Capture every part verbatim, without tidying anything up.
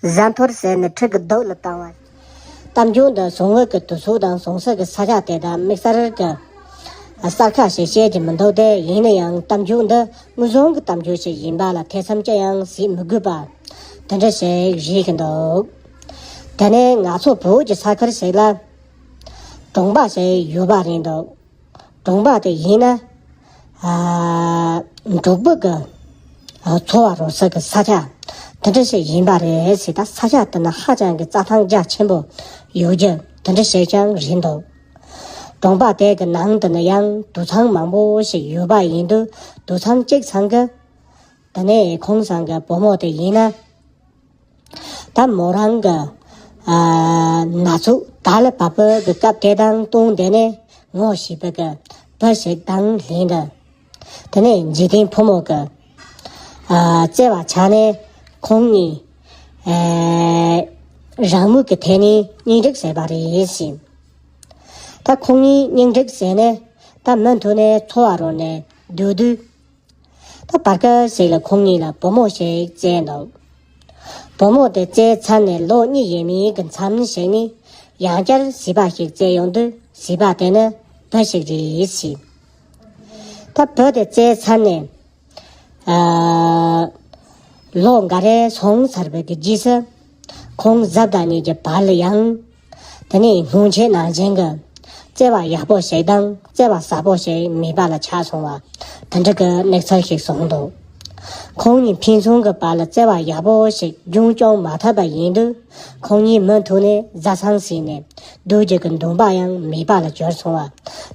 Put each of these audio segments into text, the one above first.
གཟའ་འཐོར་ཟེར་ནས་ཁྲི་གི་རྡོ་ལ་བཏང་བ། གཏམ་རྒྱུད་འདི་གཟུངས་འོད་ཀྱི་དུས་ཚོད་དང་གཟུངས་གསེར་གྱི་ས་ཆ་དེ་དག་དམིགས་བསལ་གྱི་གསལ་ཁ་ཞིག་བཤད་ཀྱི་མི་འདུག་སྟེ། ཡིན་ན་ཡང་གཏམ་རྒྱུད་འདི་དངོས་བྱུང་གི་གཏམ་རྒྱུད་ཞིག་ཡིན་པ་ལ་ཐེ་ཚོམ་ཅི་ཡང་ཟིག་མི་དགོས་པ་དེ་འདྲ་ཞིག་རེད་ཀྱི་འདུག་དེ་ནས་ང་ཚོ་བོད་ཀྱི་ས་ཁུལ་ཞིག་ལ་གྲོང་པ་ཞིག་ཡོད་པ་རེད་འདུག་གྲོང་པ་དེ་ཡིན་ན། ཨ། འབྲོག་པ་གི། ཨ། འཚོ་བ་རོལ་སའི་གི་ས་ཆ་དེ་འདྲ་ཞིག་ཡིན་པ་རེད་ཟེར། ད་ས་ཆ་དེ་ན་ཧ་ཅང་གི་རྩྭ་ཐང་རྒྱ་ཆེན་པོ་ཡོད་རྒྱུ་དེ་འདྲ་ཞིག་ཀྱང་རེད་འདུག་གྲོང་པ་དེ་གི་ནང་དུ་ན་ཡང་དུད་ཚང་མང་པོ་ཞིག་ཡོད་པ་ཡིན་དུས། དུད་ཚང་གཅིག་ཚང་གི། དེ་ནས་ཁོང་ཚང་གི་བུ་མོ་དེ་ཡིན་ན། ད་མོ་རང་གི། ཨ། ན་ཟུག་ད་ལ་བབས་པའི་གི་སྐབས་དེ་དང་བསྟུན་དེ་ནས་ངོ་ཤེས་པའི་གི་བུ་ཞིག་དང་ལྷན་དུ། དེ་ནས་འཇིག་རྟེན་ཕོ་མོ་གི། ཨ། བརྩེ་བ་ཆགས་ནས་ཁོང་གཉིས། ཨ། རང་མོས་ཀྱི་ཐད་ནས་གཉེན་སྒྲིག་བྱས་པ་རེད་ཟེར། ད་ཁོང་གཉིས་གཉེན་སྒྲིག་བྱས་ནས་ད་མུ་མཐུད་ནས་འཚོ་བ་རོལ་ནས་སྡོད་དུས། ད་བར་སྐབས་ཤིག་ལ་ཁོང་གཉིས་ལ་བུ་མོ་ཞིག་བཙས་འདུག་བུ་མོ་དེ་བཙས་ཚར་ནས་ལོ་གཉིས་ཡས་མས་ཀྱི་མཚམས་ཤིག་ནས་ཡང་བསྐྱར་བྱིས་པ་ཞིག་བཙས་ཡོང་དུས། བྱིས་པ་དེ་ནི་བུ་ཞིག་རེད་ཟེར། ད་བུ་དེ་བཙས་ཚར་ནས། ཨ། ལོ་འགའ་རེ་སོང་ཚར་བའི་གི་རྗེས་སུ། ཁོང་གཟའ་དང་ཉིན་གྱི་བར་ལ་ཡང་། དེ་ནས་སྔོན་ཆད་ནང་བཞིན་གྱི་བརྩེ་བ་ཡག་པོ་ཞིག་དང་བརྩེ་བ་ཟབ་པོ་ཞིག་མེད་པ་ལ་ཆགས་སོང་བ། དེ་འདྲ་གི་གནས་ཚུལ་ཞིག་བྱུང་འདུག་ཁོང་གཉིས་ཕན་ཚུན་གྱི་བར་ལ་བརྩེ་བ་ཡག་པོ་ཞིག་རྒྱུན་སྐྱོང་མ་ཐུབ་པ་ཡིན་དུས། ཁོང་གཉིས་མུ་མཐུད་ནས་བཟའ་ཚང་ཟིན་ནས་སྡོད་རྒྱུ་གི་འདུན་པ་ཡང་མེད་པ་ལ་གྱུར་སོང་བ།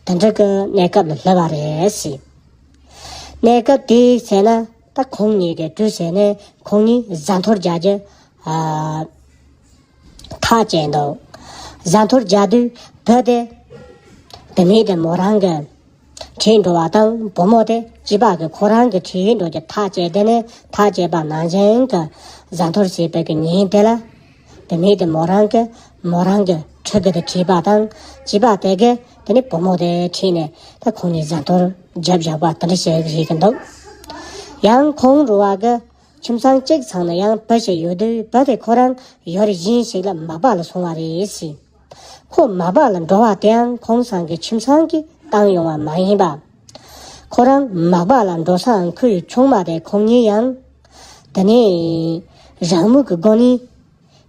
དེ་འདྲ་གི་གནས་སྐབས་ལ་སླེབས་པ་རེད་ཟེར། གནས་སྐབས་དེའི་ཚེ་ན་ད་ཁོང་གཉིས་ཀྱི་གྲོས་བྱས་ནས་ཁོང་གཉིས་གཟའ་འཐོར་རྒྱག་རྒྱུ། ཨ། ཐག་བཅད་འདུག་གཟའ་འཐོར་རྒྱག་དུས་བུ་དེ་བུད་མེད་དེ་མོ་རང་གི་ཁྲིད་འགྲོ་བ་དང་། བུ་མོ་དེ་སྐྱེས་པ་གི་ཁོ་རང་གི་ཁྲིད་འགྲོ་རྒྱུ་ཐག་བཅད། དེ་ནས་ཐག་བཅད་པ་ནང་བཞིན་གྱི་གཟའ་འཐོར་བྱས་པའི་གི་ཉིན་དེ་ལ། བུད་མེད་དེ་མོ་རང་གི་མོ་རང་གི་ཕྲུ་གུ་དེ་ཁྲིད་པ་དང་། སྐྱེས་པ་དེ་གིས་དེ་ནས་བུ་མོ་དེ་ཁྲིད་ནས་ད་ཁོང་གཉིས་གཟའ་འཐོར་རྒྱབ་བཞག་པ་དེ་འདྲ་ཞིག་རེད་ཀྱི་འདུག་ཡང་ཁོང་རུ་བ་གི་ཁྱིམ་ཚང་གཅིག་ཚང་ན་ཡང་བུ་ཞིག་ཡོད་དུས། བུ་དེ་ཁོ་རང་ཡུལ་གཞན་ཞིག་ལ་མག་པ་ལ་སོང་བ་རེད་ཟེར། ཁོ་མག་པ་ལ་འགྲོ་བ་དེའང་ཁོང་ཚང་གི་ཁྱིམ་ཚང་གིས་བཏང་ཡོང་བ་མ་ཡིན་པ། ཁོ་རང་མག་པ་ལ་འགྲོ་སའང་ཁོའི་ཆུང་མ་དེ་ཁོང་གཉིས་ཡང་། དེ་ནས་རང་མོས་ཀྱི་སྒོ་ནས་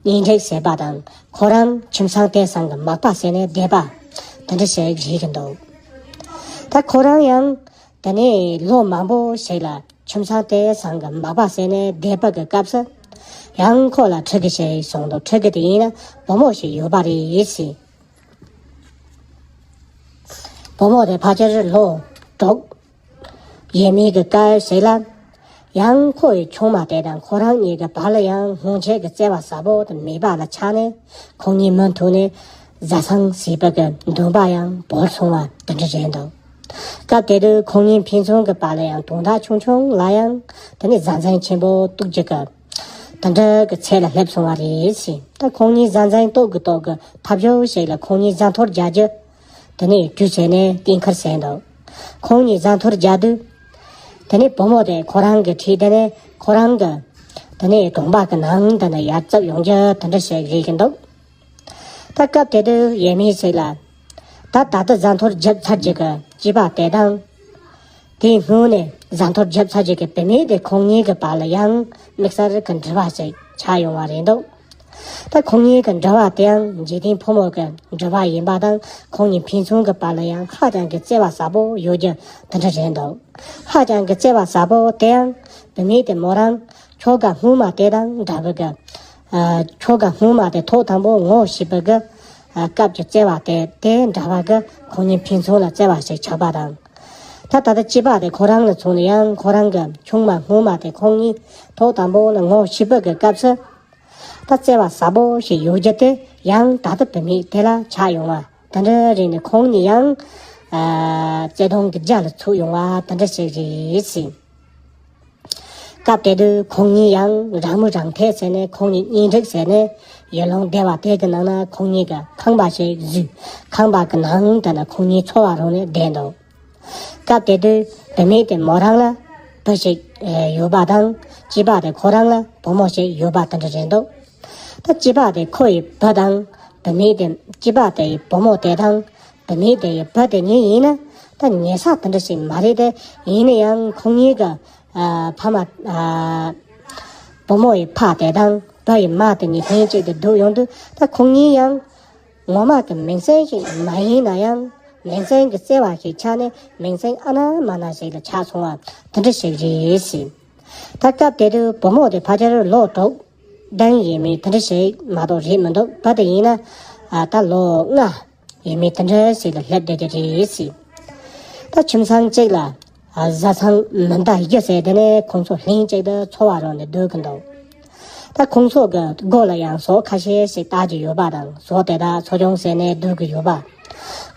གཉེན་སྒྲིག་བྱས་པ་དང་། ཁོ་རང་ཁྱིམ་ཚང་དེ་ཚང་གི་མག་པ་བྱས་ནས་བསྡད་པ་དེ་འདྲ་ཞིག་རེད་ཀྱི་འདུག་ད་ཁོ་རང་ཡང་དེ་ནས་ལོ་མང་པོ་ཞིག་ལ་ཁྱིམ་ཚང་དེ་ཚང་གི་མག་པ་བྱས་ནས་བསྡད་པ་གི་སྐབས་སུ། ཡང་ཁོ་ལ་ཕྲུ་གུ་ཞིག་བྱུང་འདུག་ཕྲུ་གུ་དེ་ཡིན་ན་བུ་མོ་ཞིག་ཡོད་པ་རེད་ཟེར། བུ་མོ་དེ་ཕལ་ཆེར་ལོ་དྲུག་ཡས་མས་ཀྱི་སྐབས་ཤིག་ལ། ཡང་ཁོའི་ཆུང་མ་དེ་དང་ཁོ་རང་གཉིས་ཀྱི་བར་ལ་ཡང་སྔོན་ཆད་ཀྱི་བརྩེ་བ་ཟབ་པོ་དེ་མེད་པ་ལ་ཆགས་ནས། ཁོང་གཉིས་མུ་མཐུད་ནས་བཟའ་ཚང་ཟེར་བ་གི་འདུན་པ་ཡང་བོར་སོང་བ་དེ་འདྲ་རེད་འདུག་སྐབས་དེ་དུས་ཁོང་གཉིས་ཕན་ཚུན་གྱི་བར་ལ་ཡང་དོན་དག་ཆུང་ཆུང་ལ་ཡང་དེ་ནས་བཟང་བཙན་ཆེན་པོ་གཏུག་རྒྱུ་གི་དེ་འདྲ་གི་ཚད་ལ་སླེབས་སོང་བ་རེད་ཟེར། ད་ཁོང་གཉིས་བཟང་བཙན་གཏུག་གི་གཏུག་གི་ཐབས་སྐྱོ་ཞིག་ལ་ཁོང་གཉིས་གཟའ་འཐོར་རྒྱག་རྒྱུ་དེ་ནས་གྲོས་བྱས་ནས་གཏན་འཁེལ་བྱས་འདུག་ཁོང་གཉིས་གཟའ་འཐོར་རྒྱག་དུས། དེ་ནས་བུ་མོ་དེ་ཁོ་རང་གི་ཁྲིད་དེ་ནས་ཁོ་རང་གི་དེ་ནས་གྲོང་པ་གི་ནང་དེ་ནས་ཡར་འཛེགས་ཡོང་རྒྱུ་དེ་འདྲ་ཞིག་རེད་ཀྱི་འདུག་ད་སྐབས་དེ་དུས་ཡས་མས་ཞིག་ལ། ད་ད་ལྟ་གཟའ་འཐོར་བརྒྱབ་ཚར་རྒྱུ་གི་སྐྱེས་པ་དེ་དང་། དེའི་སྔོན་ནས་གཟའ་འཐོར་བརྒྱབ་ཚར་རྒྱུ་གི་བུད་མེད་དེ་ཁོང་གཉིས་ཀྱི་བར་ལ་ཡང་དམིགས་བསལ་གྱི་འབྲེལ་བ་ཞིག་ཆགས་ཡོང་བ་རེད་འདུག་ད་ཁོང་གཉིས་ཀྱི་འབྲེལ་བ་དེའང་འཇིག་རྟེན་ཕོ་མོ་གི་འབྲེལ་བ་ཡིན་པ་དང་། ཁོང་གཉིས་ཕན་ཚུན་གྱི་བར་ལ་ཡང་ཧ་ཅང་གི་བརྩེ་བ་ཟབ་པོ་ཡོད་རྒྱུ་དེ་འདྲ་རེད་འདུག་ཧ་ཅང་གི་བརྩེ་བ་ཟབ་པོ་དེའང་བུད་མེད་དེ་མོ་རང་ཁྱོ་ག་སྔོན་མ་དེ་དང་འདྲ་བ་གི། ཨ། ཁྱོ་ག་སྔོན་མ་དེ་ཐོག་དང་པོ་ངོ་ཤེས་པ་གི། ཨ། སྐབས་ཀྱི་བརྩེ་བ་དེ་དེ་འདྲ་བ་གི་ཁོང་གཉིས་ཕན་ཚུན་ལ་བརྩེ་བ་ཞིག་ཆགས་པ་དང་། ད་ད་ལྟ་སྐྱེས་པ་དེ་ཁོ་རང་ལ་མཚོན་ན་ཡང་ཁོ་རང་གི་ཆུང་མ་སྔོན་མ་དེ་ཁོང་གཉིས་ཐོག་དང་པོ་ལ་ངོ་ཤེས་པ་གི་སྐབས་སུ། ད་བརྩེ་བ་ཟབ་པོ་ཞིག་ཡོད་རྒྱུ་དེ་ཡང་ད་ལྟ་བུད་མེད་དེ་ལ་ཆགས་ཡོང་བ་དེ་འདྲ་རེད་ནས། ཁོང་གཉིས་ཡང་། ཨ། བརྩེ་དུང་གི་རྒྱ་ལ་ཚུད་ཡོང་བ་དེ་འདྲ་ཞིག་རེད་ཟེར། སྐབས་དེ་དུས་ཁོང་གཉིས་ཡང་རང་མོས་རང་འཐད་བྱས་ནས་ཁོང་གཉིས་གཉེན་སྒྲིག་བྱས་ནས། ཡུལ་ལུང་སྡེ་བ་དེ་གི་ནང་ན་ཁོང་གཉིས་ཀྱི་ཁང་པ་ཞིག་བཟོས། ཁང་པ་གི་ནང་དེ་ན་ཁོང་གཉིས་འཚོ་བ་རོལ་ནས་བསྡད་འདུག་སྐབས་དེ་དུས་བུད་མེད་དེ་མོ་རང་ལ་བུ་ཞིག་ཡོད་པ་དང་། སྐྱེས་པ་དེ་ཁོ་རང་ལ་བུ་མོ་ཞིག་ཡོད་པ་དེ་འདྲ་རེད་འདུག་ད་སྐྱེས་པ་དེ་ཁོ་ཡི་བུ་དང་བུད་མེད་དེ། སྐྱེས་པ་དེ་ཡི་བུ་མོ་དེ་དང་བུད་མེད་དེ་ཡི་བུ་དེ་གཉིས་ཡིན་ན་ད་ཉེ་ས་དེ་འདྲ་ཞིག་མ་རེད་དེ། ཡིན་ན་ཡང་ཁོང་གཉིས་ཀྱི་ཨ་ཕ་མ་ཨ་བུ་མོ་ཡི་ཕ་དེ་དང་བུ་ཡི་མ་དེ་གཉིས་ལྷན་ཅིག་ཏུ་འདུག་ཡོང་དུས། ད་ཁོང་གཉིས་ཡང་ངོ་མ་གི་མིང་སྲིང་ཞིག་མ་ཡིན་ན་ཡང་མིང་སྲིང་གི་བརྩེ་བ་ཞིག་ཆགས་ནས་མིང་སྲིང་ཨ་ན་མ་ན་ཞིག་ལ་ཆགས་སོང་བ་དེ་འདྲ་ཞིག་རེད་ཟེར། ད་སྐབས་དེ་དུས་བུ་མོ་དེ་ཕལ་ཆེར་ལོ་དྲུག་ལྡན་ཡས་མས་དེ་འདྲ་ཞིག་མ་གཏོགས་རེད་མི་འདུག་བུ་དེ་ཡིན་ན་ཨ་ད་ལོ་ལྔ་ཡས་མས་དེ་འདྲ་ཞིག་ལ་སླེབས་བསྡད་ཀྱི་རེད་ཟེར། ད་ཁྱིམ་ཚང་གཅིག་ལ་ཨ་བཟའ་ཚང་མི་འདྲ་བཞི་ཟེར། དེ་ནས་ཁོང་ཚོ་ལྷན་ཅིག་ཏུ་འཚོ་བ་རོལ་ནས་སྡོད་ཀྱི་འདུག་ད་ཁོང་ཚོ་གི་སྒོ་ལ་ཡང་ཟོག་ཁ་ཤས་ཤིག་བཏགས་ཀྱི་ཡོད་པ་དང་། ཟོག་དེ་དག་འཚོ་སྐྱོང་བྱས་ནས་སྡོད་ཀྱི་ཡོད་པ།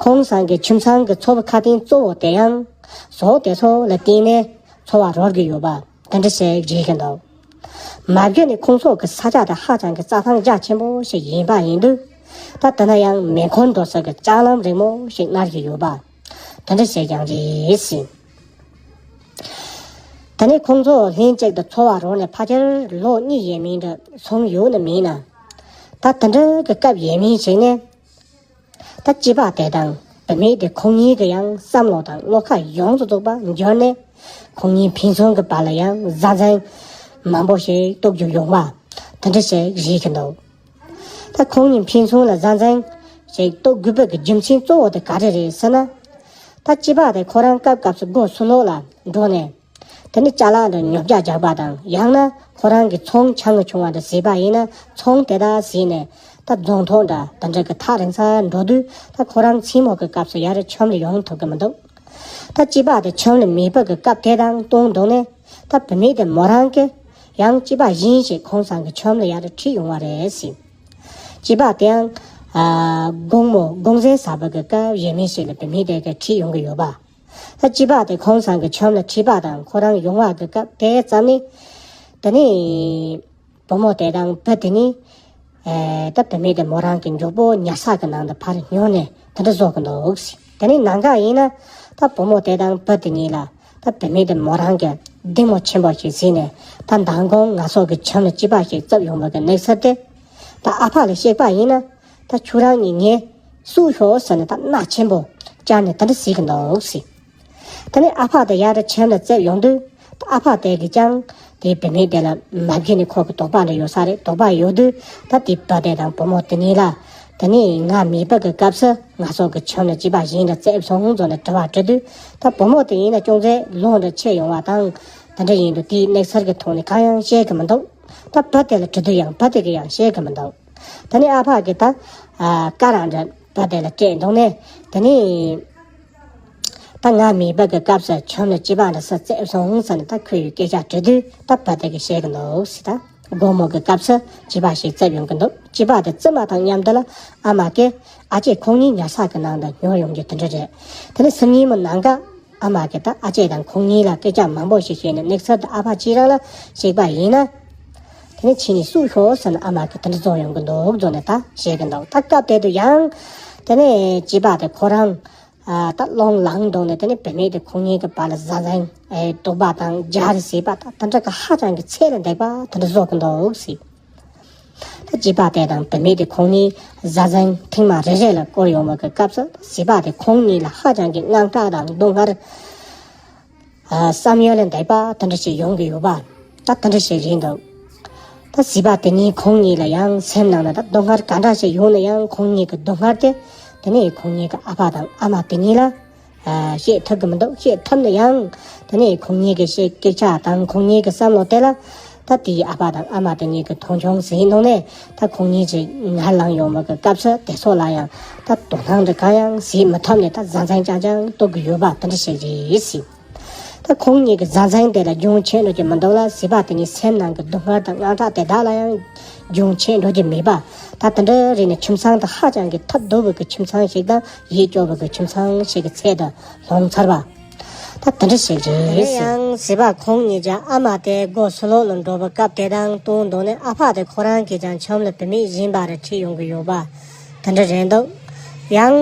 ཁོང་ཚང་གི་ཁྱིམ་ཚང་གི་འཚོ་བའི་ཁ་དན་གཙོ་བོ་དེ་ཡང་ཟོག་དེ་ཚོ་ལ་བརྟེན་ནས་འཚོ་བ་རོལ་གྱི་ཡོད་པ་དེ་འདྲ་ཞིག་རེད་ཀྱི་འདུག་མ་གཞི་ནས་ཁོང་ཚོ་གི་ས་ཆ་དེ་ཧ་ཅང་གི་རྩྭ་ཐང་རྒྱ་ཆེན་པོ་ཞིག་ཡིན་པ་ཡིན་དུས། ད་དེ་ན་ཡང་མེ་འཁོར་འགྲོ་ས་གི་ལྕགས་ལམ་རིང་མོ་ཞིག་སྣར་གྱི་ཡོད་པ་དེ་འདྲ་ཞིག་ཀྱང་རེད་ཟེར། དེ་ནས་ཁོང་ཚོ་ལྷན་ཅིག་ཏུ་འཚོ་བ་རོལ་ནས་ཕལ་ཆེར་ལོ་གཉིས་ཡས་མས་འདྲ་སོང་ཡོད་ན་མིན་ན། ད་དེ་འདྲ་གི་སྐབས་ཡས་མས་ཞིག་ནས། ད་སྐྱེས་པ་དེ་དང་བུད་མེད་དེ་ཁོང་གཉིས་ཀྱི་ཡང་བསམ་བློ་དང་བློ་ཁ་ཡོངས་སུ་རྫོགས་པ་འགྱུར་ནས། ཁོང་གཉིས་ཕན་ཚུན་གྱི་བར་ལ་ཡང་བཟའ་ཚང་མང་པོ་ཞིག་གཏུག་རྒྱུ་ཡོང་བ་དེ་འདྲ་ཞིག་རེད་ཀྱི་འདུག་ད་ཁོང་གཉིས་ཕན་ཚུན་ལ་བཟའ་ཚང་ཞིག་གཏུག་དགོས་པའི་གི་རྒྱུ་མཚན་གཙོ་བོ་དེ་ག་རེ་རེད་ཟེར་ན། ད་སྐྱེས་པ་དེ་ཁོ་རང་སྐབས་སྐབས་སུ་སྒོ་ཕྱི་ལོགས་ལ་འགྲོ་ནས། དེ་ནས་ཅ་ལག་འདྲ་ཉོ་ཆ་རྒྱག་པ་དང་། ཡང་ན་ཁོ་རང་གི་ཚོང་ཆུང་ངུ་ཆུང་བ་འདྲ་བཟོས་པ་ཡིན་ན་ཚོང་དེ་དག་བཟོས་ནས་ད་རྫོང་ཐོག་འདྲ་དེ་འདྲ་གི་ཐག་རིང་སར་འགྲོ་དུས། ད་ཁོ་རང་མཚན་མོ་གི་སྐབས་སུ་ཡར་ཁྱིམ་ལ་ཡོང་ཐུབ་ཀྱི་མི་འདུག་ད་སྐྱེས་པ་དེ་ཁྱིམ་ལ་མེད་པ་གི་སྐབས་དེ་དང་བསྟུན་བསྡོམས་ནས། ད་བུད་མེད་དེ་མོ་རང་གིས་ཡང་སྐྱེས་པ་གཞན་ཞིག་ཁོང་ཚང་གི་ཁྱིམ་ལ་ཡར་ཁྲིད་ཡོང་བ་རེད་ཟེར། སྐྱེས་པ་དེའང་ཨ་དགོང་མོ་དགོང་ཟས་ཟ་བ་གི་སྐབས་ཡས་མས་ཞིག་ལ་བུད་མེད་དེ་གིས་ཁྲིད་ཡོང་གི་ཡོད་པ། ད་སྐྱེས་པ་དེ་ཁོང་ཚང་གི་ཁྱིམ་ལ་ཁྲིད་པ་དང་ཁོ་རང་ཡོང་བ་གི་སྐབས་དེ་ཙམ་ནས། དེ་ནས་བུ་མོ་དེ་དང་བུ་དེ་གཉིས་ཨེ་ད་བུད་མེད་དེ་མོ་རང་གི་མགྱོགས་པོ་ཉལ་ས་གི་ནང་དུ་ཕར་ཉལ་ནས་དེ་འདྲ་བཟོ་གི་འདུག་ཟེར། དེ་ནས་ནངས་ཀ་ཡིན་ན་ད་བུ་མོ་དེ་དང་བུ་དེ་གཉིས་ལ་ད་བུད་མེད་དེ་མོ་རང་གིས་ལྡེ་མོ་ཆེན་པོ་ཞིག་བཟོས་ནས། ད་མདང་དགོང་ང་ཚོ་གི་ཁྱིམ་ལ་སྐྱེས་པ་ཞིག་བཙལ་ཡོང་བ་གི་གནས་ཚུལ་དེ། ད་ཨ་ཕ་ལ་བཤད་པ་ཡིན་ན། ད་ཁྱོད་རང་གཉིས་ངས་བསུ་ཤོག་ཟེར་ནས་ད་མནའ་ཆེན་པོ་བཅར་ནས་དེ་འདྲ་ཟེར་གི་འདུག་ཟེར། དེ་ནས་ཨ་ཕ་དེ་ཡར་ཁྱིམ་ལ་བཙལ་ཡོང་དུས། ད་ཨ་ཕ་དེ་གིས་ཀྱང་དེའི་བུད་མེད་དེ་ལ་མ་བརྗེད་ནས་ཁོ་གི་དོགས་པ་འདྲ་ཡོད་ས་རེད། དོགས་པ་ཡོད་དུས་ད་དེའི་བུ་དེ་དང་བུ་མོ་དེ་གཉིས་ལ། དེ་ནས་ང་མེད་པ་གི་སྐབས་སུ་ང་ཚོ་གི་ཁྱིམ་ལ་སྐྱེས་པ་གཞན་འདྲ་བཙལ་སོང་ཟེར་ནས་དྲི་བ་དྲི་དུས། ད་བུ་མོ་དེ་ཡིན་ན་ཅུང་ཟད་ལོ་འདྲ་ཆེ་ཡོང་བ་དང་། དེ་འདྲ་ཡིན་དུས་དེའི་གནས་ཚུལ་གི་ཐོག་ནས་གང་ཡང་བཤད་གི་མི་འདུག་ད་བུ་དེ་ལ་དྲི་དུས་ཡང་བུ་དེ་གིས་ཡང་བཤད་གི་མི་འདུག་དེ་ནས་ཨ་ཕ་གིས་ད་ཨ་ཀ་རང་འདྲ་བུ་དེ་ལ་སྤྲད་འདུག་ནས། དེ་ནས་ད་ང་མེད་པ་གི་སྐབས་སུ་ཁྱིམ་ལ་སྐྱེས་པ་འདྲ་སུ་བཙལ་སོང་ཟེར་ནས་ད་ཁོའི་སྐད་ཆ་དྲི་དུས། ད་བུ་དེ་གིས་བཤད་གི་འདུག་ཟེར། ད་དགོང་མོ་གི་སྐབས་སུ་སྐྱེས་པ་ཞིག་བཙལ་ཡོང་གི་འདུག་སྐྱེས་པ་དེ་བཙལ་མ་ཐག་མཉམ་དུ་ལ་ཨ་མ་གིས་ཨ་ཅེ་ཁོང་གཉིས་ཉལ་ས་གི་ནང་དུ་ཉལ་ཡོང་རྒྱུ་དེ་འདྲ་རེད། དེ་ནས་སང་ཉིན་མོ་ནངས་ཀ་ཨ་མ་གིས་ད་ཨ་ཅེ་དང་ཁོང་གཉིས་ལ་སྐད་ཆ་མང་པོ་ཞིག་བཤད་ནས། གནས་ཚུལ་དེ་ཨ་ཕ་ཁྱེད་རང་ལ་བཤད་པ་ཡིན་ན། དེ་ནས་ཁྱེད་གཉིས་བསུ་ཤོག་ཟེར་ནས་ཨ་མ་གིས་དེ་འདྲ་བཟོ་ཡོང་གི་འདུག་བཟོ་ནས་ད་བཤད་གི་འདུག་ད་སྐབས་དེ་དུས་ཡང་དེ་ནས་སྐྱེས་པ་དེ་ཁོ་རང་ཨ་ད་སློང་ལངས་འདུག་ནས། དེ་ནས་བུད་མེད་དེ་ཁོང་གཉིས་ཀྱི་བར་ལ་བཟའ་ཚང་ཨེ་གཏུག་པ་དང་སྦྱར་བྱེད་པ་དང་། དེ་འདྲ་གི་ཧ་ཅང་གི་ཚད་ལས་འདས་པ་དེ་འདྲ་བཟོ་གི་འདུག་ཟེར། ད་སྐྱེས་པ་དེ་དང་བུད་མེད་དེ་ཁོང་གཉིས་བཟའ་ཚང་ཐེངས་མ་རེ་རེ་ལ་བསྐོར་ཡོང་བ་གི་སྐབས་སུ། སྐྱེས་པ་དེ་ཁོང་གཉིས་ལ་ཧ་ཅང་གི་དངངས་སྐྲག་དང་སྡུག་བསྔལ། ཨ་བསམ་ཡུལ་ལས་འདས་པ་དེ་འདྲ་ཞིག་ཡོང་གི་ཡོད་པ། ད་དེ་འདྲ་ཞིག་རེད་འདུག་ད་སྐྱེས་པ་དེ་གཉིས་ཁོང་གཉིས་ལ་ཡང་སེམས་ནང་ལ་ད་སྡུག་བསྔལ་ག་འདྲ་ཞིག་ཡོང་ན་ཡང་། ཁོང་གཉིས་ཀྱི་སྡུག་བསྔལ་དེ་དེ་ནས་ཁོང་གཉིས་ཀྱི་ཨ་ཕ་དང་ཨ་མ་དེ་གཉིས་ལ་ཨ་བཤད་ཐུབ་ཀྱི་མི་འདུག་བཤད་ཐུབ་ན་ཡང་དེ་ནས་ཁོང་གཉིས་ཀྱི་བཤད་སྐད་ཆ་དང་ཁོང་གཉིས་ཀྱི་བསམ་བློ་དེ་ལ། ད་དེའི་ཨ་ཕ་དང་ཨ་མ་དེ་གཉིས་ཀྱིས་མཐོང་ཆུང་བྱས་གནང་ནས། ད་ཁོང་གཉིས་ཀྱིས་ངར་ལངས་ཡོང་བ་གི་སྐབས་སུ་དེ་ཚོ་ལ་ཡང་ད་དོ་སྣང་འདྲ་གང་ཡང་བྱེད་མི་ཐུབ་ནས། ད་བཟའ་ཚང་རྐྱང་རྐྱང་གཏུག་གི་ཡོད་པ་དེ་འདྲ་ཞིག་རེད་ཟེར། ད་ཁོང་གཉིས་ཀྱི་བཟའ་ཚང་དེ་ལ་རྒྱུན་ཆད་འགྲོ་རྒྱུ་མི་འདུག་ལ། སྐྱེས་པ་དེ་གཉིས་སེམས་ནང་གི་སྡུག་བསྔལ་དང་དངངས་སྐྲག་དེ་དག་ལ་ཡང་རྒྱུན་ཆད་འགྲོ་རྒྱུ་མེད་པ། ད་དེ་འདྲ་རེད་ནས་ཁྱིམ་ཚང་དེ་ཧ་ཅང་གི་ཐབས་སྡུག་པོ་གི་ཁྱིམ་ཚང་ཞིག་དང་ཡིད་སྐྱོ་བོ་གི་ཁྱིམ་ཚང་ཞིག་གི་ཚད་དུ་ལྷུང་ཚར་བ། ད་དེ་འདྲ་ཞིག་རེད་ཟེར། ཡང་སྐྱེས་པ་ཁོང་གཉིས་ཀྱི་ཨ་མ་དེ་སྒོ་ཕྱི་ལོགས་ལ་འགྲོ་བའི་སྐབས་དེ་དང་བསྟུན་བསྡོམས་ནས་ཨ་ཕ་དེ་ཁོ་རང་གིས་ཀྱང་ཁྱིམ་ལ་བུད་མེད་གཞན་པ་རེ་ཁྲིད་ཡོང་གི་ཡོད་པ་དེ་འདྲ་རེད་འདུག་ཡང་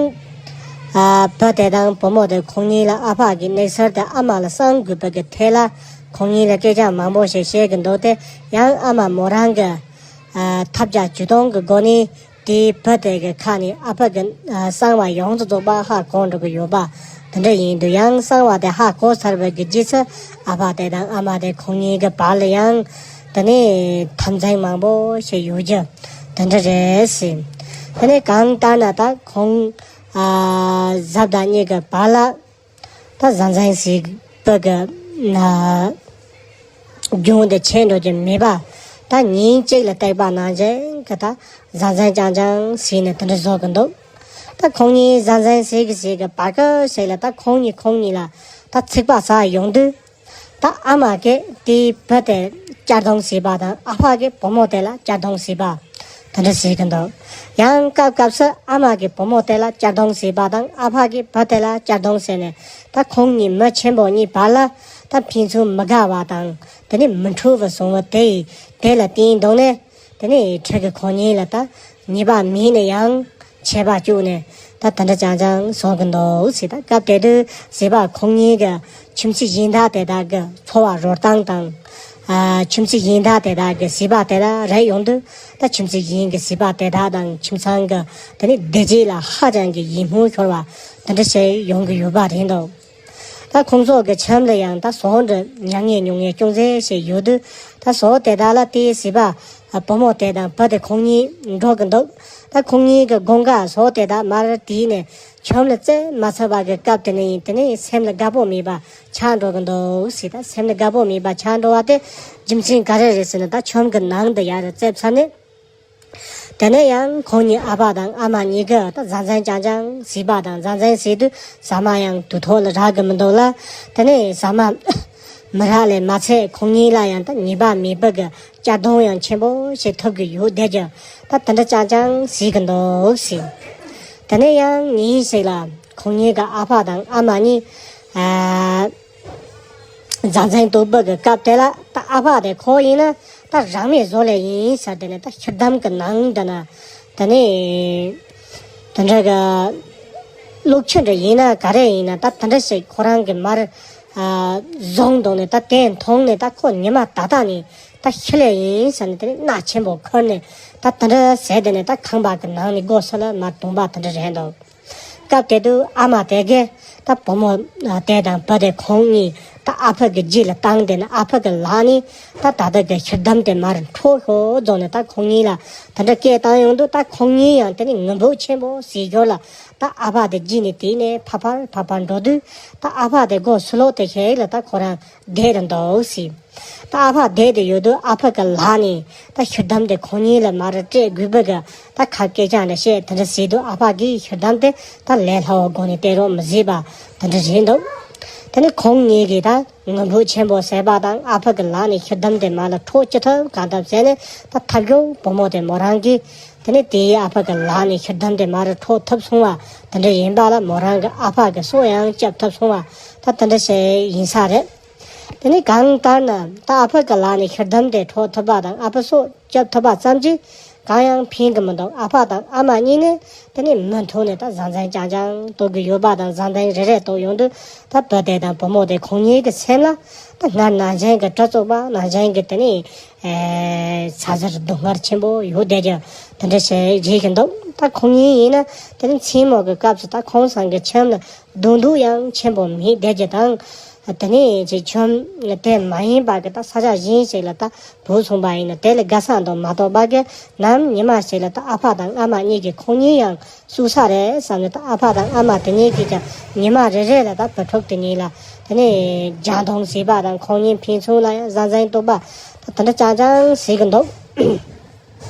ཨ་བུ་དེ་དང་བུ་མོ་དེ་ཁོང་གཉིས་ལ་ཨ་ཕ་གི་གནས་ཚུལ་དེ་ཨ་མ་ལ་གསང་དགོས་པ་གི་ཐད་ལ་ཁོང་གཉིས་ལ་སྐད་ཆ་མང་པོ་ཞིག་བཤད་གི་འདུག་སྟེ། ཡང་ཨ་མ་མོ་རང་གི་ ཨ་ཐབས་བརྒྱ་ཇུས་སྟོང་གི་སྒོ་ནས་དེའི་བུ་དེ་གི་ཁ་ནས་ཨ་ཕ་གི་ཨ་གསང་བ་ཡོངས་སུ་རྫོགས་པ་ཧ་གོ་འགྲོ་གི་ཡོད་པ་དེ་འདྲ་ཡིན་དུས། ཡང་གསང་བ་དེ་ཧ་གོ་ཚར་བའི་གི་རྗེས་སུ་ཨ་ཕ་དེ་དང་ཨ་མ་དེ་ཁོང་གཉིས་ཀྱི་བར་ལ་ཡང་དེ་ནས་འཐབ་འཛིང་མང་པོ་ཞིག་ཡོད་རྒྱུ་དེ་འདྲ་རེད་ཟེར། དེ་ནས་གང་ལྟར་ན་ད་ཁོང་ཨ་གཟབ་དང་གཉིས་ཀྱི་བར་ལ་ད་བཟང་བཟང་ཟིག་པ་གི་ན་རྒྱུན་དུ་ཆད་འགྲོ་རྒྱུ་མེད་པ། ད་ཉིན་གཅིག་ལ་བཏེགས་པ་ནང་བཞིན་གི་ད་བཟང་བཟང་རྐྱང་རྐྱང་ཟིག་ནས་དེ་འདྲ་བཟོ་གི་འདུག་ད་ཁོང་གཉིས་བཟང་བཟང་ཟིག་གི་ཟིག་གི་བར་སྐབས་ཤིག་ལ་ད་ཁོང་གཉིས་ཁོང་གཉིས་ལ་ད་ཚིག་པ་ཟ་ཡོང་དུས། ད་ཨ་མ་གིས་དེའི་བུ་དེ་གཅར་རྡུང་བྱས་པ་དང་ཨ་ཕ་གིས་བུ་མོ་དེ་ལ་གཅར་རྡུང་བྱས་པ་དེ་འདྲ་བྱེད་ཀྱི་འདུག་ཡང་སྐབས་སྐབས་སུ་ཨ་མ་གིས་བུ་མོ་དེ་ལ་གཅར་རྡུང་བྱས་པ་དང་ཨ་ཕ་གིས་བུ་དེ་ལ་གཅར་རྡུང་བྱས་ནས། ད་ཁོང་གཉིས་མི་ཆེན་པོ་གཉིས་བར་ལ་ད་ཕན་ཚུན་མི་དགའ་བ་དང་དེ་ནས་མི་འཕྲོད་པ་བྱུང་བ་དེ་ཡིས་དེ་ལ་བརྟེན་གདོང་ནས་དེ་ནས་ཁྲི་གི་ཁོང་གཉིས་ལ་ད་ཉེས་པ་མེད་ནས་ཡང་ཆད་པ་གཅོད་ནས་ད་དེ་འདྲ་ཅང་ཅང་བཟོ་གི་འདུག་ཟེར། ད་སྐབས་དེ་དུས་བྱིས་པ་ཁོང་གཉིས་ཀྱི་ཁྱིམ་མཚེས་གཞན་དག་དེ་དག་གི་འཚོ་བ་རོལ་སྟངས་དང་། ཨ་ཁྱིམ་མཚེས་གཞན་དག་དེ་དག་གི་བྱིས་པ་དེ་དག་རེད་ཡོང་དུས། ད་ཁྱིམ་མཚེས་གཞན་གྱི་བྱིས་པ་དེ་དག་དང་ཁྱིམ་ཚང་གི་དེ་ནས་བདེ་སྐྱིད་ལ་ཧ་ཅང་གི་ཡིད་སྨོན་ཤོར་བ་དེ་འདྲ་ཞིག་ཡོང་གི་ཡོད་པ་རེད་འདུག་ད་ཁོང་ཚོ་གི་ཁྱིམ་ལ་ཡང་ད་བཟོ་འདྲ་མྱ་ངན་མྱོང་ངན་ཅུང་ཟད་ཞིག་ཡོད་དུས། ད་བཟོ་དེ་དག་ལ་དེའི་བྱིས་པ་བུ་མོ་དེ་དང་བུ་དེ་ཁོང་གཉིས་འགྲོ་གི་འདུག་ད་ཁོང་གཉིས་ཀྱི་དགུན་ཁ་བཟོ་དེ་དག་མར་དེད་ནས་ཁྱིམ་ལ་བཙལ་མ་ཚར་བ་གི་སྐབས་དེ་ནས་ཡིན། དེ་ནས་སེམས་ལ་དགའ་པོ་མེད་པ་ཆགས་འགྲོ་གི་འདུག་ཟེར། ད་སེམས་ལ་དགའ་པོ་མེད་པ་ཆགས་འགྲོ་བ་དེ་རྒྱུ་མཚན་ག་རེ་རེད་ཟེར་ན། ད་ཁྱིམ་གྱི་ནང་དུ་ཡར་བཙལ་ཚར་ནས། དེ་ནས་ཡང་ཁོང་གཉིས་ཨ་ཕ་དང་ཨ་མ་གཉིས་ཀྱིས་ད་བཟང་བཟང་རྐྱང་རྐྱང་བྱིས་པ་དང་བཟང་བཟང་བྱེད་དུས་ཟ་མ་ཡང་དུས་ཐོག་ལ་རག་གི་མི་འདུག་ལ། དེ་ནས་ཟ་མ་མི་རག་ལས་མ་ཚད་ཁོང་གཉིས་ལ་ཡང་ད་ཉེས་པ་མེད་པ་གི་གཅར་རྡུང་ཡང་ཆེན་པོ་ཞིག་ཐོབ་གི་ཡོད་བསྡད་ཀྱང་ད་དེ་འདྲ་རྐྱང་རྐྱང་བྱེད་གི་འདུག་ཟེར། དེ་ནས་ཡང་ཉིན་ཞིག་ལ་ཁོང་གཉིས་ཀྱི་ཨ་ཕ་དང་ཨ་མ་གཉིས་ཨ། བཟང་བཟང་དུ་བུ་གི་སྐབས་དེ་ལ་ད་ཨ་ཕ་དེ་ཁོ་ཡིན་ན་ད་རང་མེད་བཟོ་ལས་ཡིན་ཟེར། དེ་ནས་ད་ཤི་དམ་གི་ནང་དེ་ན་དེ་ནས་དེ་འདྲ་གི་ལོག་ཁྱི་འདྲ་ཡིན་ན་ག་རེ་ཡིན་ན་ད་དེ་འདྲ་ཞིག་ཁོ་རང་གི་མར་ཨ་བཟུང་འདུག་ནས། ད་དེ་མཐོང་ནས་ད་ཁོ་ཉི་མ་ད་ལྟ་ནས་ད་ཤི་ལས་ཡིན་ཟེར་ནས་དེ་ནས་སྣ་ཆེན་པོ་ཁུར་ནས་ད་དེ་འདྲ་ཟེར། དེ་ནས་ད་ཁང་པ་གི་ནང་ནས་སྒོ་ཕྱི་ལ་མར་བརྡུངས་པ་དེ་འདྲ་རེད་འདུག་སྐབས་དེ་དུས་ཨ་མ་དེ་གས་ད་བུ་མོ་དེ་དང་བུ་དེ་ཁོང་གཉིས་ད་ཨ་ཕ་གི་རྗེས་ལ་བཏང་། དེ་ནས་ཨ་ཕ་གི་ལག་ནས་ད་ད་ལྟ་གི་ཤི་དམ་དེ་མར་འཕྲོག་ཤོག་བཟོ་ནས་ད་ཁོང་གཉིས་ལ་དེ་འདྲ་སྐད་བཏང་ཡོང་དུས། ད་ཁོང་གཉིས་ཡང་དེ་ནས་ངུ་འབོད་ཆེན་པོ་བྱེད་ཞོར་ལ་ད་ཨ་ཕ་དེ་རྗེས་ནས་དེད་ནས་ཕར་ཕར་ཕར་ཕར་འགྲོ་དུས། ད་ཨ་ཕ་དེ་སྒོ་ཕྱི་ལོགས་དེ་ཤེད་ལ་ད་ཁོ་རང་བསྡད་ར་འདུག་ཟེར། ད་ཨ་ཕ་བསྡད་དེ་ཡོད་དུས་ཨ་ཕ་གི་ལག་ནས་ད་ཤི་དམ་དེ་ཁོང་གཉིས་ལ་མར་སྤྲད་དགོས་པ་གི་ད་ཁ་སྐད་ཅང་ལ་བཤད། དེ་འདྲ་བྱེད་དུས་ཨ་ཕ་གིས་ཤི་དམ་དེ་ད་ལས་སླ་བོ་སྒོ་ནས་སྟེར་རོགས་མི་བྱེད་པ་དེ་འདྲ་རེད་འདུག་དེ་ནས་ཁོང་གཉིས་ཀྱིས་ད་ངུ་འབོད་ཆེན་པོ་བྱས་པ་དང་ཨ་ཕ་གི་ལག་ནས་ཤི་དམ་དེ་མར་ལ་འཕྲོག་ཅི་ཐུབ་གང་ཐུབ་བྱས་ནས། ད་ཐབས་སྐྱོ་བུ་མོ་དེ་མོ་རང་གིས་དེ་ནས་དེའི་ཨ་ཕ་གི་ལག་ནས་ཤི་དམ་དེ་མར་འཕྲོག་ཐུབ་སོང་བ་དེ་འདྲ་ཡིན་པ་ལ། མོ་རང་གི་ཨ་ཕ་གི་སྲོག་ཡང་སྐྱབས་ཐུབ་སོང་བ་ད་དེ་འདྲ་ཞིག་ཡིན་ས་རེད། དེ་ནས་གང་ལྟར་ན་ད་ཨ་ཕ་གི་ལག་ནས་ཤི་དམ་དེ་འཕྲོག་ཐུབ་པ་དང་ཨ་ཕ་སྲོག་སྐྱབས་ཐུབ་པ་ཙམ་གྱིས་གང་ཡང་ཕན་གྱི་མི་འདུག་ཨ་ཕ་དང་ཨ་མ་གཉིས་ནས་དེ་ནས་མུ་མཐུད་ནས་ད་བཟང་བཟང་རྐྱང་རྐྱང་འདུག་གི་ཡོད་པ་དང་། བཟང་བཟང་རེ་རེ་འདུག་ཡོང་དུས་ད་བུ་དེ་དང་བུ་མོ་དེ་ཁོང་གཉིས་ཀྱི་སེམས་ལ་ད་སྔར་ནང་བཞིན་གྱི་གྲི་བཙུགས་པ་ནང་བཞིན་གྱི་དེ་ནས་ཨེ་ཚ་ཚ་སྡུག་བསྔལ་ཆེན་པོ་ཡོད་བསྡད་ཀྱང་དེ་འདྲ་ཞིག་རེད་ཀྱི་འདུག་ད་ཁོང་གཉིས་ཡིན་ན་དེ་ནས་མཚན་མོ་གི་སྐབས་སུ་ད་ཁོང་ཚང་གི་ཁྱིམ་ལ་སྡུག་སྡུག་ཡང་ཆེན་པོ་མེད་བསྡད་ཀྱི་དང་། དེ་ནས་ཅིག་ཁྱིམ་དེ་མ་ཡིན་པ་གི་ད་ས་ཆ་གཞན་ཞིག་ལ་ད་བུད་སོང་པ་ཡིན་ན་དེ་ལ་དགའ་ས་འདུག་མ་གཏོགས་པ་གི་ནམ་ཉི་མ་ཞིག་ལ་ད་ཨ་ཕ་དང་ཨ་མ་གཉིས་ཀྱིས་ཁོང་གཉིས་ཡང་བསུ་ས་རེད་བསམ་ནས། ད་ཨ་ཕ་དང་ཨ་མ་དེ་གཉིས་ཀྱིས་ཀྱང་ཉི་མ་རེ་རེ་ལ་ད་བུ་ཕྲུག་དེ་གཉིས་ལ་དེ་ནས་ལྗང་མདོང་བྱེད་པ་དང་ཁོང་གཉིས་ཕན་ཚུན་ལ་ཡང་བཟང་བཟང་བསྟོད་པ་ད་དེ་འདྲ་རྐྱང་རྐྱང་བྱེད་ཀྱི་འདུག་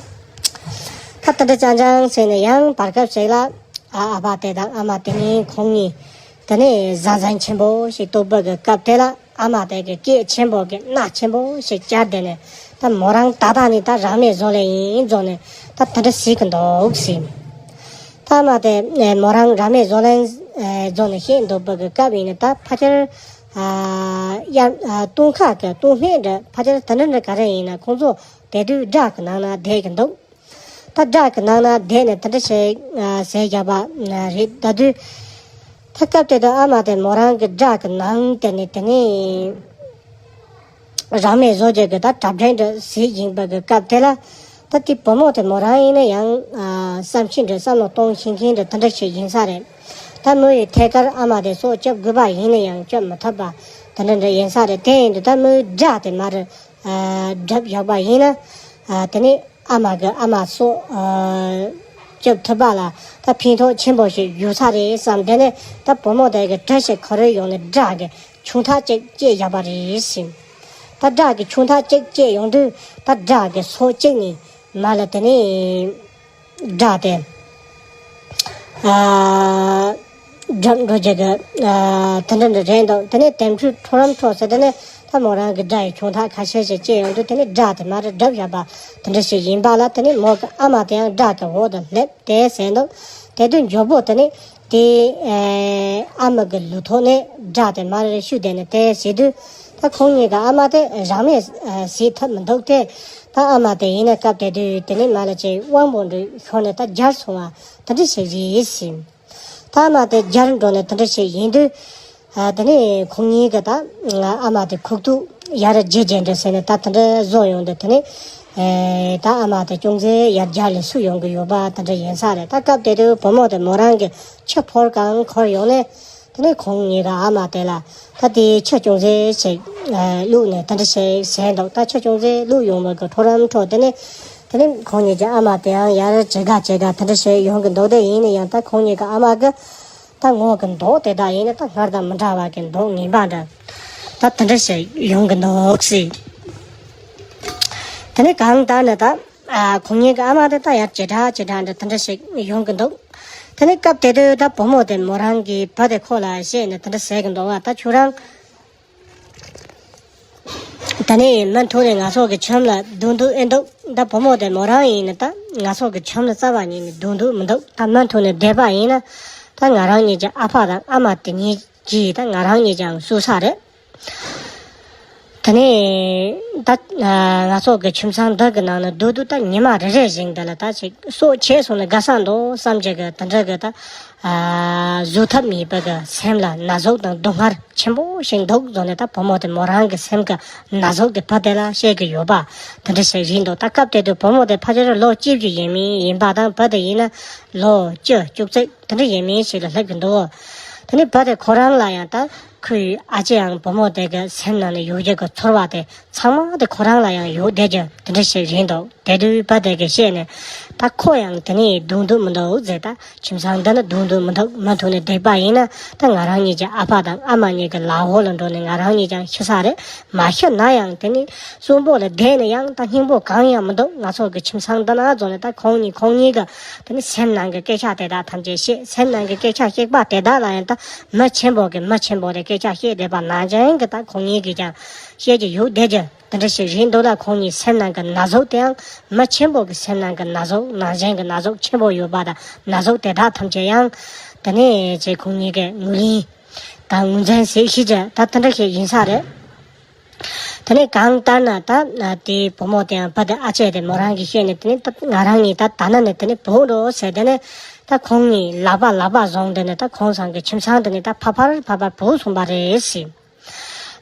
ད་དེ་འདྲ་རྐྱང་རྐྱང་བྱས་ནས་ཡང་བར་སྐབས་ཤིག་ལ་ཨ་ཨ་ཕ་དེ་དང་ཨ་མ་དེ་གཉིས་ཁོང་གཉིས་དེ་ནས་བཟང་བཟང་ཆེན་པོ་ཞིག་བསྟོད་པ་གི་སྐབས་དེ་ལ། ཨ་མ་དེ་གི་སྐད་ཆེན་པོ་གི་སྣ་ཆེན་པོ་ཞིག་བཅར་དེ་ནས་ད་མོ་རང་ད་ལྟ་ནས་ད་རང་མེད་བཟོ་ལེ་ཡིན་བཟོ་ནས་ད་དེ་འདྲ་ཟེར་གི་འདུག་ཟེར། ད་ཨ་མ་དེ་མོ་རང་རང་མེད་བཟོ་ལེ་བཟོ་ནས་བཤད་འདུག་པ་གི་སྐབས་ཡིན་ན། ད་ཕལ་ཆེར་ཨ་ཡར་ཨ་སྟོན་ཁ་གི་སྟོད་སྨད་འདྲ་ཕལ་ཆེར་དེ་འདྲ་འདྲ་ག་རེ་ཡིན་ན་ཁོང་ཚོ་དེ་དུས་སྦྲ་གི་ནང་ན་བསྡད་གི་འདུག་ད་སྦྲ་གི་ནང་ན་བསྡད་ནས་དེ་འདྲ་ཞིག་ཟེར་བཞག་པ་རེད། ད་དུས་ད་སྐབས་དེ་དུས་ཨ་མ་དེ་མོ་རང་གི་སྦྲ་གི་ནང་དེ་ནས་དེ་ནས་རང་མེད་བཟོ་རྒྱུ་གི་ད་གྲ་སྒྲིག་འདྲ་བྱེད་བཞིན་པ་གི་སྐབས་དེ་ལ། ད་དེ་བུ་མོ་དེ་མོ་རང་ཡིན་ན་ཡང་ཨ་བསམ་ཤེས་འདྲ་བསམ་བློ་གཏོང་ཤེས་མཁན་འདྲ་དེ་འདྲ་ཞིག་ཡིན་ས་རེད། ད་མོ་ཡི་ཐད་ཀར་ཨ་མ་དེ་སྲོག་སྐྱོབ་དགོས་པ་ཡིན་ན་ཡང་སྐྱོབ་མི་ཐུབ་པ་དེ་འདྲ་འདྲ་ཡིན་ས་རེད། དེ་ཡིན་དུས་ད་མོའི་དགྲ་དེ་མར་ཨ་བསྒྲུབས་བཞག་པ་ཡིན་ན་ཨ་དེ་ནི་ཨ་མ་གི་ཨ་མ་སྲོག་ཨ་སྐྱོབ་ཐུབ་པ་ལ་ད་ཕན་ཐོགས་ཆེན་པོ་ཞིག་ཡོད་ས་རེད་བསམ། དེ་ནས་ད་བུ་མོ་དེ་གི་གྲི་ཞིག་ཁོ་རའི་ཡོང་ནས་དགྲ་གི་ཆུང་མཐའ་གཅིག་བཅད་བཞག་པ་རེད་ཟེར། ད་དགྲ་གི་ཆུང་མཐའ་གཅིག་བཅད་ཡོང་དུས་ད་དགྲ་གི་སོ་གཅིག་ནས་མར་ལ་དེ་ནས་དགྲ་དེ་ཨ་བསྒྲུབས་འགྲོ་རྒྱུ་གི་ཨ་དེ་འདྲ་འདྲ་རེད་འདུག་དེ་ནས་དེ་འཕྲོས་འཕྲོ་རམ་འཕྲོ་ཟེར། དེ་ནས་ད་མོ་རང་གི་དགྲ་ཡི་ཆུང་མཐའ་ཁ་ཤས་ཤིག་བཅད་ཡོང་དུས་དེ་ནས་དགྲ་དེ་མར་བསྒྲུབས་བཞག་པ་དེ་འདྲ་ཞིག་ཡིན་པ་ལ། དེ་ནས་མོ་གི་ཨ་མ་དེ་ཡང་དགྲ་གི་འོག་ཏུ་སླེབས་དེ་ཟེར་འདུག་དེ་དུས་མགྱོགས་པོ་དེ་ནས་དེ་ཨ་མ་གི་ལུས་ཐོག་ནས་དགྲ་དེ་མར་བཤུས་བསྡད་ནས་དེ་བྱེད་དུས་ད་ཁོང་གཉིས་ཀྱི་ཨ་མ་དེ་རང་མེད་བཟོ་ཐབས་མི་འདུག་སྟེ། ད་ཨ་མ་དེ་ཡིན་ན་སྐབས་དེ་དུས་དེ་ནས་མར་ལ་ཅིག་དབང་པོ་འདྲ་ཤོར་ནས་ད་འབྱར་སོང་བ་དེ་འདྲ་ཞིག་རེད་ཟེར། ད་ཨ་མ་དེ་འབྱར་འགྲོ་ནས་དེ་འདྲ་ཞིག་ཡིན་དུས་ཨ་དེ་ནས་ཁོང་གཉིས་ཀྱི་ད་ཨ་མ་དེ་ཁུག་རྟ་ཡར་རྒྱུག་རྒྱུག་འདྲ་ཟེར་ནས་ད་དེ་འདྲ་བཟོ་ཡོང་དུས་དེ་ནས་ཨེ་ད་ཨ་མ་དེ་ཅུང་ཟད་ཡར་རྒྱུག་ལ་བསུ་ཡོང་གི་ཡོད་པ་དེ་འདྲ་ཡིན་ས་རེད། ད་སྐབས་དེ་དུས་བུ་མོ་དེ་མོ་རང་གི་ཆུ་ཕོར་གང་འཁོར་ཡོང་ནས་དེ་ནས་ཁོང་གཉིས་ཀྱི་ཨ་མ་དེ་ལ་ད་དེ་ཆུ་ཅུང་ཟད་ཞིག་ཨ་བླུགས་ནས་དེ་འདྲ་ཞིག་བྱས་འདུག་ད་ཆུ་ཅུང་ཟད་བླུགས་ཡོང་བ་གི་འཕྲོ་རམ་འཕྲོ་དེ་ནས་དེ་ནས་ཁོང་གཉིས་ཀྱི་ཨ་མ་དེའང་ཡར་ཇེ་དགའ་ཇེ་དགའ་དེ་འདྲ་ཞིག་ཡོང་གི་འདུག་དེ་ཡིན་ན་ཡང་ད་ཁོང་གཉིས་ཀྱི་ཨ་མ་གི་ད་ངོ་གི་མདོག་དེ་དག་ཡིན་ན་ད་སྔར་དང་མི་འདྲ་བ་གི་མདོག་ངན་པ་འདྲ་ད་དེ་འདྲ་ཞིག་ཡོང་གི་འདུག་ཟེར། དེ་ནས་གང་ལྟར་ན་ད་ཨ་ཁོང་གཉིས་ཀྱི་ཨ་མ་དེ་ད་ཡར་ཇེ་དྲག་ཇེ་དྲག་འདྲ་དེ་འདྲ་ཞིག་ཡོང་གི་འདུག་དེ་ནས་སྐབས་དེ་དུས་ད་བུ་མོ་དེ་མོ་རང་གི་བུ་དེ་ཁོ་ལ་བཤད་ནས་དེ་འདྲ་ཟེར་གི་འདུག་བ། ད་ཁྱོད་རང་ད་ནི་མུ་མཐུད་ནས་ང་ཚོ་གི་ཁྱིམ་ལ་སྡོད་འདོད་ཨེ་འདུག་ད་བུ་མོ་དེ་མོ་རང་ཡིན་ན་ད་ང་ཚོ་གི་ཁྱིམ་ལ་རྩ་བ་ཉིད་ནས་སྡོད་འདོད་མི་འདུག་ད་མུ་མཐུད་ནས་བསྡད་པ་ཡིན་ན་ད་ང་རང་གཉིས་ཀྱི་ཨ་ཕ་དང་ཨ་མ་དེ་གཉིས་ཀྱིས་ད་ང་རང་གཉིས་ཀྱང་གསོད་ས་རེད། ད་ནི་ད་ང་ཚོ་གི་ཁྱིམ་ཚང་འདི་གི་ནང་ན་སྡོད་དུས་ད་ཉི་མ་རེ་རེ་བཞིན་དེ་ལ་ད་ཅིག་སྲོག་ཆད་སོང་ན་དགའ་ས་འདུག་བསམ་གྱི་གི་དེ་འདྲ་གི་ད་ཨ་བཟོད་ཐབས་མེད་པ་གི་སེམས་ལ་ན་ཟུག་དང་སྡུག་བསྔལ་ཆེན་པོ་ཞིག་འདུག་བཟོ་ནས་ད་བུ་མོ་དེ་མོ་རང་གི་སེམས་ཀྱི་ན་ཟུག་དེ་བུ་དེ་ལ་བཤད་ཀྱི་ཡོད་པ་དེ་འདྲ་ཞིག་རེད་འདུག་ད་སྐབས་དེ་དུས་བུ་མོ་དེ་ཕལ་ཆེར་ལོ་བཅུ་བཞི་ཡས་མས་ཡིན་པ་དང་བུ་དེ་ཡིན་ན་ལོ་བཅུ་བཅུ་གཅིག་དེ་འདྲ་ཡས་མས་ཞིག་ལ་སླེབས་ཀྱི་འདུག་དེ་ནས་བུ་དེ་ཁོ་རང་ལ་ཡང་ད་ཁོའི་ཨ་ཅེའང་བུ་མོ་དེ་གི་སེམས་ནང་ནས་ཡོད་རྒྱུ་གི་ཚོར་བ་དེ་ཚང་མ་དེ་ཁོ་རང་ལ་ཡང་ཡོད་བསྡད་རྒྱུ་དེ་འདྲ་ཞིག་རེད་འདུག་དེ་དུས་བུ་དེ་གིས་བཤད་ནས་ད་ཁོ་ཡང་དེ་ནས་སྡོད་འདོད་མི་འདུག་ཟེར། ད་ཁྱིམ་ཚང་འདི་ན་སྡོད་འདོད་མི་འདུག་མུ་མཐུད་ནས་བསྡད་པ་ཡིན་ན་ད་ང་རང་གཉིས་ཀྱི་ཨ་ཕ་དང་ཨ་མ་གཉིས་ཀྱི་ལག་འོག་ལ་འགྲོ་ནས་ང་རང་གཉིས་ཀྱང་ཤི་ས་རེད། མ་ཤི་ན་ཡང་དེ་ནས་གསོན་པོ་ལ་བསྡད་ན་ཡང་ད་སྙིང་པོ་གང་ཡང་མི་འདུག་ང་ཚོ་གི་ཁྱིམ་ཚང་འདི་ན་འཛོམས་ནས་ད་ཁོང་གཉིས་ཁོང་གཉིས་ཀྱི་དེ་ནས་སེམས་ནང་གི་སྐད་ཆ་དེ་དག་ཐམས་ཅད་བཤད། སེམས་ནང་གི་སྐད་ཆ་བཤད་པ་དེ་དག་ལ་ཡང་ད་མི་ཆེན་པོ་གི་མི་ཆེན་པོ་ལ་སྐད་ཆ་བཤད་བསྡད་པ་ནང་བཞིན་གྱི་ད་ཁོང་གཉིས་ཀྱིས་ཀྱང་བཤད་ཀྱི་ཡོད་བསྡད་རྒྱུ་དེ་འདྲ་ཞིག་རེད་འདུག་ལ། ཁོང་གཉིས་སེམས་ནང་གི་ན་ཟུག་དེའང་མི་ཆེན་པོ་གི་སེམས་ནང་གི་ན་ཟུག་ནང་བཞིན་གྱི་ན་ཟུག་ཆེན་པོ་ཡོད་པ་དང་ན་ཟུག་དེ་དག་ཐམས་ཅད་ཡང་དེ་ནས་ཅེས་ཁོང་གཉིས་ཀྱི་ངོས་ལེན་དང་ངོས་འཛིན་ཟེར་ཤེས་ཀྱི་ད་དེ་འདྲ་ཞིག་ཡིན་ས་རེད། དེ་ནས་གང་ལྟར་ན་ད་དེའི་བུ་མོ་དེའང་བུ་དེ་ཨ་ཅེ་དེ་མོ་རང་གིས་བཤད་ནས་དེ་ནས་ད་ང་རང་གཉིས་ད་ད་ན་ནས་དེ་ནས་བུད་འགྲོ་ཟེར། དེ་ནས་ད་ཁོང་གཉིས་ལག་པ་ལག་པ་བཟུང་དེ་ནས་ད་ཁོང་ཚང་གི་ཁྱིམ་ཚང་དེ་ནས་ད་ཕར་ཕར་ཕར་ཕར་བུད་སོང་པ་རེད་ཟེར།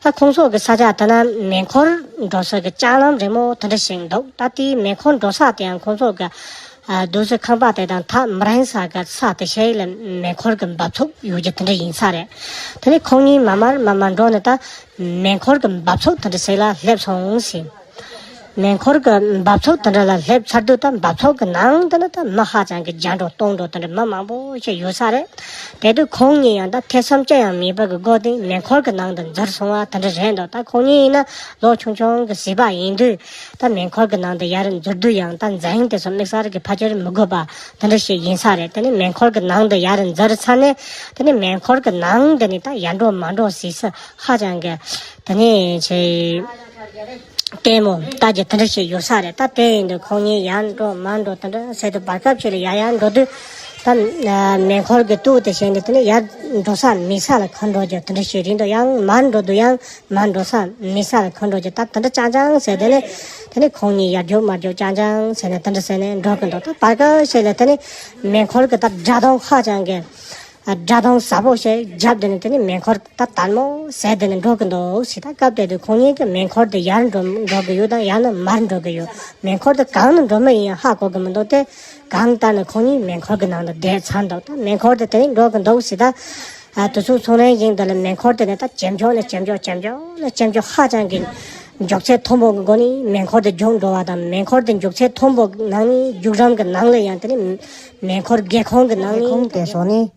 ད་ཁོང་ཚོ་གི་ས་ཆ་དེ་ན་མེ་འཁོར་འགྲོ་ས་གི་ལྕགས་ལམ་རིང་མོ་དེ་འདྲ་ཞིག་འདུག་ད་དེའི་མེ་འཁོར་འགྲོ་ས་དེའང་ཁོང་ཚོ་གི་ཨ་སྡོད་ས་ཁང་པ་དེ་དང་ཐག་མི་རིང་ས་གི་ས་དེ་ཤེད་ལ་མེ་འཁོར་གི་འབབ་ཚུགས་ཡོད་རྒྱུ་དེ་འདྲ་ཡིན་ས་རེད། དེ་ནས་ཁོང་གཉིས་མར་མར་མར་མར་འགྲོ་ནས་ད་མེ་འཁོར་གི་འབབ་ཚུགས་དེ་འདྲ་ཞིག་ལ་སླེབས་སོང་ཟེར། མེ་འཁོར་གྱི་འབབ་ཚུགས་དེ་འདྲ་ལ་སླེབས་ཚར་དུས་ད་འབབ་ཚུགས་ཀྱི་ནང་དུ་ནི་ད་མི་ཧ་ཅང་གི་རྒྱ་འགྲོ་སྟོང་འགྲོ་དེ་འདྲ་མི་མང་པོ་ཞིག་ཡོད་ས་རེད། དེ་དུས་ཁོང་གཉིས་ཡང་ད་ཐེ་ཚོམ་ཅི་ཡང་མེད་པ་གི་སྒོ་དེ་མེ་འཁོར་གྱི་ནང་དུ་འཛུལ་སོང་བ་དེ་འདྲ་རེད་འདུག་ད་ཁོང་གཉིས་ཡིན་ན་ལོ་ཆུང་ཆུང་གི་བྱིས་པ་ཡིན་དུས་ད་མེ་འཁོར་གྱི་ནང་དུ་ཡར་འཛུལ་དུས་ཡང་ད་འཛིང་དེ་ཚོ་དམིགས་བསལ་གྱི་ཕལ་ཆེར་མི་དགོས་པ་དེ་འདྲ་ཞིག་ཡིན་ས་རེད། དེ་ནས་མེ་འཁོར་གྱི་ནང་དུ་ཡར་འཛུལ་ཚར་ནས་དེ་ནས་མེ་འཁོར་གྱི་ནང་དུ་ནི་ད་ཡར་འགྲོ་མར་འགྲོ་བྱེད་ས་ཧ་ཅང་གི་དེ་ནས་ཆེ། ལྟད་མོ་ལྟ་རྒྱུ་དེ་འདྲ་ཞིག་ཡོད་ས་རེད། ད་དེ་ཡིན་དུས་ཁོང་གཉིས་ཡར་འགྲོ་མར་འགྲོ་དེ་འདྲ་ཟེར་དུས་བར་སྐབས་ཤིག་ལ་ཡར་ཡར་འགྲོ་དུས་ད་མེ་འཁོར་གྱི་སྟོད་དེ་བྱས་ནས་དེ་ནས་ཡར་འགྲོ་ས་མེད་ས་ལ་འཁོར་འགྲོ་རྒྱུ་དེ་འདྲ་ཞིག་རེད་འདུག་ཡང་མར་འགྲོ་དུས་ཡང་མར་འགྲོ་ས་མེད་ས་ལ་འཁོར་འགྲོ་རྒྱུ་ད་དེ་འདྲ་རྐྱང་རྐྱང་ཟེར། དེ་ནས་དེ་ནས་ཁོང་གཉིས་ཡར་རྒྱུག་མར་རྒྱུག་རྐྱང་རྐྱང་ཟེར་ནས་དེ་འདྲ་ཟེར་ནས་འགྲོ་གི་འདུག་ད་བར་སྐབས་ཤིག་ལ་དེ་ནས་མེ་འཁོར་གྱི་ད་སྒྲ་གདངས་ཧ་ཅང་གི་སྒྲ་གདངས་ཟབ་པོ་ཞིག་བརྒྱབ་དེ་ནས་དེ་ནས་མེ་འཁོར་ད་དལ་མོ་ཟེར་དེ་ནས་འགྲོ་གི་འདུག་ཟེར། ད་སྐབས་དེ་དུས་ཁོང་གཉིས་ཀྱི་མེ་འཁོར་དེ་ཡར་འགྲོ་འགྲོ་གི་ཡོད་དང་ཡང་ན་མར་འགྲོ་གི་ཡོད། མེ་འཁོར་དེ་གང་ནས་འགྲོ་མིན་ཡིན་ཡང་ཧ་གོ་གི་མི་འདུག་སྟེ། གང་ལྟར་ན་ཁོང་གཉིས་མེ་འཁོར་གྱི་ནང་དུ་བསྡད་ཚར་འདུག་ད་མེ་འཁོར་དེ་དེ་ནས་འགྲོ་གི་འདུག་ཟེར། ད་ཨ་དུས་ཚོད་ཚོང་རན་ཡིན་དུས་ལ་མེ་འཁོར་དེ་ནས་ད་ཇེ་མགྱོགས་ནས་ཇེ་མགྱོགས་ཇེ་མགྱོགས་ནས་ཇེ་མགྱོགས་ཧ་ཅང་གི་མགྱོགས་ཚད་མཐོན་པོ་གི་སྒོ་ནས་མེ་འཁོར་དེ་མགྱོགས་འགྲོ་བ་དང་། མེ་འཁོར་དེ་མགྱོགས་ཚད་མཐོན་པོ་ནང་ནས་རྒྱུག་རམ་གྱི་ནང་ལ་ཡང་དེ་ནས་མེ་འཁོར་སྒེའུ་ཁུང་གི་ནང་ནས་སྒེའུ་ཁུང་དེ་སོགས་ནས།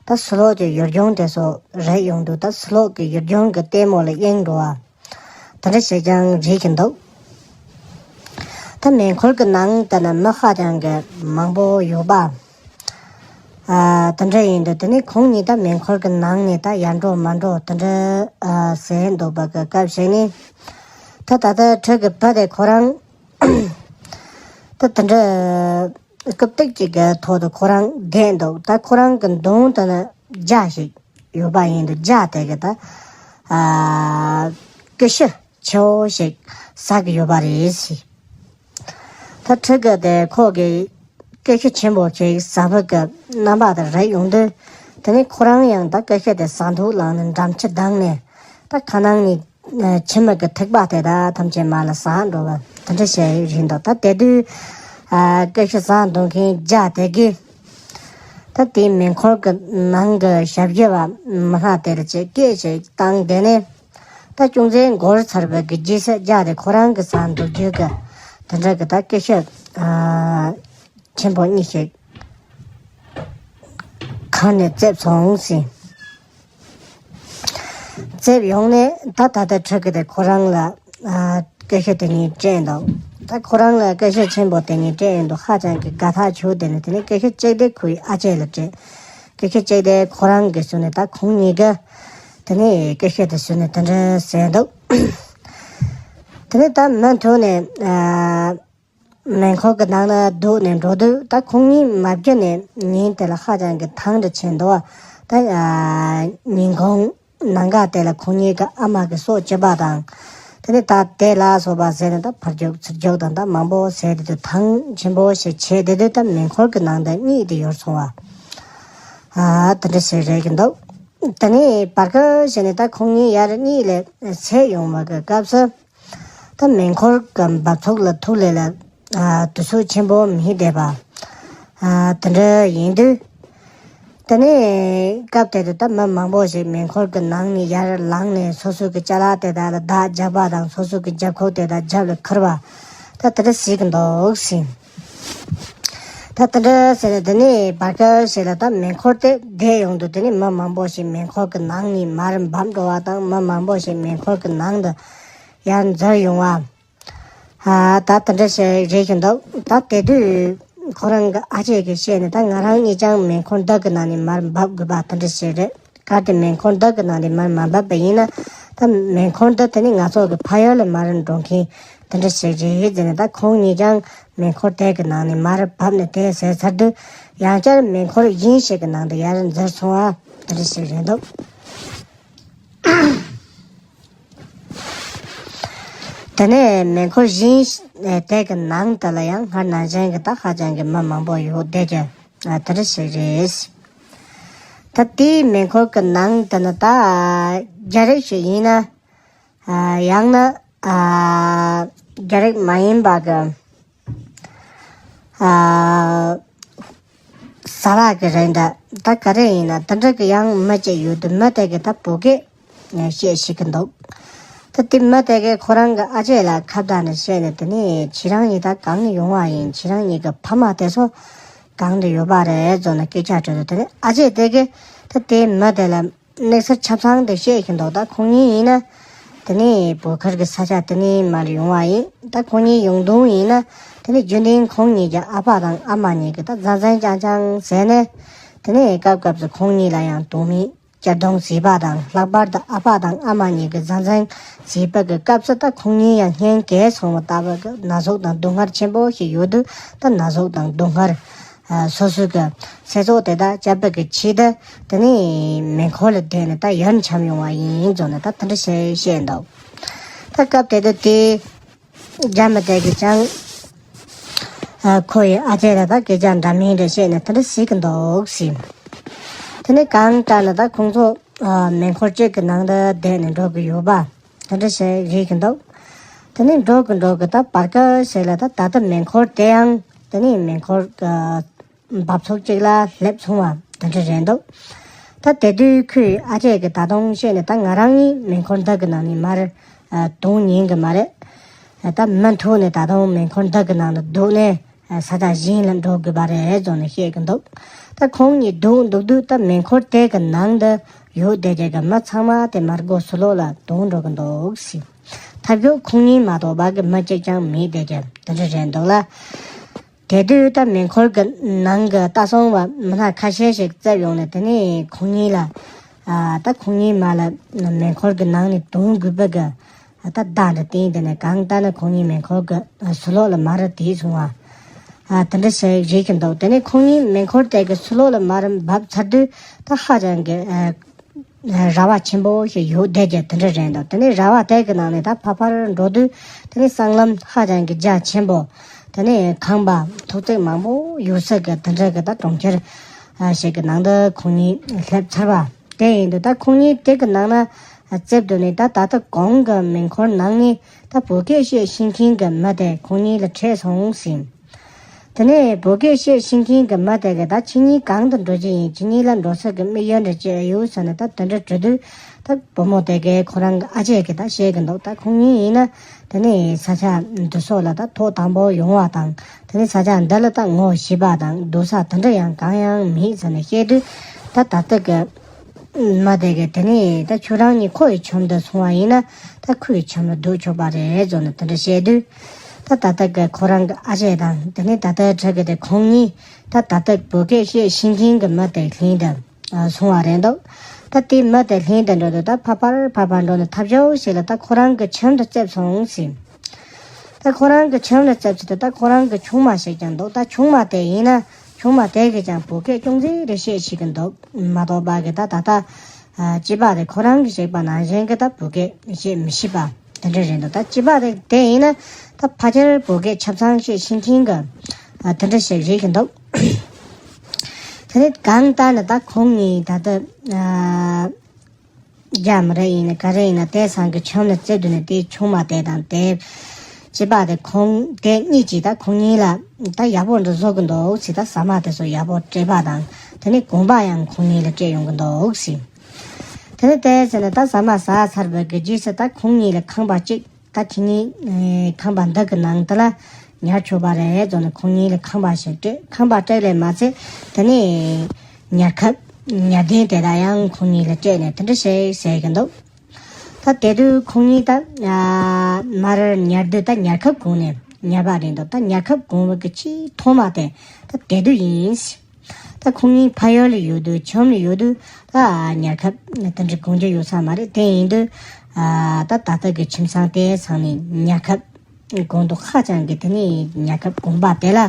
ད་ཕྱི་ལོགས་ཀྱི་ཡུལ་ལྗོངས་དེ་ཚོ་རེག་ཡོང་དུས། ད་ཕྱི་ལོགས་ཀྱི་ཡུལ་ལྗོངས་ཀྱི་ལྟད་མོ་ལ་གཡེང་འགྲོ་བ་དེ་འདྲ་ཞིག་ཀྱང་རེད་ཀྱི་འདུག་ད་མེ་འཁོར་གྱི་ནང་དེ་ན་མི་ཧ་ཅང་གི་མང་པོ་ཡོད་པ། ཨ་དེ་འདྲ་ཡིན་དུས་དེ་ནས་ཁོང་གཉིས་ད་མེ་འཁོར་གྱི་ནང་ནས་ད་ཡར་འགྲོ་མར་འགྲོ་དེ་འདྲ་ཨ་ཟེར་འདུག་པ་གི་སྐབས་ཤིག་ནས། ད་ད་ལྟ་ཁྲི་གི་བུ་དེ་ཁོ་རང་ད་དེ་འདྲ་རྐུབ་སྟེགས་ཅིག་གི་ཐོག་ཏུ་ཁོ་རང་བསྡད་འདུག་ད་ཁོ་རང་གི་མདུན་དུ་ན་རྒྱ་ཞིག་ཡོད་པ་ཡིན་དུས། རྒྱ་དེ་གི་ད་ཨ་ཀུ་ཤུ་ཆེ་བོ་ཞིག་ཟ་གི་ཡོད་པ་རེད་ཟེར། ད་ཁྲི་གི་དེ་ཁོ་གི་ཀུ་ཤུ་ཆེན་པོ་ཞིག་ཟ་བུ་གི་རྣམ་པ་དེ་རེག་ཡོང་དུས། དེ་ནས་ཁོ་རང་ཡང་ད་ཀུ་ཤུ་དེ་ཟ་འདུག་ལངས་ནས་འགྲམ་ལྕག་བརྡུངས་ནས། ད་ཁ་ནང་ནས་ཨ་མཆི་མ་གི་ཐིགས་པ་དེ་དག་ཐམས་ཅད་མར་ལ་ཟག་འགྲོ་བ་དེ་འདྲ་བྱས་ཡོད་འདུག་ད་དེ་དུས་ཨ་ཀུ་ཤུ་ཟ་འདུག་མཁན་རྒྱ་དེ་གིས་ད་དེའི་མེ་འཁོར་གྱི་ནང་གི་ཞབས་ཕྱི་བ་མི་སྣ་དེར་ཅིག་སྐད་ཅིག་བཏང་། དེ་ནས་ད་ཅུང་ཟད་འགོར་ཚར་བའི་གི་རྗེས་སུ་རྒྱ་དེ་ཁོ་རང་གི་ཟ་འདུག་རྒྱུ་གི་དེ་འདྲ་གི་ད་ཀུ་ཤུ་ཨ་ཆེན་པོ་གཉིས་ཤིག་གང་ནས་བཙེམས་སོང་ཟེར། བཙེམས་ཡོང་ནས་ད་ད་ལྟ་ཕྲུ་གུ་དེ་ཁོ་རང་ལ་ཨ་ཀུ་ཤུ་དེ་གཉིས་སྤྲད་འདུག་ད་ཁོ་རང་ལ་ཀུ་ཤུ་ཆེན་པོ་དེ་གཉིས་སྤྲད་ཡོང་དུས་ཧ་ཅང་གི་དགའ་ཐག་ཆོད། དེ་ནས་དེ་ནས་ཀུ་ཤུ་གཅིག་དེ་ཁོའི་ཨ་ཅེ་ལ་སྤྲད། ཀུ་ཤུ་གཅིག་དེ་ཁོ་རང་གིས་ཟོས་ནས། ད་ཁོང་གཉིས་ཀ་དེ་ནས་ཀུ་ཤུ་དེ་ཟོས་ནས་དེ་འདྲ་ཟེར་འདུག་དེ་ནས་ད་མུ་མཐུད་ནས་ཨ། མེ་འཁོར་གྱི་ནང་ན་འདུག་ནས་འགྲོ་དུས། ད་ཁོང་གཉིས་མ་བརྒྱུད་ནས་ཉིན་དེ་ལ་ཧ་ཅང་གི་ཐང་དུ་ཕྱིན་འདུག་ད་ཨ་ཉིན་གུང་ནངས་ཀ་དེ་ལ་ཁོང་གཉིས་ཀྱི་ཨ་མ་གི་སྲོག་བཅད་པ་དང་། དེ་ནས་ད་དེ་ལ་སོགས་པ་ཟེར་ནས་ད་ཕར་རྒྱུག་ཚུར་རྒྱུག་དང་ད་མང་པོ་ཟེར་དེ་དུས། ཐང་ཆེན་པོ་ཞིག་བྱས་དེ་དུས་ད་མེ་འཁོར་གྱི་ནང་དུ་གཉིད་དེ་ཡུར་སོང་བ། ཨ་དེ་འདྲ་ཞིག་རེད་ཀྱི་འདུག་དེ་ནས་བར་སྐབས་ཤིག་ནས་ད་ཁོང་གཉིས་ཡར་གཉིད་ལས་སད་ཡོང་བ་གི་སྐབས་སུ། ད་མེ་འཁོར་གྱི་འབབ་ཚུགས་ལ་ཐུག་ལེ་ལ་ཨ་དུས་ཚོད་ཆེན་པོ་མི་བསྡད་པ་ཨ་དེ་འདྲ་ཡིན་དུས། དེ་ནས་སྐབས་དེ་དུ་ད་མི་མང་པོ་ཞིག་མེ་འཁོར་གྱི་ནང་ནས་ཡར་ལངས་ནས་སོ་སོ་གི་ཅ་ལག་དེ་དག་ལ་བདག་རྒྱབ་པ་དང་། སོ་སོ་གི་རྒྱབ་ཁུག་དེ་དག་རྒྱབ་ལ་འཁུར་བ་ད་དེ་འདྲ་ཟེར་གྱི་འདུག་ཟེར། ད་དེ་འདྲ་ཟེར་ནས་དེ་ནས་བར་སྐབས་ཤིག་ལ་ད་མེ་འཁོར་དེ་བསྡད་ཡོང་དུས། དེ་ནས་མི་མང་པོ་ཞིག་མེ་འཁོར་གྱི་ནང་ནས་མར་འབབ་འགྲོ་བ་དང་། མི་མང་པོ་ཞིག་མེ་འཁོར་གྱི་ནང་དུ་ཡར་འཛུལ་ཡོང་བ། ཨ་ད་དེ་འདྲ་ཞིག་རེད་ཀྱི་འདུག་ད་དེ་དུས་ཁོ་རང་གི་ཨ་ཅེ་གིས་བཤད་ནས། ད་ང་རང་གཉིས་ཀྱང་མེ་འཁོར་འདི་གི་ནང་ནས་མར་འབབ་དགོས་པ་དེ་འདྲ་ཞིག་རེད། གལ་ཏེ་མེ་འཁོར་འདི་གི་ནང་ནས་མར་མ་འབབ་པ་ཡིན་ན། ད་མེ་འཁོར་འདི་དེ་ནས་ང་ཚོ་གི་ཕ་ཡུལ་ལ་མར་འགྲོ་མཁན་དེ་འདྲ་ཞིག་རེད་ཟེར་ནས། ད་ཁོང་གཉིས་ཀྱང་མེ་འཁོར་དེ་གི་ནང་ནས་མར་བབས་ནས་དེ་ཟེར་ཚར་དུས། ཡང་བསྐྱར་མེ་འཁོར་གཞན་ཞིག་གི་ནང་དུ་ཡར་འཛུལ་སོང་བ་དེ་འདྲ་ཞིག་རེད་འདུག་དེ་ནས་མེ་འཁོར་གཞན་དེ་གི་ནང་དུ་ལ་ཡང་སྔར་ནང་བཞིན་གྱི་ད་ཧ་ཅང་གི་མི་མང་པོ་ཡོད་བསྡད་ཀྱི་ཨ་དེ་འདྲ་ཞིག་རེད། ད་དེའི་མེ་འཁོར་གྱི་ནང་དུ་ན་ད་རྒྱ་རིགས་ཤིག་ཡིན་ན། ཨ་ཡང་ན་ཨ་རྒྱ་རིགས་མ་ཡིན་པ་གི་ཨ་ས་ལ་གི་རེད་འདྲ། ད་ག་རེ་ཡིན་ན་དེ་འདྲ་གི་ཡང་མི་གཅིག་ཡོད་དུས། མི་དེ་གིས་ད་བོད་སྐད་བཤད་ཤེས་ཀྱི་འདུག་ད་དེ་མི་དེ་གིས་ཁོ་རང་གི་ཨ་ཅེ་ལ་ཁ་བརྡ་ནས་བཤད་ནས། དེ་ནས་ཁྱེད་རང་གཉིས་ད་གང་ནས་ཡོང་བ་ཡིན། ཁྱེད་རང་གཉིས་ཀྱི་ཕ་མ་དེ་ཚོ་གང་དུ་ཡོད་པ་རེད་ཟེར་ནས་སྐད་ཆ་དྲིས་དུས། དེ་ནས་ཨ་ཅེ་དེ་གིས་ད་དེ་མི་དེ་ལ་གནས་ཚུལ་ཆ་ཚང་དེ་བཤད་ཀྱི་འདུག་ད་ཁོང་གཉིས་ཡིན་ན་དེ་ནས་བོད་ཁུལ་གྱི་ས་ཆ་དེ་ནས་མར་ཡོང་བ་ཡིན། ད་ཁོང་གཉིས་ཡོང་དུས་ཡིན་ན་དེ་ནས་རྒྱུན་ལྡན་ཁོང་གཉིས་ཀྱི་ཨ་ཕ་དང་ཨ་མ་གཉིས་ཀྱིས་ད་ཛང་ཛང་ཅང་ཅང་ཟེར་ནས། དེ་ནས་སྐབས་སྐབས་སུ་ཁོང་གཉིས་ལ་ཡང་དོན་མེད་གཅར་རྡུང་བྱས་པ་དང་། ལྷག་པར་དུ་ཨ་ཕ་དང་ཨ་མ་གཉིས་ཀྱིས་ཛང་ཛང་བྱས་པ་གི་སྐབས་སུ་ད་ཁོང་གཉིས་ཡང་གཉེན་གས་སོང་བ་ལྟ་བུ་གི་ན་ཟུག་དང་སྡུག་བསྔལ་ཆེན་པོ་ཞིག་ཡོད་དུས། ད་ན་ཟུག་དང་སྡུག་བསྔལ་ཨ་སོ་སོ་གི་ཚེ་སྲོག་དེ་དག་བསྐྱབ་པ་གི་ཆེད་དུ་དེ་ནས་མེ་འཁོར་ལ་བསྡད་ནས་ད་ཡར་འཁྱམས་ཡོང་བ་ཡིན་ཟེར་ནས་ད་དེ་འདྲ་བཤད་བཤད་འདུག་ད་སྐབས་དེ་དུས་དེ་རྒྱ་མི་དེ་གིས་ཀྱང་ཨ་ཁོ་ཡི་ཨ་ཅེ་ལ་ད་སྐད་ཆ་འདྲ་མིན་འདྲ་བཤད་ནས་དེ་འདྲ་ཟེར་གྱི་འདུག་ཟེར། དེ་ནས་གང་ལྟར་ན་ད་ཁོང་ཚོ་ཨ་མེ་འཁོར་གཅིག་གི་ནང་དུ་བསྡད་ནས་འགྲོ་གི་ཡོད་པ་དེ་འདྲ་ཞིག་རེད་ཀྱི་འདུག་དེ་ནས་འགྲོ་གི་འགྲོ་གི་ད་བར་སྐབས་ཤིག་ལ་ད་ད་ལྟ་མེ་འཁོར་དེ་ཡང་དེ་ནས་མེ་འཁོར་ཨ་འབབ་ཚུགས་གཅིག་ལ་སླེབས་སོང་བ་དེ་འདྲ་རེད་འདུག་ད་དེ་དུས་ཁོའི་ཨ་ཅེ་གིས་ད་དུང་བཤད་ནས་ད་ང་རང་གཉིས་མེ་འཁོར་འདི་གི་ནང་ནས་མར་ཨ་གཏོང་ཉན་གི་མ་རེད། ད་མུ་མཐུད་ནས་ད་དུང་མེ་འཁོར་འདི་གི་ནང་དུ་འདུག་ནས་ས་ཆ་གཞན་ལ་འགྲོ་དགོས་པ་རེད་བཟོ་ནས་བཤད་ཀྱི་འདུག་ད་ཁོང་གཉིས་འདུག་འདུག་དུས་ད་མེ་འཁོར་དེ་གི་ནང་དུ་ཡོད་བསྡད་རྒྱུ་གི་མི་ཚང་མ་དེ་མར་སྒོ་ཕྱི་ལོགས་ལ་དོང་འགྲོ་གི་འདུག་ཟེར། ཐབས་སྐྱོ་ཁོང་གཉིས་མ་གཏོགས་པ་གི་མི་གཅིག་ཀྱང་མེད་བསྡད་རྒྱུ་དེ་འདྲ་རེད་འདུག་ལ། དེ་དུས་ད་མེ་འཁོར་གི་ནང་གི་ལྟ་སྲུང་བ་མི་སྣ་ཁ་ཤས་ཤིག་བཙལ་ཡོང་ནས་དེ་ནས་ཁོང་གཉིས་ལ་ཨ་ད་ཁོང་གཉིས་མར་ལ་མེ་འཁོར་གི་ནང་ནས་དོང་དགོས་པ་གི་ད་བརྡ་འདྲ་བསྟན། དེ་ནས་གང་ལྟར་ན་ཁོང་གཉིས་མེ་འཁོར་གི་ཕྱི་ལོགས་ལ་མར་དེད་སོང་བ། ཨ་དེ་འདྲ་ཞིག་རེད་ཀྱི་འདུག་དེ་ནས་ཁོང་གཉིས་མེ་འཁོར་དེ་གི་ཕྱི་ལོགས་ལ་མར་འབབ་ཚར་དུས་ད་ཧ་ཅང་གི་ཨ་ར་བ་ཆེན་པོ་ཞིག་ཡོད་བསྡད་རྒྱུ་དེ་འདྲ་རེད་འདུག་དེ་ནས་ར་བ་དེ་གི་ནང་ནས་ད་ཕར་ཕར་འགྲོ་དུས་དེ་ནས་སྲང་ལམ་ཧ་ཅང་གི་རྒྱ་ཆེན་པོ། དེ་ནས་ཁང་པ་ཐོག་བརྩེགས་མང་པོ་ཡོད་ས་གི་དེ་འདྲ་གི་ད་གྲོང་ཁྱེར་ཨ་ཞིག་གི་ནང་དུ་ཁོང་གཉིས་སླེབས་ཚར་བ། དེ་ཡིན་དུས་ད་ཁོང་གཉིས་དེ་གི་ནང་ན་ཨ་རྩེབ་འདུག་ནས་ད་ད་ལྟ་གོང་གི་མེ་འཁོར་ནང་ནས་ད་བོད་སྐད་བཤད་ཤེས་མཁན་གི་མི་དེ་ཁོང་གཉིས་ལ་འཕྲད་སོང་ཟིན། དེ་ནས་བོད་སྐད་བཤད་ཤེས་མཁན་གི་མི་དེ་གིས་ད་ཁྱེད་གཉིས་གང་དུ་འགྲོ་རྒྱུ་ཡིན། ཁྱེད་གཉིས་ལ་འགྲོ་ས་གི་དམིགས་ཡུལ་འདྲ་ཅིག་ཡོད་ཟེར་ནས་ད་དེ་འདྲ་དྲི་དུས་ད་བུ་མོ་དེ་གིས་ཁོ་རང་གི་ཨ་ཅེ་གིས་ད་བཤད་གི་འདུག་ད་ཁོང་གཉིས་ཡིན་ན་དེ་ནས་ས་ཆ་འདི་སོགས་ལ་ད་ཐོག་དང་པོ་ཡོང་བ་དང་དེ་ནས་ས་ཆ་འདི་ལ་ད་ངོ་ཤེས་པ་དང་སྡོད་ས་དེ་འདྲ་ཡང་གང་ཡང་མེད་ཟེར་ནས་བཤད་དུས་ད་ད་ལྟ་གི་མ་དེ་གི་དེ་ནས་ད་ཁྱོད་རང་གཉིས་ཁོ་ཡི་ཁྱིམ་དུ་སོང་བ་ཡིན་ན་ད་ཁོ་ཡི་ཁྱིམ་ལ་སྡོད་ཆོག་པ་རེད་བཟོ་ནས་དེ་འདྲ་བཤད་དུས། ད་ད་ལྟ་གི་ཁོ་རང་གི་ཨ་ཅེ་དང་དེ་ནས་ད་ལྟ་ཁྲི་གི་དེ་ཁོང་གཉིས་ད་ད་ལྟ་བོད་སྐད་བཤད་ཤེས་མཁན་གི་མི་དེ་ལྷན་དུ་སོང་བ་རེད་འདུག་ད་དེ་མི་དེ་ལྷན་དུ་འགྲོ་དུས་ད་ཕར་ཕར་ཕར་ཕར་འགྲོ་ནས་ཐབས་སྐྱོ་ཞིག་ལ་ད་ཁོ་རང་གི་ཁྱིམ་དུ་བཙལ་སོང་ཟིན། ད་ཁོ་རང་གི་ཁྱིམ་ལ་བཙལ་ཚུལ་དུ་ད་ཁོ་རང་གི་ཆུང་མ་ཞིག་ཀྱང་འདུག་ད་ཆུང་མ་དེ་ཡིན་ན་ཆུང་མ་དེ་གིས་ཀྱང་བོད་སྐད་ཅུང་ཟད་རེ་བཤད་ཤེས་ཀྱི་འདུག་མ་གཏོགས་པ་གི་ད་ད་ལྟ་ཨ་སྐྱེས་པ་དེ་ཁོ་རང་གིས་བཤད་པ་ནང་བཞིན་གི་ད་བོད་སྐད་བཤད་མི་ཤེས་པ་དེ་འདྲ་རེད་འདུག་ད་སྐྱེས་པ་དེ་དེ་ཡིན་ན་ད་ཕལ་ཆེར་བོད་སྐད་ཆ་ཚང་བཤད་ཤེས་མཁན་གི་ཨ་དེ་འདྲ་ཞིག་རེད་ཀྱི་འདུག་དེ་ནས་གང་ལྟར་ན་ད་ཁོང་གཉིས་ད་ལྟ་ཨ་རྒྱ་མི་རབས་ཡིན་ན་ག་རེ་ཡིན་ན་དེ་ཚང་གི་ཁྱིམ་ལ་བཙལ་དུས་ནས་དེ་ཆུང་མ་དེ་དང་དེ་སྐྱེས་པ་དེ་ཁོང་དེ་གཉིས་ཀྱིས་ད་ཁོང་གཉིས་ལ་ད་ཡག་པོ་འདྲ་བཟོ་གི་འདུག་ཟེར། ད་ཟ་མ་དེ་ཚོ་ཡག་པོ་སྤྲད་པ་དང་དེ་ནས་གོན་པ་ཡང་ཁོང་གཉིས་ལ་སྤྲད་ཡོང་གི་འདུག་ཟེར། དེ་ནས་དེ་ཟེར་ནས་ད་ཟ་མ་ཟ་ཚར་བའི་གི་རྗེས་སུ་ད་ཁོང་གཉིས་ལ་ཁང་པ་གཅིག་ད་ཁྱེད་གཉིས་ཨེ་ཁང་པ་འདི་གི་ནང་དུ་ལ་ཉར་ཆོག་པ་རེད་བཟོ་ནས་ཁོང་གཉིས་ལ་ཁང་པ་ཞིག་སྤྲད། ཁང་པ་སྤྲད་ལས་མ་ཚད་དེ་ནས་ཉལ་ཁབ་ཉལ་གདན་དེ་དག་ཡང་ཁོང་གཉིས་ལ་སྤྲད་ནས་དེ་འདྲ་ཞིག་ཟེར་གི་འདུག་ད་དེ་དུས་ཁོང་གཉིས་ད་ཨ་མར་ཉལ་དུས་ད་ཉལ་ཁབ་གོན་ནས་ཉལ་བ་རེད་འདུག་ད་ཉལ་ཁབ་གོན་པ་གི་ཆེས་ཐོག་མ་དེ་ད་དེ་དུས་ཡིན། ད་ཁོང་གཉིས་ཕ་ཡུལ་ལ་ཡོད་དུས་ཁྱིམ་ལ་ཡོད་དུས་ད་ཉལ་ཁབ་དེ་འདྲ་གོན་རྒྱུ་ཡོད་ས་མ་རེད། དེ་ཡིན་དུས་ཨ་ད་ད་ལྟ་གི་ཁྱིམ་ཚང་དེ་ཚང་ནས་ཉལ་ཁབ་གོན་འདུག་ཧ་ཅང་གི་དེ་ནས་ཉལ་ཁབ་གོན་པ་དེ་ལ་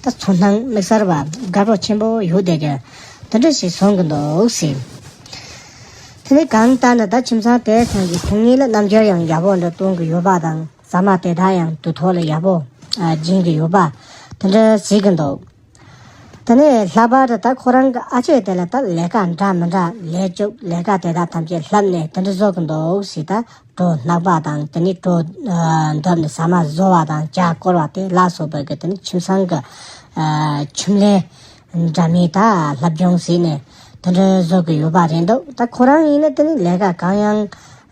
ད་ཚོར་སྣང་དམིགས་བསལ་བ་དགའ་སྤྲོ་ཆེན་པོ་ཡོད་བསྡད་རྒྱུ་དེ་འདྲ་ཞིག་བཟོ་གི་འདུག་ཟེར། དེ་ནས་གང་ལྟར་ན་ད་ཁྱིམ་ཚང་དེ་ཚང་གིས་ཁོང་གཉིས་ལ་རྣམ་འགྱུར་ཡང་ཡག་པོ་འདྲ་སྟོན་གི་ཡོད་པ་དང་ཟ་མ་དེ་དག་ཡང་དུས་ཐོག་ལ་ཡག་པོ་ཨ་སྦྱིན་གི་ཡོད་པ་དེ་འདྲ་གཟིགས་གི་འདུག་དེ་ནས་ལྷག་པར་དུ་ད་ཁོ་རང་གི་ཨ་ཅེ་དེ་ལ་ད་ལས་ཀ་འདྲ་མི་འདྲ་ལས་བཅུག་ལས་ཀ་དེ་དག་ཐམས་ཅད་ལྷབ་ནས་དེ་འདྲ་བཟོ་གི་འདུག་ཟེར། ད་གྲོ་སྣག་པ་དང་དེ་ནས་གྲོ་ཨ་འདབ་ནས་ཟ་མ་བཟོ་བ་དང་ཇ་བསྐོལ་བ་དེ་ལ་སོགས་པའི་གི་དེ་ནས་ཁྱིམ་ཚང་གི་ཨ་ཁྱིམ་ལས་འདྲ་མིན་ད་ལྷབ་སྦྱོང་ཟེར་ནས་དེ་འདྲ་བཟོ་གི་ཡོད་པ་རེད་འདུག་ད་ཁོ་རང་ཡིན་ན་དེ་ནས་ལས་ཀ་གང་ཡང་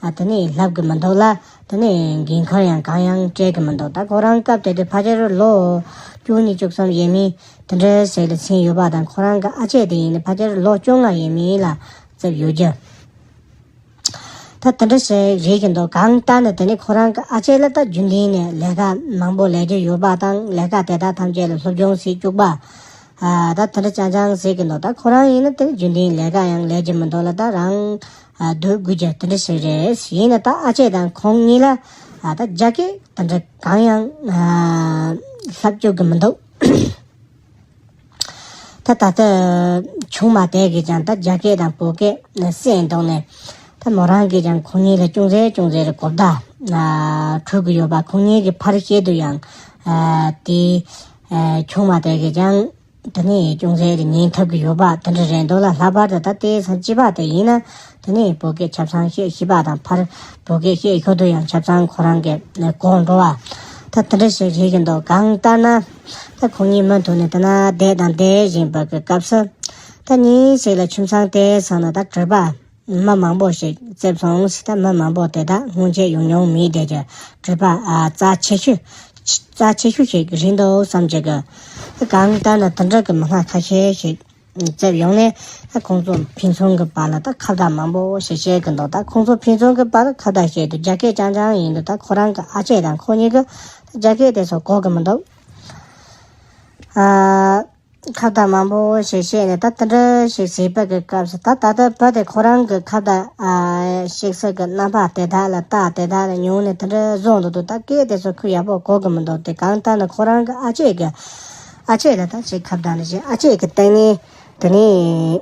ཨ་དེ་ནས་ལྷབ་གི་མི་འདུག་ལ། དེ་ནས་འགན་ཁུར་ཡང་གང་ཡང་སྤྲད་གི་མི་འདུག་ད་ཁོ་རང་སྐབས་དེ་དུས་ཕལ་ཆེར་ལོ་བཅུ་གཉིས་བཅུ་གསུམ་ཡས་མས་དེ་འདྲ་ཞིག་ལ་ཕྱིན་ཡོད་པ་དང་ཁོ་རང་གི་ཨ་ཅེ་དེ་ཡིན་ན་ཕལ་ཆེར་ལོ་བཅོ་ལྔ་ཡས་མས་ལ་བརྩིས་ཡོད་རྒྱུ། ད་དེ་འདྲ་ཞིག་རེད་ཀྱི་འདུག་གང་ལྟར་ན་དེ་ནས་ཁོ་རང་གི་ཨ་ཅེ་ལ་ད་རྒྱུན་ལྡན་ནས་ལས་ཀ་མང་པོ་ལས་རྒྱུ་ཡོད་པ་དང་ལས་ཀ་དེ་དག་ཐམས་ཅད་ལ་སློབ་སྦྱོང་བྱེད་བཅུག་པ། ཨ་ད་དེ་འདྲ་རྐྱང་རྐྱང་ཟེར་གི་འདུག་ད་ཁོ་རང་ཡིན་ན་དེ་རྒྱུན་ལྡན་ལས་ཀ་ཡང་ལས་རྒྱུ་མི་འདུག་ལ་ད་རང་ཨ་སྡོད་དགོས་རྒྱུ་དེ་འདྲ་ཞིག་རེད། ཡིན་ན་ད་ཨ་ཅེ་དང་ཁོང་གཉིས་ལ་ཨ་ད་རྒྱ་སྐད་དེ་འདྲ་གང་ཡང་ཨ་ལྷབ་བཅུག་གི་མི་འདུག་ད་ད་ལྟ་ཆུང་མ་དེ་གིས་ཀྱང་ད་རྒྱ་སྐད་དང་བོད་སྐད་གསན་འདུག་ནས་ད་མོ་རང་གིས་ཀྱང་ཁོང་གཉིས་ལ་ཅུང་ཟད་ཅུང་ཟད་རེ་གོ་བརྡ་ཨ་འཕྲོད་ཀྱི་ཡོད་པ། ཁོང་གཉིས་ཀྱིས་ཕར་བཤད་དུས་ཡང་ཨ་དེ་ཨ་ཆུང་མ་དེ་གིས་ཀྱང་ དེ་ནས་ཅུང་ཟད་ཉན་ཐུབ་ཀྱི་ཡོད་པ་དེ་འདྲ་རེད་འདུག་ལ། ལྷག་པར་དུ་ད་ལྟའི་སང་སྤྱི་པ་དེ་ཡིན་ན་དེ་ནས་བོད་སྐད་ཆ་ཚང་བཤད་ཤེས་པ་དང་། ཕར་བོད་སྐད་བཤད་ཤོར་དུས་ཡང་ཆ་ཚང་ཁོ་རང་གིས་གོ་འགྲོ་བ་ད་དེ་འདྲ་ཞིག་རེད་ཀྱི་འདུག་གང་ལྟར་ན་ད་ཁོང་གཉིས་མུ་མཐུད་ནས་དེ་ན་བསྡད་དང་བསྡད་བཞིན་པ་གི་སྐབས་སུ། ད་ཉིན་ཞིག་ལ་ཁྱིམ་ཚང་དེའི་སང་ན་ད་གྲྭ་པ་མི་མང་པོ་ཞིག་བཙལ་སོང་ཟེར། ད་མི་མང་པོ་དེ་དག་སྔོན་ཆད་ཡོང་མྱོང་མེད་དེ་ཀྱི་གྲྭ་པ་ཨ་རྩ་ཆེ་ཤོས་རྩ་ཆེ་ཤོས་ཤིག་རེད་འདུག་བསམ་གྱི་གི། གང་ལྟར་ན་དེ་འདྲ་གི་མི་སྣ་ཁ་ཤས་ཤིག་བཙལ་ཡོང་ནས། ད་ཁོང་ཚོ་ཕན་ཚུན་གི་བར་ལ་ད་ཁ་བརྡ་མང་པོ་ཞིག་བྱེད་གི་འདུག་ད་ཁོང་ཚོ་ཕན་ཚུན་གི་བར་ཁ་བརྡ་བྱེད་དུས་རྒྱ་སྐད་རྐྱང་རྐྱང་ཡིན་དུས། ད་ཁོ་རང་གི་ཨ་ཅེ་དང་ཁོ་གཉིས་ཀྱིས་རྒྱ་སྐད་དེ་ཚོ་གོ་གི་མི་འདུག་ཨ། ཁ་བརྡ་མང་པོ་ཞིག་བྱས་ནས་ད་དེ་འདྲ་ཞིག་བྱས་པ་གི་སྐབས་སུ། ད་ད་ལྟ་བུ་དེ་ཁོ་རང་གི་ཁ་བརྡ་ཨ་བྱེད་ས་གི་རྣམ་པ་དེ་དག་ལ་ལྟ། དེ་དག་ལ་ཉུང་ནས་དེ་འདྲ་བཟོ་འདུག་འདུག་ད་སྐད་དེ་ཚོ་ཁོས་ཡག་པོ་གོ་གི་མི་འདུག་དེ་གང་ལྟར་ན་ཁོ་རང་གི་ཨ་ཅེ་གི་ཨ་ཅེ་ལ་ད་ཅིག་ཁ་བརྡ་ནི་བྱས། ཨ་ཅེ་གི་སྟེང་ནས་དེ་ནས་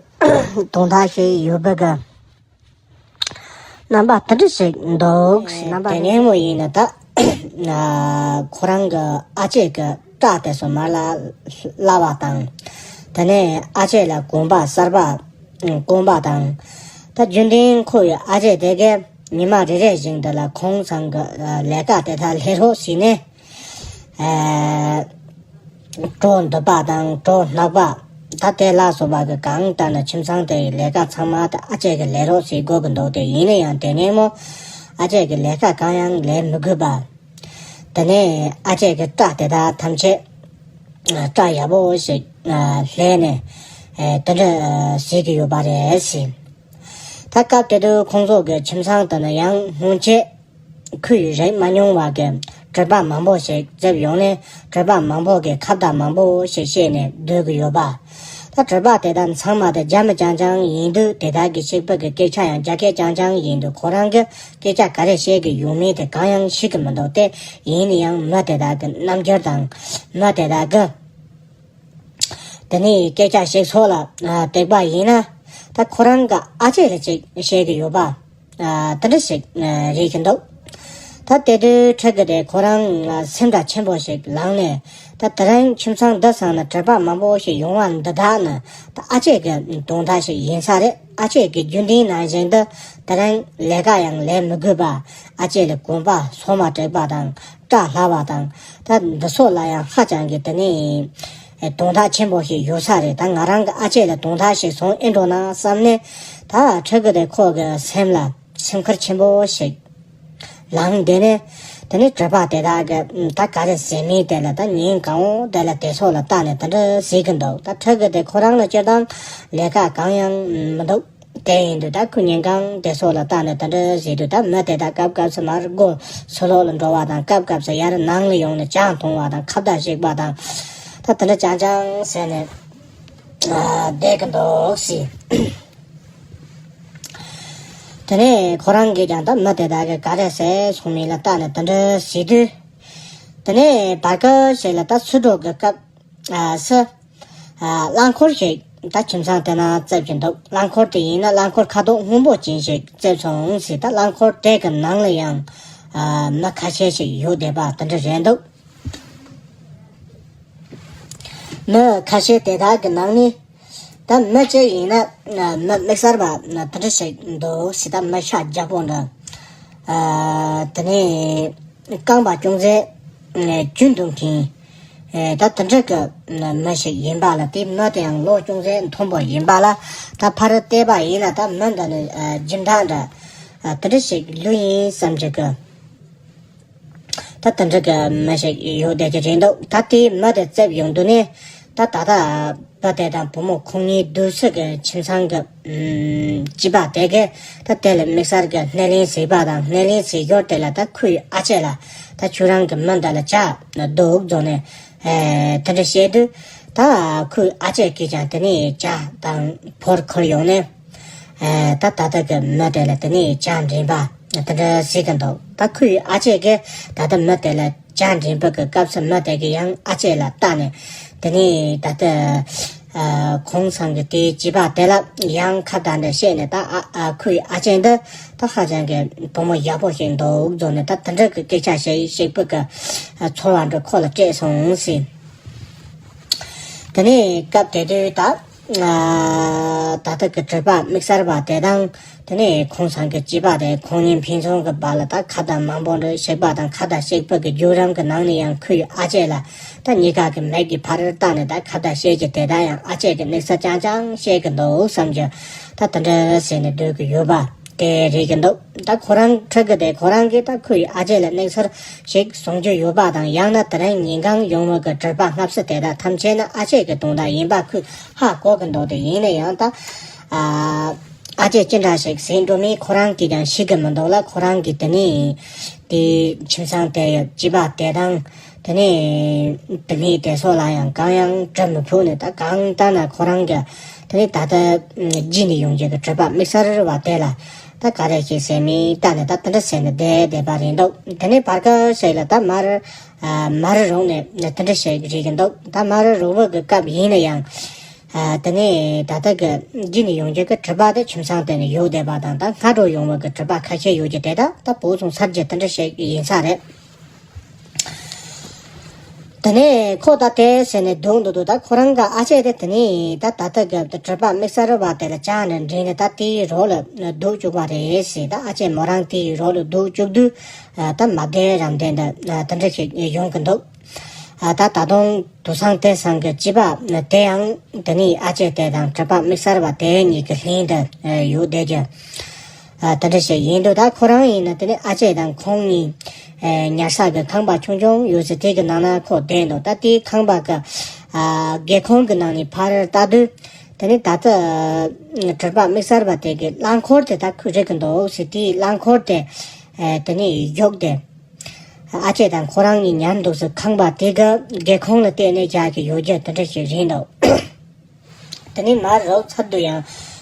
དོན་དག་ཞིག་ཡོད་པ་གི་རྣམ་པ་དེ་འདྲ་ཞིག་འདུག་རྣམ་པ་དེ་ནས་མོ་ཡིན་ན་ད་ཁོ་རང་གི་ཨ་ཅེ་གི་སྐྲ་དེ་ཚོ་མར་ལ་བླ་བ་དང་། དེ་ནས་ཨ་ཅེ་ལ་གོམ་པ་གསར་པ་གོན་པ་དང་། ད་རྒྱུན་ལྡན་ཁོ་ཡི་ཨ་ཅེ་དེ་གས་ཉི་མ་རེ་རེ་བཞིན་དུ་ལ་ཁོང་ཚང་གི་ལས་ཀ་དེ་དག་ལས་རོགས་བྱས་ནས། ཨ། གྲོ་འདུ་བ་དང་གྲོ་སྣག་པ། ད་དེ་ལ་སོགས་པ་གི་གང་ལྟར་ན་ཁྱིམ་ཚང་དེ་ཡི་ལས་ཀ་ཚང་མ་ད་ཨ་ཅེ་གི་ལས་རོགས་བྱེད་དགོས་ཀྱི་འདུག་དེ་ཡིན་ན་ཡང་དེ་ནས་མོ་ཨ་ཅེ་གི་ལས་ཀ་གང་ཡང་ལས་མི་དགོས་པ། དེ་ནས་ཨ་ཅེ་གི་སྐྲ་དེ་དག་ཐམས་ཅད་སྐྲ་ཡག་པོ་ཞིག་ལས་ནས་དེ་འདྲ་བྱེད་ཀྱི་ཡོད་པ་རེད་ཟེར། ད་སྐབས་དེ་དུས་ཁོང་ཚོ་གི་ཁྱིམ་ཚང་དེ་ན་ཡང་སྔོན་ཆད་ཁོས་རིག་མ་མྱོང་བ་གི་གྲྭ་པ་མང་པོ་ཞིག་བཙལ་ཡོང་ནས། གྲྭ་པ་མང་པོ་གི་ཁ་བརྡ་མང་པོ་ཞིག་བཤད་ནས་སྡོད་ཀྱི་ཡོད་པ། ད་གྲྭ་པ་དེ་དག་ཚང་མ་དེ་རྒྱ་མི་རྐྱང་རྐྱང་ཡིན་དུས། དེ་དག་གི་གཅིག་པུ་གི་སྐད་ཆ་ཡང་རྒྱ་སྐད་རྐྱང་རྐྱང་ཡིན་དུས། ཁོ་རང་གི་སྐད་ཆ་ག་རེ་བཤད་ཀྱི་ཡོད་མེད་དེ་གང་ཡང་ཤེས་ཀྱི་མི་འདུག་དེ་ཡིན་ན་ཡང་མི་དེ་དག་གི་རྣམ་འགྱུར་དང་། མི་དེ་དག་གི་དེ་ནས་སྐད་ཆ་བཤད་སོགས་ལ་ཨ་དེག་པ་ཡིན་ན། ད་ཁོ་རང་གི་ཨ་ཅེ་ལ་ཅིག་བཤད་ཀྱི་ཡོད་པ། ཨ་དེ་འདྲ་ཞིག་ཨ་རེད་ཀྱི་འདུག་ད་དེ་དུས་ཕྲུ་གུ་དེ་ཁོ་རང་ལ་སེམས་ཁྲལ་ཆེན་པོ་ཞིག་ལངས་ནས། ད་དེ་རིང་ཁྱིམ་ཚང་འདི་ཚང་ན་གྲྭ་པ་མང་པོ་ཞིག་ཡོང་བ་འདི་དག་ནི་ད་ཨ་ཅེ་གི་དོན་དག་ཞིག་ཡིན་ས་རེད། ཨ་ཅེ་གི་རྒྱུན་ལྡན་ནང་བཞིན་དུ་དེ་རིང་ལས་ཀ་ཡང་ལས་མི་དགོས་པ། ཨ་ཅེ་ལ་གོམ་པ་སོ་མ་སྤྲད་པ་དང་། སྐྲ་ལྷག་པ་དང་། ད་འདི་ཚོ་ལ་ཡང་ཧ་ཅང་གི་དེ་ནས་དོན་དག་ཆེན་པོ་ཞིག་ཡོད་ས་རེད། ད་ང་རང་གི་ཨ་ཅེ་ལ་དོན་དག་ཞིག་བྱུང་ཨེ་འགྲོ་ན་བསམ་ནས། ད་ཕྲུ་གུ་དེ་ཁོ་གི་སེམས་ལ་སེམས་ཁུར་ཆེན་པོ་ཞིག་ལངས། དེ་ནས་དེ་ནས་གྲྭ་པ་དེ་དག་གི་ད་ག་རེ་ཟེར་མིན་དེ་ལ། ད་ཉིན་གང་བོ་དེ་ལ་དེ་ཚོ་ལ་ལྟ་ནས་དེ་འདྲ་ཟེར་གི་འདུག་ད་ཕྲུ་གུ་དེ་ཁོ་རང་ལ་སྤྱིར་བཏང་ལས་ཀ་གང་ཡང་མི་འདུག་དེ་ཡིན་དུས་ད་ཁོས་ཉིན་གང་དེ་སོགས་ལ་བལྟས་ནས་དེ་འདྲ་བྱེད་དུས། ད་མི་དེ་དག་སྐབས་སྐབས་སུ་མར་སྒོ་ཕྱི་ལོགས་ལ་འགྲོ་བ་དང་། སྐབས་སྐབས་སུ་ཡར་ནང་ལ་ཡོང་ནས་ཇ་འཐུང་བ་དང་། ཁ་བརྡ་བྱེད་པ་དང་། ད་དེ་འདྲ་རྐྱང་རྐྱང་བྱས་ནས་ཨ་བསྡད་ཀྱི་འདུག་ཟེར། དེ་ནས་ཁོ་རང་གིས་ཀྱང་ད་མི་དེ་དག་གིས་ག་རེ་ཟེར་སོང་མིན་ལ་བལྟས་ནས་དེ་འདྲ་བྱེད་དུས། དེ་ནས་བར་སྐབས་ཤིག་ལ་ད་ཚུར་འགྲོ་གི་སྐབས། ཨ་སུ། ཨ་རླངས་འཁོར་ཞིག་ད་ཁྱིམ་ཚང་དེ་ན་བཙལ་གྱི་འདུག་རླངས་འཁོར་དེ་ཡིན་ན་རླངས་འཁོར་ཁ་དོག་སྔོན་པོ་ཅན་ཞིག་བཙལ་སོང་ཟེར། ད་རླངས་འཁོར་དེ་གི་ནང་ལ་ཡང་ཨ་མི་ཁ་ཤས་ཤིག་ཡོད་བསྡད་པ་དེ་འདྲ་རེད་འདུག་མི་ཁ་ཤས་དེ་དག་གི་ནང་ནས་ད་མི་གཅིག་ཡིན་ན། ཨ་མི་དམིགས་བསལ་བ་དེ་འདྲ་ཞིག་འདུག་ཟེར། ད་མི་ཤ་རྒྱགས་པོ་འདྲ། ཨ་དེ་ནས་རྐང་པ་ཅུང་ཟད་རྒྱུན་འདུག་མཁན། ཨེ་ད་དེ་འདྲ་གི་མི་ཞིག་ཡིན་པ་ལ། དེ་མི་དེ་ཡང་ལོ་ཅུང་ཟད་མཐོན་པོ་ཡིན་པ་ལ། ད་ཕར་བལྟས་པ་ཡིན་ན་ད་མི་འདི་ནི་ཨ་སྦྱིན་བདག་འདྲ་ཨ་དེ་འདྲ་ཞིག་ལོས་ཡིན་བསམ་གྱི་གི། ད་དེ་འདྲ་གི་མི་ཞིག་ཡོད་བསྡད་ཀྱི་རེད་འདུག་ད་དེ་མི་དེ་བཙལ་ཡོང་དུས་ནས། ད་ད་ལྟ་བུ་དེ་དང་བུ་མོ་ཁོང་གཉིས་སྡོད་ས་གི་ཁྱིམ་ཚང་གི་ཨུམ་སྤྱི་པ་དེ་གས་ད་དེ་ལ་དམིགས་བསལ་གྱི་སྣེ་ལེན་བྱས་པ་དང་། སྣེ་ལེན་བྱེད་ཞོར་དེ་ལ་ད་ཁོའི་ཨ་ཅེ་ལ། ད་ཁྱོད་རང་གི་མི་འདི་ལ་ཇ་འདུག་བཟོ་ནས་ཨེ་དེ་འདྲ་བཤད་དུས། ད་ཁོའི་ཨ་ཅེ་གིས་ཀྱང་དེ་ནས་ཇ་དང་ཕོར་ཁུར་ཡོང་ནས། ཨེ་ད་ད་ལྟ་གི་མི་དེ་ལ་དེ་ནས་ཇ་འདྲེན་པ་དེ་འདྲ་བྱེད་ཀྱི་འདུག་ད་ཁོའི་ཨ་ཅེ་གིས་ད་ལྟ་མི་དེ་ལ་ཇ་འདྲེན་པ་གི་སྐབས་སུ་མི་དེ་གིས་ཡང་ཨ་ཅེ་ལ་བལྟས་ནས། དེ་ནས་ད་ལྟ་ཨ་ཁོང་ཚང་གི་དེའི་སྐྱེས་པ་དེ་ལ་ཡང་ཁ་བརྡ་འདྲ་བཤད་ནས། ད་ཨ་ཨ་ཁོའི་ཨ་ཅེ་འདི་ད་ཧ་ཅང་གི་བུ་མོ་ཡག་པོ་ཞིག་འདུག་བཟོ་ནས། ད་དེ་འདྲ་གི་སྐད་ཆ་བཤད་ཤེས་པ་གི་ཚོར་བ་འདྲ་ཁོ་ལ་སྤྲད་སོང་ཟེར། དེ་ནས་སྐབས་དེ་དུས་ད་ད་ལྟ་གི་གྲུབ་པ་དམིགས་བསལ་བ་དེ་དང་། དེ་ནས་ཁོང་ཚང་གི་སྐྱེས་པ་དེ་ཁོང་གཉིས་ཕན་ཚུན་གྱི་བར་ལ་ད་ཁ་བརྡ་མང་པོ་འདྲ་བྱེད་པ་དང་། ཁ་བརྡ་བྱེད་པ་གི་བརྒྱུད་རིམ་གྱི་ནང་ནས་ཡང་ཁོའི་ཨ་ཅེ་ལ་ད་གཉིས་ཀ་གི་མིག་གིས་ཕར་བལྟས་ནས་ད་ཁ་བརྡ་བྱེད་ཀྱི་དེ་ད་ཡང་ཨ་ཅེ་གི་དམིགས་བསལ་རྐྱང་རྐྱང་བཤད་ཀྱི་འདུག་བསམ་གྱི། ད་དེ་འདྲ་ཟེར་ནས་སྡོད་ཀྱི་ཡོད་པ་དེ་རེད་ཀྱི་འདུག་ད་ཁོ་རང་ཕྲུ་གུ་དེ་ཁོ་རང་གིས་ད་ཁོའི་ཨ་ཅེ་ལ་དམིགས་བསལ་ཞིག་གསུང་རྒྱུ་ཡོད་པ་དང་། ཡང་ན་དེ་རིང་ཉིན་གང་ཡོང་བ་གི་གྲུབ་པ་སྔ་ཕྱི་དེ་དག་ཐམས་ཅད་ནི་ཨ་ཅེ་གི་དོན་དག་ཡིན་པ་ཁོས་ཧ་གོ་གི་འདུག་དེ་ཡིན་ན་ཡང་ད་ཨ་ཨ་ཅེ་ཅི་འདྲ་ཞིག་ཟེར་འགྲོ་མིན་ཁོ་རང་གིས་ཀྱང་ཤེས་ཀྱི་མི་འདུག་ལ། ཁོ་རང་གིས་དེ་ནས་དེ་ཁྱིམ་ཚང་དེ་ཡི་སྐྱེས་པ་དེ་དང་། དེ་ནས་བུད་མེད་དེ་ཚོ་ལ་ཡང་གང་ཡང་དྲི་མི་ཕོག་ནས། ད་གང་ལྟར་ན་ཁོ་རང་གི་དེ་ནས་ད་ལྟ་རྗེས་ནས་ཡོང་རྒྱུ་གི་གྲུབ་པ་དམིགས་བསལ་བ་དེ་ལ་ད་ག་རེ་ཞིག་ཟེར་མིན་ལྟ་ནས་ད་དེ་འདྲ་ཟེར་ནས་བསྡད་བསྡད་པ་རེད་འདུག་དེ་ནས་བར་སྐབས་ཤིག་ལ་ད་མར་ཨ་མར་རོགས་ནས་དེ་འདྲ་ཞིག་རེད་ཀྱི་འདུག་ད་མར་རོགས་པ་གི་སྐབས་ཡིན་ན་ཡང་། ཨ་དེ་ནས་ད་ལྟ་གི་རྗེས་ནས་ཡོང་རྒྱུ་གི་གྲུབ་པ་དེ་ཁྱིམ་ཚང་དེ་ནས་ཡོད་བསྡད་པ་དང་། ད་སྔ་དྲོ་ཡོང་བ་གི་གྲུབ་པ་ཁ་ཤས་ཡོད་ཀྱི་དེ་ད་ད་བུད་སོང་ཚར་རྒྱུ་དེ་འདྲ་ཞིག་ཡིན་ས་རེད། དེ་ནས་ཁོ་ད་དེ་ཟེར་ནས་སྡོད་འདུག་འདུག་ད་ཁོ་རང་གི་ཨ་ཅེ་དེ་དེ་ནས་ད་ད་ལྟ་གི་གྲུབ་པ་དམིགས་བསལ་བ་དེ་ལ་བཅར་ནས་འདྲི་ནས། ད་དེའི་རོགས་ལ་སྡོད་བཅུག་པ་རེད་ཟེར། ད་ཨ་ཅེ་མོ་རང་དེའི་རོགས་ལ་སྡོད་བཅུག་དུས་ད་མ་བདེ་རབ་བདེ་འདྲ་དེ་འདྲ་ཞིག་ཡོང་གི་འདུག་ད་ད་དུང་དུར་ཚང་དེ་ཚང་གི་སྐྱེས་པ་དེ་ཡང་དེ་ནས་ཨ་ཅེ་དེ་དང་གྲུབ་པ་དམིགས་བསལ་བ་དེ་གཉིས་ཀྱི་ལྷན་དུ་ཡོད་བསྡད་ཀྱི། ཨ་དེ་འདྲ་ཞིག་ཡིན་དུས་ད་ཁོ་རང་ཡིན་ན་དེ་ནས་ཨ་ཅེ་དང་ཁོང་གཉིས་ཨ་ཉལ་ས་གི་ཁང་པ་ཆུང་ཆུང་ཡོད་ས་དེ་གི་ནང་ན་ཁོ་བསྡད་འདུག་ད་དེའི་ཁང་པ་གི་ཨ་སྒེའུ་ཁུང་གི་ནང་ནས་ཕར་ལྟ་དུས་དེ་ནས་ད་ལྟ་གྲུབ་པ་དམིགས་བསལ་བ་དེ་གི་རླངས་འཁོར་དེ་ད་ཁོས་རིག་གི་འདུག་ཟེར། དེའི་རླངས་འཁོར་དེ་ཨ་དེ་ནས་རྒྱུགས་ཏེ། ཨ་ཅེ་དང་ཁོ་རང་གཉིས་ཉལ་འདུག་ས་ཁང་པ་དེ་གི་སྒེའུ་ཁུང་ལ་བལྟས་ནས་བཞག་གི་ཡོད་རྒྱུ་དེ་འདྲ་ཞིག་རེད་འདུག་དེ་ནས་མར་རོགས་ཚར་དུས་ཡང་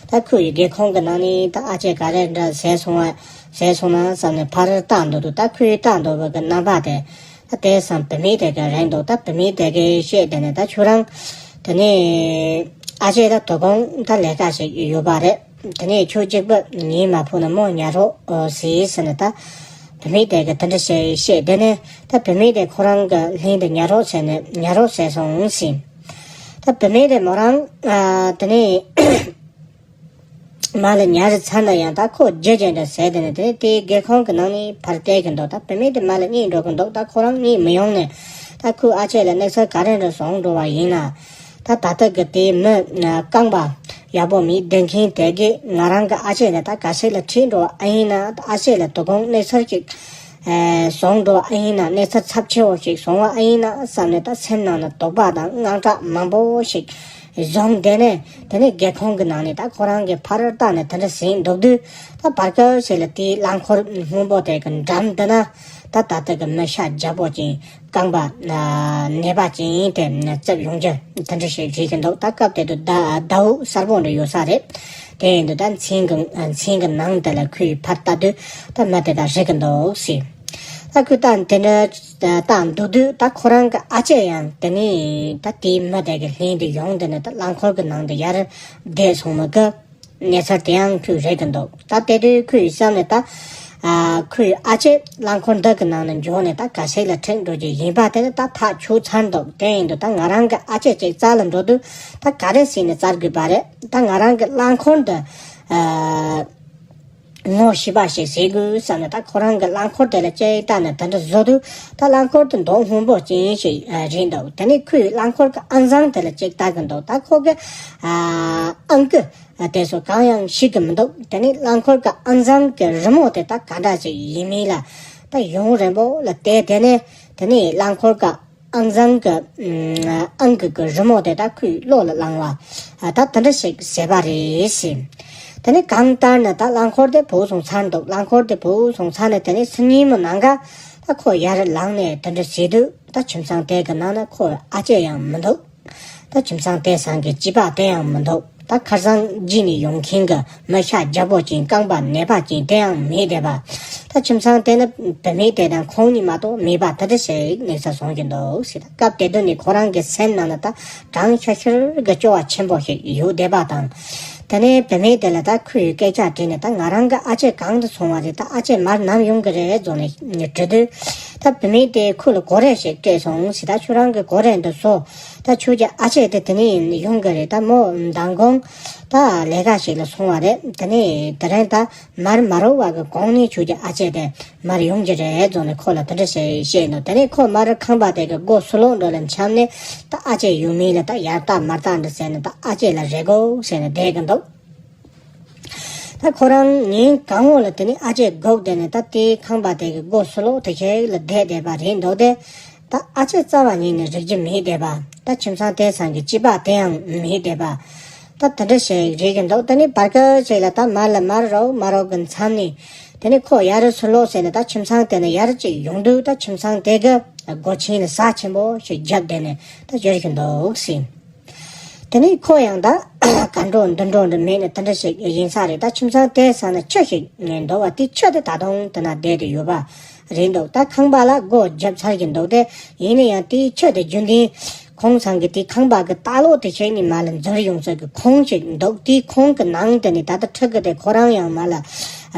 ད་ཁོའི་སྒེའུ་ཁུང་གི་ནང་ནས་ད་ཨ་ཅེ་ག་རེ་འདྲ་ཟས་སོང་བ་ཟས་སོང་ན་བསམ་ནས་ཕར་ལྟ་འདུག་འདུག་ད་ཁོས་ལྟ་འདུག་པ་གི་རྣམ་པ་དེ་ད་དེ་བསམ་བུད་མེད་དེ་གི་རེད་འདུག་ད་བུད་མེད་དེ་གི་བཤད་དེ་ནས་ད་ཁྱོད་རང་དེ་ནས་ཨ་ཅེ་ད་དོ་དགོང་ད་ལས་ཀ་ཞིག་ཡོད་པ་རེད། དེ་ནས་ཁྱོད་གཅིག་པུ་ཉལ་མ་ཕོད་ན་མོ་ཉལ་རོགས་ཟེར་ཟེར་ནས་ད་བུད་མེད་དེ་གི་དེ་འདྲ་ཞིག་བཤད། དེ་ནས་ད་བུད་མེད་དེ་ཁོ་རང་གི་ལྷན་དུ་ཉལ་རོགས་ཟེར་ནས་ཉལ་རོགས་ཟེར་སོང་ཟེར། ད་བུད་མེད་དེ་མོ་རང་ཨ་དེ་ནས་མར་ལ་ཉལ་རེ་ཚར་ན་ཡང་ད་ཁོ་རྒྱུ་ཅན་འདྲ་ཟེར། དེ་ནས་དེ་ནས་དེའི་སྒེའུ་ཁུང་གི་ནང་ནས་ཕར་བལྟས་ཀྱི་འདུག་ད་བུད་མེད་དེ་མར་ལ་གཉིད་འགྲོ་གི་འདུག་ད་ཁོ་རང་གཉིད་མི་ཡོང་ནས་ད་ཁོའི་ཨ་ཅེ་ལ་དམིགས་བསལ་ག་རེ་འདྲ་བྱུང་འགྲོ་བ་ཡིན་ན། ད་ད་ལྟ་གི་དེའི་མི་རྐང་པ་ཡག་པོ་མེད་བསྡད་མཁན་དེ་གིས་ང་རང་གི་ཨ་ཅེ་ལ་ད་ག་ཞིག་ལ་ཁྲིད་འགྲོ་བ་ཨེ་ཡིན་ན། ཨ་ཅེ་ལ་དོ་དགོང་གནས་ཚུལ་ཅིག་ཨེ་བྱུང་འགྲོ་བ་ཨེ་ཡིན་ན། གནས་ཚུལ་ཚབས་ཆེ་བོ་ཞིག་བྱུང་བ་ཨེ་ཡིན་ན་བསམ་ནས་ད་སེམས་ནང་ན་དོགས་པ་དང་དངངས་སྐྲག་མང་པོ་ཞིག་བྱུང་། དེ་ནས་དེ་ནས་སྒེའུ་ཁུང་གི་ནང་ནས་ད་ཁོ་རང་གིས་ཕར་ལྟ་ནས་དེ་འདྲ་ཟེར་འདུག་དུས། ད་བར་སྐབས་ཤིག་ལ་དེའི་རླངས་འཁོར་སྔོན་པོ་དེ་གི་འགྲམ་དེ་ན་ད་ད་ལྟ་གི་མི་ཤ་རྒྱགས་པོ་ཅན་རྐང་པ་ཨ་ནད་པ་ཅན་དེ་རྩིབས་ཡོང་རྒྱུ་དེ་འདྲ་ཞིག་རེད་ཀྱི་འདུག་ད་སྐབས་དེ་དུས་ཟླ་ཟླ་འོད་གསལ་པོ་འདྲ་ཡོད་ས་རེད། དེ་ཡིན་དུས་ད་མཚན་གི་མཚན་གི་ནང་དེ་ལ་ཁོས་ཕར་ལྟ་དུས་ད་མི་དེ་དག་རིག་གི་འདུག་ཟེར། ད་ཁོས་ད་དེ་འདྲ་ལྟ་འདུག་དུས་ད་ཁོ་རང་གི་ཨ་ཅེ་ཡང་དེ་ནས་ད་དེའི་མི་དེ་གི་ལྷན་དུ་ཡོང་དེ་ནས་ད་རླངས་འཁོར་གི་ནང་དུ་ཡར་བསྡད་སོང་མི་གི་གནས་ཚུལ་དེ་ཡང་ཁོས་རིག་གི་འདུག་ད་དེ་དུས་ཁོའི་བསམ་ནས་ད་ཨ་ཁོའི་ཨ་ཅེ་རླངས་འཁོར་འདི་གི་ནང་ནས་འགྱོ་ནས་ད་ག་ཞིག་ལ་ཁྲིད་འགྲོ་རྒྱུ་ཡིན་པ་དེ་ནི་ད་ཐག་ཆོད་ཚར་འདུག་དེ་ཡིན་དུས་ད་ང་རང་གི་ཨ་ཅེ་ཅིག་བཙལ་ལ་འགྲོ་དུས་ད་ག་རེ་ཟེར་ནས་བཙལ་དགོས་པ་རེད། ད་ང་རང་གི་རླངས་འཁོར་འདི་ཨ་ངོ་ཤེས་པ་ཞིག་བྱེད་དགོས་བསམ་ནས་ད་ཁོ་རང་གི་རླངས་འཁོར་དེ་ལ་ཅིག་བལྟས་ནས་དེ་འདྲ་བཟོ་དུས། ད་རླངས་འཁོར་དེ་མདོག་སྔོན་པོ་ཅན་ཞིག་རེད་འདུག་དེ་ནས་ཁོས་རླངས་འཁོར་གི་ཨང་རྩང་དེ་ལ་ཅིག་ལྟ་གི་འདུག་ད་ཁོ་གི་ཨ་ཨང་ཀི་དེ་ཚོ་གང་ཡང་ཤེས་ཀྱི་མི་འདུག་དེ་ནས་རླངས་འཁོར་གྱི་ཨང་རྩང་གི་རི་མོ་དེ་ད་ག་འདྲ་ཞིག་ཡིན་མིན་ལ་ད་ཡུན་རིང་པོ་ལ་བལྟས། དེ་ནས་དེ་ནས་རླངས་འཁོར་གྱི་ཨང་རྩང་གི་ཨང་ཀི་གི་རི་མོ་དེ་ད་ཁོའི་བློ་ལ་བསླངས་བ་ད་དེ་འདྲ་ཞིག་བྱས་པ་རེད་ཟེར། དེ་ནས་གང་ལྟར་ན་ད་རླངས་འཁོར་དེ་བུད་སོང་ཚར་འདུག་རླངས་འཁོར་དེ་བུད་སོང་ཚར་ནས་དེ་ནས་སང་ཉིན་མོ་ནངས་ཀ་ད་ཁོ་ཡར་ལངས་ནས་དེ་འདྲ་བྱེད་དུས། ད་ཁྱིམ་ཚང་དེ་གི་ནང་ན་ཁོའི་ཨ་ཅེ་ཡང་མི་འདུག་ད་ཁྱིམ་ཚང་དེ་ཚང་གི་སྐྱེས་པ་དེ་ཡང་མི་འདུག་ད་ཁ་སང་རྗེས་ནས་ཡོང་མཁན་གྱི་མི་ཤ་རྒྱགས་པོ་ཅན་རྐང་པ་ནད་པ་ཅན་དེ་ཡང་མེད་བསྡད་པ། ད་ཁྱིམ་ཚང་དེ་ནི་བུད་མེད་དེ་དང་ཁོང་གཉིས་མ་གཏོགས་མེད་པ་དེ་འདྲ་ཞིག་གནས་ས་བཟུང་གི་འདུག་ཟེར། ད་སྐབས་དེ་དུས་ནས་ཁོ་རང་གི་སེམས་ནང་ན་ད་གྲང་ཤ་ཤུར་གྱི་སྐྱོ་བ་ཆེན་པོ་ཞིག་ཡོད་བསྡད་པ་དང་། དེ་ནས་བུད་མེད་དེ་ལ་ད་ཁོས་སྐད་ཆ་དྲིས་ནས། ད་ང་རང་གི་ཨ་ཅེ་གང་དུ་སོང་བ་རེད། ད་ཨ་ཅེ་མར་ནམ་ཡོང་གི་རེད་ཟེར་ནས་དྲིས་དུས། ད་བུད་མེད་དེ་ཁོ་ལ་གོ་རེ་ཞིག་སྤྲད་སོང་ཟེར། ད་ཁྱོད་རང་གི་གོ་རེ་འདི་བཟོ། ད་ཁྱོད་ཀྱི་ཨ་ཅེ་དེ་དེ་ནས་ཡོང་གི་རེད། ད་མོ་མདང་དགོང་ད་ལས་ཀ་ཞིག་ལ་སོང་བ་རེད། དེ་ནས་དེ་རིང་ད་མར་མ་རོ་བ་གི་གོང་ནས་ཁྱོད་ཀྱི་ཨ་ཅེ་དེ་མར་ཡོང་གི་རེད་བཟོ་ནས་ཁོ་ལ་དེ་འདྲ་ཞིག་བཤད་ནོ། དེ་ནས་ཁོ་མར་ཁང་པ་དེ་གི་སྒོ་ཕྱི་ལོགས་འགྲོ་ལ་འཁྱམས་ནས། ད་ཨ་ཅེ་ཡོད་མེད་ལ་ད་ཡར་ལྟ་མར་ལྟ་འདྲ་ཟེར་ནས། ད་ཨ་ཅེ་ལ་རེ་དགོས་ཟེར་ནས་བསྡད་གི་འདུག་ད་ཁོ་རང་ཉིན་གང་བོ་ལ་དེ་ནས་ཨ་ཅེ་སྒུག་བསྡད་ནས། ད་དེའི་ཁང་པ་དེ་གི་སྒོ་ཕྱི་ལོགས་དེ་ཞིག་ལ་བསྡད་བསྡད་པ་རེད་འདུག་སྟེ། ད་ཨ་ཅེ་རྩ་བ་ཉིད་ནས་རིག་རྒྱུ་མེད་བསྡད་པ། ད་ཁྱིམ་ཚང་དེ་ཚང་གི་སྐྱིད་པ་དེ་ཡང་མེད་བསྡད་པ། ད་དེ་འདྲ་ཞིག་རེད་གི་འདུག་དེ་ནས་བར་སྐབས་ཤིག་ལ་ད་མར་ལ་མར་རོགས་མར་རོགས་གི་མཚམས་ནས། དེ་ནས་ཁོ་ཡར་ཕྱི་ལོགས་ཟེར་ནས་ད་ཁྱིམ་ཚང་དེ་ནས་ཡར་ཅིག་ཡོང་དུས། ད་ཁྱིམ་ཚང་དེ་གི་སྒོ་ཆེན་ལ་ཟ་ཆེན་པོ་ཞིག་བརྒྱབ་བསྡད་ནས་ད་ཡོད་གི་འདུག་ཟེར། དེ་ནས་ཁོ་ཡང་ད་ག་འགྲོ་འདི་འགྲོ་འདི་མེད་ནས་དེ་འདྲ་ཞིག་ཡིན་ས་རེད། ད་ཁྱིམ་ཚང་དེ་ས་ན་ཆུ་ཞིག་འདུག་བ། དེ་ཆུ་དེ་ད་དུང་དེ་ན་བསྡད་དེ་ཡོད་པ་རེད་འདུག་ད་ཁང་པ་ལ་སྒོ་བརྒྱབ་ཚར་གྱི་འདུག་སྟེ། ཡིན་ན་ཡང་དེའི་ཆུ་དེ་རྒྱུན་ལྡན་ཁོང་ཚང་གི་དེའི་ཁང་པ་གི་ལྟག་ལོགས་དེ་ཞིག་ནས་མར་ལ་འཛུལ་ཡོང་ས་གི་ཁོང་ཞིག་འདུག་དེའི་ཁོང་གི་ནང་དེ་ནས་ད་ལྟ་ཕྲུ་གུ་དེ་ཁོ་རང་ཡང་མར་ལ་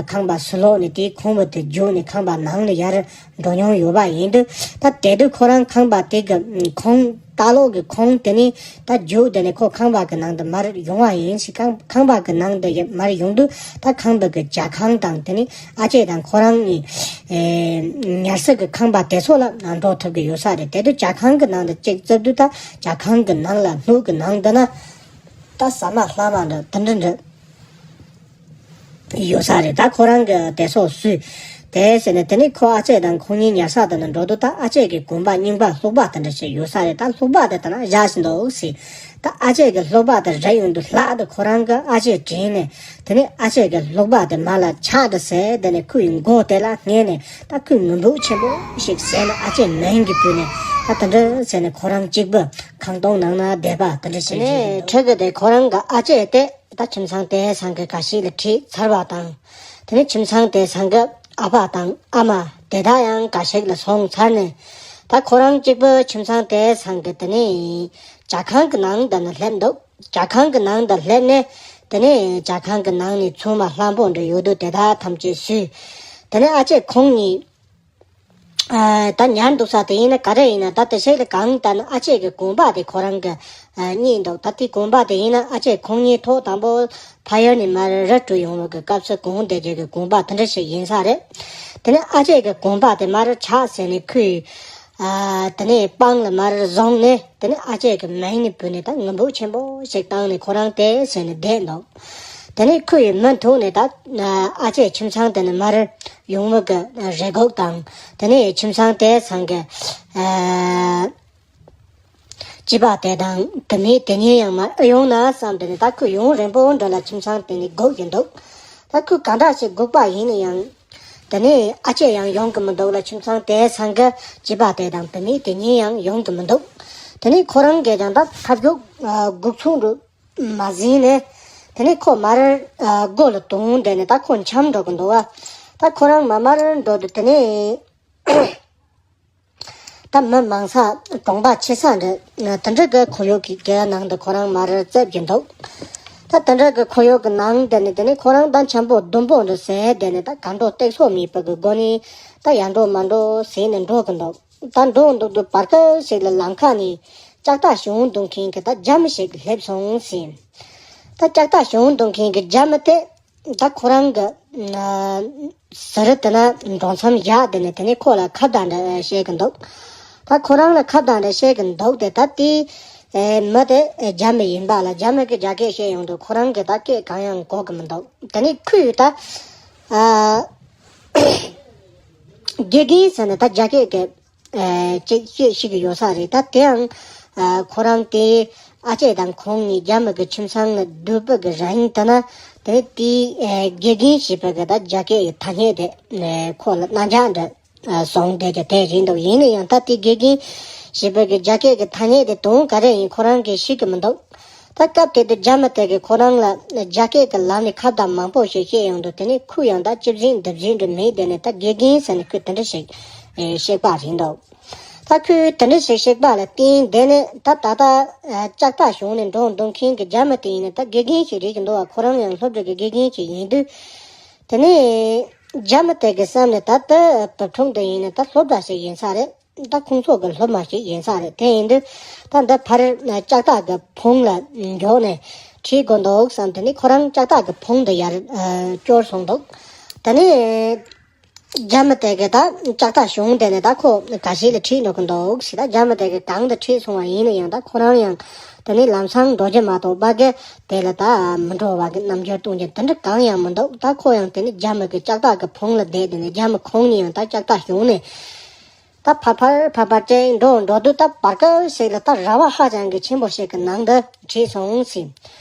ཁང་པ་ཕྱི་ལོགས་ནས་དེའི་ཁོང་པ་དེ་རྒྱུག་ནས་ཁང་པ་ནང་ལ་ཡར་འགྲོ་མྱོང་ཡོད་པ་ཡིན་དུས། ད་དེ་དུས་ཁོ་རང་ཁང་པ་དེ་གི་ཁོང་ལྟག་ལོགས་ཀྱི་ཁོང་དེ་ནས་ད་རྒྱུག་དེ་ནས་ཁོ་ཁང་པ་གི་ནང་དུ་མར་ཡོང་བ་ཡིན་ཞིག་ཁང་ཁང་པ་གི་ནང་དུ་ཡ་མར་ཡོང་དུས། ད་ཁང་པ་གི་ཇ་ཁང་དང་དེ་ནས་ཨ་ཅེ་དང་ཁོ་རང་གཉིས་ཨེ་ཉལ་ས་གི་ཁང་པ་དེ་ཚོ་ལ་འགྲོ་ཐུབ་ཀྱི་ཡོད་ས་རེད། དེ་དུས་ཇ་ཁང་གི་ནང་དུ་གཅིག་བཙུགས་དུས། ད་ཇ་ཁང་གི་ནང་ལ་སྣུག་གི་ནང་དུ་ན་ད་ཟ་མ་ལྷ་མ་འདྲ་དེ་འདྲ་འདྲ། ཡོད་ས་རེད། ད་ཁོ་རང་གི་དེ་སོགས་སུས་དེ་ཟེར་ནས། དེ་ནས་ཁོ་ཨ་ཅེ་དང་ཁོང་གཉིས་ཉལ་ས་དེ་ན་འགྲོ་དུས། ད་ཨ་ཅེ་གི་གོན་པ་རྙིང་པ་ལྷུག་པ་དེ་འདྲ་ཞིག་ཡོད་ས་རེད། ད་ལྷུག་པ་དེ་དེ་ན་བཞག་བཞིན་འདུག་ཟེར། ད་ཨ་ཅེ་གི་ལྷུག་པ་དེ་རེག་ཡོང་དུས་ལྷག་ཏུ་ཁོ་རང་གི་ཨ་ཅེ་དྲན་ནས། དེ་ནས་ཨ་ཅེ་གི་ལྷུག་པ་དེ་མར་ལ་ཆག་འདྲ་ཟེར། དེ་ནས་ཁོའི་མགོ་དེ་ལ་སྔས་ནས་ད་ཁོས་ངུ་འབོད་ཆེན་པོ་ཞིག་ཟེར་ནས། ཨ་ཅེ་མིང་གི་བརྒྱུད་ནས་ད་དེ་འདྲ་ཟེར་ནས་ཁོ་རང་གཅིག་པུ་ཁང་སྟོང་ནང་ན་བསྡད་པ་དེ་འདྲ་ཞིག་རེད། ཕྲུ་གུ་དེ་ཁོ་རང་གི་ཨ་ཅེ་དེ། ད་ཁྱིམ་ཚང་དེ་ཚང་གི་ག་ཤེད་ལ་ཁྲིད་ཚར་བ་དང་། དེ་ནས་ཁྱིམ་ཚང་དེ་ཚང་གི་ཨ་ཕ་དང་ཨ་མ་དེ་དག་ཡང་ག་ཤེད་ལ་སོང་ཚར་ནས། ད་ཁོ་རང་གཅིག་པུ་ཁྱིམ་ཚང་དེ་ཚང་གི་དེ་ནས་ཇ་ཁང་གི་ནང་དུ་ནི་སླེབས་འདུག་ཇ་ཁང་གི་ནང་དུ་སླེབས་ནས། དེ་ནས་ཇ་ཁང་གི་ནང་ནས་ཚོད་མ་ལྷམ་པོ་འདྲ་ཡོད་དུས་དེ་དག་ཐམས་ཅད་ཟོས། དེ་ནས་ཨ་ཅེ་ཁོང་གཉིས། ཨ། ད་ཉལ་འདུག་ས་དེ་ཡིན་ན་ག་རེ་ཡིན་ན། ད་དེ་ཞིག་ལ་གང་ལྟར་ན་ཨ་ཅེ་གི་གོན་པ་དེ་ཁོ་རང་གི་ཨ་རྙེད་འདུག་ད་དེ་གོན་པ་དེ་ཡིན་ན་ཨ་ཅེ་ཁོང་གཉིས་ཐོག་དང་པོ་ཕ་ཡུལ་ནས་མར་རི་ཁྲོད་ཡོང་བ་གི་སྐབས་སུ་གོན་བསྡད་རྒྱུ་གི་གོན་པ་དེ་འདྲ་ཞིག་ཡིན་ས་རེད། དེ་ནས་ཨ་ཅེ་གི་གོན་པ་དེ་མར་ཆག་ཟེར་ནས་ཁོས། ཨ། དེ་ནས་པང་ལ་མར་བཟུང་ནས། དེ་ནས་ཨ་ཅེ་གི་མིང་ནས་བུད་ནས་ད་ངུ་འབོད་ཆེན་པོ་ཞིག་བཏང་ནས་ཁོ་རང་དེ་ཟེར་ནས་བསྡད་འདུག་དེ་ནས་ཁོ་ཡི་མུ་མཐུད་ནས་ད་ཨ་ཅེ་ཁྱིམ་ཚང་དེ་ནས་མར་ཡོང་བ་གི་རེ་སྒུག་དང་། དེ་ནས་ཁྱིམ་ཚང་དེ་ཚང་གི་ཨ་སྐྱིད་པ་དེ་དང་དེ་མེད་དེ་ཉིན་ཡང་མར་ཨེ་ཡོང་ན་བསམ། དེ་ནས་ད་ཁོ་ཡུན་རིང་པོ་འདྲ་ལ་ཁྱིམ་ཚང་དེ་ནས་སྒུག་གི་འདུག་ད་ཁོས་ག་འདྲ་ཞིག་སྒུག་པ་ཡིན་ན་ཡང་། དེ་ནས་ཨ་ཅེ་ཡང་ཡོང་གི་མི་འདུག་ལ། ཁྱིམ་ཚང་དེ་ཚང་གི་སྐྱིད་པ་དེ་དང་དེ་མེད་དེ་ཉིན་ཡང་ཡོང་གི་མི་འདུག་དེ་ནས་ཁོ་རང་གིས་ཀྱང་ད་ཐབས་སྐྱོ་སྒུག་མཚུངས་རུ་མ་ཟིན་ནས། དེ་ནས་ཁོ་མར་སྒོ་ལ་དོང་བསྡད་ནས་ད་ཁོ་འཁྱམ་འགྲོ་གི་འདུག་བ། ད་ཁོ་རང་མར་མར་འགྲོ་དུས་དེ་ནས་ད་མི་མང་ས་གྲོང་པ་ཆེ་ས་འདྲ་དེ་འདྲ་གི་ཁོར་ཡུག་གི་སྒེའུ་ནང་དུ་ཁོ་རང་མར་རྩེབ་ཀྱི་འདུག་ད་དེ་འདྲ་གི་ཁོར་ཡུག་གི་ནང་དེ་ནས་དེ་ནས་ཁོ་རང་ད་འཁྱམ་པོ་ཟླུམ་པོ་འདྲ་ཟེར་བསྡད་ནས། ད་ག་འགྲོ་སྟེགས་སོ་མེད་པ་གི་སྒོ་ནས་ད་ཡར་འགྲོ་མར་འགྲོ་ཟེར་ནས་འགྲོ་གི་འདུག་ད་འགྲོ་འདུག་དུས་བར་སྐབས་ཤིག་ལ་ལམ་ཁ་ནས་ལྕགས་ཐག་ཞུང་འདོན་མཁན་གྱི་ད་རྒྱ་མི་ཞིག་སླེབས་སོང་ཟེར། ད་ལྕགས་ཐག་ཞུང་འདོན་མཁན་གྱི་རྒྱ་མི་དེ་ད་ཁོ་རང་གི་ཟུར་དེ་ན་འགྲོ་མཚམས་བཞག་དེ་ནས་དེ་ནས་ཁོ་ལ་ཁ་བརྡ་འདྲ་བཤད་གི་འདུག་ད་ཁོ་རང་ལ་ཁ་བརྡ་འདྲ་བཤད་གི་འདུག་སྟེ། ད་དེ་མི་དེ་རྒྱ་མི་ཡིན་པ་ལ་རྒྱ་མི་གི་རྒྱ་སྐད་བཤད་ཡོང་དུས་ཁོ་རང་གི་ད་སྐད་གང་ཡང་གོ་གི་མི་འདུག་དེ་ནས་ཁོས་ད་ཨ་དགེ་རྒན་ཟེར་ནས་ད་རྒྱ་སྐད་གི་ཨ་ཅིག་བཤད་ཤེས་ཀྱི་ཡོད་ས་རེད། ད་དེའང་ཨ་ཁོ་རང་དེ་ཨ་ཅེ་དང་ཁོང་གཉིས་རྒྱ་མི་གི་ཁྱིམ་ཚང་ལ་སྡོད་པ་གི་རིང་དེ་ན། དེ་དེའི་ཨ་དགེ་རྒན་ཞེས་པ་གི་ད་རྒྱ་སྐད་ཀྱི་ཐ་སྙད་དེ་ཨ་ཁོ་ལ་རྣ་འཇགས་འདྲ་ཨ་སོང་བསྡད་ཀྱི་དེ་རེད་འདུག་ཡིན་ན་ཡང་ད་དེ་དགེ་རྒན་ཞེས་པ་གི་རྒྱ་སྐད་ཀྱི་ཐ་སྙད་དེ་དོན་ག་རེ་ཡིན་ཁོ་རང་གིས་ཤེས་ཀྱི་མི་འདུག་ད་སྐབས་དེ་དུས་རྒྱ་མི་དེ་གིས་ཁོ་རང་ལ་རྒྱ་སྐད་ཀྱི་ལམ་ནས་ཁ་བརྡ་མང་པོ་ཞིག་བཤད་ཡོང་དུས། དེ་ནས་ཁོས་ཡང་ད་ཅི་བཟེད་འདི་བཟེད་འདྲ་མེད་དེ་ནས། ད་དགེ་རྒན་ཟེར་ནས་ཁོས་དེ་འདྲ་ཞིག་ཨེ་བཤད་པ་རེད་འདུག་ད་ཁོས་དེ་འདྲ་ཞིག་བཤད་པ་ལ་བརྟེན་དེ་ནས་ད་ད་ལྟ་ཨ་ལྕགས་ཐག་ཞུང་ནས་འགྲོ་འདུག་མཁན་གྱི་རྒྱ་མི་དེ་ཡིན་ན་ད་དགེ་རྒན་ཞིག་རེད་ཀྱི་འདུག་བ། ཁོ་རང་ཡང་སློབ་གྲྭ་གི་དགེ་རྒན་ཞིག་ཡིན་དུས། དེ་ནས་ རྒྱ་མི་དེ་གི་བསམ་ནས་ད་ལྟ་བུ་ཕྲུག་འདི་ཡིན་ན་ད་སློབ་གྲྭ་ཞིག་ཡིན་ས་རེད། ད་ཁོང་ཚོ་གི་སློབ་མ་ཞིག་ཡིན་ས་རེད། དེ་ཡིན་དུས་ད་འདི་ཕར་ལྕགས་ཐག་གི་ཕུང་ལ་འགྱོགས་ནས་ཁྲིད་དགོས་འདུག་བསམ། དེ་ནས་ཁོ་རང་ལྕགས་ཐག་གི་ཕུང་འདི་ཡར་སྐྱོར་སོང་འདུག་དེ་ནས་རྒྱ་མི་དེ་གི་ད་ལྕགས་ཐག་གཞུང་དེ་ནས་ད་ཁོ་ག་ཞིག་ལ་ཁྲིད་འགྲོ་གི་འདུག་ཟེར། ད་རྒྱ་མི་དེ་གི་གང་དུ་ཁྲིད་སོང་བ་ཡིན་ན་ཡང་ད་ཁོ་རང་ཡང་དེ་ནས་ལམ་སང་འགྲོ་རྒྱུ་མ་གཏོགས་པ་གི་དེ་ལ་ད་མི་འགྲོ་བ་གི་རྣམ་འགྱུར་སྟོན་རྒྱུ་དེ་འདྲ་གང་ཡང་མི་འདུག་ད་ཁོ་ཡང་དེ་ནས་རྒྱ་མི་གི་ལྕགས་ཐག་གི་ཕུང་ལ་བསྡད། དེ་ནས་རྒྱ་མི་ཁོང་གཉིས་ཡང་ད་ལྕགས་ཐག་གཞུང་ནས་ད་ཕར་ཕར་ཕར་ཕར་ཅིག་འགྲོ་འགྲོ་དུས་ད་བར་སྐབས་ཤིག་ལ་ད་ར་བ་ཧ་ཅང་གི་ཆེན་པོ་ཞིག་གི་ནང་དུ་ཁྲིད་སོང་ཟེར།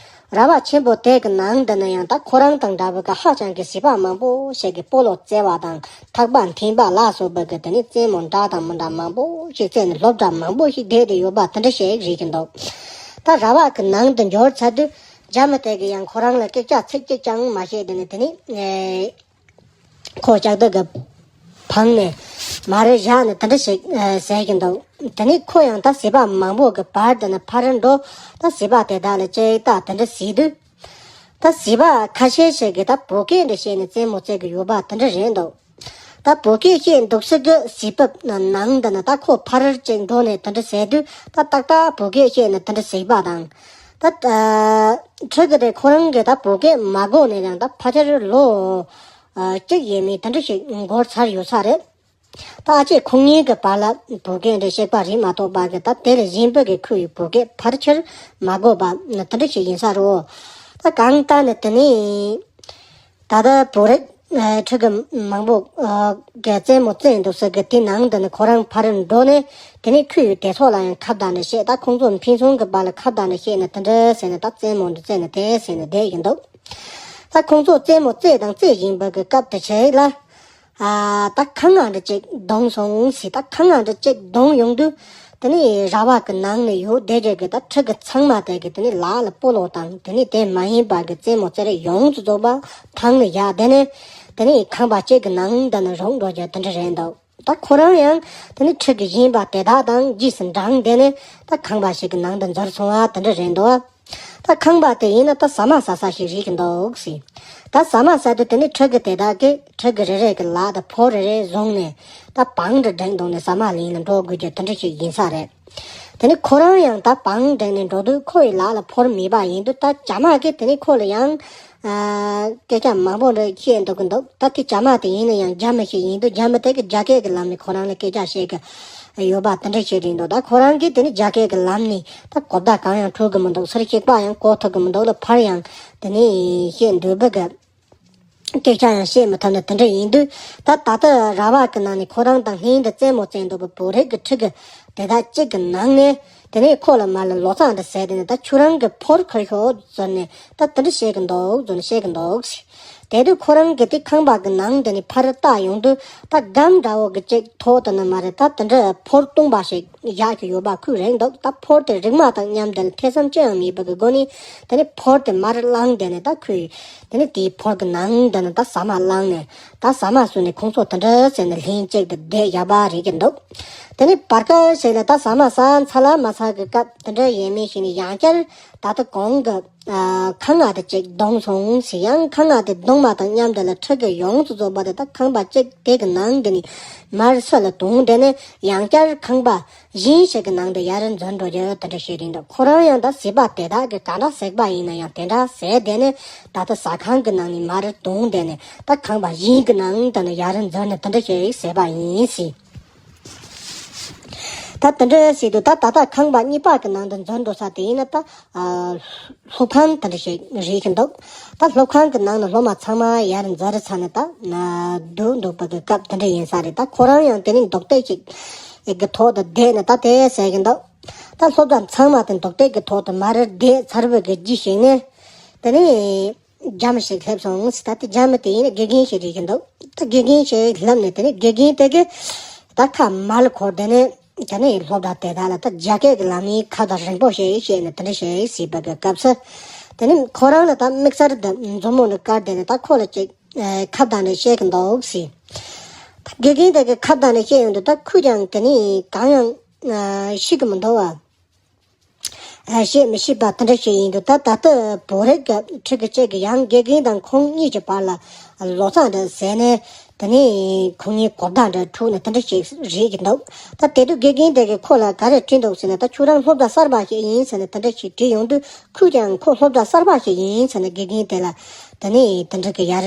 ར་བ་ཆེན་པོ་དེ་གི་ནང་དུ་ན་ཡང་ད་ཁོ་རང་དང་འདྲ་བོ་གི་ཧ་ཅང་གི་བྱིས་པ་མང་པོ་ཞིག་གི་སྤོ་ལོ་རྩེ་བ་དང་ཐག་པ་འཐེན་པ་ལ་སོགས་པ་གི་དེ་ནས་རྩེད་མོ་འདྲ་དང་མི་འདྲ་མང་པོ་ཞིག་རྩེ་ནས་སློབ་གྲྭ་མང་པོ་ཞིག་བསྡད་དེ་ཡོད་པ་དེ་འདྲ་ཞིག་རེད་ཀྱི་འདུག་ད་ར་བ་གི་ནང་དུ་འབྱོར་ཚར་དུས་རྒྱ་མི་དེ་གི་ཡང་ཁོ་རང་ལ་སྐད་ཆ་ཚིག་གཅིག་ཀྱང་མ་བཤད། དེ་ནས་དེ་ནས་ཨེ། ཁོ་ལྕགས་ཐག་གི་ཕང་ནས་མར་བཞག་ནས་དེ་འདྲ་ཞིག་ཨ་ཟེར་གྱི་འདུག་དེ་ནས་ཁོ་ཡང་ད་བྱིས་པ་མང་པོ་གི་བར་དེ་ནས་ཕར་འགྲོ། ད་བྱིས་པ་དེ་དག་ལ་ཅིག་ད་དེ་འདྲ་ཟེར་དུས། ད་བྱིས་པ་ཁ་ཤས་ཤིག་གིས་ད་བོད་སྐད་འདྲ་བཤད་ནས་རྩེད་མོ་རྩེ་གི་ཡོད་པ་དེ་འདྲ་རེད་འདུག་ད་བོད་སྐད་བཤད་འདུག་སེ་གི་བྱིས་པ་ནང་དེ་ནས་ད་ཁོ་ཕར་ཅིག་འགྲོ་ནས་དེ་འདྲ་ཟེར་དུས་ད་ཏག་ཏག་བོད་སྐད་བཤད་ནས་དེ་འདྲ་ཟེར་བ་དང་། ད་ཨ་ཕྲུ་གུ་དེ་ཁོ་རང་གིས་ད་བོད་སྐད་མ་གོ་ནས་ཀྱང་ད་ཕལ་ཆེར་ལོ་ཨ་གཅིག་ཡས་མས་དེ་འདྲ་ཞིག་འགོར་ཚར་ཡོད་ས་རེད། ད་ཨ་ཅེ་ཁོང་གཉིས་ཀྱི་བར་ལ་བོད་སྐད་འདྲ་བཤད་པ་རེད་མ་གཏོགས་པ་གི་ད་དེ་ལས་གཞན་པ་གི་ཁུལ་ཡི་བོད་སྐད་ཕལ་ཆེར་མ་གོ་བ་དེ་འདྲ་ཞིག་ཡིན་ས་རེད། ད་གང་ལྟར་ནས་དེ་ནས་ད་ལྟ་བོད་རིགས་ཨ་ཕྲུ་གུ་མང་པོ་ཨ་གིས་རྩེད་མོ་རྩེ་འདུག་སེ་གི་དེ་ནང་དེ་ནས་ཁོ་རང་ཕར་འགྲོ་ནས་དེ་ནས་ཁོའི་སྡེ་ཚོགས་ལ་ཡང་ཁ་བརྡ་འདྲ་བཤད། ད་ཁོང་ཚོ་ཕན་ཚུན་གྱི་བར་ལ་ཁ་བརྡ་འདྲ་བཤད་ནས་དེ་འདྲ་ཟེར་ནས་ད་རྩེད་མོ་འདྲ་རྩེ་ནས་དེ་ཟེར་ནས་བསྡད་ཀྱི་འདུག་ད་ཁོང་ཚོ་རྩེད་མོ་རྩེ་དང་རྩེ་བཞིན་པ་གི་སྐབས་དེ་ཆེད་ལ། ཨ་ད་ཁ་ང་འདྲ་ཅིག་བརྡུངས་སོང་ཟེར། ད་ཁ་ང་འདྲ་ཅིག་བརྡུངས་ཡོང་དུས་དེ་ནས་ར་བ་གི་ནང་ནས་ཡོད་བསྡད་རྒྱུ་གི་ད་ཕྲུ་གུ་ཚང་མ་དེ་གི་དེ་ནས་ལག་ལ་སྤོ་ལོ་དང་དེ་ནས་དེ་མ་ཡིན་པ་གི་རྩེད་མོ་རྩེ་རིགས་ཡོངས་སུ་རྫོགས་པ་ཐང་ནས་བཞག་དེ་ནས་དེ་ནས་ཁང་པ་གཅིག་གི་ནང་དེ་ནས་རུབ་འགྲོ་རྒྱུ་དེ་འདྲ་རེད་འདུག་ད་ཁོ་རང་ཡང་དེ་ནས་ཕྲུ་གུ་གཞན་པ་དེ་དག་དང་རྗེས་སུ་འབྲངས་དེ་ནས་ད་ཁང་པ་ཞིག་གི་ནང་དུ་འཛུལ་སོང་བ་དེ་འདྲ་རེད་འདུག་ད་ཁང་པ་དེ་ཡིན་ན་ད་ཟ་མ་ཟ་ས་ཞིག་རེད་ཀྱི་འདུག་ཟེར། ད་ཟ་མ་ཟ་དུས་དེ་ནས་ཕྲུ་གུ་དེ་དག་གིས་ཕྲུ་གུ་རེ་རེ་གི་ལག་དང་ཕོར་རེ་རེ་བཟུང་ནས་ད་བང་འདྲ་བསྒྲིགས་འདུག་ནས་ཟ་མ་ལེན་ལ་འགྲོ་དགོས་རྒྱུ་དེ་འདྲ་ཞིག་ཡིན་ས་རེད། དེ་ནས་ཁོ་རང་ཡང་ད་བང་བསྒྲིགས་ནས་འགྲོ་དུས་ཁོ་ཡི་ལག་ལ་ཕོར་མེད་པ་ཡིན་དུས་ད་བྱ་མ་གིས་དེ་ནས་ཁོ་ལ་ཡང་ཨ་སྐད་ཆ་མང་པོ་འདྲ་བཤད་འདུག་གི་འདུག་ད་དེ་བྱ་མ་དེ་ཡིན་ན་ཡང་རྒྱ་མི་ཞིག་ཡིན་དུས་རྒྱ་མི་དེ་གིས་རྒྱ་སྐད་ཀྱི་ལམ་ནས་ཁོ་རང་ལ་སྐད་ཆ་བཤད་གི་ཡོད་པ་དེ་འདྲ་ཞིག་རེད་འདུག་ད་ཁོ་རང་གིས་དེ་ནས་རྒྱ་སྐད་ཀྱི་ལམ་ནས་ད་གོ་བརྡ་གང་ཡང་འཕྲོད་གི་མི་འདུག་ཚུར་གཤེགས་པ་ཡང་གོ་ཐུབ་གི་མི་འདུག་ལ་ཕར་ཡང་དེ་ནས་བཤད་འདོད་པ་གི་སྐད་ཆ་ཡང་བཤད་མི་ཐུབ་ནས་དེ་འདྲ་ཡིན་དུས་ད་ད་ལྟ་ར་བ་གི་ནང་ནས་ཁོ་རང་དང་ལྷན་དུ་རྩེད་མོ་རྩེ་འདུག་པའི་བོད་རིགས་ཀྱི་ཕྲུ་གུ་དེ་དག་གཅིག་གི་ནང་ནས་དེ་ནས་ཁོ་ལ་མར་ལ་ལོ་ཙཱ་འདི་ཟེར། དེ་ནས་ད་ཁྱོད་རང་གི་ཕོར་ཁུར་ཤོག་ཟེར་ནས་ད་དེ་འདྲ་བཤད་གི་འདུག་ཟེར་ནས་བཤད་གི་འདུག་ཟེར། དེ་དུས་ཁོ་རང་གིས་དེ་ཁང་པ་གི་ནང་དེ་ནས་ཕར་ལྟ་ཡོང་དུས་ད་སྒམ་འདྲ་བོ་གི་ཅིག་ཐོག་དེ་ནས་མར་ད་དེ་འདྲ་ཕོར་སྟོང་པ་ཞིག་བཞག་གི་ཡོད་པ་ཁོས་རིག་འདུག་ད་ཕོར་དེ་རིག་མ་ཐག་ཉམས་དེ་ལ་ཐེ་ཚོམ་ཅི་ཡང་མེད་པ་གི་སྒོ་ནས་དེ་ནས་ཕོར་དེ་མར་བླངས་དེ་ནས་ད་ཁོས་དེ་ནས་དེའི་ཕོར་གི་ནང་དེ་ནས་ད་ཟ་མ་བླངས་ནས་ད་ཟ་མ་ཟོས་ནས་ཁོང་ཚོ་དེ་འདྲ་ཟེར་ནས་ལྷན་ཅིག་ཏུ་བསྡད་བཞག་པ་རེད་ཀྱི་འདུག་དེ་ནས་བར་སྐབས་ཤིག་ལ་ད་ཟ་མ་ཟ་ཚར་ལ་མ་ཚར་གི་སྐབས་དེ་འདྲ་ཡས་མས་ཤིག་ནས་ཡང་བསྐྱར་ད་ལྟ་གོང་གི་ཨ་ཁ་ང་དེ་ཅིག་བརྡུངས་སོང་ཟེར། ཡང་ཁ་ང་དེ་བརྡུངས་མ་ཐག་ཉམས་དེ་ལ་ཕྲུ་གུ་ཡོངས་སུ་རྫོགས་པ་དེ་ད་ཁང་པ་གཅིག་དེ་གི་ནང་གི་ནས་མར་ཚུར་ལ་བརྡུངས་དེ་ནས་ཡང་བསྐྱར་ཁང་པ་གཞན་ཞིག་གི་ནང་དུ་ཡར་འཛུལ་འགྲོ་རྒྱུ་དེ་འདྲ་ཞིག་རེད་འདུག་ཁོ་རང་ཡང་ད་བྱིས་པ་དེ་དག་གི་ག་འདྲ་ཟེགས་པ་ཡིན་ན་ཡང་དེ་འདྲ་ཟེར་དེ་ནས་ད་ལྟ་ཟ་ཁང་གི་ནང་ནས་མར་བརྡུངས་དེ་ནས་ད་ཁང་པ་གཞན་གི་ནང་དུ་ནས་ཡར་འཛུལ་ནས་དེ་འདྲ་ཞིག་ཟེར་བ་ཡིན་ཟེར། ད་དེ་འདྲ་ཟེར་དུས་ད་ད་ལྟ་ཁང་པ་གཉིས་པ་གི་ནང་དུ་འཛུལ་འགྲོ་ས་དེ་ཡིན་ན་ད་ཨ་སློབ་ཁང་དེ་འདྲ་ཞིག་རེད་ཀྱི་འདུག་ད་སློབ་ཁང་གི་ནང་ལ་སློབ་མ་ཚང་མ་ཡར་འཛུལ་ཚར་ནས་ད་ན་སྡོད་འདུག་པ་གི་སྐབས་དེ་འདྲ་ཡིན་ས་རེད། ད་ཁོ་རང་ཡང་དེ་ནས་རྡོག་ཐེག་ཅིག་གི་ཐོག་ཏུ་བསྡད་ནས་ད་དེ་ཟེར་གྱི་འདུག་ད་སློབ་གྲྭ་ཚང་མ་དེ་རྡོག་ཐེག་གི་ཐོག་ཏུ་མར་བསྡད་ཚར་བའི་གི་རྗེས་ཤིག་ནས་དེ་ནས་རྒྱ་མི་ཞིག་སླེབས་སོང་ཟེར། ད་དེ་རྒྱ་མི་དེ་ཡིན་ན་དགེ་རྒན་ཞིག་རེད་ཀྱི་འདུག་ད་དགེ་རྒན་ཞིག་སླེབས་ནས་དེ་ནས་དགེ་རྒན་དེ་གིས་ད་ཁ་མར་ལ་འཁོར་དེ་ནས་དེ་ནས་སློབ་གྲྭ་དེ་དག་ལ་ད་རྒྱ་སྐད་ཀྱི་ལམ་ནས་ཁ་བརྡ་རིང་པོ་ཞིག་བཤད་ནས་དེ་འདྲ་ཞིག་ཟེར་བ་གི་སྐབས་སུ་དེ་ནས་ཁོ་རང་ལ་ད་དམིགས་བསལ་དུ་མཛུབ་མོ་འདི་བཀར་དེ་ནས་ད་ཁོ་ལ་ཅིག་ཨ་ཁ་བརྡ་འདྲ་བཤད་ཀྱི་འདུག་ཟེར། ད་དགེ་རྒན་དེ་གིས་ཁ་བརྡ་འདྲ་བཤད་ཡོང་དུས་ད་ཁོས་ཀྱང་དེ་ནས་གང་ཡང་ཨ་ཤེས་ཀྱི་མི་འདུག་བ། ཨ། བཤད་མི་ཤེས་པ་དེ་འདྲ་ཞིག་ཡིན་འདུག་ད་ད་ལྟ་བོད་རིགས་ཀྱི་ཕྲུ་གུ་གཅིག་གིས་ཡང་དགེ་རྒན་དང་ཁོང་གཉིས་ཀྱི་བར་ལ་ལོ་ཚད་འདྲ་ཟེར་ནས། དེ་ནས་ཁོང་གཉིས་གོ་བརྡ་འདྲ་འཁྲུག་ནས་དེ་འདྲ་ཞིག་རེད་ཀྱི་འདུག་ད་དེ་དུས་དགེ་རྒན་དེ་གིས་ཁོ་ལ་ག་རེ་དྲིས་འདུག་ཟེར་ན། ད་ཁྱོད་རང་སློབ་གྲྭ་གསར་པ་ཞིག་ཡིན་ཟེར་ནས་དེ་འདྲ་ཞིག་དྲིས་ཡོང་དུས། ཁོས་ཀྱང་ཁོ་སློབ་གྲྭ་གསར་པ་ཞིག་ཡིན་ཟེར་ནས་དགེ་རྒན་དེ་ལ་དེ་ནས་དེ་འདྲ་གི་ཡར་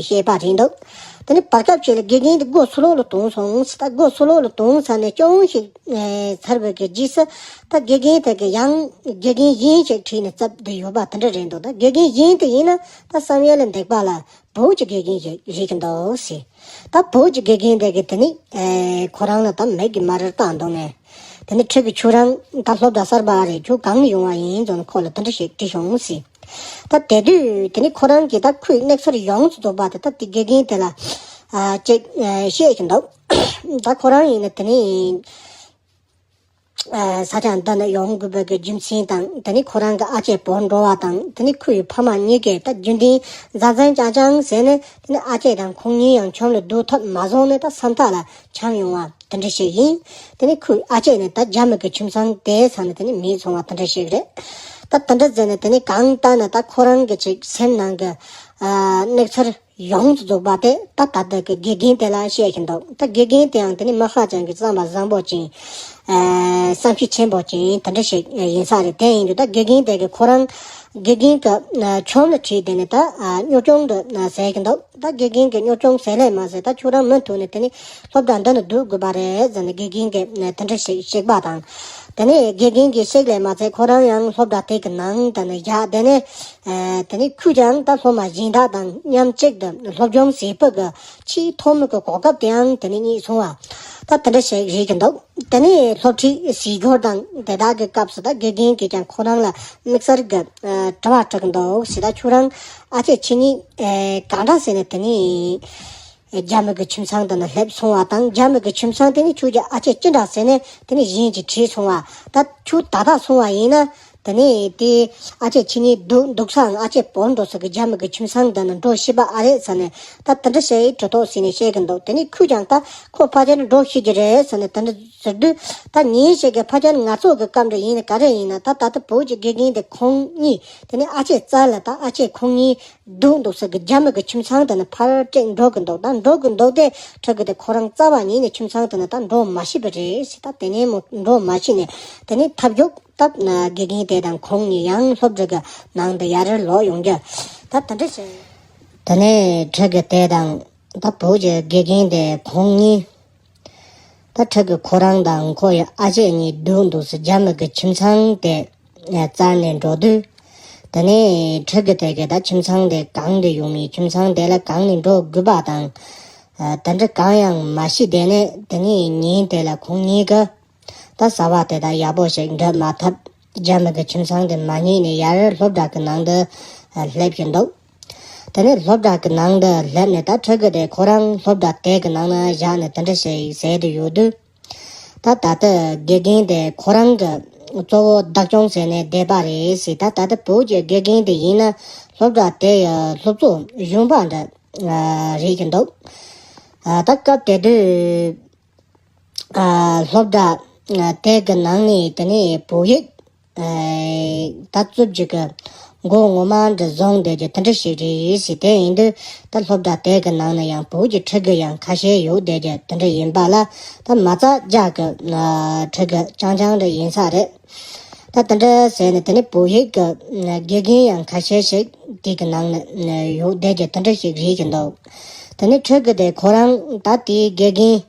བཤད་པ་རེད་འདུག་དེ་ནས་བར་སྐབས་ཤིག་ལ་དགེ་རྒན་དེ་སྒོ་ཚུར་ལོག་ལ་བཏང་སོང་ཟེར། ད་སྒོ་ཚུར་ལོག་ལ་བཏང་ཚར་ནས་ཅུང་ཞིག་ཚར་བའི་གི་རྗེས་སུ། ད་དགེ་རྒན་དེ་གིས་ཡང་དགེ་རྒན་གཞན་ཞིག་ཁྲིད་ནས་བཙལ་བསྡད་ཡོད་པ་དེ་འདྲ་རེད་འདུག་ད་དགེ་རྒན་གཞན་དེ་ཡིན་ན་ད་བསམ་ཡས་ལ་འདེགས་པ་ལ་བོད་ཀྱི་དགེ་རྒན་ཞིག་རེད་ཀྱི་འདུག་ཟེར། ད་བོད་ཀྱི་དགེ་རྒན་དེ་གིས་དེ་ནས་ཁོ་རང་ལ་ད་མིག་གིས་མར་བལྟས་འདུག་ནས། དེ་ནས་ཁྲིད་ཀྱི་ཁྱོད་རང་ད་སློབ་གྲྭ་གསར་པ་རེད། ཁྱོད་གང་ནས་ཡོང་བ་ཡིན་ཟེར་ནས་ཁོ་ལ་དེ་འདྲ་ཞིག་དྲིས་བྱུང་ཟེར། ད་དེ་དུས་དེ་ནས་ཁོ་རང་གིས་ད་ཁོའི་གནས་ཚུལ་ཡོངས་སུ་རྫོགས་པ་དེ་ད་དེ་དགེ་རྒན་དེ་ལ་ཨ་ཅིག་ཨ་བཤད་ཀྱི་འདུག་ད་ཁོ་རང་ཡིན་ན་དེ་ནས་ཨ་ས་ཆ་འདི་ནས་ཡོང་དགོས་པའི་གི་རྒྱུ་མཚན་དང་། དེ་ནས་ཁོ་རང་གི་ཨ་ཅེ་བོར་འགྲོ་བ་དང་། དེ་ནས་ཁོའི་ཕ་མ་གཉིས་ཀས་ད་རྒྱུན་ལྡན་མཛའ་མཛའ་རྐྱང་རྐྱང་ཟེར་ནས། དེ་ནས་ཨ་ཅེ་དང་ཁོང་གཉིས་ཡང་ཁྱིམ་ལ་སྡོད་ཐུབ་མ་སོང་ནས་ད་སེམས་ཐག་ལ་འཆམ་ཡོང་བ་དེ་འདྲ་ཞིག་ཡིན། དེ་ནས་ཁོའི་ཨ་ཅེ་ནི་ད་རྒྱ་མི་གི་ཁྱིམ་ཚང་དེའི་ས་ནས་དེ་ནས་མེད་སོང་བ་དེ་འདྲ་ཞིག་རེད། ད་དེ་འདྲ་ཟེར་ནས་དེ་ནས་གང་ལྟར་ན་ད་ཁོ་རང་གི་ཅིག་སེམས་ནང་གི་ཨ་གནས་ཚུལ་ཡོངས་སུ་རྫོགས་པ་དེ་ད་ད་ལྟ་གི་དགེ་རྒན་དེ་ལ་བཤད་བཞིན་འདུག་ད་དགེ་རྒན་དེའང་དེ་ནི་མི་ཧ་ཅང་གི་བསམ་པ་བཟང་པོ་ཅན། ཨ་བསམ་ཤེས་ཆེན་པོ་ཅན་དེ་འདྲ་ཞིག་ཡིན་ས་རེད། དེ་ཡིན་དུས་ད་དགེ་རྒན་དེ་གིས་ཁོ་རང་དགེ་རྒན་གྱི་ཨ་ཁྱིམ་ལ་ཁྲིད་དེ་ནས་ད་ཨ་གཉོར་སྐྱོང་དུ་ཨ་ཟེར་གྱི་འདུག་ད་དགེ་རྒན་གྱིས་གཉོར་སྐྱོང་ཟེར་ལེ་མ་ཟེར། ད་ཁྱོད་རང་མུ་མཐུད་ནས་དེ་ནི་སློབ་གྲྭ་འདི་ནས་སྡོད་དགོས་པ་རེད་ཟེར་ནས་དགེ་རྒན་གྱིས་ཨ་དེ་འདྲ་ཞིག་གཤེགས་པ་དང་། དེ་ནས་དགེ་རྒན་གྱིས་གཤེགས་ལེ་མ་ཟེར། ཁོ་རང་ཡང་སློབ་གྲྭ་དེ་གི་ནང་དུ་ནས་བཞག་དེ་ནས། ཨ་དེ་ནས་ཁོས་ཀྱང་ད་སློབ་མ་གཞན་དག་དང་མཉམ་གཅིག་ཏུ་སློབ་སྦྱོང་བྱེད་པའི་གི་ཆེས་ཐོག་མའི་གི་གོ་སྐབས་དེའང་དེ་ནས་རྙེད་སོང་བ། ད་དེ་འདྲ་ཞིག་རེད་ཀྱི་འདུག་དེ་ནས་སློབ་ཁྲིད་བྱེད་སྐོར་དང་དེ་དག་གི་སྐབས་སུ་ད་དགེ་རྒན་གྱིས་ཀྱང་ཁོ་རང་ལ་དམིགས་བསལ་གྱི་ཨ་དྲི་བ་དྲི་གི་འདུག་ཟེར། ད་ཁྱོད་རང་ཨ་ཅེ་ཁྱེད་གཉིས་ཨ་གང་འདྲ་ཟེར་ནས་དེ་ནས་རྒྱ་མི་གི་ཁྱིམ་ཚང་དེ་ནས་སླེབས་སོང་བ་དང་། རྒྱ་མི་གི་ཁྱིམ་ཚང་དེ་ནས་ཁྱོད་ཀྱི་ཨ་ཅེ་ཅི་འདྲ་ཟེར་ནས་དེ་ནས་གཞན་གྱིས་དྲིས་སོང་བ། ད་ཁྱོད་ད་ལྟ་སོང་བ་ཡིན་ན། དེ་ནས་དེ་ཨ་ཅེ་ཁྱེད་གཉིས་སྡོད་འདུག་སའང་ཨ་ཅེ་བོར་འགྲོ་ས་གི་རྒྱ་མི་གི་ཁྱིམ་ཚང་འདི་ནས་འགྲོ་ཤེས་པ་ཨ་རེད་ཟེར་ནས། ད་དེ་འདྲ་ཞིག་གྲོས་ཐོག་ཟིན་ནས་བཤད་གི་འདུག་དེ་ནས་ཁོས་ཀྱང་ད་ཁོ་ཕལ་ཆེར་འགྲོ་ཤེས་ཀྱི་རེད་ཟེར་ནས་དེ་འདྲ་ཟེར་དུས། ད་ཉིན་ཞིག་གི་ཕལ་ཆེར་ང་ཚོ་གི་སྐབས་འདྲ་ཡིན་ན་ག་རེ་ཡིན་ན། ད་ད་ལྟ་བོད་ཀྱི་དགེ་རྒན་དེ་ཁོང་གཉིས་དེ་ནས་ཨ་ཅེ་རྩ་ལ་ད་ཨ་ཅེ་ཁོང་གཉིས་སྡོད་འདུག་ས་གི་རྒྱ་མི་གི་ཁྱིམ་ཚང་དེ་ནས་ཕར་བསྐྲད་འགྲོ་གི་འདུག་ད་འགྲོ་གི་འདུག་དེ་ཁྲིད་གི་དེ་ཁོ་རང་རྩ་བ་ཉིད་ནས་ཁྱིམ་ཚང་དེ་ནས་ད་འགྲོ་མ་ཤེས་པ་རེད་ཟེར། ད་དེ་ནས་མོ་འགྲོ་མ་ཤེས་ནས་དེ་ནས་ཐབས་སྐྱོ་སྟབས་ན་དགེ་རྒན་དེ་དང་ཁོང་གཉིས་ཡང་སློབ་གྲྭ་གི་ནང་དུ་ཡར་ལོག་ཡོང་རྒྱུ་ད་དེ་འདྲ་བྱས། དེ་ནས་ཁྲིད་གི་དེ་དང་ད་བོད་ཀྱི་དགེ་རྒན་དེ་ཁོང་གཉིས། ད་ཁྲིད་གི་ཁོ་རང་དང་ཁོ་ཡི་ཨ་ཅེ་གཉིས་སྡོད་འདུག་ས་རྒྱ་མི་གི་ཁྱིམ་ཚང་དེ་བཙལ་ནས་འགྲོ་དུས། དེ་ནས་ཁྲིད་གི་དེ་གིས་ད་ཁྱིམ་ཚང་དེ་གང་ནས་ཡོང་མིན། ཁྱིམ་ཚང་དེ་ལ་གང་ནས་འགྲོ་དགོས་པ་དང་། ཨ་དེ་འདྲ་གང་ཡང་མ་ཤེས་དེ་ནས་དེ་ནས་ཉིན་དེ་ལ་ཁོང་གཉིས་ཀྱིས་ད་བྱ་བ་དེ་དག་ཡག་པོ་ཞིག་འགྲུབ་མ་ཐུབ། རྒྱ་མི་གི་ཁྱིམ་ཚང་དེ་མ་རྙེད་ནས་ཡར་སློབ་གྲྭ་གི་ནང་དུ་ཨ་སླེབས་ཀྱི་འདུག་དེ་ནས་སློབ་གྲྭ་གི་ནང་དུ་སླེབས་ནས་ད་ཁྲིད་གི་དེ་ཁོ་རང་སློབ་གྲྭ་དེ་གི་ནང་ན་བཞག་ནས་དེ་འདྲ་ཞིག་ཟེར་དུ་ཡོད་དུས། ད་ད་ལྟ་དགེ་རྒན་དེ་ཁོ་རང་གི་གཙོ་བོ་བདག་སྐྱོང་བྱས་ནས་བསྡད་པ་རེད་ཟེར། ད་ད་ལྟ་བོད་ཀྱི་དགེ་རྒན་དེ་ཡིན་ན་སློབ་གྲྭ་དེ་ཡི་སློབ་གཙོ་གཞོན་པ་འདྲ་ཨ་རེད་ཀྱི་འདུག་ཨ་ད་སྐབས་དེ་དུས་ཨ་སློབ་གྲྭ་ཨ་དེ་གི་ནང་ནས་དེ་ནས་བོད་ཡིག་ཨ་ད་རྩུབ་ཅིག་གི་མགོ་ངོ་མ་འདྲ་བཟུང་བསྡད་ཀྱི་དེ་འདྲ་ཞིག་རེད་ཟེར། དེ་ཡིན་དུས་ད་སློབ་གྲྭ་དེ་གི་ནང་ན་ཡང་བོད་ཀྱི་ཕྲུ་གུ་ཡང་ཁ་ཤས་ཡོད་བསྡད་ཀྱི་དེ་འདྲ་ཡིན་པ་ལ། ད་མ་རྩ་རྒྱ་གི་ཨ་ཕྲུ་གུ་རྐྱང་རྐྱང་འདྲ་ཡིན་ས་རེད། ད་དེ་འདྲ་ཟེར་ནས་དེ་ནས་བོད་ཡིག་གི་ཨ་དགེ་རྒན་ཡང་ཁ་ཤས་ཤིག་དེ་གི་ནང་ན་ཨ་ཡོད་བསྡད་ཀྱི་དེ་འདྲ་ཞིག་རེད་ཀྱི་འདུག་དེ་ནས་ཕྲུ་གུ་དེ་ཁོ་རང་ད་དེའི་དགེ་རྒན་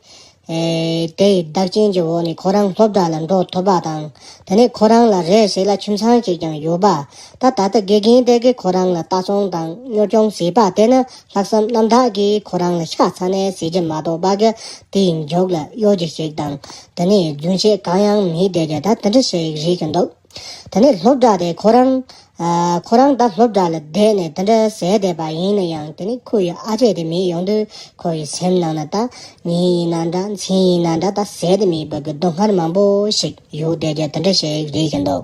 ཨེ་དེ་ཡི་བདག་རྐྱེན་གྱི་འོག་ནས་ཁོ་རང་སློབ་གྲྭ་ལ་འགྲོ་ཐུབ་པ་དང་། དེ་ནས་ཁོ་རང་ལ་རེ་ཞིག་ལ་ཁྱིམ་ཚང་ཞིག་ཀྱང་ཡོད་པ། ད་ད་ལྟ་དགེ་རྒན་དེ་གིས་ཁོ་རང་ལ་ལྟ་སྲུང་དང་གཉོར་སྐྱོང་བྱེད་པ་དེ་ནི་ལྷག་བསམ་རྣམ་དག་གིས་ཁོ་རང་ལ་ཤ་ཚ་ནས་ཟེར་གྱི་མ་གཏོགས་པ་གི་དེའི་མཇུག་ལ་གཡོ་སྒྱུ་ཞིག་དང་། དེ་ནས་རྫུན་བཤད་གང་ཡང་མེད་བསྡད་ཀྱི་ད་དེ་འདྲ་ཞིག་རེད་ཀྱི་འདུག་དེ་ནས་སློབ་གྲྭ་དེ་ཁོ་རང་ཨ་ཁོ་རང་ད་སློབ་གྲྭ་ལ་བསྡད་ནས་དེ་འདྲ་ཟེར་བསྡད་པ་ཡིན་ན་ཡང་། དེ་ནས་ཁོ་ཡི་ཨ་ཅེ་དེ་མེད་ཡོང་དུས་ཁོ་ཡི་སེམས་ནང་ན་ད་ཉིན་ཡིན་ན་འདྲ་མཚན་ཡིན་ན་འདྲ་ད་ཟད་དུ་མེད་པའི་གི་སྡུག་བསྔལ་མང་པོ་ཞིག་ཡོད་བསྡད་ཀྱི་དེ་འདྲ་ཞིག་རེད་ཀྱི་འདུག་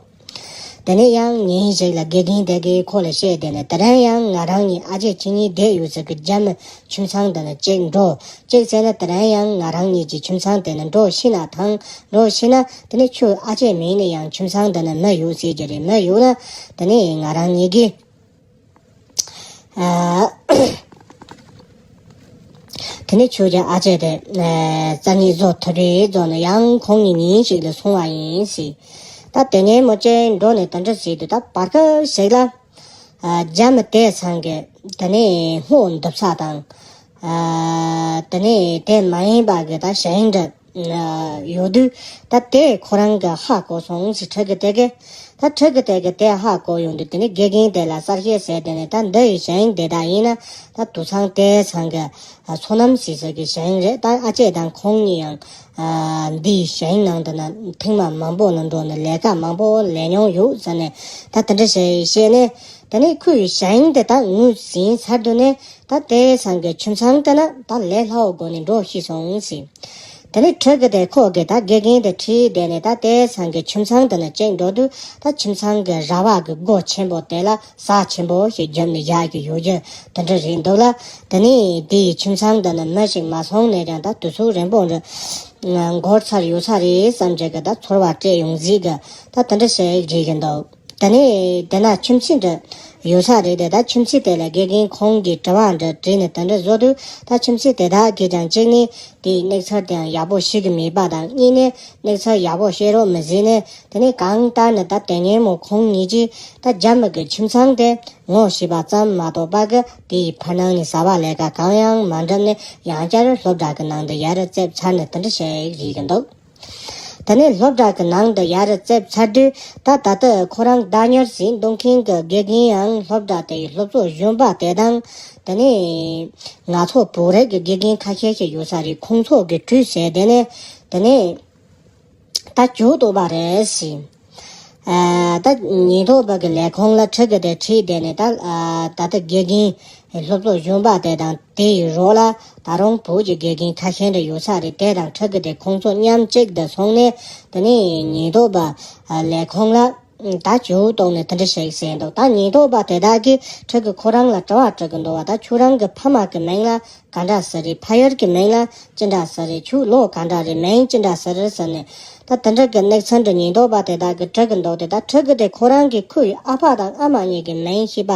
དེ་ནས་ཡང་ཉིན་ཞིག་ལ་དགེ་རྒན་དེ་གིས་ཁོ་ལ་བཤད། དེ་ནས་དེ་རིང་ཡང་ང་རང་གཉིས་ཨ་ཅེ་ཁྱེད་གཉིས་བསྡད་ཡོད་ས་གི་རྒྱ་མི་ཁྱིམ་ཚང་དེ་ནས་གཅིག་འགྲོ། གཅིག་བྱས་ན་དེ་རིང་ཡང་ང་རང་གཉིས་ཀྱི་ཁྱིམ་ཚང་དེ་ནས་འགྲོ་ཤི་ན་ཐང་། འགྲོ་ཤི་ན་དེ་ནས་ཁྱོད་ཨ་ཅེ་མིང་ནས་ཡང་ཁྱིམ་ཚང་དེ་ནས་མི་ཡོད་ཟེར་གྱི་རེད། མི་ཡོད་ན་དེ་ནས་ང་རང་གཉིས་ཀྱིས། ཨ། དེ་ནས་ཁྱོད་ཀྱི་ཨ་ཅེ་དེ་རྩ་གཉིས་བཟོ་ཐུབ་རེད། བཟོ་ན་ཡང་ཁོང་གཉིས་ཉིན་ཞིག་ལ་སོང་བ་ཡིན་ཟེར། ད་དེ་ནས་མོ་ཅེ་འགྲོ་ནས་དེ་འདྲ་ཟེར་དུས། ད་བར་སྐབས་ཤིག་ལ་རྒྱ་མི་དེ་ཚང་གི་དེ་ནས་སྔོ་འདུག་ས་དང་། དེ་ནས་དེ་མ་ཡིན་པ་གི་ད་ཞིང་འབྲུ་ཡོད་དུས། ད་དེ་ཁོ་རང་གི་ཧ་གོ་སོང་ཟེར། ཕྲུ་གུ་དེ་གི། ད་ཕྲུ་གུ་དེ་གི་དེ་ཧ་གོ་ཡོང་དུས། དེ་ནས་དགེ་རྒན་དེ་ལ་གསལ་བཤད་ཟེར། དེ་ནས་ད་འདི་ཡི་ཞིང་དེ་དག་ཡིན་ན་ད་དུད་ཚང་དེ་ཚང་གི་སོ་ནམ་བྱེད་ས་གི་ཞིང་རེད། ད་ཨ་ཅེ་དང་ཁོང་གཉིས་ཡང་འདིའི་ཞིང་ནང་དུ་ན་ཐེངས་མ་མང་པོ་ལ་འགྲོ་ནས་ལས་ཀ་མང་པོ་ལས་མྱོང་ཡོད་ཟེར་ནས། ད་དེ་འདྲ་བཤད་བཤད་ནས། དེ་ནས་ཁོའི་ཞིང་དེ་ད་ངོས་ཟིན་ཚར་དུས་ནས། ད་དེ་ཚང་གི་ཁྱིམ་ཚང་དེ་ན་ད་ལས་སླ་བོ་སྒོ་ནས་འགྲོ་ཤེས་སོང་ཟེར། དེ་ནས་ཕྲུ་གུ་དེ་ཁོ་གི་ད་དགེ་རྒན་དེ་ཁྲིད་བསྡད་ནས། ད་དེ་ཚང་གི་ཁྱིམ་ཚང་དེ་ན་གཅིག་འགྲོ་དུས། ད་ཁྱིམ་ཚང་གི་ར་བ་གི་སྒོ་ཆེན་པོ་དེ་ལ་ཟ་ཆེན་པོ་ཞིག་བརྒྱབ་ནས་བཞག་གི་ཡོད་རྒྱུ་དེ་འདྲ་རེད་འདུག་ལ། དེ་ནས་དེའི་ཁྱིམ་ཚང་དེ་ན་མི་ཞིག་མ་སོང་ནས་ཀྱང་ད་དུས་ཚོད་རིང་པོ་འདྲ་འགོར་ཚར་ཡོད་ས་རེད་བསམ་བྱས་གི་ད་ཚོར་བ་སྤྲད་ཡོང་ཟིག་གི་ད་དེ་འདྲ་བཤད་རེད་གི་འདུག་དེ་ནས་དེ་ན་ཁྱིམ་མཚེས་འདྲ་ཡོད་ས་རེད་དེ། ད་ཁྱིམ་མཚེས་དེ་ལ་དགེ་རྒན་ཁོང་གིས་དྲི་བ་འདྲ་དྲིས་ནས་དེ་འདྲ་བཟོ་དུས། ད་ཁྱིམ་མཚེས་དེ་དག་གིས་ཀྱང་གཅིག་ནས་དེའི་གནས་ཚུལ་དེའང་ཡག་པོ་ཤེས་ཀྱི་མེད་པ་དང་། གཉིས་ནས་གནས་ཚུལ་ཡག་པོ་ཤེས་རོགས་མི་བྱེད་ནས། དེ་ནས་གང་ལྟར་ནས་ད་དེ་སྔོན་མོ་ཁོང་གཉིས་ཀྱིས་ད་རྒྱ་མི་གི་ཁྱིམ་ཚང་དེ་ངོ་ཤེས་པ་ཙམ་མ་གཏོགས་པ་གི་དེའི་ཕར་ནང་ནས་བྱ་བ་ལས་ཀ་གང་ཡང་མ་འགྲུབ་ནས། ཡང་བསྐྱར་སློབ་གྲྭ་གི་ནང་དུ་ཡར་བཙལ་ཚར་ནས་དེ་འདྲ་བཤད་རེད་གི་འདུག་དེ་ནས་སློབ་གྲྭ་གི་ནང་དུ་ཡར་བཙལ་ཚར་དུས། ད་ད་ལྟ་ཁོ་རང་བདག་གཉེར་བྱེད་འདུག་མཁན་གྱི་དགེ་རྒན་ཡང་སློབ་གྲྭ་དེའི་སློབ་གཙོ་གཞོན་པ་དེ་དང་། དེ་ནས་ང་ཚོ་བོད་རིགས་ཀྱི་དགེ་རྒན་ཁ་ཤས་ཤིག་ཡོད་ས་རེད། ཁོང་ཚོ་གིས་གྲོས་བྱས། དེ་ནས་དེ་ནས་ད་ཇུས་གཏོགས་པ་རེད་ཟེར། ཨ། ད་ཉེན་རྟོག་པ་གི་ལས་ཁུངས་ལ་ཕྲུ་གུ་དེ་ཁྲིད་བསྡད་ནས། ད་ཨ། ད་ལྟ་དགེ་རྒན་སློབ་གཙོ་གཞོན་པ་དེ་དང་། དེའི་རོགས་ལ་ད་རུང་བོད་ཀྱི་དགེ་རྒན་ཁ་ཤས་འདྲ་ཡོད་ས་རེད། དེ་དང་ཕྲུ་གུ་དེ་ཁོང་ཚོ་མཉམ་གཅིག་ཏུ་སོང་ནས། དེ་ནས་ཉེན་རྟོག་པ་ལས་ཁུངས་ལ་ད་ཇུས་གཏོགས་ནས་དེ་འདྲ་ཞིག་ཟེར་འདུག་ད་ཉེན་རྟོག་པ་དེ་དག་གིས་ཕྲུ་གུ་ཁོ་རང་ལ་དྲི་བ་དྲི་གི་འདུག་བ། ད་ཁྱོད་རང་གི་ཕ་མ་གི་མིང་ལ་ག་འདྲ་ཟེར་རེད། ཕ་ཡུལ་གྱི་མིང་ལ་ཅི་འདྲ་ཟེར་རེད། ཁྱོད་ལོ་ག་འདྲ་རེད། མིང་ཅི་འདྲ་ཟེར་རེད་ཟེར་ནས། ད་དེ་འདྲ་གི་གནས་ཚུལ་འདི་ཉེན་རྟོག་པ་དེ་དག་གིས་དྲི་གི་འདུག་སྟེ། ད་ཕྲུ་གུ་དེ་ཁོ་རང་གི་ཁོའི་ཨ་ཕ་དང་ཨ་མ་གཉིས་ཀྱི་མིང་ཤེས་པ་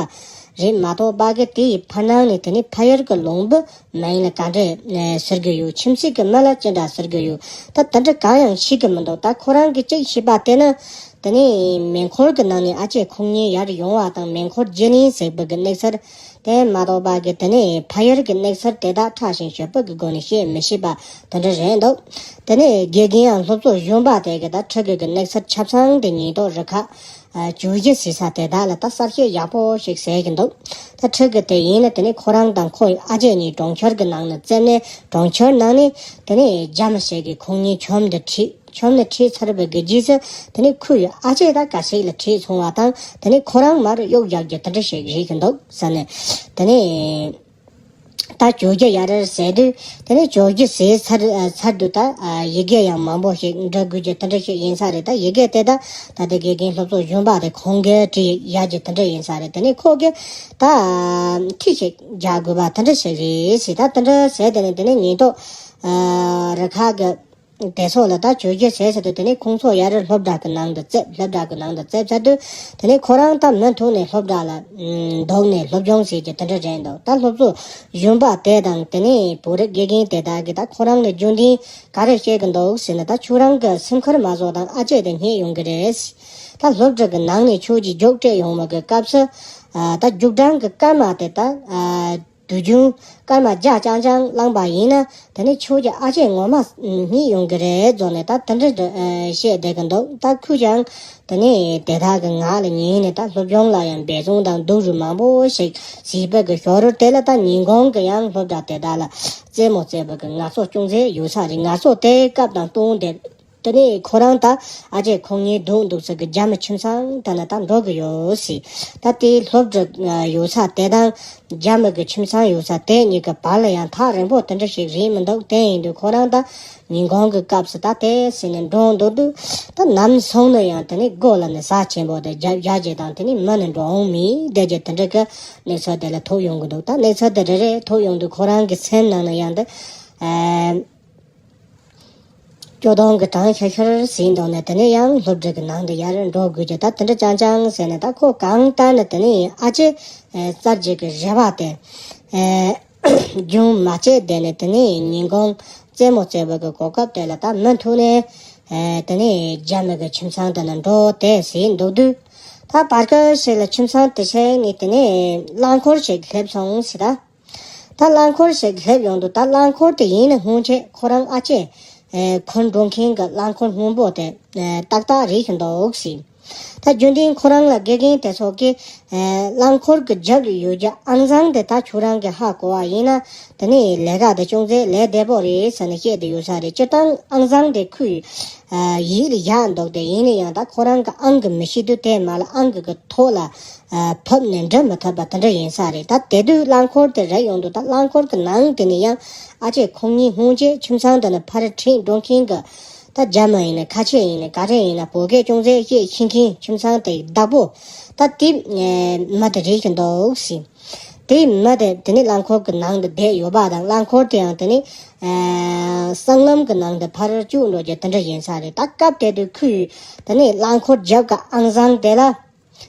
རེད་མ་གཏོགས་པ་གི། དེའི་ཕར་ནང་ནས་དེ་ནས་ཕ་ཡུལ་གྱི་ལུང་པ་མིང་ལ་ག་འདྲ་ཟེར་གི་ཡོད། ཁྱིམ་མཚེས་ཀྱི་མི་ལ་ཅི་འདྲ་ཟེར་གི་ཡོད། ད་དེ་འདྲ་གང་ཡང་ཤེས་གི་མི་འདུག་ད་ཁོ་རང་གིས་གཅིག་ཤེས་པ་དེ་ནི། དེ་ནས་མེ་འཁོར་གྱི་ནང་ནས་ཨ་ཅེ་ཁོང་གཉིས་ཡར་ཡོང་བ་དང་། མེ་འཁོར་རྗེས་ལན་ཟེར་བ་གི་གནས་ཚུལ་དེ་མ་གཏོགས་པ་གི། དེ་ནས་ཕ་ཡུལ་གྱི་གནས་ཚུལ་དེ་དག་ཕྲ་ཞིང་ཞིབ་པོ་གི་སྒོ་ནས་བཤད་མི་ཤེས་པ་དེ་འདྲ་རེད་འདུག་དེ་ནས་དགེ་རྒན་ཡང་སློབ་གཙོ་གཞོན་པ་དེ་གིས་ད་ཕྲུ་གུ་གི་གནས་ཚུལ་ཆ་ཚང་དེ་ཉེན་རྟོག་རུ་ཁག་ཨ། བཅོས་སྒྱུར་བྱེད་ས་དེ་དག་ལ་ད་གསལ་བཤད་ཡག་པོ་ཞིག་བྱེད་ཀྱི་འདུག་ད་ཕྲུ་གུ་དེ་ཡིན་ན་དེ་ནས་ཁོ་རང་དང་ཁོའི་ཨ་ཅེ་གཉིས་གྲོང་ཁྱེར་གྱི་ནང་ནས་བཙལ་ནས། གྲོང་ཁྱེར་ནང་ནས་དེ་ནས་རྒྱ་མི་ཞིག་གིས་ཁོང་གཉིས་ཁྱིམ་དུ་ཁྲིད། ཁྱིམ་ནས་ཁྲིད་ཚར་བའི་གི་རྗེས་སུ། དེ་ནས་ཁོའི་ཨ་ཅེ་ད་ག་ཞིག་ལ་ཁྲིད་སོང་བ་དང་། དེ་ནས་ཁོ་རང་མར་གཡུག་རྒྱག་རྒྱུ་དེ་འདྲ་ཞིག་རེད་ཀྱི་འདུག་ཟེར་ནས། དེ་ནས་ད་བཅོས་སྒྱུར་ཡར་ཟེར་དུས། དེ་ནས་བཅོས་སྒྱུར་ཟེར་ཚར་ཚར་དུས། ད་ཡི་གེ་ཡང་མང་པོ་ཞིག་འབྲི་དགོས་རྒྱུ་དེ་འདྲ་ཞིག་ཡིན་ས་རེད། ད་ཡི་གེ་དེ་ད་ད་ལྟ་དགེ་རྒན་སློབ་གཙོ་གཞོན་པ་དེ་ཁོང་གིས་བྲིས་ཡག་རྒྱུ་དེ་འདྲ་ཡིན་ས་རེད། དེ་ནས་ཁོ་གིས་ད་ཁྲིད་ཞིག་རྒྱག་དགོས་པ་དེ་འདྲ་ཞིག་རེད་ཟེར། ད་དེ་འདྲ་ཟེར། དེ་ནས་དེ་ནས་ཉེན་རྟོག་ཨ། རུ་ཁག་གི་དེ་ཚོ་ལ་ད་བཅོས་སྒྱུར་བྱས་ཚར་དུས། དེ་ནས་ཁོང་ཚོ་ཡར་སློབ་གྲྭ་གི་ནང་དུ་བཙལ། སློབ་གྲྭ་གི་ནང་དུ་བཙལ་ཚར་དུས། དེ་ནས་ཁོ་རང་ད་མུ་མཐུད་ནས་སློབ་གྲྭ་ལ་འདུག་ནས་སློབ་སྦྱོང་བྱེད་ཀྱི་དེ་འདྲ་རེད་འདུག་ད་སློབ་གཙོ་གཞོན་པ་དེ་དང་། དེ་ནས་བོད་རིགས་དགེ་རྒན་དེ་དག་གིས་ད་ཁོ་རང་ལ་རྒྱུན་ལྡན་ག་རེ་བཤད་ཀྱི་འདུག་ཟེར་ན། ད་ཁྱོད་རང་གི་སེམས་ཁུར་མ་བཟོ་དང་། ཨ་ཅེ་དེ་རྙེད་ཡོང་གི་རེད། ད་སློབ་གྲྭ་གི་ནང་ནས་ཁྱོད་ཀྱིས་རྒྱུགས་སྤྲད་ཡོང་བ་གི་སྐབས་སུ། ཨ། ད་རྒྱུགས་སྤྲང་གི་སྐར་མ་དེ་ད། ཨ། དུས་རྒྱུན་སྐར་མ་བརྒྱ་རྐྱང་རྐྱང་བླངས་པ་ཡིན་ན། དེ་ནས་ཁྱོད་ཀྱི་ཨ་ཅེ་ངོ་མ་རྙེད་ཡོང་གི་རེད་བཟོ་ནས། ད་དེ་འདྲ་བཤད་བསྡད་ཀྱི་འདུག་ད་ཁོས་ཀྱང་དེ་ནས་དེ་དག་གི་ངག་ལ་ཉན་ནས། ད་སློབ་སྦྱོང་ལ་ཡང་འབད་བརྩོན་དང་སྡུག་རུས་མང་པོ་ཞིག་བྱས་པ་གི་ཞོར་དེ་ལ། ད་ཉིན་གུང་གི་ཡང་སློབ་གྲྭ་དེ་དག་ལ་རྩེད་མོ་རྩེ་བ་གི་ངལ་གསོ་ཅུང་ཟད་ཡོད་ས་རེད། ངལ་གསོ་དེའི་སྐབས་དང་བསྟུན་ཏེ། དེ་ནས་ཁོ་རང་ད་ཨ་ཅེ་ཁོང་གཉིས་སྡུག་འདུག་ས་གི་རྒྱ་མི་ཁྱིམ་ཚང་དེ་ན་ད་འགྲོ་གི་ཡོད་ཟེར། ད་དེའི་སློབ་གྲྭ་ཡོད་ས་དེ་དང་རྒྱ་མི་གི་ཁྱིམ་ཚང་ཡོད་ས་དེ་གཉིས་ཀྱི་བར་ལ་ཡང་ཐག་རིང་པོ་དེ་འདྲ་ཞིག་རེད་མི་འདུག་དེ་ཡིན་དུས་ཁོ་རང་ད་ཉིན་གུང་གི་སྐབས་སུ་ད་དེ་ཟེར་ནས་འགྲོ་འདུག་དུས། ད་ནམ་སོང་ན་ཡང་དེ་ནས་སྒོ་ལ་ནི་གཟའ་ཆེན་པོ་དེ་རྒྱ་རྒྱ་རྗེས་དང་དེ་ནས་མི་ནི་འགྲོ་འོང་མི་བསྡད་རྒྱུ་དེ་འདྲ་གི་གནས་ཚུལ་དེ་ལ་ཐུག་ཡོང་གི་འདུག་ད་གནས་ཚུལ་དེ་རེ་རེ་ཐུག་ཡོང་དུས་ཁོ་རང་གི་སེམས་ནང་ན་ཡང་དེ། ཨ། སྐྱོ་གདུང་གི་གྲང་ཤར་ཤར་ཟིན་འདུག་ནས་དེ་ནས་ཡང་སློབ་གྲྭ་གི་ནང་དུ་ཡར་འགྲོ་དགོས་ཀྱི་ད་དེ་འདྲ་ཅང་ཅང་ཟེར་ནས། ད་ཁོ་གང་ལྟར་ནས་དེ་ནས་ཨ་ཅེ་ཨེ་གསར་བརྗེ་གི་རེ་བ་དེ་ཨེ་རྒྱུན་མ་ཆད་བསྡད་ནས། དེ་ནས་ཉིན་གུང་རྩེད་མོ་རྩེ་བའི་གི་གོ་སྐབས་དེ་ལ་ད་མུ་མཐུད་ནས་ཨེ་དེ་ནས་རྒྱ་མི་གི་ཁྱིམ་ཚང་དེ་ན་འགྲོ་དེ་ཟིན་འདུག་དུས། ད་བར་སྐབས་ཤིག་ལ་ཁྱིམ་ཚང་དེ་ཆེན་ནས་དེ་ནས་རླངས་འཁོར་ཞིག་སླེབས་སོང་ཟེར་ད། ད་རླངས་འཁོར་ཞིག་སླེབས་ཡོང་དུས། ད་རླངས་འཁོར་དེ་ཡིན་ན་སྔོན་ཆད་ཁོ་རང་ཨ་ཅེ་ཨེ་འཁོར་འགྲོ་མཁན་གྱི་རླངས་འཁོར་སྔོན་པོ་དེ་ཨེ་ཏག་ཏག་རེད་ཀྱི་འདུག་ཟེར། ད་རྒྱུན་ལྡན་ཁོ་རང་ལ་དགེ་རྒན་དེ་ཚོ་གིས་ཨེ་རླངས་འཁོར་གྱི་རྒྱབ་ལ་ཡོད་རྒྱུ་ཨང་གཙང་དེ་ད་ཁྱོད་རང་གིས་ཧ་གོ་བ་ཡིན་ན། དེ་ནས་ལས་ཀ་དེ་ཅུང་ཟད་ལས་བདེ་པོ་རེད་ཟེར་ནས་བཤད་དེ་ཡོད་ས་རེད། སྤྱིར་བཏང་ཨང་གཙང་དེ་ཁོས་ཨ་ཡིད་ལ་བཞག་འདུག་དེ་ཡིན་ན་ཡང་ད་ཁོ་རང་གི་ཨང་གི་མི་ཤེས་དུས་དེ་མ་ལ་ཨང་གི་གི་ཐོག་ལ་ཨ་ཕབ་ནས་འབྲི་མི་ཐུབ་པ་དེ་འདྲ་ཡིན་ས་རེད། ད་དེ་དུས་རླངས་འཁོར་དེ་རེག་ཡོང་དུས། ད་རླངས་འཁོར་གྱི་ནང་དེ་ནས་ཡང་ཨ་ཅེ་ཁོང་གཉིས་སྔོན་ཆད་ཁྱིམ་ཚང་དེ་ནས་ཕར་ཁྲིད་འགྲོ་མཁན་གྱི་ད་རྒྱ་མི་ཡིན་ན་ཁ་ཆེ་ཡིན་ན་ག་རེ་ཡིན་ན་བོད་སྐད་ཅུང་ཟད་བཤད་ཤེས་མཁན་ཁྱིམ་ཚང་དེའི་བདག་པོ་ད་དེ་མི་དེ་རེད་ཀྱི་འདུག་ཟེར། དེ་མི་དེ་དེ་ནས་རླངས་འཁོར་གྱི་ནང་དུ་བསྡད་ཡོད་པ་དང་། རླངས་འཁོར་དེ་ཡང་དེ་ནས་ཨ་སྲང་ལམ་གྱི་ནང་དུ་ཕར་བཅུག་འགྲོ་རྒྱུ་དེ་འདྲ་ཡིན་ས་རེད། ད་སྐབས་དེ་དུས་ཁོས་དེ་ནས་རླངས་འཁོར་རྒྱབ་ཀྱི་ཨང་གཙང་དེ་ལ་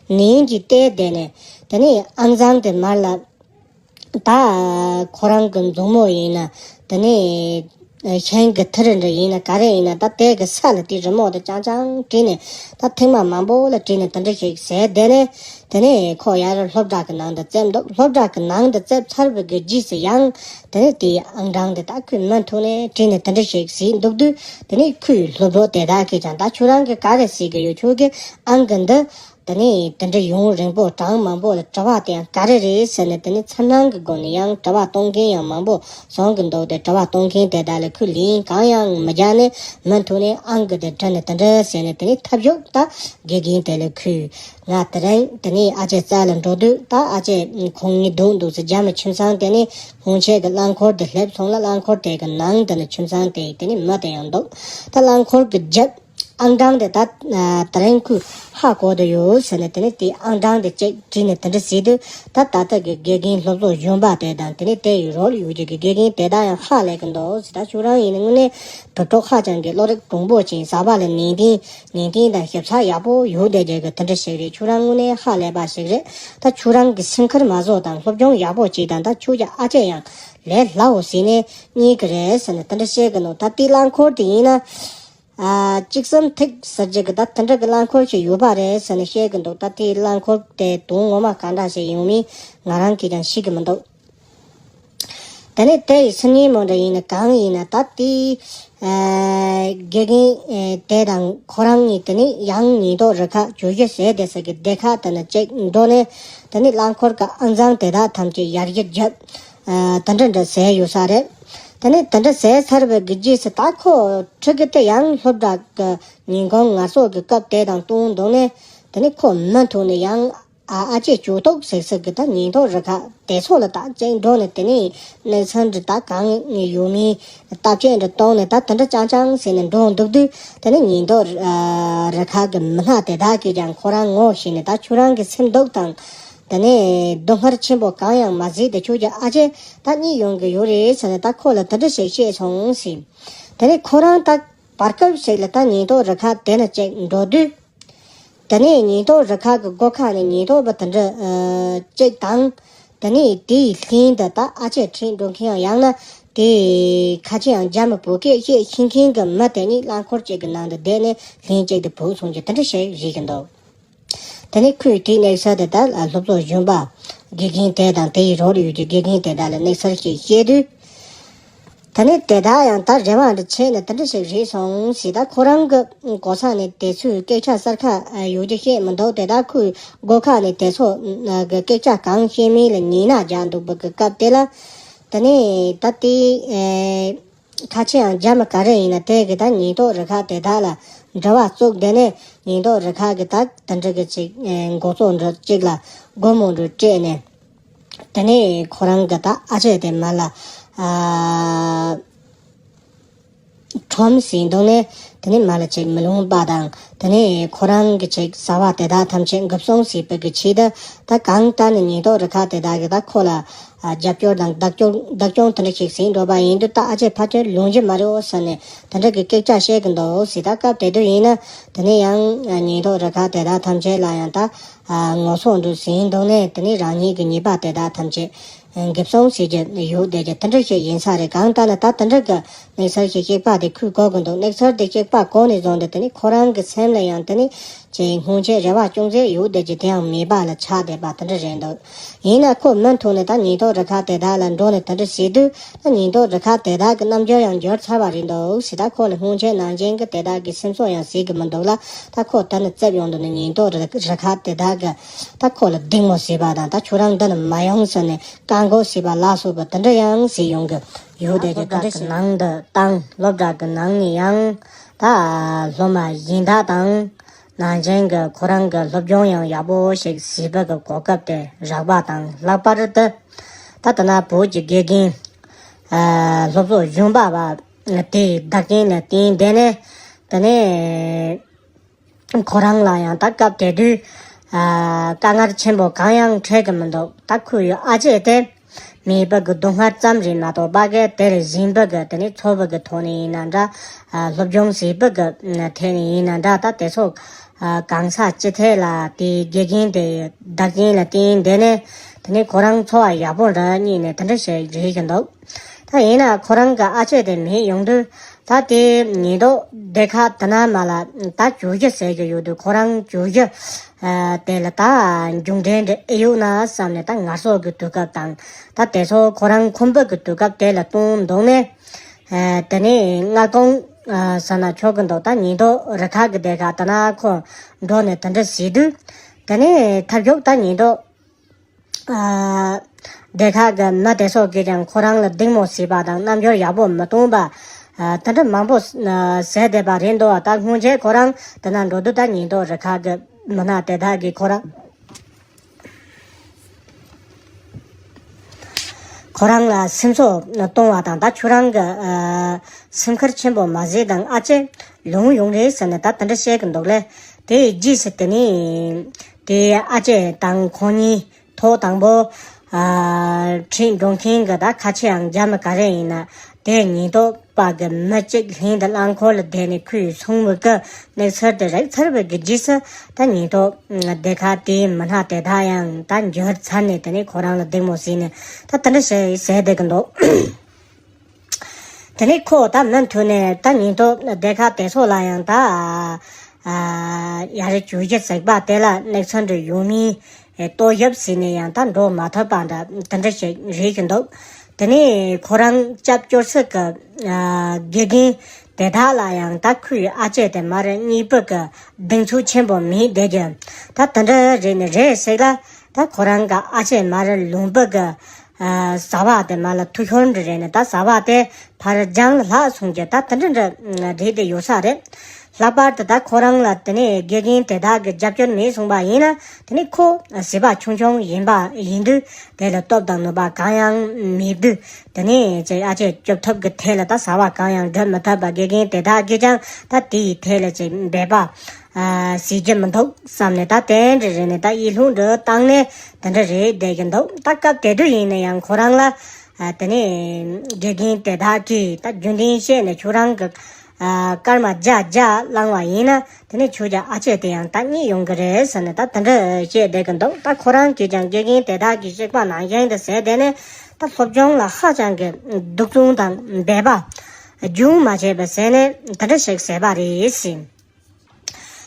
ནན་གྱིས་བལྟས་བསྡད་ནས། དེ་ནས་ཨང་གཙང་དེ་མར་ལ་ད་ཁོ་རང་གི་མཛུབ་མོ་ཡིན་ན་དེ་ནས་ཤིང་གི་ཐུར་འདྲ་ཡིན་ན་ག་རེ་ཡིན་ན། ད་དེ་གི་ས་ལ་དེ་རི་མོ་དེ་རྐྱང་རྐྱང་བྲིས་ནས། ད་ཐེངས་མ་མང་པོ་ལ་བྲིས་ནས་དེ་འདྲ་ཞིག་ཟེར་བསྡད་ནས། དེ་ནས་ཁོ་ཡར་སློབ་གྲྭ་གི་ནང་དུ་བཙལ་འདུག་སློབ་གྲྭ་གི་ནང་དུ་བཙལ་ཚར་བའི་གི་རྗེས་སུ་ཡང་དེ་ནས་དེའི་ཨང་གྲངས་དེ་ད་ཁོས་མུ་མཐུད་ནས་བྲིས་ནས་དེ་འདྲ་ཞིག་ཟེར་འདུག་དུས། དེ་ནས་ཁོའི་སློབ་གྲོགས་དེ་དག་གིས་ཀྱང་། ད་ཁྱོད་རང་གིས་ག་རེ་ཟེར་གི་ཡོད། ཁྱོད་ཀྱིས་ཨང་གི་འདི་དེ་ནས་དེ་འདྲ་ཡུན་རིང་པོ་གྲངས་མང་པོ་ལ་དྲི་བ་དེ་ཡང་ག་རེ་རེད་ཟེར་ནས། དེ་ནས་འཚེར་སྣང་གི་སྒོ་ནས་ཡང་དྲི་བ་གཏོང་མཁན་ཡང་མང་པོ་སོང་གི་འདུག་དེ་དྲི་བ་གཏོང་མཁན་དེ་དག་ལ་ཁོས་ལན་གང་ཡང་མི་རྒྱག་ནས། མུ་མཐུད་ནས་ཨང་གི་དེ་བྲིས་ནས་དེ་འདྲ་ཟེར་ནས། དེ་ནས་ཐབས་ཞོག་ད་དགེ་རྒན་དེ་ལ་ཁོས། ང་དེ་རིང་དེ་ནས་ཨ་ཅེ་རྩ་ལ་འགྲོ་དུས། ད་ཨ་ཅེ་ཁོང་གཉིས་སྡུག་འདུག་ཟེར། རྒྱ་མི་ཁྱིམ་ཚང་དེ་ནས་སྔོན་ཆད་ཀྱི་རླངས་འཁོར་དེ་སླེབས་སོང་ལ། རླངས་འཁོར་དེ་གི་ནང་དེ་ནས་ཁྱིམ་ཚང་དེ་དེ་ནས་མི་དེ་ཡང་འདུག་ད་རླངས་འཁོར་གྱི་རྒྱབ་ཨང་གྲངས་དེ་ད་ཨ་དེ་རིང་ཁོས་ཧ་གོ་དེ་ཡོད་ཟེར་ནས། དེ་ནས་དེ་ཨང་གྲངས་དེ་ཅིག་བྲིས་ནས་དེ་འདྲ་ཟེར་དུས། ད་ད་ལྟ་གི་དགེ་རྒན་སློབ་གསོ་གཞོན་པ་དེ་དང་། དེ་ནས་དེ་ཡི་རོགས་ལ་ཡོད་རྒྱུ་གི་དགེ་རྒན་དེ་དག་ཡང་ཧ་ལས་ཀྱི་འདུག་ཟེར། ད་ཁྱོད་རང་ཡིན་ན་དངོས་གནས་བུ་ཕྲུག་ཧ་ཅང་གི་བློ་རིག་གྲུང་པོ་ཅན། ཟ་བ་ལ་ནན་ཏན་ནན་ཏན་དང་ཞིབ་ཚགས་ཡག་པོ་ཡོད་བསྡད་རྒྱུ་གི་དེ་འདྲ་ཞིག་རེད། ཁྱོད་རང་དངོས་གནས་ཧ་ལས་པ་ཞིག་རེད། ད་ཁྱོད་རང་གི་སེམས་ཁུར་མ་བཟོ་དང་། སློབ་སྦྱོང་ཡག་པོ་བྱེད་དང་། ད་ཁྱོད་ཀྱི་ཨ་ཅེ་ཡང་ལས་སླ་བོ་ཟེར་ནས་རྙེད་ཀྱི་རེད་ཟེར་ནས་དེ་འདྲ་བཤད་ཀྱི་འདུག་ད་དེའི་རླངས་འཁོར་དེ་ཡིན་ན་ཨ་གཅིག་གསུམ་ཐིག་ཟེར་རྒྱུ་གི་ད་དེ་འདྲ་གི་རླངས་འཁོར་ཞིག་ཡོད་པ་རེད་ཟེར་ནས་བཤད་ཀྱི་འདུག་ད་དེའི་རླངས་འཁོར་དེ་དོན་ངོ་མ་ག་འདྲ་ཞིག་ཡོང་མིན་ང་རང་གིས་ཀྱང་ཤེས་ཀྱི་མི་འདུག་དེ་ནས་དེ་ཡི་སང་ཉིན་མོ་འདྲ་ཡིན་ན་གང་ཡིན་ན། ད་དེའི་ཨ་དགེ་རྒན་ཨ་དེ་དང་ཁོ་རང་གཉིས་དེ་ནས་ཡང་ཉེན་རྟོག་རུ་ཁག་བཅུ་བཞི་ཟེར་དེ་ས་གི་སྡེ་ཁག་དེ་ན་ཅིག་འགྲོ་ནས། དེ་ནས་རླངས་འཁོར་གྱི་ཨང་གཙང་དེ་དག་ཐམས་ཅད་ཡར་རྒྱས་བརྒྱབ། ཨ་དེ་འདྲ་འདྲ་ཟེར་ཡོད་ས་རེད། དེ་ནས་དེ་འདྲ་ཟེར་ཚར་བའི་གི་རྗེས་སུ་ད་ཁོ་ཕྲུ་གུ་དེ་ཡང་སློབ་གྲྭ་གི་ཉིན་གུང་ངལ་གསོ་གི་སྐབས་དེ་དང་བསྟུན་འདུག་ནས། དེ་ནས་ཁོ་མུ་མཐུད་ནས་ཡང་ཨ་ཨ་ཅེ་ཇུས་གཏོགས་ཟེར་ས་གི་ད་ཉེན་རྟོག་རུ་ཁག་དེ་ཚོ་ལ་ད་ཅིག་འགྲོ་ནས། དེ་ནས་གནས་ཚུལ་འདི་ད་གང་ཡོད་མིན་བརྟག་དཔྱད་འདི་གཏོང་ནས། ད་དེ་འདྲ་རྐྱང་རྐྱང་ཟེར་ནས་འགྲོ་འདུག་དུས། དེ་ནས་ཉེན་རྟོག་ཨ་རུ་ཁག་གི་མི་སྣ་དེ་དག་གིས་ཀྱང་ཁོ་རང་ངོ་ཤེས་ནས། ད་ཁྱོད་རང་གི་སེམས་སྡུག་དང་དེ་ནས་སྡུག་བསྔལ་ཆེན་པོ་གང་ཡང་མ་བཟོད་དེ། ཁྱོད་ཀྱི་ཨ་ཅེ་ད་གཉིད་ཡོང་གི་ཡོད་རེད་ཟེར་ནས་ད་ཁོ་ལ་དེ་འདྲ་ཞིག་བཤད་སོང་ཟེར། དེ་ནས་ཁོ་རང་ད་བར་སྐབས་ཤིག་ལ་ད་ཉེན་རྟོག་རུ་ཁག་དེ་ན་ཅིག་འགྲོ་དུས། དེ་ནས་ཉེན་རྟོག་རུ་ཁག་གི་སྒོ་ཁ་ནས་ཉེན་རྟོག་པ་དེ་འདྲ་ཨ་གཅིག་དང་། དེ་ནས་དེའི་ལྷན་དུ་ད་ཨ་ཅེ་ཁྲིད་འགྲོ་མཁན་ཡང་ན་དེ་ཁ་ཆེ་ཡང་རྒྱ་མི་བོད་སྐད་བཤད་ཤེས་མཁན་གྱི་མི་དེ་གཉིས་རླངས་འཁོར་གཅིག་གི་ནང་དུ་བསྡད་ནས་ལྷན་གཅིག་ཏུ་བུད་སོང་རྒྱུ་དེ་འདྲ་ཞིག་རེད་ཀྱི་འདུག་དེ་ནས་ཁོས་དེའི་གནས་ཚུལ་དེ་དག་ལ་སློབ་གསོ་གཞོན་པ་དགེ་རྒན་དེ་དང་དེའི་རོགས་ལ་ཡོད་རྒྱུ་དགེ་རྒན་དེ་དག་ལ་གནས་ཚུལ་ཞིག་བཤད་དུས། ད་ནི་དེ་དག་ཡང་ད་རེ་བ་འདི་བྱས་ནས་དེ་འདྲ་ཞིག་རེད་སོང་ཟེར། ད་ཁོ་རང་གི་གོ་ས་ནས་དེ་ཚོའི་སྐད་ཆ་གསར་ཁ་ཡོད་རྒྱུ་བཤད་མི་འདུག་དེ་ད་ཁོའི་སྒོ་ཁ་ནས་དེ་ཚོ་གི་སྐད་ཆ་གང་བཤད་མིན་ལ་ཉན་ན་རྒྱག་འདུག་པ་གི་སྐབས་དེ་ལ། ད་ནི་ད་དེ་ཨེ་ ཁ་ཆེ་ཡང་རྒྱ་མི་ག་རེ་ཡིན་ན་དེ་གི་ད་ཉེན་རྟོག་རུ་ཁག་དེ་དག་ལ་འབྲེལ་བ་བཙུགས། དེ་ནས་ཉེན་རྟོག་རུ་ཁག་གི་ད་དེ་འདྲ་གི་ཅིག་འགོ་གཙོ་འདྲ་གཅིག་ལ་སྒོར་མོ་འདྲ་སྤྲད་ནས། དེ་ནས་ཁོ་རང་གི་ད་ཨ་ཅེ་དེ་མར་ལ་ཨ་ཁྲོམ་ཟིན་འདུག་ནས། དེ་ནས་མར་ལ་ཅིག་མི་ལོང་པ་དང་། དེ་ནས་ཁོ་རང་གི་ཅིག་བཟའ་བ་དེ་དག་ཐམས་ཅད་འགུག་སྲུང་བྱེད་པའི་གི་ཆེད་དུ། ད་གང་ལྟར་ནས་ཉེན་རྟོག་རུ་ཁག་དེ་དག་གི་ད་ཁོ་ལ་ཨ་རྒྱབ་སྐྱོར་དང་བདག་སྐྱོར་བདག་སྐྱོང་དེ་འདྲ་ཞིག་ཟིན་འགྲོ་པ་ཡིན་དུས། ད་ཨ་ཅེ་ཕལ་ཆེར་ལོང་རྒྱུ་མ་རེད་འོ་ཟེར་ནས་དེ་འདྲ་གི་སྐད་ཆ་བཤད་གི་འདུག་ཟེར། ད་སྐབས་དེ་དུས་ཡིན་ན་དེ་ནས་ཡང་ཉེན་རྟོག་རུ་ཁག་དེ་དག་ཐམས་ཅད་ལ་ཡང་ད་ཨ་ངོ་སོ་འདྲ་ཟིན་འདུག་ནས། དེ་ནས་རང་ཉིད་ཀྱི་ཉེས་པ་དེ་དག་ཐམས་ཅད་འགེབས་སྲུང་བྱེད་རྒྱུ་ཡོད་བསྡད་རྒྱུ་དེ་འདྲ་ཞིག་ཡིན་ས་རེད། གང་ལྟར་ན་ད་དེ་འདྲ་གི་གནས་ཚུལ་ཞིག་གཅིག་པ་དེ་ཁོས་གོ་གི་འདུག་གནས་ཚུལ་དེ་གཅིག་པ་གོ་ནས་བཟུང་སྟེ། དེ་ནས་ཁོ་རང་གི་སེམས་ལ་ཡང་དེ་ནས་ཅིག་སྔོན་ཆད་རེ་བ་ཅུང་ཟད་ཡོད་བསྡད་རྒྱུ་དེ་ཡང་མེད་པ་ལ་ཆགས་བསྡད་པ་དེ་འདྲ་རེད་འདུག་ཡིན་ན་ཁོ་མུ་མཐུད་ནས་ད་ཉེན་རྟོག་རུ་ཁག་དེ་དག་ལ་འགྲོ་ནས་དེ་འདྲ་བྱེད་དུས། ད་ཉེན་རྟོག་རུ་ཁག་དེ་དག་གི་རྣམ་འགྱུར་ཡང་འགྱུར་ཚར་བ་རེད་འདུག་ཟེར། ད་ཁོ་ལ་སྔོན་ཆད་ནང་བཞིན་གྱི་དེ་དག་གི་སེམས་གསོ་ཡང་བྱེད་གི་མི་འདུག་ལ། ད་ཁོ་ད་ནི་རྩེབ་ཡོང་དུས་ནི་ཉེན་རྟོག་རུ་རུ་ཁག་དེ་དག་གི་ད་ཁོ་ལ་སྡིགས་མོ་བྱེད་པ་དང་། ད་ཁྱོད་རང་འདི་ནི་མ་ཡོང་ཟེར་ནས་བཀག་འགོག་བྱེད་པ་ལ་སོགས་པ་དེ་འདྲ་ཡང་བྱེད་ཡོང་གི་ཡོད་དེ། སློབ་གྲྭ་གི་ནང་དུ་བཏང་། སློབ་གྲྭ་གི་ནང་ནས་ཡང་ད་སློབ་མ་གཞན་དག་དང་། ནང་བཞིན་གྱི་ཁོ་རང་གི་སློབ་སྦྱོང་ཡང་ཡག་པོ་ཞིག་བྱེད་པ་གི་གོ་སྐབས་དེ་རག་པ་དང་། ལྷག་པར་དུ་ད་ལྟ་ན་བོད་ཀྱི་དགེ་རྒན་ཨ་སློབ་གསོ་གཞོན་པ་བ་དེའི་བདག་རྐྱེན་ལ་བརྟེན་ཏེ་ནས། དེ་ནས་ཁོ་རང་ལ་ཡང་ད་སྐབས་དེ་དུས་ཨ་དཀའ་ངལ་ཆེན་པོ་གང་ཡང་འཕྲད་ཀྱི་མི་འདུག་ད་ཁོའི་ཨ་ཅེ་དེ་མེད་པ་གི་སྡུག་བསྔལ་ཙམ་རེད་མ་གཏོགས། ཕ་གི་དེ་ལ་སྦྱིན་པ་གི་དེ་ནས་འཚོ་བ་གི་ཐོག་ནས་ཡིན་ན་འདྲ། ཨ་སློབ་སྦྱོང་བྱེད་པ་གི་ཐད་ནས་ཡིན་ན་འདྲ། ད་དེ་ཚོ་ཨ་གང་ཟག་ཅི་ཐད་ལ་དེའི་དགེ་རྒན་དེའི་བདག་རྐྱེན་ལ་བརྟེན་ཏེ་ནས། དེ་ནས་ཁོ་རང་འཚོ་བ་ཡག་པོ་འདྲ་གཉིས་ནས་དེ་འདྲ་ཞིག་རེད་ཀྱི་འདུག་ད་ཡིན་ན་ཁོ་རང་གི་ཨ་ཅེ་དེ་མེད་ཡོང་དུས། ད་དེ་ཉེན་རྟོག་སྡེ་ཁག་དེ་ན་མ་ལ་ད་བཅོས་བསྒྱུར་ཟེར་གྱི་ཡོད་དུས། ཁོ་རང་བཅོས་བསྒྱུར་ཨ་དེ་ལ་ད་མཇུག་འབྲས་འདྲ་ཨེ་ཡོད་ན་བསམ་ནས། ད་ངལ་གསོ་གི་དུས་སྐབས་དང་། ད་དེ་ཚོ་ཁོ་རང་ཁོམ་པ་གི་དུས་སྐབས་དེ་ལ་བཏང་འདུག་ནས། ཨ་དེ་ནས་མངགས་གཏོང་ཨ་ཟེར་ན་ཆོག་གི་འདུག་ད་ཉེན་རྟོག་རུ་ཁག་གི་སྡེ་ཁག་དེ་ན་ཁོ་འགྲོ་ནས་དེ་འདྲ་བྱེད་དུས། དེ་ནས་ཐབས་མཁས་ད་ཉེན་རྟོག་ཨ་སྡེ་ཁག་གི་མི་དེ་ཚོ་གིས་ཀྱང་ཁོ་རང་ལ་སྡིགས་མོ་བྱས་པ་དང་། རྣམ་འགྱུར་ཡག་པོ་མི་གཏོང་པ་ཨ་དེ་འདྲ་མང་པོ་ཨ་བྱས་བསྡད་པ་རེད་འདུག་ད་སྔོན་ཆད་ཁོ་རང་དེ་ན་འགྲོ་དུས། ད་ཉེན་རྟོག་རུ་ཁག་གི་མི་སྣ་དེ་དག་གིས་ཁོ་རང་ཁོ་རང་ལ་སེམས་གསོ་གཏོང་བ་དང་། ད་ཁྱོད་རང་གི་ཨ་སེམས་ཁུར་ཆེན་པོ་མ་བྱེད་དང་། ཨ་ཅེ་ལོང་ཡོང་རེད་ཟེར་ནས་ད་དེ་འདྲ་བཤད་གི་འདུག་ལེ། དེའི་རྗེས་སུ་དེ་ནས་དེའི་ཨ་ཅེ་དང་ཁོང་གཉིས་ཐོག་དང་པོ་ཨ་ཁྲིད་འགྲོ་མཁན་གྱི་ད་ཁ་ཆེའང་རྒྱ་མི་ག་རེ་ཡིན་ན། དེ་ཉེན་རྟོག་པ་གི་མི་གཅིག་ལྷན་དུ་རླངས་འཁོར་ལ་བསྡད་ནས་ཁོས་སོང་བའི་གི་གནས་ཚུལ་དེ་རིག་ཚར་བའི་གི་རྗེས་སུ། ད་ཉེན་རྟོག་སྡེ་ཁག་དེའི་མི་སྣ་དེ་དག་ཡང་ད་འབྱོར་ཚར་ནས། དེ་ནས་ཁོ་རང་ལ་སྡིགས་མོ་བྱས་ནས་ད་དེ་འདྲ་བྱས་བྱས་བསྡད་གི་འདུག་དེ་ནས་ཁོ་ད་མུ་མཐུད་ནས་ད་ཉེན་རྟོག་སྡེ་ཁག་དེ་ཚོ་ལ་ཡང་ད་ཨ་ཡ་རེ་བཅོས་བསྒྱུར་ཟིག་པ་དེ་ལ་གནས་ཚུལ་འདྲ་ཡོད་མིན་ལྟོ་ཞིབ་བྱས་ནས་ཡང་ད་འགྲོ་མ་ཐུབ་པ་འདྲ་དེ་འདྲ་ཞིག་རེད་ཀྱི་འདུག་དེ་ནས་ཁོ་རང་སྐྱབས་བཅོལ་སའི་གི་ཨ་དགེ་རྒན་དེ་དག་ལ་ཡང་ད་ཁོའི་ཨ་ཅེ་དེ་མར་གཉིས་པོ་གི་གདེང་ཚོད་ཆེན་པོ་མེད་བསྡད་ཀྱི། ད་དེ་འདྲ་རེད་ནི་རེད་ཟིག་ལ། ད་ཁོ་རང་གི་ཨ་ཅེ་མར་ལུང་པ་གི་ཨ་བཟའ་བ་དེ་མར་ལ་འཐུ་ཤོར་འདྲ་རེད་ནི། ད་བཟའ་བ་དེ་ཕར་རྒྱང་ལ་ལྷག་སོང་གི། ད་དེ་འདྲ་འདྲ་རེད་དེ་ཡོད་ས་རེད། ལྷག་པར་དུ་ད་ཁོ་རང་ལ་དེ་ནས་དགེ་རྒན་དེ་དག་གི་རྒྱབ་སྐྱོར་མེད་སོང་པ་ཡིན་ན། དེ་ནས་ཁོ་བྱིས་པ་ཆུང་ཆུང་ཡིན་པ་ཡིན་དུས། དེ་ལ་སྟོབས་དང་ནུས་པ་གང་ཡང་མེད་དུས། དེ་ནས་ཅིག་ཨ་ཅེ་སྐྱོབ་ཐབས་ཀྱི་ཐད་ལ་ད་བྱ་བ་གང་ཡང་སྒྲུབ་མི་ཐུབ་པ། དགེ་རྒན་དེ་དག་གིས་ཀྱང་ད་དེའི་ཐད་ལ་ཅིག་འབད་པ་ཨ་བྱེད་རྒྱུ་མི་འདུག་བསམ་ནས། ད་དེ་འདྲ་རེད་ནས་ད་ཡིད་ལྷུང་འདྲ་བཏང་ནས་དེ་འདྲ་རེད་བསྡད་ཀྱི་འདུག་ད་སྐབས་དེ་དུས་ཡིན་ན་ཡང་ཁོ་རང་ལ་ཨ་དེ་ནས་དགེ་རྒན་དེ་དག་གིས་ད་རྒྱུན་ལྡན་བཤད་ནས་ཁྱོད་རང་གི་ཨ་སྐར་མ་བརྒྱ་བརྒྱ་བླངས་པ་ཡིན་ན། དེ་ནས་ཁྱོད་ཀྱི་ཨ་ཅེ་དེ་ཡང་ད་རྙེད་ཡོང་གི་རེད་ཟེར་ནས་ད་དེ་འདྲ་བཤད་བསྡད་ཀྱི་འདུག་ད་ཁོ་རང་གིས་ཀྱང་དགེ་རྒན་དེ་དག་གིས་གཤེགས་པ་ནང་བཞིན་དུ་ཟེར་བསྡད་ནས། ད་སློབ་སྦྱོང་ལ་ཧ་ཅང་གི་གདུག་རྩུབ་དང་འབད་པ་རྒྱུན་མ་ཆད་པ་བྱས་ནས་དེ་འདྲ་ཞིག་བྱས་པ་རེད་ཟེར།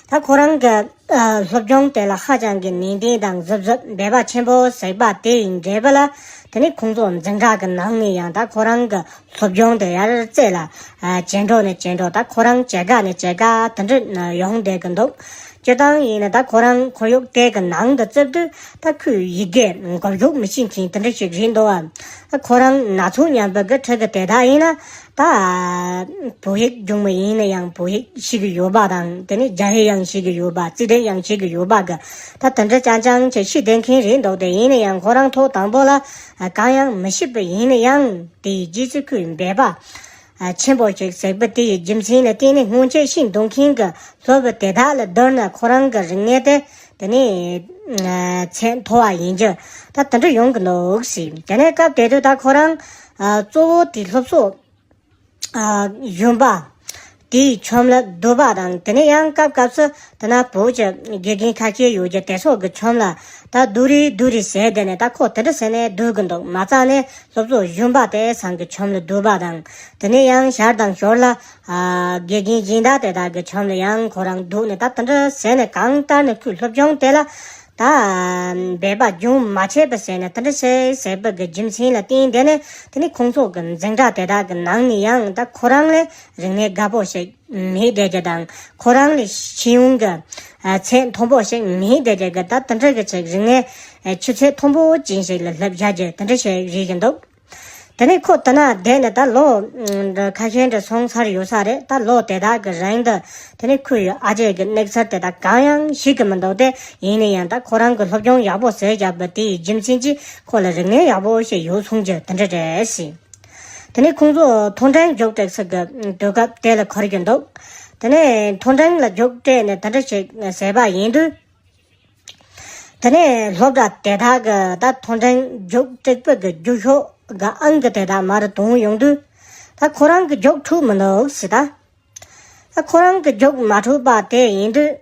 ད་ཁོ་རང་གི་ཨ་སློབ་སྦྱོང་དེ་ལ་ཧ་ཅང་གི་ནན་ཏན་དང་གཟབ་གཟབ་འབད་པ་ཆེན་པོ་བྱས་པ་དེ་ཡི་འབྲས་བུ་ལ། དེ་ནས་ཁོང་ཚོ་འཛིན་གྲྭ་གི་ནང་ནས་ཡང་ད་ཁོ་རང་གི་སློབ་སྦྱོང་དེ་ཡར་རྩེ་ལ་ཨ་ཇེ་མགྱོགས་ནས་ཇེ་མགྱོགས། ད་ཁོ་རང་ཇེ་དགའ་ནས་ཇེ་དགའ་དེ་འདྲ་ཡོང་བསྡད་ཀྱི་འདུག་སྤྱིར་བཏང་ཡིན་ན་ད་ཁོ་རང་ཁོར་ཡུག་དེ་གི་ནང་དུ་བཙུད་དུས་ད་ཁོས་ཡི་གེ་མགོ་གཞུག་མི་ཤེས་མཁན་དེ་འདྲ་ཞིག་རེད་འདུག་བ། ད་ཁོ་རང་ན་ཟུག་མཉམ་པོ་གི་ཁྲི་གི་དེ་དག་ཡིན་ན་ད་བོད་ཡིག་སྦྱོང་མི་ཡིན་ན་ཡང་བོད་ཡིག་ཤེས་ཀྱི་ཡོད་པ་དང་དེ་ནས་རྒྱ་ཡིག་ཡང་ཤེས་ཀྱི་ཡོད་པ་རྩིས་འགྲན་ཡང་ཤེས་ཀྱི་ཡོད་པ་གི་ད་དེ་འདྲ་རྐྱང་རྐྱང་ཅིག་ཤེས་བསྡད་མཁན་རེད་འདུག་དེ་ཡིན་ན་ཡང་ཁོ་རང་ཐོག་དང་པོ་ལ་གང་ཡང་མི་ཤེས་པ་ཡིན་ན་ཡང་དེའི་རྗེས་སུ་ཁོས་འབད་པ། ཆེན་པོ་ཞིག་ཟེར་བ་དེ་ཡི་རྒྱུ་མཚན་ལ་བརྟེན་ནས་སྔོན་ཆད་ཤེས་མདོག་མཁན་གྱི་སློབ་བུ་དེ་དག་ལ་བསྡུར་ན་ཁོ་རང་གི་རིག་གནས་དེ་དེ་ནས་ཚད་མཐོ་བ་ཡིན་རྒྱུ་ད་དེ་འདྲ་ཡོང་གི་འདུག་ཟེར། དེ་ནས་སྐབས་དེ་དུས་ད་ཁོ་རང་གཙོ་བོ་དེ་སློབ་གསོ་གཞོན་པ་དེའི་ཆོམ་ལ་བསྡུ་བ་དང་དེ་ནས་ཡང་སྐབས་སྐབས་སུ་དེ་ན་བོད་ཀྱི་དགེ་རྒན་ཁ་ཤས་ཡོད་རྒྱུ་དེ་ཚོ་གི་ཆོམ་ལ་ད་བསྡུ་རེ་བསྡུ་རེ་ཟེར་དེ་ནས་ད་ཁོ་དེ་འདྲ་ཟེར་ནས་བསྡུ་གི་འདུག་མ་རྩ་ནས། སློབ་གསོ་གཞོན་པ་དེ་ཚང་གི་ཆོམ་ལ་བསྡུ་བ་དང་། དེ་ནས་ཡང་ཞར་དང་ཞོར་ལ་དགེ་རྒན་སྦྱིན་བདག་དེ་དག་གི་ཆོམ་ལ་ཡང་ཁོ་རང་བསྡུ་ནས་ད་དེ་འདྲ་ཟེར་ནས་གང་ལྟར་ནས་ཁོས་སློབ་སྦྱོང་དེ་ལ་ད་འབད་པ་སྦྱོང་མ་བྱས་པ་ཟེར་ནས་དེ་འདྲ་ཟེར་ཟེར་བ་གི་རྒྱུ་མཚན་ལ་བརྟེན་དེ་ནས་དེ་ནས་ཁོང་ཚོ་གི་འཛིན་གྲྭ་དེ་དག་གི་ནང་ནས་ཡང་ད་ཁོ་རང་ལས་རིག་གནས་དགའ་པོ་ཞིག་མེད་བསྡད་རྒྱུ་དང་ཁོ་རང་ལས་ཤེས་ཡོན་གྱི་ཚད་མཐོན་པོ་ཞིག་མེད་བསྡད་རྒྱུ་གི་ད་དེ་འདྲ་གི་ཅིག་རིག་གནས་ཆུ་ཚད་མཐོན་པོ་ཅན་ཞིག་ལ་སླེབས་བཞག་རྒྱུ་དེ་འདྲ་ཞིག་རེད་ཀྱི་འདུག་དེ་ནས་ཁོ་དེ་ན་བསྡད་ནས་ད་ལོ་ཁ་ཤས་འདྲ་སོང་ཚར་ཡོད་ས་རེད། ད་ལོ་དེ་དག་གི་རིང་དུ་དེ་ནས་ཁོའི་ཨ་ཅེ་གི་གནས་ཚུལ་དེ་དག་གང་ཡང་ཤེས་ཀྱི་མི་འདུག་དེ་ཡིན་ན་ཡང་ད་ཁོ་རང་གི་སློབ་སྦྱོང་ཡག་པོ་ཟེར་བཞག་པ་དེའི་རྒྱུ་མཚན་གྱིས་ཁོ་ལ་རིག་གནས་ཡག་པོ་ཞིག་ཡོད་སོང་རྒྱུ་དེ་འདྲ་རེད་ཟེར། དེ་ནས་ཁོང་ཚོ་མཐོ་འབྲིང་རྒྱུགས་སྤྲད་ས་གི་དུས་སྐབས་དེ་ལ་འཁོར་གྱི་འདུག་དེ་ནས་མཐོ་འབྲིང་ལ་རྒྱུགས་སྤྲད་ནས་དེ་འདྲ་ཞིག་ཟེར་བ་ཡིན་དུས། དེ་ནས་སློབ་གྲྭ་དེ་དག་གི་ད་མཐོ་འབྲིང་རྒྱུགས་སྤྲད་པ་གི་རྒྱུགས་ཤོག་གི་ཨང་གི་དེ་དག་མར་གཏོང་ཡོང་དུས། ད་ཁོ་རང་གི་རྒྱུགས་འཁྲུག་མི་འདུག་ཟེར་ད། ད་ཁོ་རང་གི་རྒྱུགས་མ་འཁྲུག་པ་དེ་ཡིན་དུས།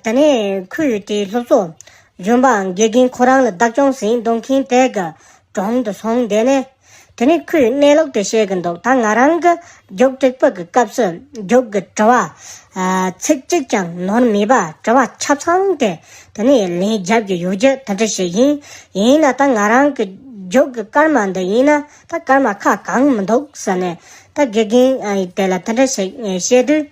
དེ་ནས་ཁོས་དེའི་སློབ་གསོ་གཞོན་པའམ་དགེ་རྒན་ཁོ་རང་ལ་བདག་སྐྱོང་ཟིན་གཏོང་མཁན་དེ་གི་དྲུང་དུ་སོང་དེ་ནས། དེ་ནས་ཁོས་གནས་ལུགས་དེ་བཤད་གི་འདུག་ད་ང་རང་གི་རྒྱུགས་སྤྲད་པ་གི་སྐབས་སུ་རྒྱུགས་གི་དྲི་བ། ཚིག་གཅིག་ཀྱང་ནོར་མེད་པ་དྲི་བ་ཆ་ཚང་དེ་དེ་ནས་ལན་རྒྱབ་ཀྱི་ཡོད་རྒྱུ་དེ་འདྲ་ཞིག་ཡིན། ཡིན་ན་ད་ང་རང་གི་རྒྱུགས་གི་སྐར་མ་འདི་ཡིན་ན་ད་སྐར་མ་ཁ་གང་མི་འདུག་ཟེར་ནས་ད་དགེ་རྒན་དེ་ལ་དེ་འདྲ་ཞིག་བཤད་དུས།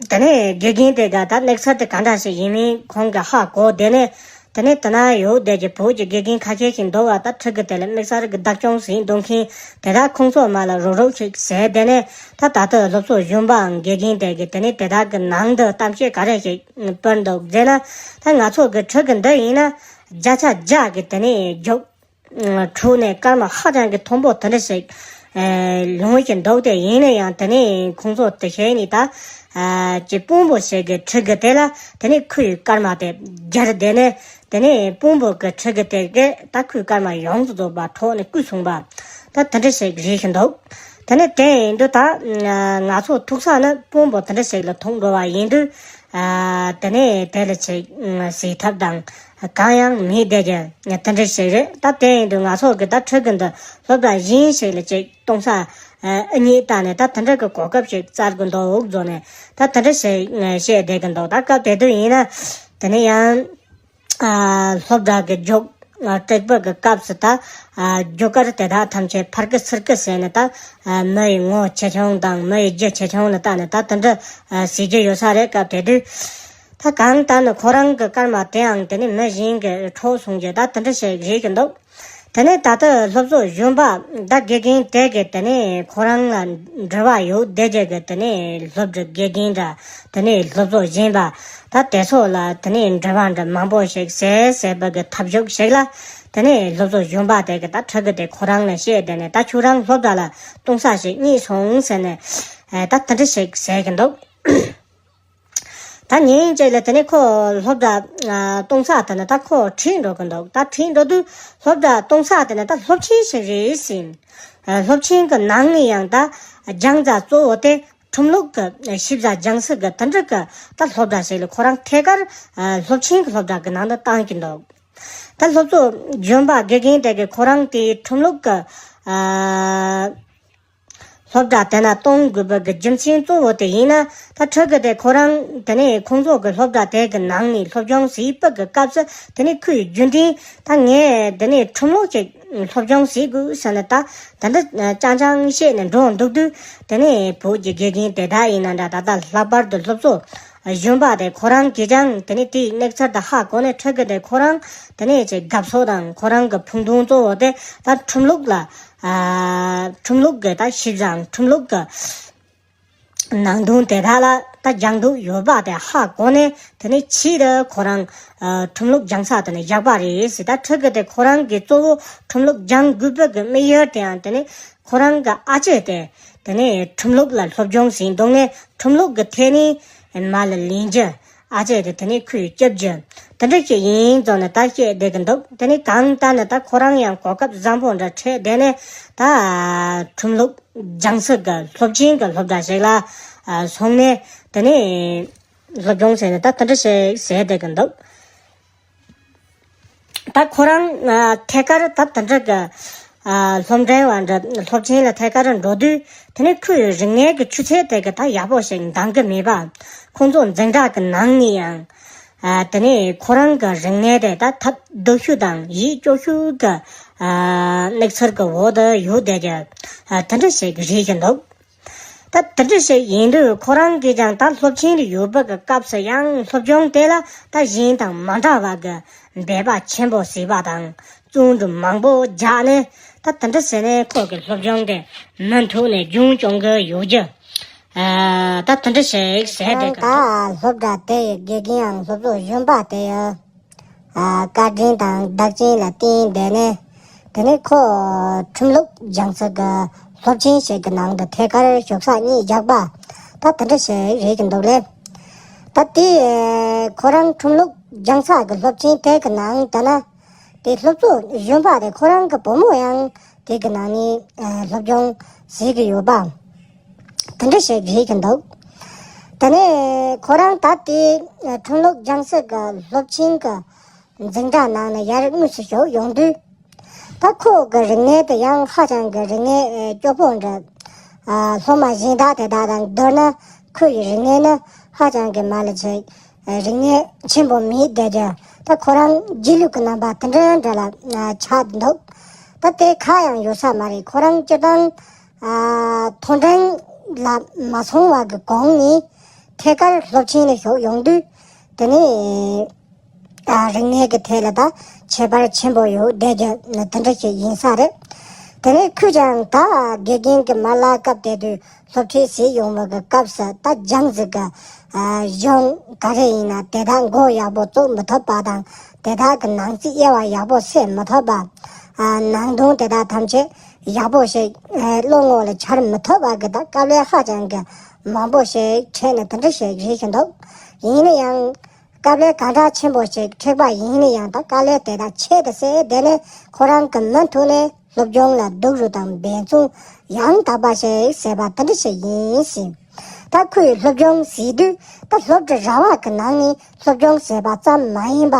དེ་ནས་དགེ་རྒན་དེ་ག་ད་དམིགས་བསལ་དེ་ག་འདྲ་ཞིག་ཡིན་མིན་ཁོང་གི་ཧ་གོ། དེ་ནས་དེ་ནས་དེ་ན་ཡོད་བསྡད་ཀྱི་བོད་ཀྱི་དགེ་རྒན་ཁ་ཤས་ཤིག་འདུག་བ། ད་ཁྲི་གི་དེ་ལ་དམིགས་བསལ་གི་བདག་སྐྱོང་ཟིན་གཏོང་མཁན་དེ་དག་ཁོང་ཚོ་མ་ལ་རོགས་རོགས་ཤིག་ཟེར། དེ་ནས་ད་ད་ལྟ་སློབ་གསོ་གཞོན་པའམ་དགེ་རྒན་དེ་གི་དེ་ནས་དེ་དག་གི་ནང་དུ་གཏམ་བཤད་ག་རེ་ཞིག་སྤེལ་འདུག་ཟེར་ན། ད་ང་ཚོ་གི་ཁྲི་གི་འདི་ཡིན་ན་བརྒྱ་ཆ་བརྒྱ་གི་དེ་ནས་རྒྱུགས་འཁྲུག་ནས་སྐར་མ་ཧ་ཅང་གི་མཐོན་པོ་དེ་འདྲ་ཞིག་ལོངས་ཀྱི་འདུག་དེ་ཡིན་ན་ཡང་དེ་ནས་ཁོང་ཚོ་དེ་བྱས་ནས་ད་ཀྱི་དཔོན་པོ་ཞིག་གི་ཁྲི་གི་དེ་ལ་དེ་ནས་ཁོའི་སྐར་མ་དེ་སྦྱར། དེ་ནས་དེ་ནས་དཔོན་པོ་གི་ཁྲི་གི་དེ་གི་ད་ཁོའི་སྐར་མ་ཡོངས་སུ་རྫོགས་པ་འཕྲོག་ནས་བརྐུས་སོང་བ། ད་དེ་འདྲ་ཞིག་རེད་ཀྱི་འདུག་དེ་ནས་དེ་ཡིན་དུས་ད་ང་ཚོ་ཐུག་ས་ནི་དཔོན་པོ་དེ་འདྲ་ཞིག་ལ་ཐུག་འགྲོ་བ་ཡིན་དུས། དེ་ནས་དེ་ལ་ཅིག་སེལ་ཐབས་དང་གང་ཡང་མེད་བསྡད་ཀྱི་དེ་འདྲ་ཞིག་རེད། ད་དེ་ཡིན་དུས་ང་ཚོ་གི་ད་ཁྲི་གི་འདི་སློབ་གྲྭ་གཞན་ཞིག་ལ་ཅིག་གཏོང་ས་ཨ་གཉིས་བལྟས་ནས་ད་དེ་འདྲ་གི་གོ་སྐབས་ཤིག་བཙལ་དགོས་འདུག་བཟོ་ནས་ད་དེ་འདྲ་ཞིག་བཤད་བསྡད་ཀྱི་འདུག་ད་སྐབས་དེ་དུས་ཡིན་ན་དེ་ནས་ཡང་སློབ་གྲྭ་གི་རྒྱུགས་སྤྲད་པ་གི་སྐབས་སུ་ད་རྒྱུགས་སྐར་དེ་དག་ཐམས་ཅད་ཕར་གི་ཚུར་གི་ཟེར་ནས་ད་མི་ཡི་ངོ་ཆེ་ཆུང་དང་མི་ཡི་རྒྱུ་ཆེ་ཆུང་ལ་བལྟས་ནས་ད་དེ་འདྲ་ཟེར་རྒྱུ་ཡོད་ས་རེད། སྐབས་དེ་དུས་ད་གང་ལྟར་ན་ཁོ་རང་གི་སྐར་མ་དེའང་དེ་ནས་མི་གཞན་གྱིས་འཕྲོག་སོང་རྒྱུ་ད་དེ་འདྲ་ཞིག་རེད་ཀྱི་འདུག་དེ་ནས་ད་ལྟ་སློབ་གསོ་གཞོན་པ་ད་དགེ་རྒན་དེ་གིས་དེ་ནས་ཁོ་རང་ལ་འབྲེལ་བ་ཡོད་བསྡད་རྒྱུ་གི་དེ་ནས་སློབ་གྲྭ་དགེ་རྒན་འདྲ་དེ་ནས་སློབ་གསོ་གཞན་པ་ད་དེ་ཚོ་ལ་དེ་ནས་འབྲེལ་བ་འདྲ་མང་པོ་ཞིག་བྱས་བྱས་པ་གི་ཐབས་ཇུས་ཤིག་ལ་དེ་ནས་སློབ་གསོ་གཞོན་པ་དེ་གིས་ད་ཕྲུ་གུ་དེ་ཁོ་རང་ལ་བཤད་དེ་ནས་ད་ཁྱོད་རང་སློབ་གྲྭ་ལ་གཏོང་ས་ཞིག་རྙེད་སོང་ཟེར་ནས་ད་དེ་འདྲ་ཞིག་ཟེར་གི་འདུག་ད་ཉིན་གཅིག་ལ་དེ་ནས་ཁོ་སློབ་གྲྭ་ཨ་གཏོང་ས་དེ་ནས་ད་ཁོ་ཁྲིད་འགྲོ་གི་འདུག་ད་ཁྲིད་འགྲོ་དུས་སློབ་གྲྭ་གཏོང་ས་དེ་ནས་ད་སློབ་ཆེན་ཞིག་རེད་ཟེར། ཨ་སློབ་ཆེན་གི་ནང་ནས་ཡང་ད་སྦྱང་བྱ་གཙོ་བོ་དེ་ཁྲིམས་ལུགས་ཀྱི་ཞིབ་ཚགས་སྦྱང་ས་གི་དེ་འདྲ་གི་ད་སློབ་གྲྭ་ཞིག་ལ་ཁོ་རང་ཐད་ཀར་ཨ་སློབ་ཆེན་གི་སློབ་གྲྭ་གི་ནང་དུ་བཏང་གི་འདུག་ད་སློབ་གཙོ་གཞོན་པ་དགེ་རྒན་དེ་གིས་ཁོ་རང་དེའི་ཁྲིམས་ལུགས་ཀྱི་ཨ་སློབ་གྲྭ་དེ་ན་གཏོང་དགོས་པ་གི་རྒྱུ་མཚན་གཙོ་བོ་དེ་ཡིན་ན། ད་ཕྲུ་གུ་དེ་ཁོ་རང་དེ་ནས་ཁོང་ཚོ་གི་སློབ་གྲྭ་དེ་གི་ནང་ནས་སློབ་སྦྱོང་བྱེད་པ་གི་སྐབས་སུ་དེ་ནས་ཁོས་རྒྱུན་ལྡན་ད་ངས་དེ་ནས་ཁྲིམས་ལུགས་ཀྱི་སློབ་སྦྱོང་བྱེད་དགོས་ཟེར་ནས་ད་དེ་འདྲ་རྐྱང་རྐྱང་བཤད་ནས་འགྲོ་འདུག་དུས། དེ་ནས་བོད་ཀྱི་དགེ་རྒན་དེ་དག་ཡིན་ན་འདྲ་ད་ལྟ་ལྷག་པར་དུ་སློབ་གཙོ་ གཞོན་པ་དེ་ཁོ་རང་གིས་ཀྱང་དེ་ནས་དེའི་གནས་ཚུལ་དེ་ཧ་གོ་ནས་ཁྲིད་གི་དེ་ཁོ་རང་དེ་ནས་ཅིག་དགའ་ཕྱོགས་དང་ཁོ་རང་གི་ཕུགས་འདུན་གཙོ་བོ་དེ་ད་ཁྲིམས་ལུགས་ལ་ཨ་ཁྲིམས་ལུགས་ཀྱི་ད་ཞིབ་ཅིང་ཁྲིམས་ལུགས་ཀྱི་ནང་དོན་དེ་དག་ལ་ད་སྦྱང་འདོད་ཡོད་པ་དེ་ཧ་གོ་ནས་དེ་ནས་ཆེད་དུ་ཁོ་རང་ཨ་ཁྲིམས་ལུགས་སྦྱང་ས་དེ་ནས་བཞག་པ་རེད་ཟེར། ད་ཁྲིད་གི་དེ་ཁོ་རང་གི་གཙོ་བོ་ཁྲིམས་ལུགས་སྦྱང་དགོས་པའི་གི་དམིགས་ཡུལ་དེའང་དེ་ནས་ཁོ་རང་གི་ཨ་ཅེ་དེ་དེ་ནས་ཁྲིམས་ལུགས་ལ་སློབ་སྦྱོང་ཟིན་འདུག་ནས་ཁྲིམས་ལུགས་ཀྱི་ཐད་ནས་མ་ལ་ལེན་རྒྱུ། ཨ་ཅེ་དེ་དེ་ནས་ཁོས་སྐྱོབ་རྒྱུ། དེ་འདྲ་ཞིག་ཡིན་ཙང་ནས་ད་བཤད་བསྡད་ཀྱི་འདུག་དེ་ནས་གང་ལྟར་ནས་ད་ཁོ་རང་ཡང་གོ་སྐབས་བཟང་པོ་འདྲ་འཕྲད་བསྡད་ནས་ད་ཁྲིམས་ལུགས་སྦྱང་ས་གི་སློབ་ཆེན་གྱི་སློབ་གྲྭ་ཞིག་ལ་ཨ་སོང་ནས་དེ་ནས་སློབ་སྦྱོང་བྱས་ནས་ད་དེ་འདྲ་ཞིག་བྱས་བསྡད་ཀྱི་འདུག་ད་ཁོ་རང་ཨ་ཐད་ཀར་ད་དེ་འདྲ་གི་ཨ་སློབ་འབྲིང་བ་འདྲ་སློབ་ཆེན་ལ་ཐད་ཀར་འགྲོ་དུས་དེ་ནས་ཁོའི་རིག་གནས་ཀྱི་ཆུ་ཚད་དེ་གི་ད་ཡག་པོ་ཞིག་འདང་གི་མེད་པ། ཁོང་ཚོ་འཛིན་གྲྭ་གི་ནང་ནས་ཡང་ཨ་དེ་ནས་ཁོ་རང་གི་རིག་གནས་དེ་ད་ཐབས་སྡུག་ཤོས་དང་ཡིད་སྐྱོ་ཤོས་ཀྱི་ཨ་གནས་ཚུལ་གྱི་འོག་ཏུ་ཡོད་བསྡད་ཀྱི་ཨ་དེ་འདྲ་ཞིག་རེད་ཀྱི་འདུག་ད་དེ་འདྲ་ཞིག་ཡིན་དུས་ཁོ་རང་གིས་ཀྱང་ད་སློབ་ཆེན་དུ་ཡོད་པ་གི་སྐབས་སུ་ཡང་སློབ་སྦྱོང་དེ་ལ་ད་གཞན་དང་མ་འདྲ་བ་གི་འབད་པ་ཆེན་པོ་བྱས་པ་དང་བརྩོན་འགྲུས་མང་པོ་རྒྱག་ནས་ད་དེ་འདྲ་བྱས་ནས་ཁོ་གི་སློབ་སྦྱོང་དེ་མུ་མཐུད་ནས་རྒྱུན་སྐྱོང་གི་ཡོད་རྒྱུ། ཨ་ད་དེ་འདྲ་ཞིག་ཟེར་བསྡད་ཀྱི་ད་འདུག་སློབ་གྲྭ་དེ་ཡི་དགེ་རྒན་ཡང་སློབ་ཕྲུག་གཞོན་པ་དེ་ཡི་ཨ་བཀའ་དྲིན་དང་བདག་རྐྱེན་ལ་བརྟེན་བསྡད་ནས། དེ་ནས་ཁོ་ཁྲིམས་ལུགས་སྦྱང་ས་གི་སློབ་ཆེན་ཞིག་གི་ནང་དུ་ཐད་ཀར་ཞུགས་ས་གཉིས་བཞག་པ་ད་དེ་འདྲ་ཞིག་རེད་ཀྱི་འདུག་ལེ། ད་དེ་ཁོ་རང་ཁྲིམས་ལུགས་སྦྱང་ས་གི་སློབ་ཆེན་དེ་གི་ནང་ད་ན་དེ་སློབ་ཕྲུག་གཞོན་པ་དེ་ཁོ་རང་གི་བུ་མོ་ཡང་དེ་གི་ནང་ནས་ཨ་སློབ་སྦྱོང་བྱེད་ཀྱི་ཡོད་པ་དེ་འདྲ་ཞིག་རེད་ཀྱི་འདུག་དེ་ནས་ཁོ་རང་ད་དེ་ཁྲིམས་ལུགས་སྦྱང་ས་གི་སློབ་ཆེན་གི་འཛིན་གྲྭ་ནང་ནས་ཡར་དངོས་སུ་ཞུགས་ཡོང་དུས། ད་ཁོ་གི་རིག་གནས་དེ་ཡང་ཧ་ཅང་གི་རིག་གནས་ཨེ་སྐྱོ་པོ་འདྲ། ཨ་སློབ་མ་གཞན་དག་དེ་དག་དང་བསྡུར་ན་ཁོ་ཡི་རིག་གནས་ནི་ཧ་ཅང་གི་མ་ལ་ཆེ། ཨེ་རིག་གནས་ཆེན་པོ་མེད་བསྡད་ཀྱི། ད་ཁོ་རང་སྒྱིད་ལུག་གི་རྣམ་པ་དེ་འདྲ་འདྲ་ལ་ཨ་ཆགས་འདུག་ད་དེ་ག་ཡང་ཡོད་ས་མ་རེད། ཁོ་རང་སྤྱིར་བཏང་ཨ་མཐོ་འབྲིང་ལ་མ་སོང་བ་གི་གོང་ནས་ཐད་ཀར་སློབ་ཆེན་ལ་ཞུགས་ཡོང་དུས་དེ་ནས། ཨ་རིག་གནས་ཀྱི་ཐད་ལ་ད་ཁྱད་པར་ཆེན་པོ་ཡོད་བསྡད་རྒྱུ་དེ་འདྲ་ཞིག་ཡིན་ས་རེད། དེ་ནས་ཁོས་ཀྱང་ད་དགེ་རྒན་གྱི་མ་ལ་སྐབས་དེ་དུས་སློབ་ཁྲིད་བྱེད་ཡོང་བ་གི་སྐབས་སུ་ད་སྦྱང་ཟིག་གི་ཨ་གཞུང་ག་རེ་ཡིན་ན་དེ་དག་མགོ་ཡག་པོ་བཙུགས་མི་ཐུབ་པ་དང་དེ་དག་གི་ནང་གསེས་དབྱེ་བ་ཡག་པོ་སེལ་མི་ཐུབ་པ། ཨ་ནང་དོན་དེ་དག་ཐམས་ཅད་ཡག་པོ་ཞིག་ཨ་བློ་ངོ་ལ་འཆར་མི་ཐུབ་པ་གི་ད་དཀའ་ལས་ཧ་ཅང་གི་མང་པོ་ཞིག་འཕྲད་ནས་དེ་འདྲ་ཞིག་རེད་ཀྱི་འདུག་ཡིན་ན་ཡང་། དཀའ་ལས་གང་འདྲ་ཆེན་པོ་ཞིག་འཕྲད་པ་ཡིན་ན་ཡང་ད་དཀའ་ལས་དེ་དག་ཆེད་དུ་སེལ་བསྡད་ནས་ཁོ་རང་གི་མུ་མཐུད་ནས་སློབ་སྦྱོང་ལ་སྡུག་རུས་དང་འབད་བརྩོན་ཡང་དག་པ་ཞིག་བྱས་པ་དེ་འདྲ་ཞིག་ཡིན་ཞིང་། ད་ཁོས་སློབ་སྦྱོང་བྱེད་དུས་ད་སློབ་གྲྭ་ར་བ་གི་ནང་ནས་སློབ་སྦྱོང་བྱས་པ་ཙམ་མ་ཡིན་པ།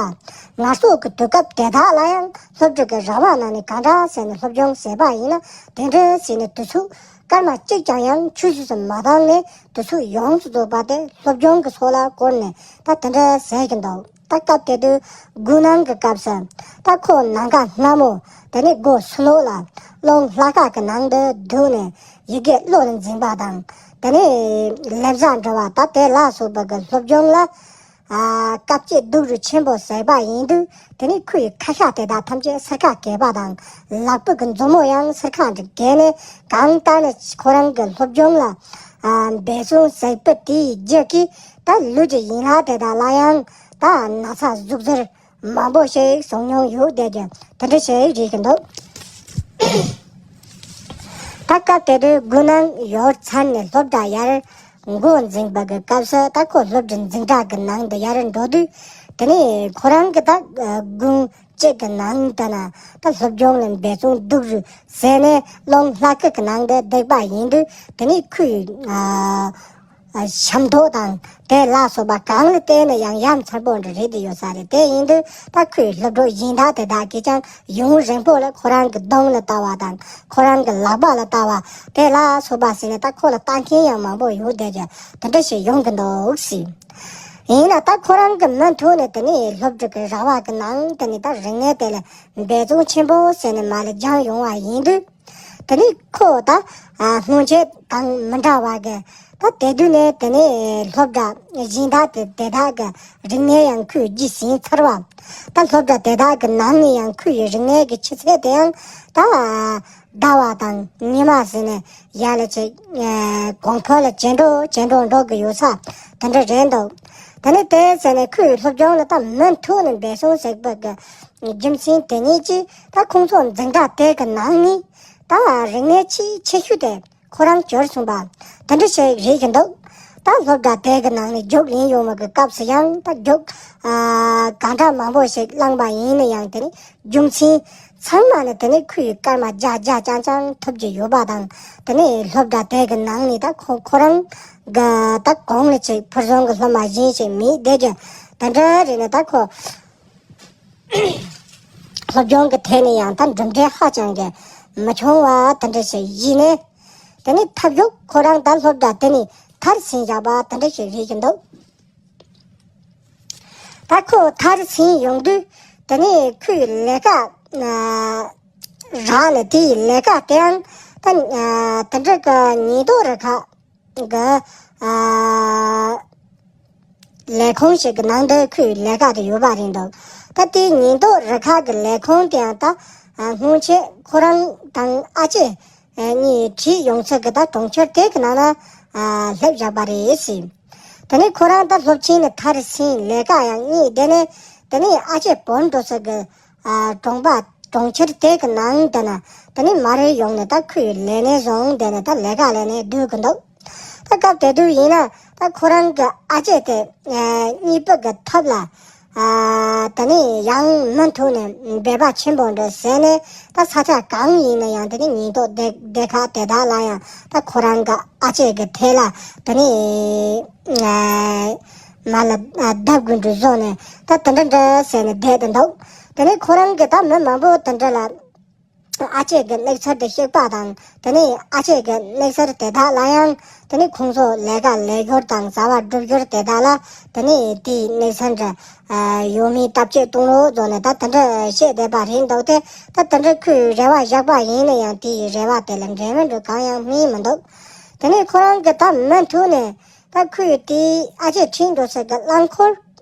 ངལ་རྩོལ་གྱི་དུས་སྐབས་དེ་དག་ལ་ཡང་སློབ་གྲྭ་གི་ར་བ་ནང་ནས་གང་འདྲ་བྱས་ནས་སློབ་སྦྱོང་བྱས་པ་ཡིན་ན་དེ་འདྲ་བྱས་ནས་དུས་ཚོད། སྐར་མ་གཅིག་ཀྱང་ཡང་ཆུད་ཟོས་སུ་མ་བཏང་ནས་དུས་ཚོད་ཡོངས་སུ་རྫོགས་པ་དེ་སློབ་སྦྱོང་གི་ཕྱོགས་ལ་བསྐོར་ནས་ད་དེ་འདྲ་ཟེར་གྱི་འདུག་ད་སྐབས་དེ་དུས་དགུན་གནང་གི་སྐབས་སུ་ད་ཁོ་ནམ་མཁའ་སྔ་མོ་དེ་ནས་སྒོ་ཕྱི་ལོགས་ལ་རླུང་ལྷ་ཁ་གི་ནང་དུ་འདུག་ནས་ཡི་གེ་བློ་ལ་འཛིན་པ་དང་དེ་ནས་ལེབ་བཟའ་འགྲོ་བ་ད་དེ་ལ་སོགས་པ་གི་སློབ་སྦྱོང་ལ། ཨ་སྐབས་ཅིག་སྡུག་རུས་ཆེན་པོ་བྱས་པ་ཡིན་དུས་དེ་ནས་ཁོའི་ཁ་ཤ་དེ་དག་ཐམས་ཅད་སེར་ཁ་གས་པ་དང་ལག་པ་གི་མཛུབ་མོ་ཡང་སེར་ཁ་འདྲ་གས་ནས་གང་ལྟར་ནས་ཁོ་རང་གི་སློབ་སྦྱོང་ལ་ཨ་འབད་བརྩོན་བྱས་པ་དེའི་རྒྱུ་གིས་ད་ལུས་ཀྱི་ཡན་ལག་དེ་དག་ལ་ཡང་ད་ན་ཚ་ཟུག་གཟེར་མང་པོ་ཞིག་བྱུང་མྱོང་ཡོད་བསྡད་ཀྱི་དེ་འདྲ་ཞིག་རེད་ཀྱི་འདུག་ད་སྐབས་དེ་དུས་དགུན་གནང་ཡོལ་ཚར་ནས་སློབ་གྲྭ་ཡར་འགོ་འཛིན་པ་གི་སྐབས་སུ་ད་ཁོ་སློབ་གྲྭ་འཛིན་གྲྭ་གི་ནང་དུ་ཡར་འགྲོ་དུས་དེ་ནས་ཁོ་རང་གི་ད་དགུན་གཅིག་གི་ནང་དུ་ན་ད་སློབ་སྦྱོང་ལ་འབད་བརྩོན་སྡུག་རུས་བྱས་ནས་རླུང་ལྷ་སྐུད་ཀྱི་ནང་དུ་བསྡད་པ་ཡིན་དུས་དེ་ནས་ཁོས་ཨ། ཨ་ཤ་མདོག་དང་དེ་ལ་སོགས་པ་གང་ལ་བལྟས་ན་ཡང་ཡ་མཚར་པོ་འདྲ་རེད་དེ་ཡོད་ས་རེད། དེ་ཡིན་དུས་ད་ཁོའི་སློབ་གྲོགས་གཞན་དག་དེ་དག་གིས་ཀྱང་ཡུན་རིང་པོ་ལ་ཁོ་རང་གི་གདོང་ལ་ལྟ་བ་དང་ཁོ་རང་གི་ལག་པ་ལ་ལྟ་བ་དེ་ལ་སོགས་པ་ཟེར་ནས་ད་ཁོ་ལ་ལྟ་མཁན་ཡང་མང་པོ་ཡོད་བསྡད་ཀྱི་དེ་འདྲ་ཞིག་ཡོང་གི་འདུག་ཟེར། ཡིན་ན་ད་ཁོ་རང་གི་མུ་མཐུད་ནས་དེ་ནས་སློབ་གྲྭ་གི་ར་བ་གི་ནང་དེ་ནས་ད་རིག་གནས་དེ་ལ་འབད་བརྩོན་ཆེན་པོ་བྱས་ནས་མ་ལ་སྦྱངས་ཡོང་བ་ཡིན་དུས། དེ་ནས་ཁོ་ད་ཨ་སྔོན་ཆད་དང་མི་འདྲ་བ་གི་ ད་དེ་དུས་ནས་དེ་ནས་སློབ་གྲྭ་གཞན་དག་དེ་དེ་དག་གི་རིག་གནས་ཡང་ཁོས་རྒྱུད་ཟིན་ཚར་བ། ད་སློབ་གྲྭ་དེ་དག་གི་ནང་ནས་ཡང་ཁོའི་རིག་གནས་ཀྱི་ཆུ་ཚད་དེ་ཡང་ད་ཟླ་བ་དང་ཉི་མ་ཟིན་ནས་ཡར་ལ་ཅིག་གོང་འཕེལ་ལ་ཇེ་འགྲོ་ཇེ་འགྲོ་འགྲོ་གི་ཡོད་ས་དེ་འདྲ་རེད་འདུག་དེ་ནས་དེ་ཟེར་ནས་ཁོའི་སློབ་སྦྱོང་ལ་ད་མུ་མཐུད་ནས་འབད་བརྩོན་བྱེད་པ་གི་རྒྱུ་མཚན་དེ་ཉིད་ཀྱིས་ད་ཁོང་ཚོ་འཛིན་གྲྭ་དེ་གི་ནང་ནས་ད་རིག་གནས་ཆེས་ཆེ་ཤོས་དེ་ཁོ་རང་གྱུར་སོང་པ། དེ་འདྲ་ཞིག་རེད་ཀྱི་འདུག་ད་སློབ་གྲྭ་དེ་གི་ནང་ནས་རྒྱུགས་ལེན་ཡོང་བ་གི་སྐབས་སུ་ཡང་ད་རྒྱུགས་ཨ་གང་འདྲ་མང་པོ་ཞིག་བླངས་པ་ཡིན་ན་ཡང་དེ་ནི་རྒྱུ་མཚན་ཚང་མ་ནི་དེ་ནི་ཁོའི་སྐར་མ་བརྒྱ་བརྒྱ་རྐྱང་རྐྱང་ཐོབ་ཀྱི་ཡོད་པ་དང་དེ་ནི་སློབ་གྲྭ་དེ་གི་ནང་ནས་ད་ཁོ་ཁོ་རང་གི་ད་གོང་ལ་ཅིག་ཕུལ་བྱུང་གི་སློབ་མ་གཞན་ཞིག་མེད་བསྡད་ཀྱི་དེ་འདྲ་རེད་ན་ད་ཁོ། སློབ་སྦྱོང་གི་ཐད་ནས་ཡང་ད་གྲུབ་འབྲས་ཧ་ཅང་གི་མི་ཆུང་བ་དེ་འདྲ་ཞིག་ཡིན་ནས། དེ་ནི་ཐབས་ཞུགས་ཁོ་རང་ད་སློབ་གྲྭ་དེ་ནི་མཐར་ཕྱིན་བཞག་པ་དེ་འདྲ་ཞིག་རེད་ཀྱི་འདུག་ད་ཁོ་མཐར་ཕྱིན་ཡོང་དུས་དེ་ནི་ཁོས་ལས་ཀ་རག་ནས་དེའི་ལས་ཀ་དེའང་ད་དེ་འདྲ་གི་ཉེན་རྟོག་རུ་ཁག་གི་ཨ་ལས་ཁུངས་ཤིག་གི་ནང་དུ་ཁོའི་ལས་ཀ་དེ་ཡོད་པ་རེད་འདུག་ད་དེའི་ཉེན་རྟོག་རུ་ཁག་གི་ལས་ཁུངས་དེའང་ད་ཨ་སྔོན་ཆད་ཁོ་རང་དང་ཨ་ཅེ་གཉིས་བྲིས་ཡོང་ཚུལ་གི་ད་གྲོང་ཁྱེར་དེ་གི་ནང་ལ་ཨ་སླེབས་བཞག་པ་རེད་ཟེར། དེ་ནས་ཁོ་རང་ད་སློབ་ཆེན་ནས་མཐར་ཕྱིན་ལས་ཀ་ཡང་རྙེད། དེ་ནས་དེ་ནས་ཨ་ཅེ་བོར་འགྲོ་ས་གི་ཨ་གྲོང་པ་གྲོང་ཁྱེར་དེ་གི་ནང་དེ་ན་དེ་ནས་མར་ཡོང་ནས་ད་ཁོས་ལས་གནས་བཟུང་དེ་ནས་ད་ལས་ཀ་ལས་ནས་སྡོད་གི་འདུག་ད་སྐབས་དེ་དུས་ཡིན་ན་ད་ཁོ་རང་གི་ཨ་ཅེ་དེ་ཨ་གཉིས་པོ་གི་ཐབས་ལ་ཨ་དེ་ནས་ཡང་མུ་མཐུད་ནས་འབད་པ་ཆེན་པོ་འདྲ་བྱས་ནས་ད་ས་ཆ་གང་ཡིན་ན་ཡང་དེ་ནས་ཉེན་རྟོག་སྡེ་སྡེ་ཁག་དེ་དག་ལ་ཡང་ད་ཁོ་རང་གི་ཨ་ཅེ་གི་ཐད་ལ་དེ་ནས་ཨ་མར་ལ་ཨ་བརྡབ་དགོས་འདྲ་བཟོ་ནས་ད་དེ་འདྲ་འདྲ་བྱས་ནས་བསྡད་དེ་འདུག་དེ་ནས་ཁོ་རང་གི་ད་མི་མང་པོ་དེ་འདྲ་ལ་ཨ་ཅེ་གི་གནས་ཚུལ་དེ་ཤེས་པ་དང་དེ་ནས་ཨ་ཅེ་གི་གནས་ཚུལ་དེ་དག་ལ་ཡང་དེ་ནས་ཁོང་ཚོ་ལས་ཀ་ལས་སྐོར་དང་བྱ་བ་སྒྲུབ་སྐོར་དེ་དག་ལ་དེ་ནས་དེའི་གནས་ཚུལ་འདྲ་ཨ་ཡོད་མེད་བརྟག་དཔྱད་གཏོང་རོགས་བཟོ་ནས་ད་དེ་འདྲ་བཤད་བསྡད་པ་རེད་འདུག་སྟེ། ད་དེ་འདྲ་ཁོས་རེ་བ་བཞག་པ་ཡིན་ན་ཡང་དེའི་རེ་བ་དེ་ལ་འབྲས་བུ་འདྲ་གང་ཡང་སྨིན་མི་འདུག་དེ་ནས་ཁོ་རང་གི་ད་མུ་མཐུད་ནས་ད་ཁོས་དེའི་ཨ་ཅེ་ཁྲིད་འགྲོ་ས་གི་རླངས་འཁོར་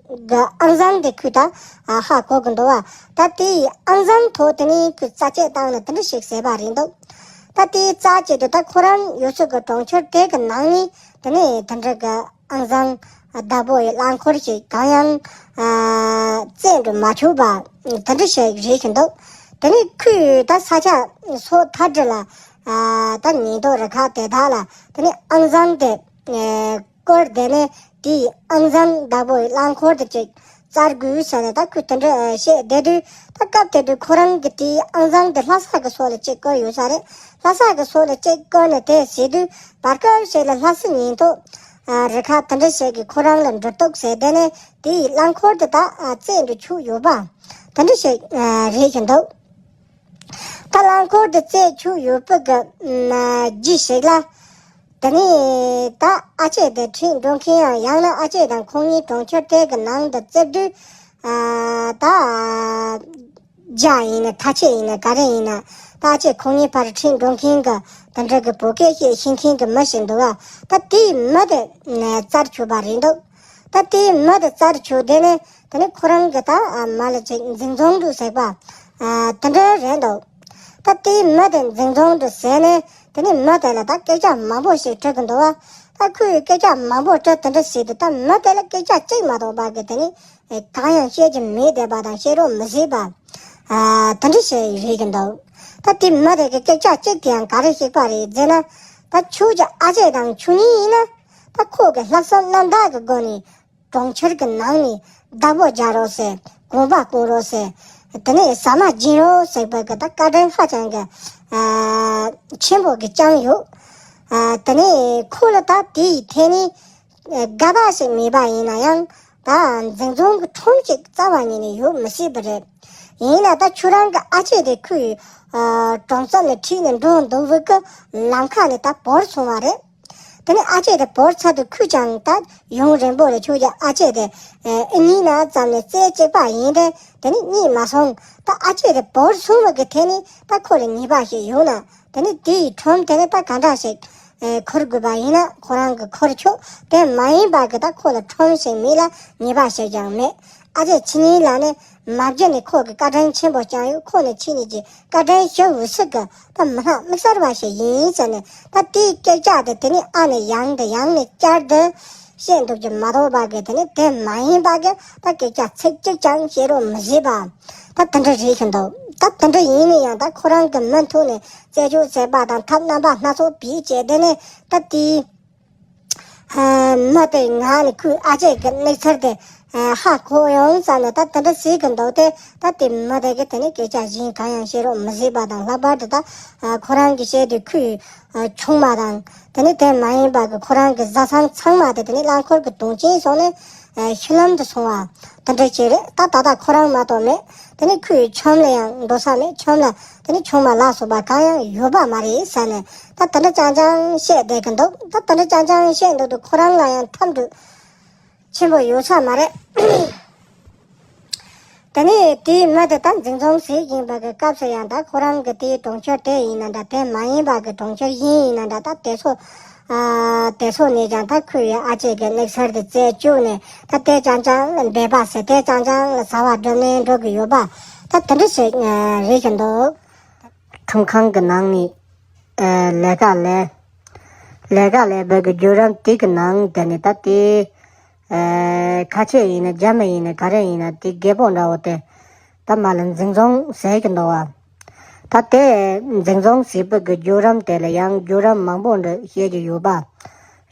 གི་ཨང་གཙང་དེ་ཁོས་ད་ཨ་ཧ་གོ་གི་འདུག་བ། ད་དེའི་ཨང་གཙང་ཐོག་དེ་ནས་ཁོས་རྩ་དཔྱད་བཏང་ནས་དེ་འདྲ་ཞིག་ཟེར་བ་རེད་འདུག་ད་དེའི་རྩ་དཔྱད་དེ་ད་ཁོ་རང་ཡོད་ས་གི་གྲོང་ཁྱེར་དེ་གི་ནང་ནས་དེ་ནས་དེ་འདྲ་གི་ཨང་གཙང་བདག་པོ་ཡི་རླངས་འཁོར་ཞིག་གང་ཡང་ཨ་བཙལ་འགྲོ་མ་བཅུག་པ་དེ་འདྲ་ཞིག་རེད་བཞིན་འདུག་དེ་ནས་ཁོས་ད་ས་ཆ་སོ་ཐར་འདྲ་ལ་ཨ་ད་ཉེན་རྟོག་རུ་ཁག་དེ་དག་ལ་དེ་ནས་ཨང་གཙང་དེ་ཨ་བསྐོར་དེ་ནས་དེའི་ཨང་གཙང་བདག་པོ་ཡི་རླངས་འཁོར་དེ་ཅིག་བཙལ་དགོས་ཟེར་ནས་ད་ཁོས་དེ་འདྲ་བཤད་བསྡད་དུས་ད་སྐབས་དེ་དུས་ཁོ་རང་གི་དེའི་ཨང་གཙང་དེ་ལྷ་ས་གི་ཕྱོགས་ལ་ཅིག་བསྐོར་ཡོད་ས་རེད། ལྷ་ས་གི་ཕྱོགས་ལ་ཅིག་བསྐོར་ནས་དེ་བྱེད་དུས་བར་སྐབས་ཤིག་ལ་ལྷ་ས་ཉེན་རྟོག་ཨ་རུ་ཁག་དེ་འདྲ་ཞིག་གིས་ཁོ་རང་ལ་འགྲོ་གཏུག་བྱས་དེ་ནས་དེའི་རླངས་འཁོར་དེ་ད་ཨ་བཙལ་འགྲོ་བཅུག་ཡོད་པ་དེ་འདྲ་ཞིག་ཨ་རེད་བཞིན་འདུག་ད་རླངས་འཁོར་དེ་བཙལ་བཅུག་ཡོད་པ་གི་ཨ་རྗེས་ཤིག་ལ། དེ་ནས་ད་ཨ་ཅེ་དེ་ཁྲིད་འགྲོ་མཁན་ཡང་ཡང་ན་ཨ་ཅེ་དང་ཁོང་གཉིས་གྲོང་ཁྱེར་དེ་གི་ནང་དུ་བཙལ་དུས་ཨ་ད་རྒྱ་ཡིན་ན་ཐ་ཆད་ཡིན་ན་ག་རེ་ཡིན་ན་ད་ཨ་ཅེ་ཁོང་གཉིས་བར་ཁྲིད་འགྲོ་མཁན་གི་དེ་འདྲ་གི་བོད་སྐད་བཤད་ཤེས་མཁན་གི་མི་ཞིག་འདུག་བ། ད་དེའི་མི་དེ་བཙལ་བཅུག་པ་རེད་འདུག་ད་དེའི་མི་དེ་བཙལ་བཅུག་དེ་ནས་དེ་ནས་ཁོ་རང་གི་ད་མ་ལ་ཅིག་འཛིན་བཟུང་འདུག་ཟེར་བ་དེ་འདྲ་རེད་འདུག་ད་དེའི་མི་དེ་འཛིན་བཟུང་དུ་བྱས་ནས་དེ་ནས་མི་དེ་ལ་ད་སྐད་ཆ་མང་པོ་ཞིག་དྲི་གི་འདུག་བ། ད་ཁོས་སྐད་ཆ་མང་པོ་དྲི་དེ་འདྲ་བྱས་ཏེ་ད་མི་དེ་ལ་སྐད་ཆ་གཅིག་མ་གཏོགས་པ་གི་དེ་ནས་གང་ཡང་བཤད་ཀྱི་མེད་བསྡད་པ་དང་བཤད་རོགས་མི་བྱེད་པ་ཨ་དེ་འདྲ་ཞིག་རེད་ཀྱི་འདུག་ད་དེ་མི་དེ་གི་སྐད་ཆ་གཅིག་དེ་ཡང་ག་རེ་ཞིག་པ་རེད་ཟེར་ན། ད་ཁྱོད་ཀྱི་ཨ་ཅེ་དང་ཁྱོད་གཉིས་ཡིན་ན་ད་ཁོ་གི་ལྷག་བསམ་རྣམ་དག་གི་སྒོ་ནས་གྲོང་ཁྱེར་གྱི་ནང་ནས་བདག་པོ་རྒྱག་རོགས་ཟེར། གོམ་པ་སྤོ་རོགས་ཟེར། དེ་ནས་ཟ་མ་སྦྱིན་རོགས་ཟེར་བའི་གི་ད་བཀའ་དྲིན་ཧ་ཅང་གི་ཨ་ཆེན་པོ་གི་བསྐྱངས་ཡོད། ཨ་དེ་ནས་ཁོ་ལ་ད་དེའི་ཐད་ནས་ཨ་དགའ་བ་ཞིག་མེད་པ་ཡིན་ན་ཡང་ད་འཛིན་བཟུང་གི་ཁྲིམས་ཅིག་རྩ་བ་ཉིད་ནས་ཡོད་མི་སྲིད་པ་རེད། ཡིན་ན་ད་ཁྱོད་རང་གི་ཨ་ཅེ་དེ་ཁོའི་ཨ་གྲོང་ཚོ་ནས་ཁྲིད་ནས་འགྲོ་འདུག་བུ་གི་ལམ་ཁ་ནས་ད་བོར་སོང་བ་རེད། དེ་ནས་ཨ་ཅེ་དེ་བོར་ཚར་དུས་ཁོས་ཀྱང་ད་ཡུན་རིང་པོ་ལ་ཁྱོད་ཀྱི་ཨ་ཅེ་དེ་ཨེ་གཉིད་ན་ཙམ་ནས་རྩེ་གཅིག་པ་ཡིན་ཏེ་དེ་ནས་གཉིད་མ་སོང་། ད་ཨ་ཅེ་དེ་བོར་སོང་བ་གི་དེ་ནས་ད་ཁོ་ལ་ཉེས་པ་ཞིག་ཡོང་ན་དེ་ནས་དེ་ཡི་ཁྲིམས་དེ་ནས་ད་ག་འདྲ་ཞིག་ ཨེ། འཁོར་དགོས་པ་ཡིན་ན་ཁོ་རང་གིས་འཁོར་ཆོག་དེ་མ་ཡིན་པ་གི་ད་ཁོ་ལ་ཁྲོམ་ཞིག་མེད་ལ་ཉེས་པ་ཞིག་ཀྱང་མེད། ཨ་ཅེ་ཕྱི་ཉིན་ལ་ནི་མ་བརྒྱུད་ནས་ཁོ་གི་བཀའ་དྲིན་ཆེན་པོ་བསྐྱངས་ཡོད། ཁོ་ནི་ཕྱི་ཉིན་གྱི་བཀའ་དྲིན་ཞུ་འོས་སུ་གི་ད་མི་སྣ་དམིགས་བསལ་བ་ཞིག་ཡིན་ཟེར་ནས། ད་དེའི་སྐད་ཆ་དེ་དེ་ནི་ཨ་ནི་ཡང་དུ་ཡང་ནས་བསྐྱར་དུ་བཤད་འདུག་གི་མ་གཏོགས་པ་གི་དེ་ནི་དེ་མ་ཡིན་པ་གི་ད་སྐད་ཆ་ཚིག་གཅིག་ཀྱང་བཤད་རོགས་མི་བྱེད་པ། ད་དེ་འདྲ་རེད་ཤིན་ཏུ། ད་དེ་འདྲ་ཡིན་ན་ཡང་ད་ཁོ་རང་གི་མུ་མཐུད་ནས་རྩད་གཅོད་བྱས་པ་དང་ཐབས་རྣམ་པ་སྣ་ཚོགས་བེད་སྤྱད་དེ་ནས་ད་དེའི་མི་དེ་ང་ནི་ཁོའི་ཨ་ཅེ་གི་གནས་ཚུལ་དེ་ཧ་གོ་ཡོང་ཙང་ནས་ད་དེ་འདྲ་ཟེར་གི་འདུག་སྟེ། ད་དེ་མི་དེ་གི་དེ་ནས་སྐད་ཆ་གཞན་གང་ཡང་བཤད་རོགས་མི་བྱེད་པ་དང་། ལྷག་པར་དུ་ད་ཁོ་རང་གི་བཤད་དུས་ཁོའི་ཆུང་མ་དང་དེ་ནས་དེ་མ་ཡིན་པ་གི་ཁོ་རང་གི་བཟའ་ཚང་ཚང་མ་དེ་དེ་ནས་རླངས་འཁོར་གི་དོན་རྐྱེན་སོང་ནས། ཨ། ཤུལ་ལམ་དུ་སོང་བ་དེ་འདྲ་ཅིག་རེད། ད་ད་ལྟ་ཁོ་རང་མ་གཏོགས་མེད། དེ་ནི་ཁོའི་ཁྱིམ་ལ་ཡང་འགྲོ་ས་མེད། ཁྱིམ་ལ་དེ་ནི་ཆུང་མ་ལ་སོགས་པ་གང་ཡང་ཡོད་པ་མ་རེད་ཟེར་ནས། ད་དེ་འདྲ་རྐྱང་རྐྱང་བཤད་བསྡད་ཀྱི་འདུག་ད་དེ་འདྲ་རྐྱང་རྐྱང་བཤད་འདུག་དུས་ཁོ་རང་ལ་ཡང་འཐབ་འདོད་ཆེན་པོ་ཡོད་ས་མ་རེད། དེ་ནས་དེའི་མི་དེ་ད་འཛིན་བཟུང་བྱེད་བཞིན་པ་གི་སྐབས་སུ་ཡང་ད་ཁོ་རང་གི་དེའི་གྲོང་ཁྱེར་དེ་ཡིན་ན་འདྲ། དེ་མ་ཡིན་པ་གི་གྲོང་ཁྱེར་གཞན་ཡིན་ན་འདྲ། ད་དེ་ཚོ་ཨ། དེ་ཚོ་ནས་ཀྱང་ད་ཁོའི་ཨ་ཅེ་གི་གནས་ཚུལ་དེ་རྩད་བཅུག་ནས། ད་དེ་རྐྱང་རྐྱང་ལ་འབད་པ་ཟེར། དེ་རྐྱང་རྐྱང་ལ་བྱ་བ་སྒྲུབ་ནས་འགྲོ་གི་ཡོད་པ། ད་དེ་འདྲ་ཞིག་རེད་ཀྱི་འདུག་ཁྲིམས་ཁང་གི་ནང་ནས་ཨ། ལས་ཀ་ལས། ལས་ཀ་ལས་པའི་གི་བརྒྱུད་རིམ་དེ་གི་ནང་དེ་ནས་ད་དེ། ཨ། ཁ་ཆེ་ཡིན་ན་རྒྱ་མི་ཡིན་ན་ག་རེ་ཡིན་ན་དེ་རྒད་པོ་འདྲ་བོ་དེ་ད་མ་ལ་འཛིན་བཟུང་བྱེད་ཀྱི་འདུག་བ། ད་དེ་འཛིན་བཟུང་བྱེད་པའི་གི་བརྒྱུད་རིམ་དེ་ལ་ཡང་བརྒྱུད་རིམ་མང་པོ་འདྲ་བཤད་ཀྱི་ཡོད་པ་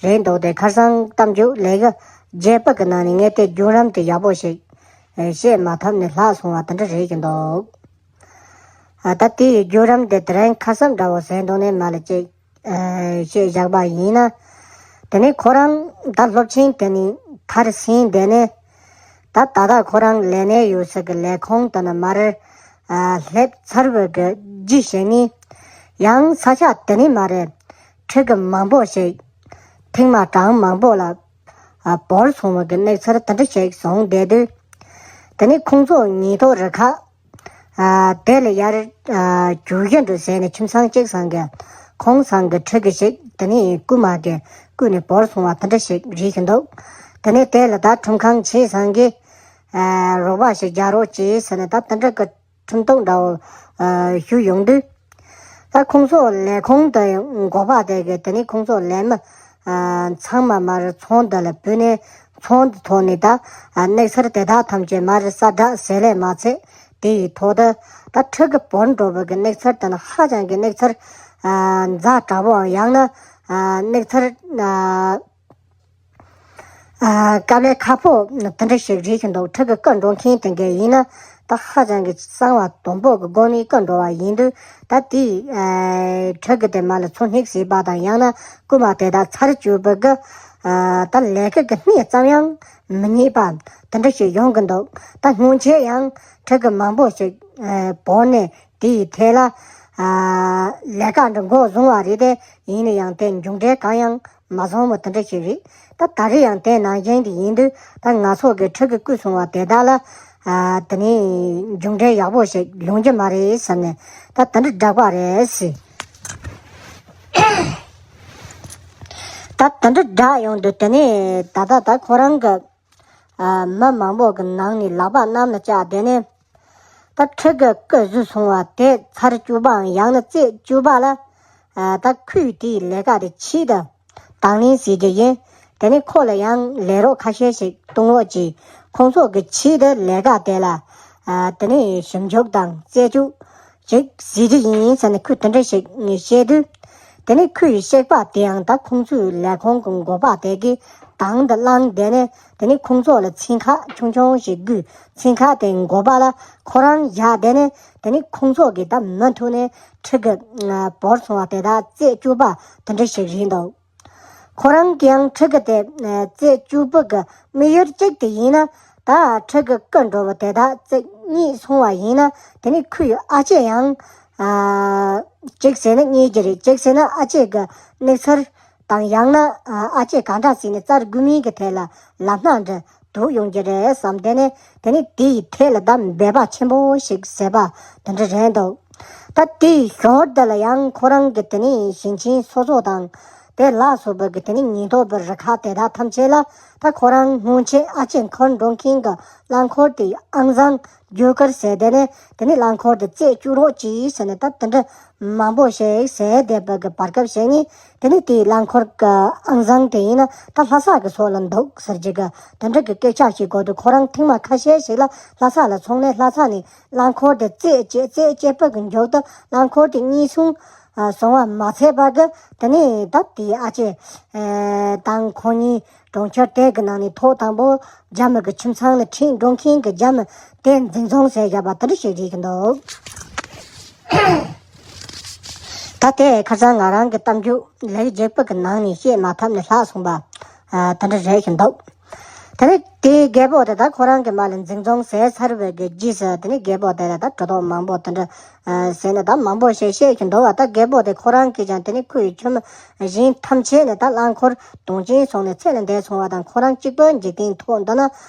རེད་འདུག་དེ་ཁ་སང་གཏམ་རྒྱུད་ལས་ཀ་བརྒྱད་པ་གི་ནང་ནས་ངས་དེ་བརྒྱུད་རིམ་དེ་ཡག་པོ་ཞིག་ཨ། བཤད་མ་ཐུབ་ནས་ལྷག་སོང་བ་དེ་འདྲ་རེད་ཀྱི་འདུག་ཨ། ད་དེའི་བརྒྱུད་རིམ་དེ་དེ་རིང་ཁ་གསབ་འདྲ་བོ་ཟེར་འདུག་ནས་མ་ལ་ཅིག་ཨ། བཤད་བཞག་པ་ཡིན་ན། དེ་ནས་ཁོ་རང་ད་སློབ་ཆེན་དེ་ནས་མཐར་ཕྱིན་དེ་ནས། ད་ད་ལྟ་ཁོ་རང་ལས་གནས་ཡོད་ས་གི་ལས་ཁུངས་དེ་ནས་མར་ཨ། སླེབས་ཚར་བའི་གི་རྗེས་ཤིག་ནས། ཡང་ས་ཆ་དེ་ནས་མར་ཁྲི་གུ་མང་པོ་ཞིག་ཐེངས་མ་གྲངས་མང་པོ་ལ་ཨ། བོར་སོང་བའི་གི་གནས་ཚུལ་དེ་འདྲ་ཞིག་བྱུང་བསྡད་དུས། དེ་ནས་ཁོང་ཚོ་ཉེན་རྟོག་རུ་ཁག་ཨ། དེ་ལ་ཡར་ཨ། རྒྱུག་གཞི་འགྲོ་ཟེར་ནས་ཁྱིམ་ཚང་གཅིག་ཚང་གི་ཁོང་ཚང་གི་ཕྲུ་གུ་ཞིག་དེ་ནས་རྐུན་མ་གིས་རྐུས་ནས་བོར་སོང་བ་དེ་འདྲ་ཞིག་རེད་ཀྱི་འདུག་དེ་ནས་དེ་ལ་ད་ཁྲིམས་ཁང་ཆེ་ཚང་གིས་ཨ། རོགས་པ་ཞིག་རྒྱག་རོགས་གྱིས་ཟེར་ནས་ད་དེ་འདྲ་གི་ཁྲིམས་ཐོག་འདྲ་བོ་ཨ། ཞུ་ཡོང་དུས། ད་ཁོང་ཚོ་ལས་ཁུངས་དང་འགོ་པ་དེ་གིས་དེ་ནས་ཁོང་ཚོ་ལས་མི་ཨ། ཚང་མ་མར་ཚོང་འདི་ལ་བུད་ནས། ཚོང་འདི་ཐོག་ནས་ད་ཨ། གནས་ཚུལ་དེ་དག་ཐམས་ཅད་མར་གསལ་བསྒྲགས་བྱས་ལས་མ་ཚད། དེ་ཡི་ཐོག་ཏུ་ད་ཕྲུ་གུ་བོར་འགྲོ་བའི་གི་གནས་ཚུལ་དེ་ནི་ཧ་ཅང་གི་གནས་ཚུལ་ཨ། ཛ་དྲག་པོའམ་ཡང་ན་ཨ། གནས་ཚུལ་ཨ། ཨ། དཀའ་ལས་ཁག་པོ་དེ་འདྲ་ཞིག་རེད་ཀྱི་འདུག་ཕྲུ་གུ་རྐུ་འགྲོ་མཁན་དེ་འདྲ་ཡིན་ན་ད་ཧ་ཅང་གི་གསང་བ་དམ་པོ་གི་སྒོ་ནས་རྐུ་འགྲོ་བ་ཡིན་དུས། ད་དེ་ཨ། ཕྲུ་གུ་དེ་མ་ལ་འཚོ་སྙེག་བྱེད་པ་དང་ཡང་ན་རྐུན་མ་དེ་དག་ཚར་གཅོད་པའི་གི་ཨ། ད་ལས་ཀ་གི་སྣེ་ཙམ་ཡང་མི་རྙེད་པ་དེ་འདྲ་ཞིག་ཡོང་གི་འདུག་ད་སྔོན་ཆད་ཡང་ཕྲུ་གུ་མང་པོ་ཞིག་ཨ། བོར་ནས་དེ་ཡི་ཐད་ལ་ཨ། ལས་ཀ་འདི་འགོ་བཟུང་བ་རེད་དེ། ཡིན་ན་ཡང་དེ་མཇུག་འབྲས་གང་ཡང་མ་བཟང་བ་དེ་འདྲ་ཞིག་རེད། ད་ད་རེས་ཡང་དེ་ནང་བཞིན་དེ་ཡིན་དུས། ད་ང་ཚོ་གི་ཕྲུ་གུ་རྐུས་སོང་བ་དེ་དག་ལ་ཨ། དེ་ནས་མཇུག་འབྲས་ཡག་པོ་ཞིག་ཡོང་རྒྱུ་མ་རེད་བསམ་ནས། ད་དེ་འདྲ་བསྒྲགས་པ་རེད་ཟེར། ད་དེ་འདྲ་བསྒྲགས་ཡོང་དུས། དེ་ནས་ད་ལྟ་ད་ཁོ་རང་གི་ཨ། མི་མང་པོ་གི་ནང་ནས་ལག་པ་གནམ་ལ་བཅག་དེ་ནས། ད་ཕྲུ་གུ་རྐུ་བཟོས་སོང་བ་དེ་ཚར་གཅོད་པའམ་ཡང་ན་རྩད་གཅོད་པ་ལ་ཨ། ད་ཁོས་དེའི་ལས་ཀ་དེ་ཆེད་དུ་དང་ལེན་བྱེད་རྒྱུ་ཡིན། དེ་ནས་ཁོ་ལ་ཡང་ལས་རོགས་ཁ་ཤས་ཤིག་གཏོང་རོགས་གྱིས། ཁོང་ཚོ་གི་ཆེད་དུ་ལས་ཀ་དེ་ལ་ཨ། དེ་ནས་ཞིབ་འཇུག་དང་རྩད་གཅོད་ཅིག་བྱེད་རྒྱུ་ཡིན་ཟེར་ནས་ཁོས་དེ་འདྲ་ཞིག་བཤད་དུས། དེ་ནས་ཁོའི་གཤེགས་པ་དེའང་ད་ཁོང་ཚོའི་ལས་ཁུངས་ཀྱི་འགོ་པ་དེ་གིས་དང་དུ་བླངས། དེ་ནས་དེ་ནས་ཁོང་ཚོ་ལ་ཚན་ཁག་ཆུང་ཆུང་ཞིག་བགོས། ཚན་ཁག་དེའི་འགོ་པ་ལ་ཁོ་རང་བཞག་དེ་ནས་དེ་ནས་ཁོང་ཚོ་གིས་ད་མུ་མཐུད་ནས་ཕྲུ་གུ་ཨ། བོར་སོང་བ་དེ་དག་རྩད་གཅོད་པ་དེ་འདྲ་ཞིག་རེད་འདུག་ཁོ་རང་གིས་ཡང་ཕྲུ་གུ་དེ་ཨ། རྩད་གཅོད་པའི་གི་དམིགས་ཡུལ་གཅིག་དེ་ཡིན་ན། ད་ཕྲུ་གུ་རྐུ་འགྲོ་བ་དེ་དག་རྩད་རྙེད་སོང་བ་ཡིན་ན། དེ་ནས་ཁོའི་ཨ་ཅེ་ཡང་ཨ། གཅིག་བྱས་ན་རྙེད་ཀྱི་རེད། གཅིག་བྱས་ན་ཨ་ཅེ་གི་གནས་ཚུལ་དང་ཡང་ན་ཨ། ཨ་ཅེ་གང་འདྲ་བྱས་ནས་བཙལ་དགོས་མིན་གྱི་ཐད་ལ་ལམ་སྣ་འདྲ་འདུག་ཡོང་གི་རེད་བསམ། དེ་ནས་དེ་ནས་དེའི་ཐད་ལ་ད་འབད་པ་ཆེན་པོ་ཞིག་བྱས་པ་དེ་འདྲ་རེད་འདུག་ད་དེའི་ཞོར་དེ་ལ་ཡང་ཁོ་རང་གི་དེ་ནས་ཞིང་ཆེན་སོ་སོ་དང་ དེ་ལ་སོགས་པ་གི་དེ་ནི་ཉེན་རྟོག་པ་རུ་ཁག་དེ་དག་ཐམས་ཅད་ལ་ད་ཁོ་རང་སྔོན་ཆད་ཨ་ཅེ་འཁོར་འགྲོ་མཁན་གྱི་རླངས་འཁོར་དེ་ཨང་བཟང་བརྒྱུད་བསྐུར་བྱས། དེ་ནས་དེ་ནི་རླངས་འཁོར་དེ་རྩད་བཅུག་རོགས་གྱིས་ཟེར་ནས་ད་དེ་འདྲ་མང་པོ་ཞིག་ཟེར་བསྡད་པ་གི་བར་སྐབས་ཤིག་ནས། དེ་ནི་དེའི་རླངས་འཁོར་གྱི་ཨང་བཟང་དེ་ཡིན་ན་ད་ལྷ་ས་གི་སོགས་ལ་འདུག་ཟེར་གྱི་གི་དེ་འདྲ་གི་སྐད་ཆ་ཞིག་གོ་དུས། ཁོ་རང་ཐེངས་མ་ཁ་ཤས་ཤིག་ལ་ལྷ་ས་ལ་སོང་ནས་ལྷ་ས་ནས་རླངས་འཁོར་དེ་རྩད་བཅད་རྩད་བཅད་པ་གི་མཇུག་ཏུ་རླངས་འཁོར་དེ་གཉིད་སོང་། ཨ། སོང་བ་མ་ཚད་པ་གི་དེ་ནས་ད་དེའི་ཨ་ཅེ་ཨ་དང་ཁོ་གཉིས་གྲོང་ཁྱེར་དེ་གི་ནང་ནས་ཐོག་དང་པོ་རྒྱ་མི་གི་ཁྱིམ་ཚང་ལ་ཁྲིད་འགྲོ་མཁན་གི་རྒྱ་མི་དེ་འཛིན་བཟུང་བྱས་བཞག་པ་དེ་འདྲ་ཞིག་རེད་ཀྱི་འདུག་ད་དེ་ཁ་སང་ང་རང་གི་གཏམ་རྒྱུད་ལེགས་སྒྱུར་པ་གི་ནང་ནས་བཤད་མ་ཐུབ་ནས་ལྷག་སོང་བ། ཨ། དེ་འདྲ་རེད་ཀྱི་འདུག་དེ་ནས་དེའི་རྒད་པོ་དེ་ད་ཁོ་རང་གི་མ་ལ་འཛིན་བཟུང་བྱས་ཚར་བའི་གི་རྗེས་སུ་དེ་ནས་རྒད་པོ་དེ་ལ་ད་གྲོས་ཐོག་མང་པོ་དེ་འདྲ་ཨ་ཟེར་ནས་ད་མང་པོ་ཞིག་བཤད་ཀྱི་འདུག་བ། ད་རྒད་པོ་དེ་ཁོ་རང་གིས་ཀྱང་དེ་ནས་ཁོའི་ཁྱིམ་གཞན་ཐམས་ཅད་ནས་ད་རླངས་འཁོར་དོན་རྐྱེན་སོང་ནས་ཚེ་ལས་འདས་སོང་བ་དང་། ཁོ་རང་གཅིག་པུ་འཇིག་རྟེན་ཐོག་འདི་ན་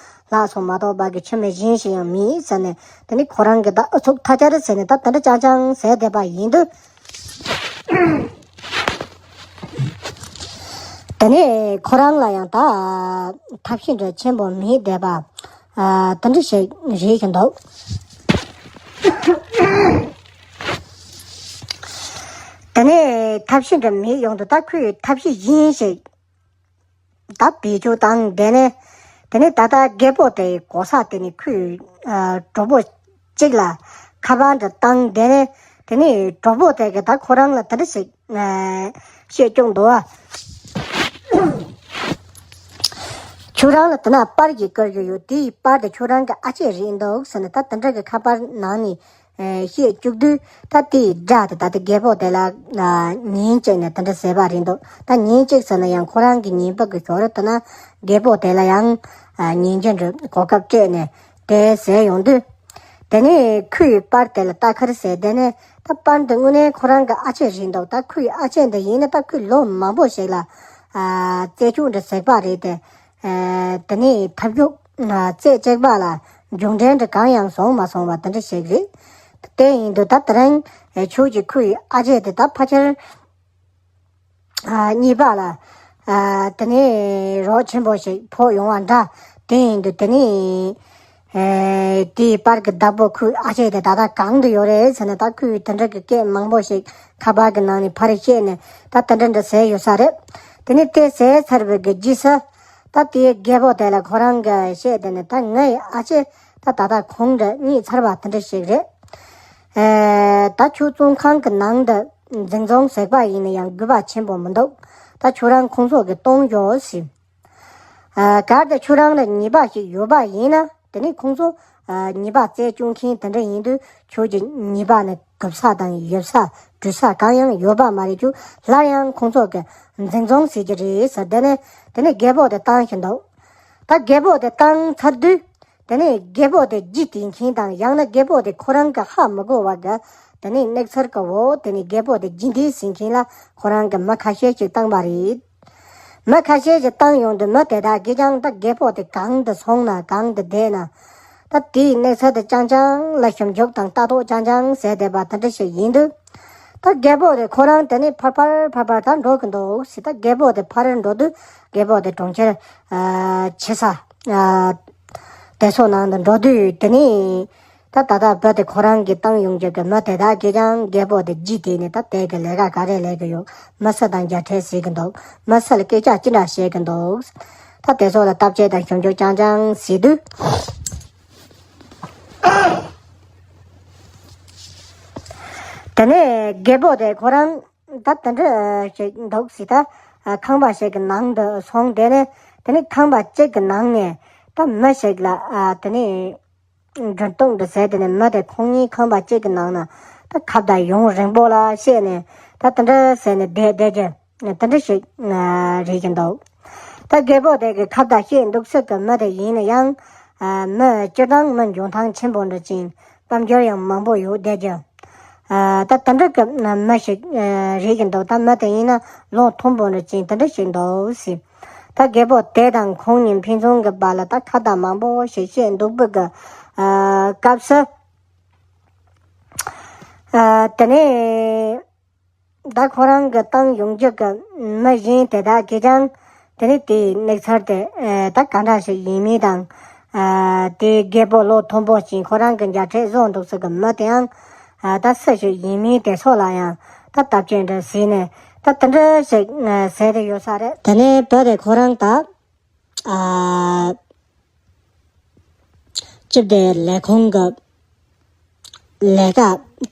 ལྷག་སོང་མ་གཏོགས་པ་གི་ཁྱིམ་མི་གཞན་ཞིག་ཡང་མེད་ཟེར་ནས། དེ་ནས་ཁོ་རང་གི་ད་ཨུ་ཚུགས་ཐ་ཆད་ཟེར་ནས་ད་དེ་འདྲ་རྐྱང་རྐྱང་ཟེར་བསྡད་པ་ཡིན་དུས། དེ་ནས་ཁོ་རང་ལ་ཡང་ད་ཐབས་ཤེས་འདྲ་ཆེན་པོ་མེད་བསྡད་པ། ཨ། དེ་འདྲ་ཞིག་རེད་ཀྱི་འདུག་དེ་ནས་ཐབས་ཤེས་འདྲ་མེད་ཡོང་དུས་ད་ཁོས་ཐབས་ཤེས་གཞན་ཞིག་ད་བེད་སྤྱོད་བཏང་། དེ་ནས་དེ་ནས་ད་ལྟ་རྒད་པོ་དེའི་གོ་ས་དེ་ནས་ཁོས་ཨ་གྲོགས་པོ་གཅིག་ལ་ཁ་པར་འདྲ་བཏང་། དེ་ནས་དེ་ནས་གྲོགས་པོ་དེ་གིས་ད་ཁོ་རང་ལ་དེ་འདྲ་ཞིག་ཨ་བཤད་སྐྱོང་འདུག་བ། ཁྱོད་རང་ལ་དེ་ན་པར་ཞིག་བསྐུར་གྱི་ཡོད། དེའི་པར་དེ་ཁྱོད་རང་གི་ཨ་ཅེ་རེད་འདུག་ཟེར་ནས་ད་དེ་འདྲ་གི་ཁ་པར་ནང་ནས་ཨ་བཤད་བཅུག་དུས། ད་དེའི་སྒྲ་དེ་ད་ལྟ་རྒད་པོ་དེ་ལ་ཨ་ཉན་བྱས་ནས་དེ་འདྲ་ཟེར་བ་རེད་འདུག་ད་ཉན་བྱས་ཟེར་ན་ཡང་ཁོ་རང་གི་ཉན་པ་གི་ཞོར་དུ་ན་རྒད་པོ་དེ་ལ་ཡང་ཨ་ཉན་རྒྱུ་འདྲ་གོ་སྐབས་སྤྲད་ནས་དེ་ཟེར་ཡོང་དུས། དེ་ནས་ཁོའི་པར་དེ་ལ་ལྟ་ཁར་ཟེར། དེ་ནས་ད་པར་འདི་དངོས་གནས་ཁོ་རང་གི་ཨ་ཅེ་རེད་འདུག་ད་ཁོའི་ཨ་ཅེ་འདི་ཡིན་ན་ད་ཁོས་ལོ་མང་པོ་ཞིག་ལ་ཨ་རྩད་གཅོད་འདྲ་ཟེར་བ་རེད་དེ། ཨ་དེ་ནས་ཐབས་ཇུས་ཨ་རྩད་གཅོད་པ་ལ་མཇུག་འབྲས་འདྲ་གང་ཡང་བྱུང་མ་སོང་བ་དེ་འདྲ་ཞིག་རེད། དེ་ཡིན་དུས་ད་དེ་རིང་ཨ་ཁྱོད་ཀྱིས་ཁོའི་ཨ་ཅེ་དེ་ད་ཕལ་ཆེར་ཨ་གཉིས་པ་ལ་ཨ་དེ་ནས་རོགས་ཆེན་པོ་ཞིག་ཕོག་ཡོང་བ་འདྲ། དེ་ཡིན་དུས་དེ་ནས་ཨ་དེའི་པར་གྱི་བདག་པོ་ཁོའི་ཨ་ཅེ་དེ་ད་ལྟ་གང་དུ་ཡོད་རེད་ཟེར་ནས། ད་ཁོས་དེ་འདྲ་གི་སྐད་མང་པོ་ཞིག་ཁ་པར་གྱི་ནང་ནས་ཕར་བཤད་ནས་ད་དེ་འདྲ་འདྲ་ཟེར་ཡོད་ས་རེད། དེ་ནས་དེ་ཟེར་ཚར་བའི་གི་རྗེས་སུ་ད་དེའི་རྒད་པོ་དེ་ལ་ཁོ་རང་གིས་བཤད། དེ་ནས་ད་ངའི་ཨ་ཅེ་ད་ད་ལྟ་ཁོང་འདྲ་རྙེད་ཚར་བ་དེ་འདྲ་ཞིག་རེད། ཨེ། ད་ཁྱོད་བཙོན་ཁང་གི་ནང་དུ་འཛིན་བཟུང་བྱས་པ་ཡིན་ན་ཡང་དགོས་པ་ཆེན་པོ་མི་འདུག་ད་ཁྱོད་རང་ཁོང་ཚོ་གིས་གཏོང་ཆོག་ཟེར། ཨ། གལ་ཏེ་ཁྱོད་རང་ལ་ཉེས་པ་ཞིག་ཡོད་པ་ཡིན་ན། དེ་ནི་ཁོང་ཚོ་ཨ་ཉེས་པ་རྩད་གཅོད་མཁན་དེ་འདྲ་ཡིན་དུས། ཁྱོད་ཀྱི་ཉེས་པ་ནི་གུབ་ས་དང་ཡིབ་ས་འབྲུ་ས་གང་ཡང་ཡོད་པ་མ་རེད། ཁྱོད་སླར་ཡང་ཁོང་ཚོ་གིས་འཛིན་བཟུང་བྱེད་ཀྱི་རེད་ཟེར། དེ་ནས་དེ་ནས་རྒད་པོ་དེ་བཏང་བཞིན་འདུག་ད་རྒད་པོ་དེ་བཏང་ཚར་དུས། དེ་ནས་རྒད་པོ་དེ་རྗེས་དེད་མཁན་དང་། ཡང་ན་རྒད་པོ་དེ་ཁོ་རང་གི་ཧ་མི་གོ་བ་གི་དེ་ནས་གནས་ཚུལ་གི་འོག་དེ་ནས་རྒད་པོ་དེ་རྗེས་འདེད་བྱེད་མཁན་ལ་ཁོ་རང་གི་མི་ཁ་ཤས་ཤིག་བཏང་བ་རེད། མི་ཁ་ཤས་ཤིག་བཏང་ཡོང་དུས། མི་དེ་དག་གིས་ཀྱང་ད་རྒད་པོ་དེ་གང་དུ་སོང་ན་གང་དུ་བསྡད་ན། ད་དེའི་གནས་ཚུལ་དེ་རྐྱང་རྐྱང་ལ་ཞིབ་འཇུག་དང་ལྟ་རྟོག་རྐྱང་རྐྱང་བྱས་བསྡད་པ་དེ་འདྲ་ཞིག་ཡིན་དུས། ད་རྒད་པོ་དེ་ཁོ་རང་དེ་ནས་ཕར་ཕར་ཕར་ཕར་ད་འགྲོ་གི་འདུག་ཟེར། ད་རྒད་པོ་དེ་ཕར་འགྲོ་དུས། རྒད་པོ་དེ་གྲོང་ཁྱེར་ཨ་ཆེ་ས་ཨ་དེ་ཚོ་ནང་དུ་འགྲོ་དུས། དེ་ནས་ད་ད་ལྟ་བུ་དེ་ཁོ་རང་གིས་བཏང་ཡོང་རྒྱུ་གི་མི་དེ་དག་གིས་ཀྱང་རྒད་པོ་དེ་རྗེས་དེད་ནས། ད་དེ་གི་ལས་ཀ་ག་རེ་ལས་གི་ཡོད། མི་སུ་དང་མཇལ་འཕྲད་བྱེད་གི་འདུག་མི་སུ་ལ་སྐད་ཆ་ཅི་འདྲ་བཤད་གི་འདུག་ད་དེ་ཚོ་ལ་བརྟག་དཔྱད་དང་ཞིབ་འཇུག་རྐྱང་རྐྱང་བྱེད་དུས། དེ་ནས་རྒད་པོ་དེ་ཁོ་རང་ད་དེ་འདྲ་ཞིག་འདུག་ཟེར། ད་ཁང་པ་ཞིག་གི་ནང་དུ་སོང་། དེ་ནས་དེ་ནས་ཁང་པ་གཅིག་གི་ནང་ནས་ད་མི་ཞིག་ལ་ཨ་དེ་ནས་འགྲོ་སྟངས་འདྲ་ཟེར། དེ་ནས་མི་དེ་ཁོང་གཉིས་ཁང་པ་གཅིག་གི་ནང་ན་ད་ཁ་བརྡ་ཡུན་རིང་པོ་ལ་བྱས་ནས། ད་དེ་འདྲ་ཟེར་ནས་བསྡད་བསྡད་རྒྱུ་དེ་འདྲ་ཞིག་རེད་ཀྱི་འདུག་ད་རྒད་པོ་དེ་གིས་ཁ་བརྡ་བྱེད་འདུག་ས་གི་མི་དེ་ཡིན་ན་ཡང་། ཨ། མི་སྤྱིར་བཏང་མི་འཇོན་ཐང་ཆེན་པོ་འདྲ་ཅིག་རྣམ་འགྱུར་ཡང་མང་པོ་ཡོད་བསྡད་རྒྱུ། ཨ། ད་དེ་འདྲ་གི་མི་ཞིག་རེད་ཀྱི་འདུག་ད་མི་དེ་ཡིན་ན་ལོ་མཐོན་པོ་འདྲ་ཅིག་དེ་འདྲ་ཞིག་འདུག་ཟེར། ད་རྒད་པོ་དེ་དང་ཁོང་གཉིས་ཕན་ཚུན་གྱི་བར་ལ་ད་ཁ་བརྡ་མང་པོ་ཞིག་བྱེད་འདུག་པ་གི། ཨ། སྐབས་སུ། ཨ། དེ་ནས་ ད་ཁོ་རང་གི་བཏང་ཡོང་རྒྱུ་གི་མི་གཞན་དེ་དག་གིས་ཀྱང་དེ་ནི་དེའི་གནས་ཚུལ་དེ་ཨ་ད་ག་འདྲ་ཞིག་ཡིན་མིན་དང་། ཨ་དེའི་རྒད་པོ་ལོ་མཐོན་པོ་ཅིག་ཁོ་རང་གི་མཇལ་འཕྲད་བཟོ་འདུག་ས་གི་མི་དེའང་ཨ་ད་སུ་ཞིག་ཡིན་མིན་དེ་སོགས་ལ་ཡང་ད་བརྟག་དཔྱད་འདྲ་བྱས་ནས་ད་དེ་འདྲ་ཞིག་ཨ་ཟེར་དེ་ཡོད་ས་རེད། དེ་ནས་བུ་དེ་ཁོ་རང་ད་ཨ་སྤྱི་བདེ་ལས་ཁུངས་ཀྱི་ལས་ཀ་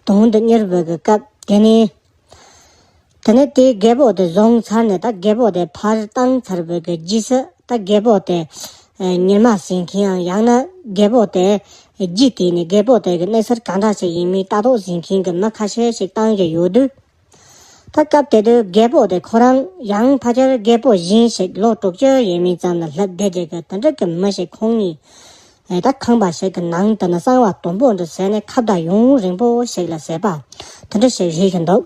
དོན་དུ་གཉེར་བའི་གི་སྐབས་དེ་ནས། དེ་ནས་དེའི་རྒད་པོ་དེ་བཟུང་ཚར་ནས་ད་རྒད་པོ་དེ་ཕར་བཏང་ཚར་བའི་གི་རྗེས་སུ་ད་རྒད་པོ་དེ་ཨ་ཉི་མ་ཟིན་མཁན་ཡང་ཡང་ན་རྒད་པོ་དེ་རྗེས་དེ་ནས་རྒད་པོ་དེ་གི་གནས་ཚུལ་གང་འདྲ་ཞིག་ཡིན་མིན་ལྟ་རྟོག་བྱེད་མཁན་གི་མི་ཁ་ཤས་ཤིག་བཏང་གི་ཡོད་དུས། ད་སྐབས་དེ་དུས་རྒད་པོ་དེ་ཁོ་རང་ཡང་ཕལ་ཆེར་རྒད་པོ་གཞན་ཞིག་ལོ་དྲུག་ཅུ་ཡས་མས་ཙམ་ལ་སླེབས་བསྡད་ཀྱི་གི་དེ་འདྲ་གི་མི་ཞིག་ཁོང་གཉིས་ཨེ་ད་ཁང་པ་ཞིག་གི་ནང་དུ་ནི་གསང་བ་དུམ་བུ་འདྲ་བཟས་ནས་ཁ་བརྡ་ཡུན་རིང་པོ་ཞིག་ལ་བྱས་པ་དེ་འདྲ་ཞིག་རེད་ཀྱི་འདུག་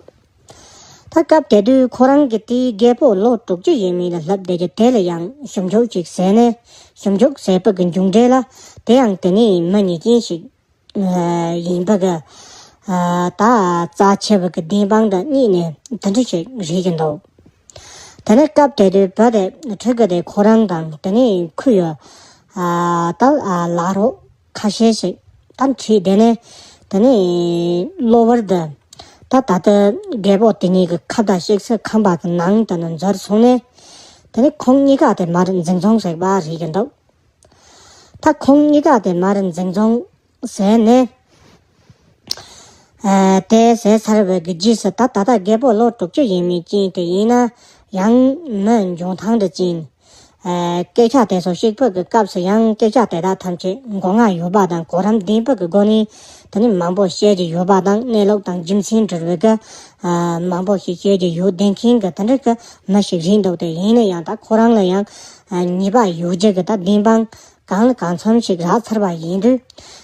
ད་སྐབས་དེ་དུས་ཁོ་རང་གི་དེའི་རྒད་པོ་ལོ་དྲུག་ཅུ་ཡས་མས་ལ་སླེབས་བསྡད་ཀྱི་དེ་ལ་ཡང་ཞིབ་འཇུག་ཅིག་བྱས་ནས་ཞིབ་འཇུག་བྱས་པ་གི་མཇུག་འབྲས་ལ་དེ་ཡང་དེ་ནས་མི་ཉེས་ཅན་ཞིག་ཡིན་པ་གི་ད་རྩ་ཆེ་བ་གི་བདེན་དཔང་དང་གཉིས་ནས་དེ་འདྲ་ཞིག་རེད་ཀྱི་འདུག་དེ་ནས་སྐབས་དེ་དུས་བུ་དེ་ཕྲུ་གུ་དེ་ཁོ་རང་དང་དེ་ནས་ཁོའི་ད་ལག་རོགས་ཁ་ཤས་ཤིག་ད་ཁྲིད་དེ་ནས་དེ་ནས་གློ་བུར་དུ་ད་ད་ལྟ་རྒད་པོ་དེ་གཉིས་ཀྱི་ཁ་བརྡ་བྱེད་སའི་ཁང་པ་གི་ནང་དུ་ནི་འཛུལ་སོང་ནས་དེ་ནས་ཁོང་གཉིས་ཀ་དེ་མར་འཛིན་བཟུང་བྱས་པ་རེད་ཀྱི་འདུག་ད་ཁོང་གཉིས་ཀ་དེ་མར་འཛིན་བཟུང་བྱས་ནས། ཨ་དེ་བྱས་ཚར་བའི་གི་རྗེས་སུ་ད་ད་ལྟ་རྒད་པོ་ལོ་དྲུག་ཅུ་ཡས་མས་ཅན་དེ་ཡིན་ན་ཡང་མི་འཇོན་ཐང་འདྲ་ཅན། ཨ་སྐད་ཆ་དེ་ཚོ་བཤད་པའི་གི་སྐབས་སུ་ཡང་སྐད་ཆ་དེ་དག་ཐམས་ཅད་མགོ་རྔ་ཡོད་པ་དང་གོ་རིམ་ལྡན་པའི་གི་སྒོ་ནས་དེ་ནི་མང་པོ་བཤད་ཀྱི་ཡོད་པ་དང་གནས་ལུགས་དང་རྒྱུ་མཚན་འབྲེལ་བའི་གི་ཨ་མང་པོ་ཞིག་བཤད་ཀྱི་ཡོད་བསྡད་མཁན་གི་དེ་འདྲ་གི་མི་ཞིག་རེད་འདུག་དེ་ཡིན་ན་ཡང་ད་ཁོ་རང་ལ་ཡང་ཨ་ཉེས་པ་ཡོད་རྒྱུ་གི་ད་བདེན་དཔང་གང་ལ་གང་འཚམ་ཞིག་རག་ཚར་བ་ཡིན་དུས།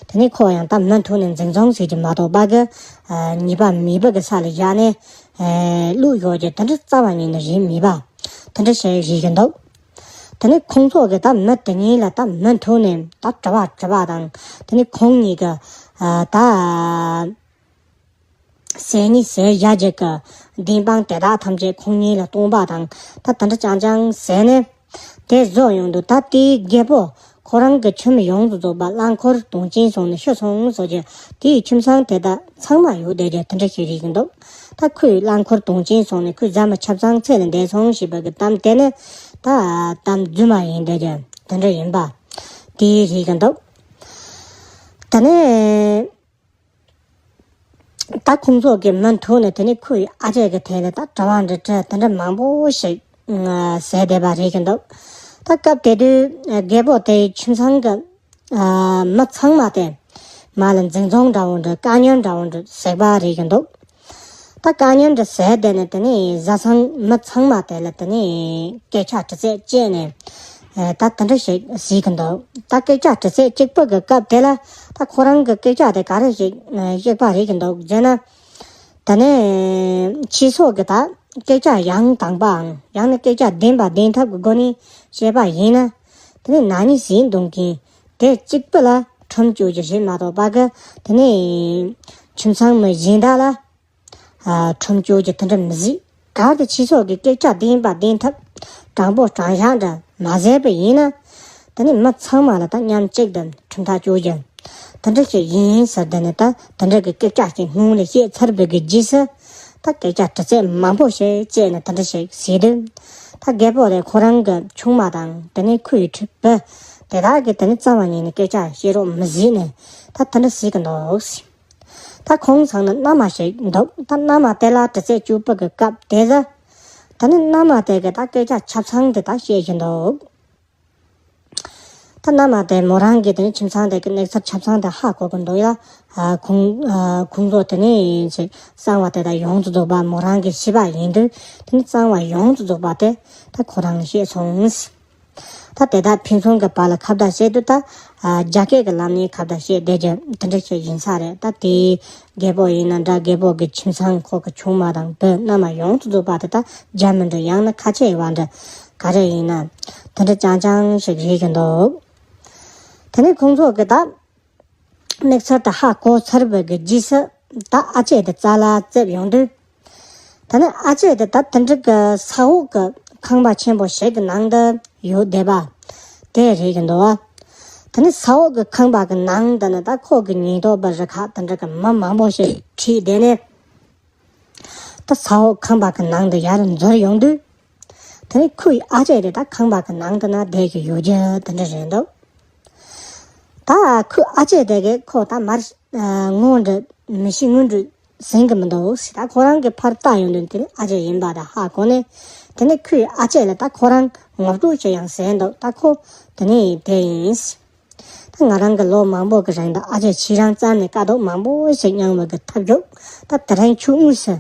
དེ་ནས་ཁོ་ཡང་ད་མུ་མཐུད་ནས་འཛིན་བཟུང་བྱེད་ཀྱི་མ་གཏོགས་པ་གི་ཨ་ཉེས་པ་མེད་པ་གི་ས་ལ་བཞག་ནས་ཨ་བླུགས་ཡོད་ཀྱི་དེ་འདྲ་རྩ་བ་ཉིད་ནས་རེད་མེད་པ་དེ་འདྲ་ཞིག་རེད་ཀྱི་འདུག་དེ་ནས་ཁོང་ཚོ་གི་ད་མི་དེ་གཉིས་ལ་ད་མུ་མཐུད་ནས་ད་དྲི་བ་དྲི་བ་དང་དེ་ནས་ཁོང་གཉིས་ཀྱི་ཨ་ད་ཟས་ནི་ཟས་བཞག་རྒྱུ་གི་བདེན་དཔང་དེ་དག་ཐམས་ཅད་ཁོང་གཉིས་ལ་སྟོན་པ་དང་ད་དེ་འདྲ་རྐྱང་རྐྱང་ཟས་ནས། དེ་བཟོ་ཡོང་དུས་ད་དེའི་རྒད་པོ་ཁོ་རང་གི་ཁྱིམ་ཡོངས་སུ་རྫོགས་པ་རླངས་འཁོར་དོན་རྐྱེན་སོང་ནས་ཤི་སོང་བཟོ་རྒྱུ་དེའི་ཁྱིམ་ཚང་དེ་དག་ཚང་མ་ཡོད་བསྡད་རྒྱུ་དེ་འདྲ་ཞིག་རེད་ཀྱི་འདུག་ད་ཁོས་རླངས་འཁོར་དོན་རྐྱེན་སོང་ནས་ཁོའི་རྫ་མ་ཆབ་གསང་ཚད་ལས་འདས་སོང་ཞེས་པ་གི་གཏམ་དེ་ནི་ད་གཏམ་རྫུན་མ་ཡིན་བསྡད་རྒྱུ་དེ་འདྲ་ཡིན་པ་དེ་རེད་ཀྱི་འདུག་ད་ནི། ད་ཁོང་ཚོ་གི་མུ་མཐུད་ནས་དེ་ནི་ཁོའི་ཨ་ཅག་གི་ཐད་ལ་ད་དྲི་བ་འདྲི་དྲི་དེ་འདྲ་མང་པོ་ཞིག་ཟེར་བསྡད་པ་རེད་ཀྱི་འདུག་ད་སྐབས་དེ་དུས་རྒད་པོ་དེའི་ཁྱིམ་ཚང་གི་མི་ཚང་མ་དེ་མར་ལ་འཛིན་བཟུང་འདྲ་བོ་འདྲ་བཀག་ཉར་འདྲ་བོ་འདྲ་ཟེར་བ་རེད་ཀྱི་འདུག་ད་བཀག་ཉར་འདྲ་ཟེར་བསྡད་ནས་དེ་ནི་བཟའ་ཚང་མི་ཚང་མ་དེ་ལ་དེ་ནི་སྐད་ཆ་དྲི་རྩད་བྱས་ནས། ཨ་ད་དེ་འདྲ་ཞིག་གཟིགས་ཀྱི་འདུག་ད་སྐད་ཆ་དྲི་ཚིག་གཅིག་པོ་གི་སྐབས་དེ་ལ་ད་ཁོ་རང་གི་སྐད་ཆ་དེ་ག་རེ་ཞིག་ཨ་བཤད་པ་རེད་ཀྱི་འདུག་ཟེར་ན། ད་ནི་ཕྱི་སོག་གི་ད་སྐད་ཆ་ཡང་དག་པའམ་ཡང་ན་སྐད་ཆ་བདེན་པ་བདེན་ཐབས་ཀྱི་སྒོ་ནས་བཤད་པ་ཡིན་ན། དེ་ནི་ན་ནིང་ཟིན་གཏོང་མཁན་དེ་གཅིག་པུ་ལ་ཁྲིམས་གཅོད་རྒྱུ་རེད་མ་གཏོགས་པ་གི་དེ་ནི་ཁྱིམ་ཚང་མི་གཞན་དག་ལ། ཨ་ཁྲིམས་གཅོད་ཀྱི་དེ་འདྲ་མི་གཟིགས། གལ་ཏེ་ཕྱི་སོག་གི་སྐད་ཆ་བདེན་པ་བདེན་ཐབས་དྲང་པོ་དྲང་བཞག་འདྲ་མ་བཟས་པ་ཡིན་ན། དེ་ནི་མི་ཚང་མ་ལ་ད་མཉམ་གཅིག་ཏུ་ཁྲིམས་ཐག་གཅོད་རྒྱུ་དེ་འདྲ་ཞིག་ཡིན་ཟེར། དེ་ནི་ད་དེ་འདྲ་གི་སྐད་ཆ་ཞིག་སྔོན་ལ་བཤད་ཚར་བའི་གི་རྗེས་སུ་ད་སྐད་ཆ་དྲི་རྩད་མང་པོ་ཞིག་བྱས་ནས་དེ་འདྲ་ཞིག་ཟེར་དུས། ད་རྒད་པོ་དེ་ཁོ་རང་གི་ཆུང་མ་དང་དེ་ནི་ཁོའི་ཕྲུ་གུ་དེ་དག་གིས་དེ་ནི་རྩ་བ་ཉིད་ནས་སྐད་ཆ་བཤད་རོགས་མི་བྱེད་ནས་ད་དེ་འདྲ་ཟེར་གི་འདུག་ད་ཁོང་ཚང་ནི་མནའ་མ་ཞིག་འདུག་ད་མནའ་མ་དེ་ལ་དྲི་རྩད་གཅོད་པ་གི་སྐབས་དེ་ལ། ད་ནི་མནའ་མ་དེ་གི་ད་སྐད་ཆ་ཆ་ཚང་དེ་ད་བཤད་བཞིན་འདུག་ད་མནའ་མ་དེ་མོ་རང་གི་དེ་ནི་ཁྱིམ་ཚང་དེ་གི་གནས་ཚུལ་ཆ་ཚང་དེ་ཧ་གོ་གི་འདུག་ཡ། ཨ་ཁོང་ཨ་ཁོང་ཚོ་དེ་ནི་ཅིག་གསང་བ་དེ་ད་ཡོངས་སུ་རྫོགས་པ་མོ་རང་གིས་ཤེས་པ་ཡིན་དུས་དེ་ནི་གསང་བ་ཡོངས་སུ་རྫོགས་པ་དེ་ད་ཁོ་རང་ལ་བཤད་སོང་། ད་དེ་དག་ཕན་ཚུན་གྱི་བར་ལ་ཁ་བརྡ་བྱེད་དུས་ད་ཨ་རྒྱ་སྐད་ཀྱི་ལམ་ནས་ཁ་བརྡ་བྱེད་བསྡད་རྒྱུ་དེ་འདྲ་ཞིག་ཡིན་ས་རེད། ད་དེའི་རྒད་པོ་ཡིན་ན་འདྲ། རྒད་པོ་གི་ཁྱིམ་ཚང་ཁོ་གི་ཆུང་མ་དང་བུ་མནའ་མ་ཡོངས་སུ་རྫོགས་པ་དེ་ད་རྒྱ་མི་འདྲ་ཡང་ན་ཁ་ཆེ་བ་འདྲ་ག་རེ་ཡིན་ན་དེ་འདྲ་རྐྱང་རྐྱང་ཞིག་རེད་ཀྱི་འདུག་དེ་ནས་ཁོང་ཚོ་གི་ད་གནས་ཚུལ་དེ་ཧ་གོ་ཚར་བའི་གི་རྗེས་སུ་ད་ཨ་ཅེ་དེ་རྩ་ལ་རྩེབ་ཡོང་དུས། ད་ནི་ཨ་ཅེ་དེ་ད་དེ་འདྲ་གི་ས་འོག་གི་ཁང་པ་ཆེན་པོ་ཞིག་གི་ནང་དུ་ཡོད་བསྡད་པ་དེ་རེད་ཀྱི་འདུག་བ། ད་ནི་ས་འོག་གི་ཁང་པ་གི་ནང་དུ་ནི་ད་ཁོ་གི་ཉེན་རྟོག་པ་རུ་ཁག་དེ་འདྲ་གི་མི་མང་པོ་ཞིག་ཁྲིད་བསྡད་ནས། ད་ས་འོག་ཁང་པ་གི་ནང་དུ་ཡར་འཛུལ་ཡོང་དུས། དེ་ནས་ཁོའི་ཨ་ཅེ་དེ་ད་ཁང་པ་གི་ནང་དུ་ན་བསྡད་ཀྱི་ཡོད་རྒྱུ་དེ་འདྲ་རེད་འདུག་ད་ཁོའི་ཨ་ཅེ་དེ་གིས་ཁོ་ད་མར་ངོ་འདྲ་མི་ཤེས་དངོས་འདྲ་ཟིན་གི་མི་འདུག་ཟེར། ད་ཁོ་རང་གི་ཕར་ལྟ་ཡོང་དུས་དེ་ནས་ཨ་ཅེ་ཡིན་པ་ད་ཧ་གོ་ནས། དེ་ནས་ཁོའི་ཨ་ཅེ་ལ་ད་ཁོ་རང་ངོ་སྤྲོད་ཅིག་ཡང་ཟེར་འདུག་ད་ཁོ་དེ་ནས་དེ་ཡིན། ད་ང་རང་གི་ལོ་མང་པོ་གི་རིང་དུ་ཨ་ཅེ་ཁྱེད་རང་རྩ་ནས་དཀའ་སྡུག་མང་པོ་ཞིག་མྱངས་པ་གི་ཐབས་མཆོག་ད་དེ་རིང་ཁྱོད་དངོས་སུ་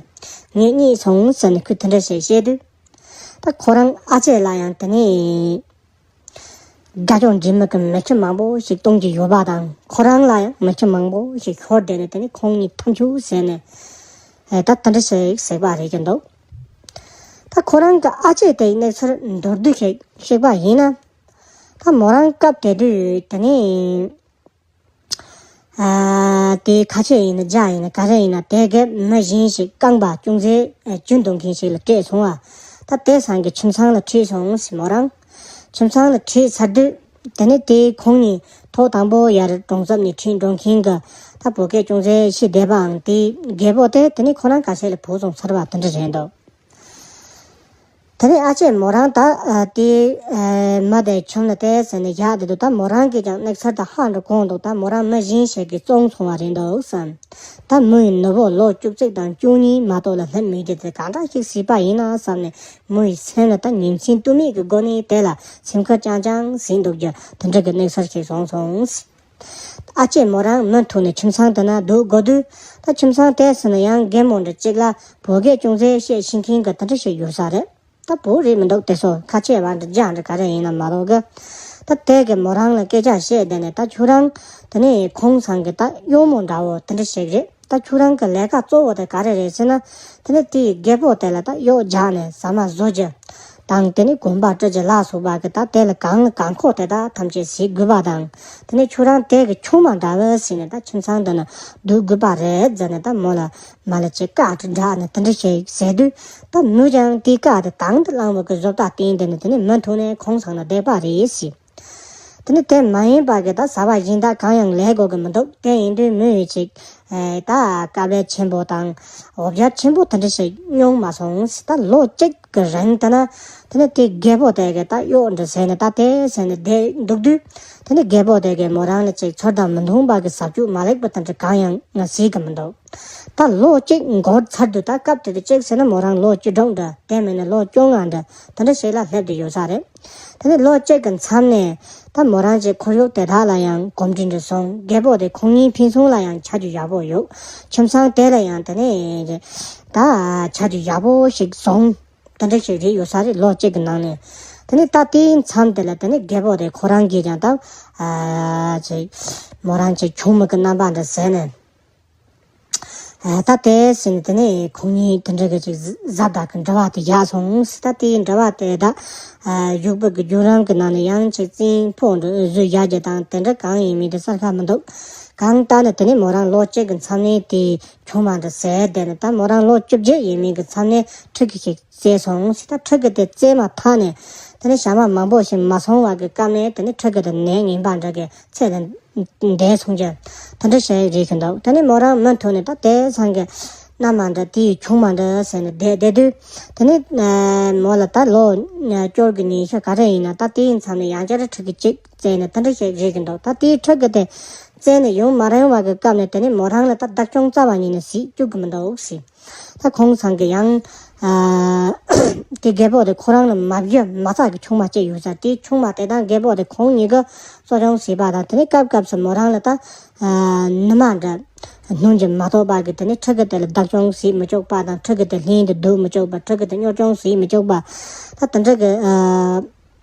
ངས་རྙེད་སོང་ཟེར་ནས་ཁོས་དེ་འདྲ་ཞིག་བཤད་དུས། ད་ཁོ་རང་ཨ་ཅེ་ལ་ཡང་དེ་ནས་དགྲ་ལྕོགས་འདྲེས་མ་གི་མེ་ཆུ་མང་པོ་ཞིག་གཏོང་གི་ཡོད་པ་དང་། ཁོ་རང་ལ་ཡང་མེ་ཆུ་མང་པོ་ཞིག་ཤོར་བསྡད་ནས་དེ་ནས་ཁོང་གཉིས་ཐབས་མཆོག་ཟེར་ནས་ད་དེ་འདྲ་ཞིག་ཟེར་བ་རེད་ཀྱི་འདུག་ད་ཁོ་རང་གི་ཨ་ཅེ་དེའི་གནས་ཚུལ་མདོར་བསྡུས་ཤིག་བཤད་པ་ཡིན་ན། ད་མོ་རང་སྐབས་དེ་དུས་དེ་ནས་ཨ་དེ་ཁ་ཆེ་ཡིན་ན་རྒྱ་ཡིན་ན་ག་རེ་ཡིན་ན་དེ་གའི་མི་གཞན་ཞིག་རྐང་པ་ཅུང་ཟད་ཨ་རྒྱུ་འདོན་མཁན་ཞིག་ལ་སྤྲད་སོང་བ། ད་དེ་སང་གི་ཁྱིམ་ཚང་ལ་ཁྲིད་སོང་ཟེར་མོ་རང་། ཁྱིམ་ཚང་ལ་ཁྲིད་ཚར་དུས་དེ་ནས་དེ་ཁོང་གཉིས་ཐོག་དང་པོ་ཡར་གྲོང་གསེབ་ནས་ཁྲིད་འགྲོ་མཁན་གི་ད་བོད་སྐད་ཅུང་ཟད་ཤེས་བསྡད་པའང་དེའི་རྒད་པོ་དེ་དེ་ནས་ཁོ་རང་ཁ་ཤས་ལ་བུད་སོང་ཚར་བ་དེ་འདྲ་རེད་འདུག་དེ་ནས་ཨ་ཅེ་མོ་རང་ད་ཨ་དེ་ཨ་མ་དེ་ཁྱིམ་ལ་དེ་ཟེར་ནས་བཞག་བསྡད་འདུག་ད་མོ་རང་གིས་ཀྱང་གནས་ཚུལ་དེ་ཧ་འདྲ་གོ་འདུག་ད་མོ་རང་མི་གཞན་ཞིག་གིས་བཙོང་སོང་བ་རེད་འདུག་བསམ། ད་མོ་ཡི་ནུ་བོ་ལོ་བཅུ་གཅིག་དང་བཅུ་གཉིས་མ་གཏོགས་ལ་སླེབས་མེད་རྒྱུ་དེ་གང་འདྲ་ཞིག་སྲིད་པ་ཡིན་ན་བསམ་ནས་མོ་ཡི་སེམས་ལ་ད་ཉིན་མཚན་དུས་མེད་ཀྱི་སྒོ་ནས་དེ་ལ་སེམས་ཁུར་རྐྱང་རྐྱང་ཟིན་འདུག་རྒྱུ་དེ་འདྲ་གི་གནས་ཚུལ་ཞིག་བྱུང་སོང་། ཨ་ཅེ་མོ་རང་མུ་མཐུད་ནས་ཁྱིམ་ཚང་དེ་ན་འདུག་དགོས་དུས། ད་ཁྱིམ་ཚང་དེ་ཟེར་ན་ཡང་རྒན་མོ་འདྲ་གཅིག་ལ་བོད་སྐད་ཅུང་ཟད་བཤད་ཤེས་མཁན་གྱི་དེ་འདྲ་ཞིག་ཡོད་ས་རེད། ད་བོད་རེད་མི་འདུག་དེ་ཚོ་ཁ་ཆེ་བ་འདྲ་རྒྱ་འདྲ་ག་རེ་ཡིན་ན་མ་གཏོགས་གི། ད་དེ་གི་མོ་རང་ལ་སྐད་ཆ་བཤད་བསྡད་ནས། ད་ཁྱོད་རང་དེ་ནས་ཁོང་ཚང་གི་ད་གཡོག་མོ་འདྲ་བོ་དེ་འདྲ་ཞིག་རེད། ད་ཁྱོད་རང་གི་ལས་ཀ་གཙོ་བོ་དེ་ག་རེ་རེད་ཟེར་ན། དེ་ནས་དེའི་རྒད་པོ་དེ་ལ་ད་གཡོག་རྒྱག་ནས་ཟ་མ་བཟོ་རྒྱུ་དང་། དེ་ནས་གོན་པ་སྤྲུལ་རྒྱུ་ལ་སོགས་པ་གི་ད་དེ་ལ་གང་ལ་གང་མཁོ་དེ་དག་ཐམས་ཅད་བྱེད་དགོས་པ་དང་། དེ་ནས་ཁྱོད་རང་དེ་གི་ཆུང་མ་འདྲ་བོ་ཟེར་ནས་ད་ཁྱིམ་ཚང་འདི་ན་སྡོད་དགོས་པ་རེད་ཟེར་ནས། ད་མོ་ལ་མ་ལ་ཅིག་བཀའ་དྲིན་དྲག་ནས་དེ་འདྲ་ཞིག་ཟེར་དུས། ད་མོས་ཀྱང་དེའི་བཀའ་དེ་དང་དུ་བླངས་པ་གི་བཟོ་ལྟ་བསྟན་དེ་ནས། དེ་ནས་མུ་མཐུད་ནས་ཁོང་ཚང་ལ་བསྡད་པ་རེད་ཟེར། དེ་ནི་དེ་མ་ཡིན་པ་གི་ད་བཟའ་བ་སྦྱིན་བདག་གང་ཡང་ལས་དགོས་གི་མི་འདུག་དེ་ཡིན་དུས་མོས་ཅིག་ཨེ་ད་དཀའ་ལས་ཆེན་པོ་དང་འོ་བརྒྱལ་ཆེན་པོ་དེ་འདྲ་ཞིག་མྱོང་མ་སོང་ཟེར། ད་ལོ་གཅིག་གི་རིང་དེ་ན་དེ་ནི་དེ་རྒད་པོ་དེ་གི་ད་གཡོག་འདྲ་ཟེར་ནས། ད་དེ་ཟེར་ནས་བསྡད་འདུག་དུས། དེ་ནི་རྒད་པོ་དེ་གི་མོ་རང་ལ་ཅིག་ཚུལ་དང་མི་མཐུན་པ་གི་ཟབ་སྤྱོད་མ་ལེགས་པ་དེ་འདྲ་གང་ཡང་ང་གཟིགས་གི་མི་འདུག་ད་ལོ་གཅིག་འགོར་ཚར་དུས། ད་སྐབས་དེ་དུས་གཅིག་ཟེར་ན་མོ་རང་ལོ་བཅུ་དྲུག་འདྲ། དེ་མིན་ན་ལོ་བཅོ་ལྔ་འདྲ་དེ་འདྲ་ཞིག་ལ་སླེབས་བསྡད་ཡོད་ས་རེད། དེ་ནས་ལོ་གཅིག་གི་མཚམས་ནས་ད་མོ་རང་གི་ཁོར་ཡུག་དེ་དག་ལ་ཡང་གོམས་འདྲིས་འདྲ་སོང་། རྒད་པོ་དེ་ཁོང་གཉིས་ཕན་ཚུན་ལ་ཡང་ཆ་རྒྱུས་ཡག་པོ་ཡོད། ཁྱིམ་ཚང་དེ་ལ་ཡང་དེ་ནས་ད་ཆ་རྒྱུས་ཡག་པོ་ཞིག་བཟུང་། དེ་འདྲ་ཞིག་རེད་ཡོད་ས་རེད། ལོ་གཅིག་གི་ནང་ནས། དེ་ནས་ད་དེའི་མཚམས་དེ་ལ་དེ་ནས་རྒད་པོ་དེ་ཁོ་རང་གིས་ཀྱང་ད་ཨ་ཅིག་མོ་རང་གི་ཆུང་མ་གི་རྣམ་པ་འདྲ་ཟེར་ནས། ཨ་ད་དེ་ཟིན་དེ་ནས་ཁོང་གཉིས་དེ་འདྲ་གི་ཅིག་གཟབ་དག་གི་འབྲེལ་བ་དེ་ཡག་སོང་ཟེར། ད་དེའི་འབྲེལ་བ་དེ་ད་ཨ་བཞུགས་པ་གི་བརྒྱུད་རིམ་གི་ནང་ནས་ཡང་ཅིག་རྩིས་ཕོག་འགྲོ་བཟོས་ཡག་རྒྱུ་དང་དེ་འདྲ་གང་ཡིན་མིན་དེ་གསལ་ཁ་མི་འདུག་གང་ལྟར་ན་དེ་ནས་མོ་རང་ལོ་གཅིག་གི་མཚམས་ནས་དེ་ཆུང་མ་འདྲ་ཟེར་བསྡད་ནས། ད་མོ་རང་ལོ་བཅུ་བརྒྱད་ཡས་མས་གི་མཚམས་ནས་ཕྲུ་གུ་ཞིག་བཙས་སོང་ཟེར། ད་ཕྲུ་གུ་དེ་བཙས་མ་ཐག་ནས་དེ་ནས་ཞག་མ་མང་པོ་ཞིག་མ་སོང་བ་གི་སྐབས་ནས་དེ་ནས་ཕྲུ་གུ་དེ་ནད་ངན་པ་འདྲ་གི་ཚད་དང་འདས་སོང་རྒྱུ་དེ་འདྲ་ཞིག་རེད་ཀྱི་འདུག་དེ་ནས་མོ་རང་མུ་མཐུད་ནས་ད་དེ་སང་གི་མནའ་མ་འདྲ་དེའི་ཆུང་མ་འདྲ་ཟེར་ནས་བསྡད་བསྡད་དུས། དེ་ནས་མོ་ལ་ད་ལོ་བཅུ་གི་ཉིན་ཤས་ག་རེ་ཡིན་ན། ད་དེའི་མཚམས་ནས་ཡང་བསྐྱར་ཕྲུ་གུ་གཅིག་བཙས་ནས་དེ་འདྲ་ཞིག་རེད་ཀྱི་འདུག་ད་དེའི་ཕྲུ་གུ་དེ་བཙས་ནས་ཡུན་མ་རིང་བ་གི་སྐབས་ནས་དེ་ནས་མོ་རང་ལ་ད་བདག་སྐྱོང་རྩ་བ་ཉིད་ནས་བྱེད་བཅུག་གི་མི་འདུག་ཟེར། ད་ཁོང་ཚང་གི་ཡང་ཨ་དེ་རྒད་པོ་དེ་ཁོ་རང་ལ་མ་བྱས་མ་ཚད་ཀྱི་ཆུང་མ་གཅིག་ཡོད་ས། དེའི་ཆུང་མ་དེ་དང་རྒད་པོ་དེ་ཁོང་གཉིས་ཀྱིས་གསོ་སྐྱོང་བྱས་པ་དང་། དེ་ནས་སྐབས་སྐབས་སུ་མོ་རང་ལ་ད་ཨ་ནུ་མ་འདྲ་སྣུམ་གྱིས་མ་གཏོགས་པ་གི་དེ་ནས་ཕྲུ་གུ་དེ་ལ་བདག་སྐྱོང་བྱེད་མི་ཆོག་པ་དང་། ཕྲུ་གུ་དེ་ལྷན་དུ་སྡོད་མི་ཆོག་པ། ཕྲུ་གུ་དེ་གཉོར་སྐྱོང་བྱེད་མི་ཆོག་པ། ད་དེ་འདྲ་གི་ཨ་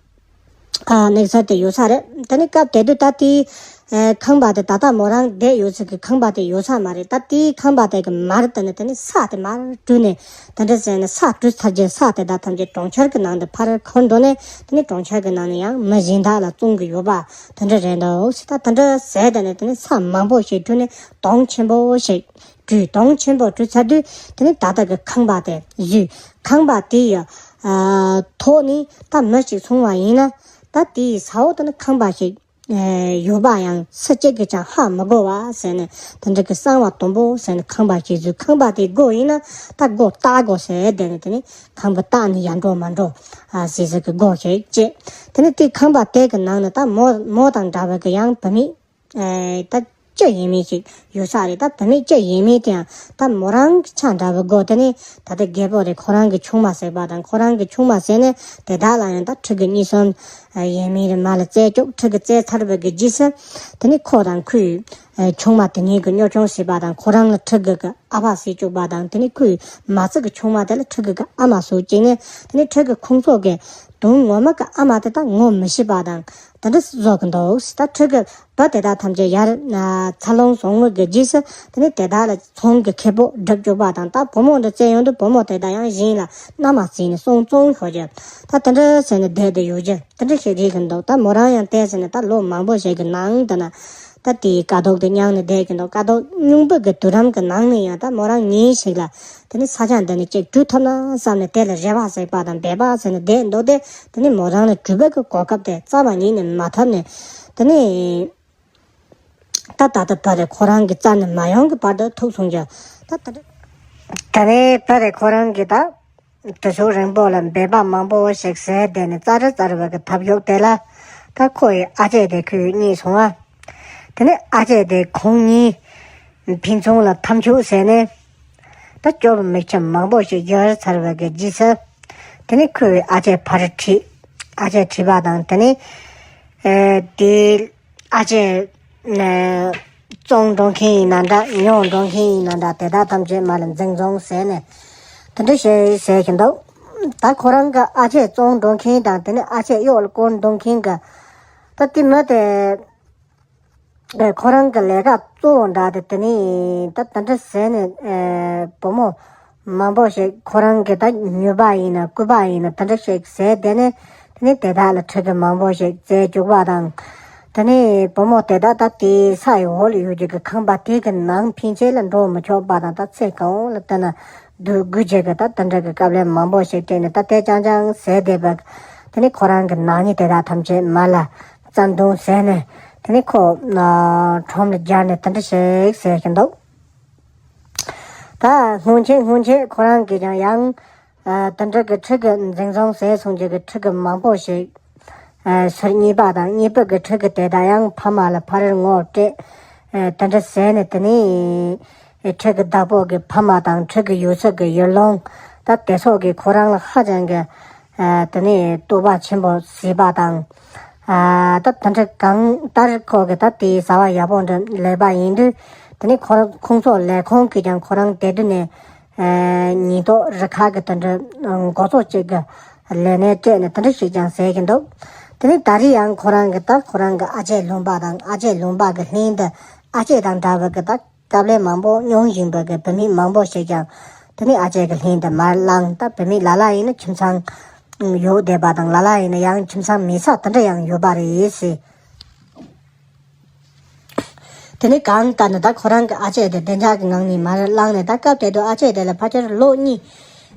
ཨ་གནས་ཚུལ་དེ་ཡོད་ས་རེད། དེ་ནས་སྐབས་དེ་དུས་ད་དེའི་ ཨེ་ཁང་པ་དེ་ད་ལྟ་མོ་རང་བསྡད་ཡོད་ས་གི་ཁང་པ་དེ་ཡོད་ས་མ་རེད། ད་དེའི་ཁང་པ་དེ་གི་མར་དེ་ནི་དེ་ནི་ས་དེ་མར་བཀྲུས་ནས། དེ་འདྲ་ཟེར་ནས་ས་བཀྲུས་ཚར་རྗེས་ས་དེ་དག་ཐམས་ཅད་གྲོང་ཁྱེར་གི་ནང་དུ་ཕར་འཁོར་འགྲོ་ནས། དེ་ནི་གྲོང་ཁྱེར་གི་ནང་ནས་ཡང་མི་གཞན་དག་ལ་བཙོང་གི་ཡོད་པ་དེ་འདྲ་རེད་འདུག་ཟེར། ད་དེ་འདྲ་ཟེར་དེ་ནི་དེ་ནི་ས་མང་པོ་ཞིག་བཀྲུས་ནས་དོང་ཆེན་པོ་ཞིག་བཀྲུས། དོང་ཆེན་པོ་བཀྲུས་ཚར་དུས་དེ་ནི་ད་ལྟ་གི་ཁང་པ་དེ་བཟོས། ཁང་པ་དེ་ཡི་ཨ་ཐོག་ནས་ད་མི་ཞིག་སོང་བ་ཡིན་ན། ད་དེའི་ས་འོག་དེ་ནི་ཁང་པ་ཞིག་ཨེ་ཡོད་པ་ཡང་སུ་གཅིག་གིས་ཀྱང་ཧ་མི་གོ་བ་ཟེར་ནས། དེ་འདྲ་གི་གསང་བ་དམ་པོ་ཟེར་ནས་ཁང་པ་ཞིག་བཟོས། ཁང་པ་དེ་སྒོ་ཡིན་ན་ད་སྒོ་བཏགས་དགོས་ཟེར། དེ་ནས་དེ་ནས་ཁང་པ་བཏགས་ནས་ཡར་འགྲོ་མར་འགྲོ་ཨ་ཟེར་ཟེར་གི་སྒོ་ཞིག་བཅད། དེ་ནས་དེ་ཁང་པ་དེ་གི་ནང་ན་ད་མོ་མོ་དང་འདྲ་བ་གི་ཡང་བུད་མེད་ཨེ་ད་སྐྱེས་ཡོད་མེད་ཅིག་ཡོད་ས་རེད། ད་བུད་མེད་སྐྱེས་ཡོད་མེད་དེ་ཡང་ད་མོ་རང་གི་ཆ་འདྲ་བའི་སྒོ་དེ་ནས་ད་ལྟ་རྒད་པོ་རེད། ཁོ་རང་གི་ཆུང་མ་ཟེར་བ་དང་། ཁོ་རང་གི་ཆུང་མ་ཟེར་ནས་དེ་དག་ལ་ཡང་ད་ཕྲུ་གུ་གཉིས་གསུམ་ཡོད་མེད་རེད། མ་ལ་བཙས་ཀྱོག་ཕྲུ་གུ་བཙས་ཚར་བའི་གི་རྗེས་སུ་དེ་ནས་ཁོ་དང་ཁོའི་ཆུང་མ་དེ་གཉིས་ཀྱི་གཉོར་སྐྱོང་བྱེད་པ་དང་། ཁོ་རང་ལ་ཕྲུ་གུ་གི་ཨ་ཕ་བྱེད་བཅུག་པ་དང་། དེ་ནས་ཁོའི་མ་བཙས་གི་ཆུང་མ་དེ་ལ་ཕྲུ་གུ་གི་ཨ་མ་བཟོ་བཅུག་ནས། དེ་ནས་ཕྲུ་གུ་ཁོང་ཚོ་གི་དོན་ངོ་མ་གི་ཨ་མ་དེ་དག་ངོ་མི་ཤེས་པ་དང་། དེ་འདྲ་བཟོ་གི་འདུག་ཟེར། ད་ཕྲུ་གུ་བུ་དེ་དག་ཐམས་ཅད་ཡར་འཚར་ལོངས་སོང་བའི་གི་རྗེས་སུ་དེ་ནས་དེ་དག་ལ་ཚོང་གི་ཁེ་སྤོགས་སྒྲུབ་བཅུག་པ་དང་། ད་བུ་མོ་འདྲ་བཙས་ཡོང་དུས་བུ་མོ་དེ་དག་ཡང་གཞན་ལ་མནའ་མ་བརྩིས་ནས་སོང་བཙོང་ཞོག་རྒྱུ། ད་དེ་འདྲ་ཟེར་ནས་བསྡད་དེ་ཡོད་རྒྱུ་དེ་འདྲ་ཞིག་རེད་གི་འདུག་ད་མོ་རང་ཡང་བལྟས་ཟེར་ནས་ད་ལོ་མང་པོ་ཞིག་གི་ནང་དུ་ན། ད་དེའི་དཀའ་སྡུག་དེ་མྱངས་ནས་བསྡད་ཀྱི་འདུག་དཀའ་སྡུག་སྙིང་པོ་གི་དུས་རིམ་གྱི་ནང་ནས་ཡང་ད་མོ་རང་ཉིན་ཞིག་ལ་དེ་ནི་ས་ཆ་འདི་ནས་ཅིག་བྲོས་ཐུབ་ན་བསམ་ནས། དེ་ལ་རེ་བ་ཟེར་བ་དང་འབད་པ་ཟེར་ནས་བསྡད་འདུག་སྟེ། དེ་ནི་མོ་རང་ལ་བྲོས་པའི་གི་གོ་སྐབས་དེ་རྩ་བ་ཉིད་ནས་མ་ཐོབ་ནས། དེ་ནི་ད་ད་ལྟ་བུ་དེ་ཁོ་རང་གི་རྩ་ནས་མ་ཡོང་གི་བར་དུ་ཐུག་སོང་རྒྱུ། ད་ད་དེ་ནས་བུ་དེ་ཁོ་རང་གི་ད། དུས་ཚོད་རིང་པོ་ལ་འབད་པ་མང་པོ་ཞིག་བྱས་བསྡད་ནས་ཙ་རི་ཙ་རི་བའི་གི་ཐབས་ཤོག་དེ་ལ། ད་ཁོ་ཡི་ཨ་ཅེ་དེ་ཁོས་རྙེད་སོང་བ། དེ་ནས་ཨ་ཅེ་དེ་ཁོང་གཉིས་ཕན་ཚུན་ལ་འཐབ་འཁྱུག་བྱས་ནས། ད་སྐྱོ་བའི་མིག་ཆུ་མང་པོ་ཞིག་ཡལ་ཚར་བའི་གི་རྗེས་སུ། དེ་ནས་ཁོས་ཨ་ཅེ་ཕར་ཁྲིད། ཨ་ཅེ་ཁྲིད་པ་དང་། དེ་ནས་ཨེ་དེ་ཨ་ཅེ་ནས་བཙོང་འགྲོ་མཁན་ཡིན་ན་འདྲ། ཉོ་འགྲོ་མཁན་ཡིན་ན་འདྲ། དེ་དག་ཐམས་ཅད་མར་ལ་འཛིན་བཟུང་བྱས་ནས་དེ་འདྲ་བྱས་བྱས་ཀྱི་འདུག་ད་ཁོ་རང་གི་ཨ་ཅེ་བཙོང་འགྲོ་མཁན་དང་། དེ་ནས་ཨ་ཅེ་གཡོག་ལ་བསྐུར་འགྲོ་མཁན་གི། ད་དེ་མི་དེ་ཨེ་ཁོ་རང་གི་ལས་ཀ་གཙོ་བོ་འདྲ་དེ། དེ་ནས་ད་དེ་འདྲ་བྱས་ནས་ཨེ་བུ་མོ་མང་པོ་ཞིག་ཁོ་རང་གི་ད་ཉོས་པ་ཡིན་ན་རྐུས་པ་ཡིན་ན་དེ་འདྲ་ཞིག་བྱས་བསྡད་ནས། དེ་ནས་དེ་དག་ལ་ཕྲུ་གུ་མང་པོ་ཞིག་བཙས་བཅུག་པ་དང་། དེ་ནས་བུ་མོ་དེ་དག་ད་དེའི་ས་ཡི་འོག་ལ་ཡོད་རྒྱུ་གི་ཁང་པ་དེ་གི་ནང་ཕན་ཆད་ལ་འགྲོ་མི་ཆོག་པ་དང་། ད་ཚེ་གང་བོ་ལ་ལྟ་ན་སྡོད་དགོས་རྒྱུ་གི་ད་དེ་འདྲ་གི་དཀའ་ལས་མང་པོ་ཞིག་སྤྲད་ནས། ད་དེ་རྐྱང་རྐྱང་བྱས་བསྡད་པ། དེ་ནས་ཁོ་རང་གི་ནག་ཉེས་དེ་དག་ཐམས་ཅད་མར་ལ་བཙན་བརྡུང་བྱས་ནས། དེ་ནས་ཁོ་ཁྲོམ་ལ་སྦྱར་ནས་དེ་འདྲ་ཞིག་བྱས་ཀྱི་འདུག་ད་སྔོན་ཆད་སྔོན་ཆད་ཁོ་རང་གིས་ཀྱང་ཡང་ཨ་དེ་འདྲ་གི་ཕྲུ་གུ་འཛིན་བཟུང་བྱས་སོང་རྒྱུ་གི་ཕྲུ་གུ་མང་པོ་ཞིག་ཨ་ཟུར་གཉིས་པ་དང་། གཉིས་པ་གི་ཕྲུ་གུ་དེ་དག་ཡང་ཕ་མ་ལ་ཕར་ངོ་སྤྲད། ཨ་དེ་འདྲ་བྱས་ནས། དེ་ནས་ཕྲུ་གུ་བདག་པོ་གི་ཕ་མ་དང་། ཕྲུ་གུ་ཡོད་ས་གི་ཡུལ་ལུང་ད་དེ་སོགས་ཀྱིས་ཁོ་རང་ལ་ཧ་ཅང་གི་ཨ་དེ་ནས་དོགས་པ་ཆེན་པོ་བྱས་པ་དང་། ཨ་ད་དེ་འདྲ་གང་ལྟར་ཁོ་གི་ད་དེའི་བྱ་བ་ཡག་པོ་འདྲ་ལས་པ་ཡིན་དུས། དེ་ནས་ཁོ་རང་ཁོང་ཚོ་ལས་ཁུངས་ཀྱིས་ཀྱང་ཁོ་རང་དེ་དུས་ནས་ཨ་ཉེན་རྟོག་རུ་ཁག་གི་དེ་འདྲ་འགོ་གཙོ་གཅིག་གི་ལས་གནས་སྤྲད་ནས་དེ་འདྲ་ཞིག་ཀྱང་བྱས་ཀྱི་འདུག་དེ་ནས་ད་རེས་ཡང་ཁོ་རང་གི་ད་ཁོ་རང་གི་ཨ་ཅེ་ལུང་པ་དང་། ཨ་ཅེ་ལུང་པ་གི་ལྷན་དུ་ཨ་ཅེ་དང་འདྲ་བའི་གི་ད་དཀའ་ལས་མང་པོ་མྱོང་བཞིན་པའི་གི་བུད་མེད་མང་པོ་ཞིག་ཀྱང་དེ་ནས་ཨ་ཅེ་གི་ལྷན་དུ་མར་ལངས། ད་བུད་མེད་ལ་ལ་ཡིན་ན་ཁྱིམ་ཚང་ཡོད་བསྡད་པ་དང་། ལ་ལ་ཡིན་ན་ཡང་ཁྱིམ་ཚང་མེད་ས་དེ་འདྲ་ཡང་ཡོད་པ་རེད་ཟེར། དེ་ནས་གང་ལྟར་ན་ད་ཁོ་རང་གི་ཨ་ཅེ་དེ་བདེ་འཇགས་ཀྱི་ངང་ནས་མར་ལངས་ནས། ད་སྐབས་དེ་དུས་ཨ་ཅེ་དེ་ལ་ཕལ་ཆེར་ལོ་གཉིས་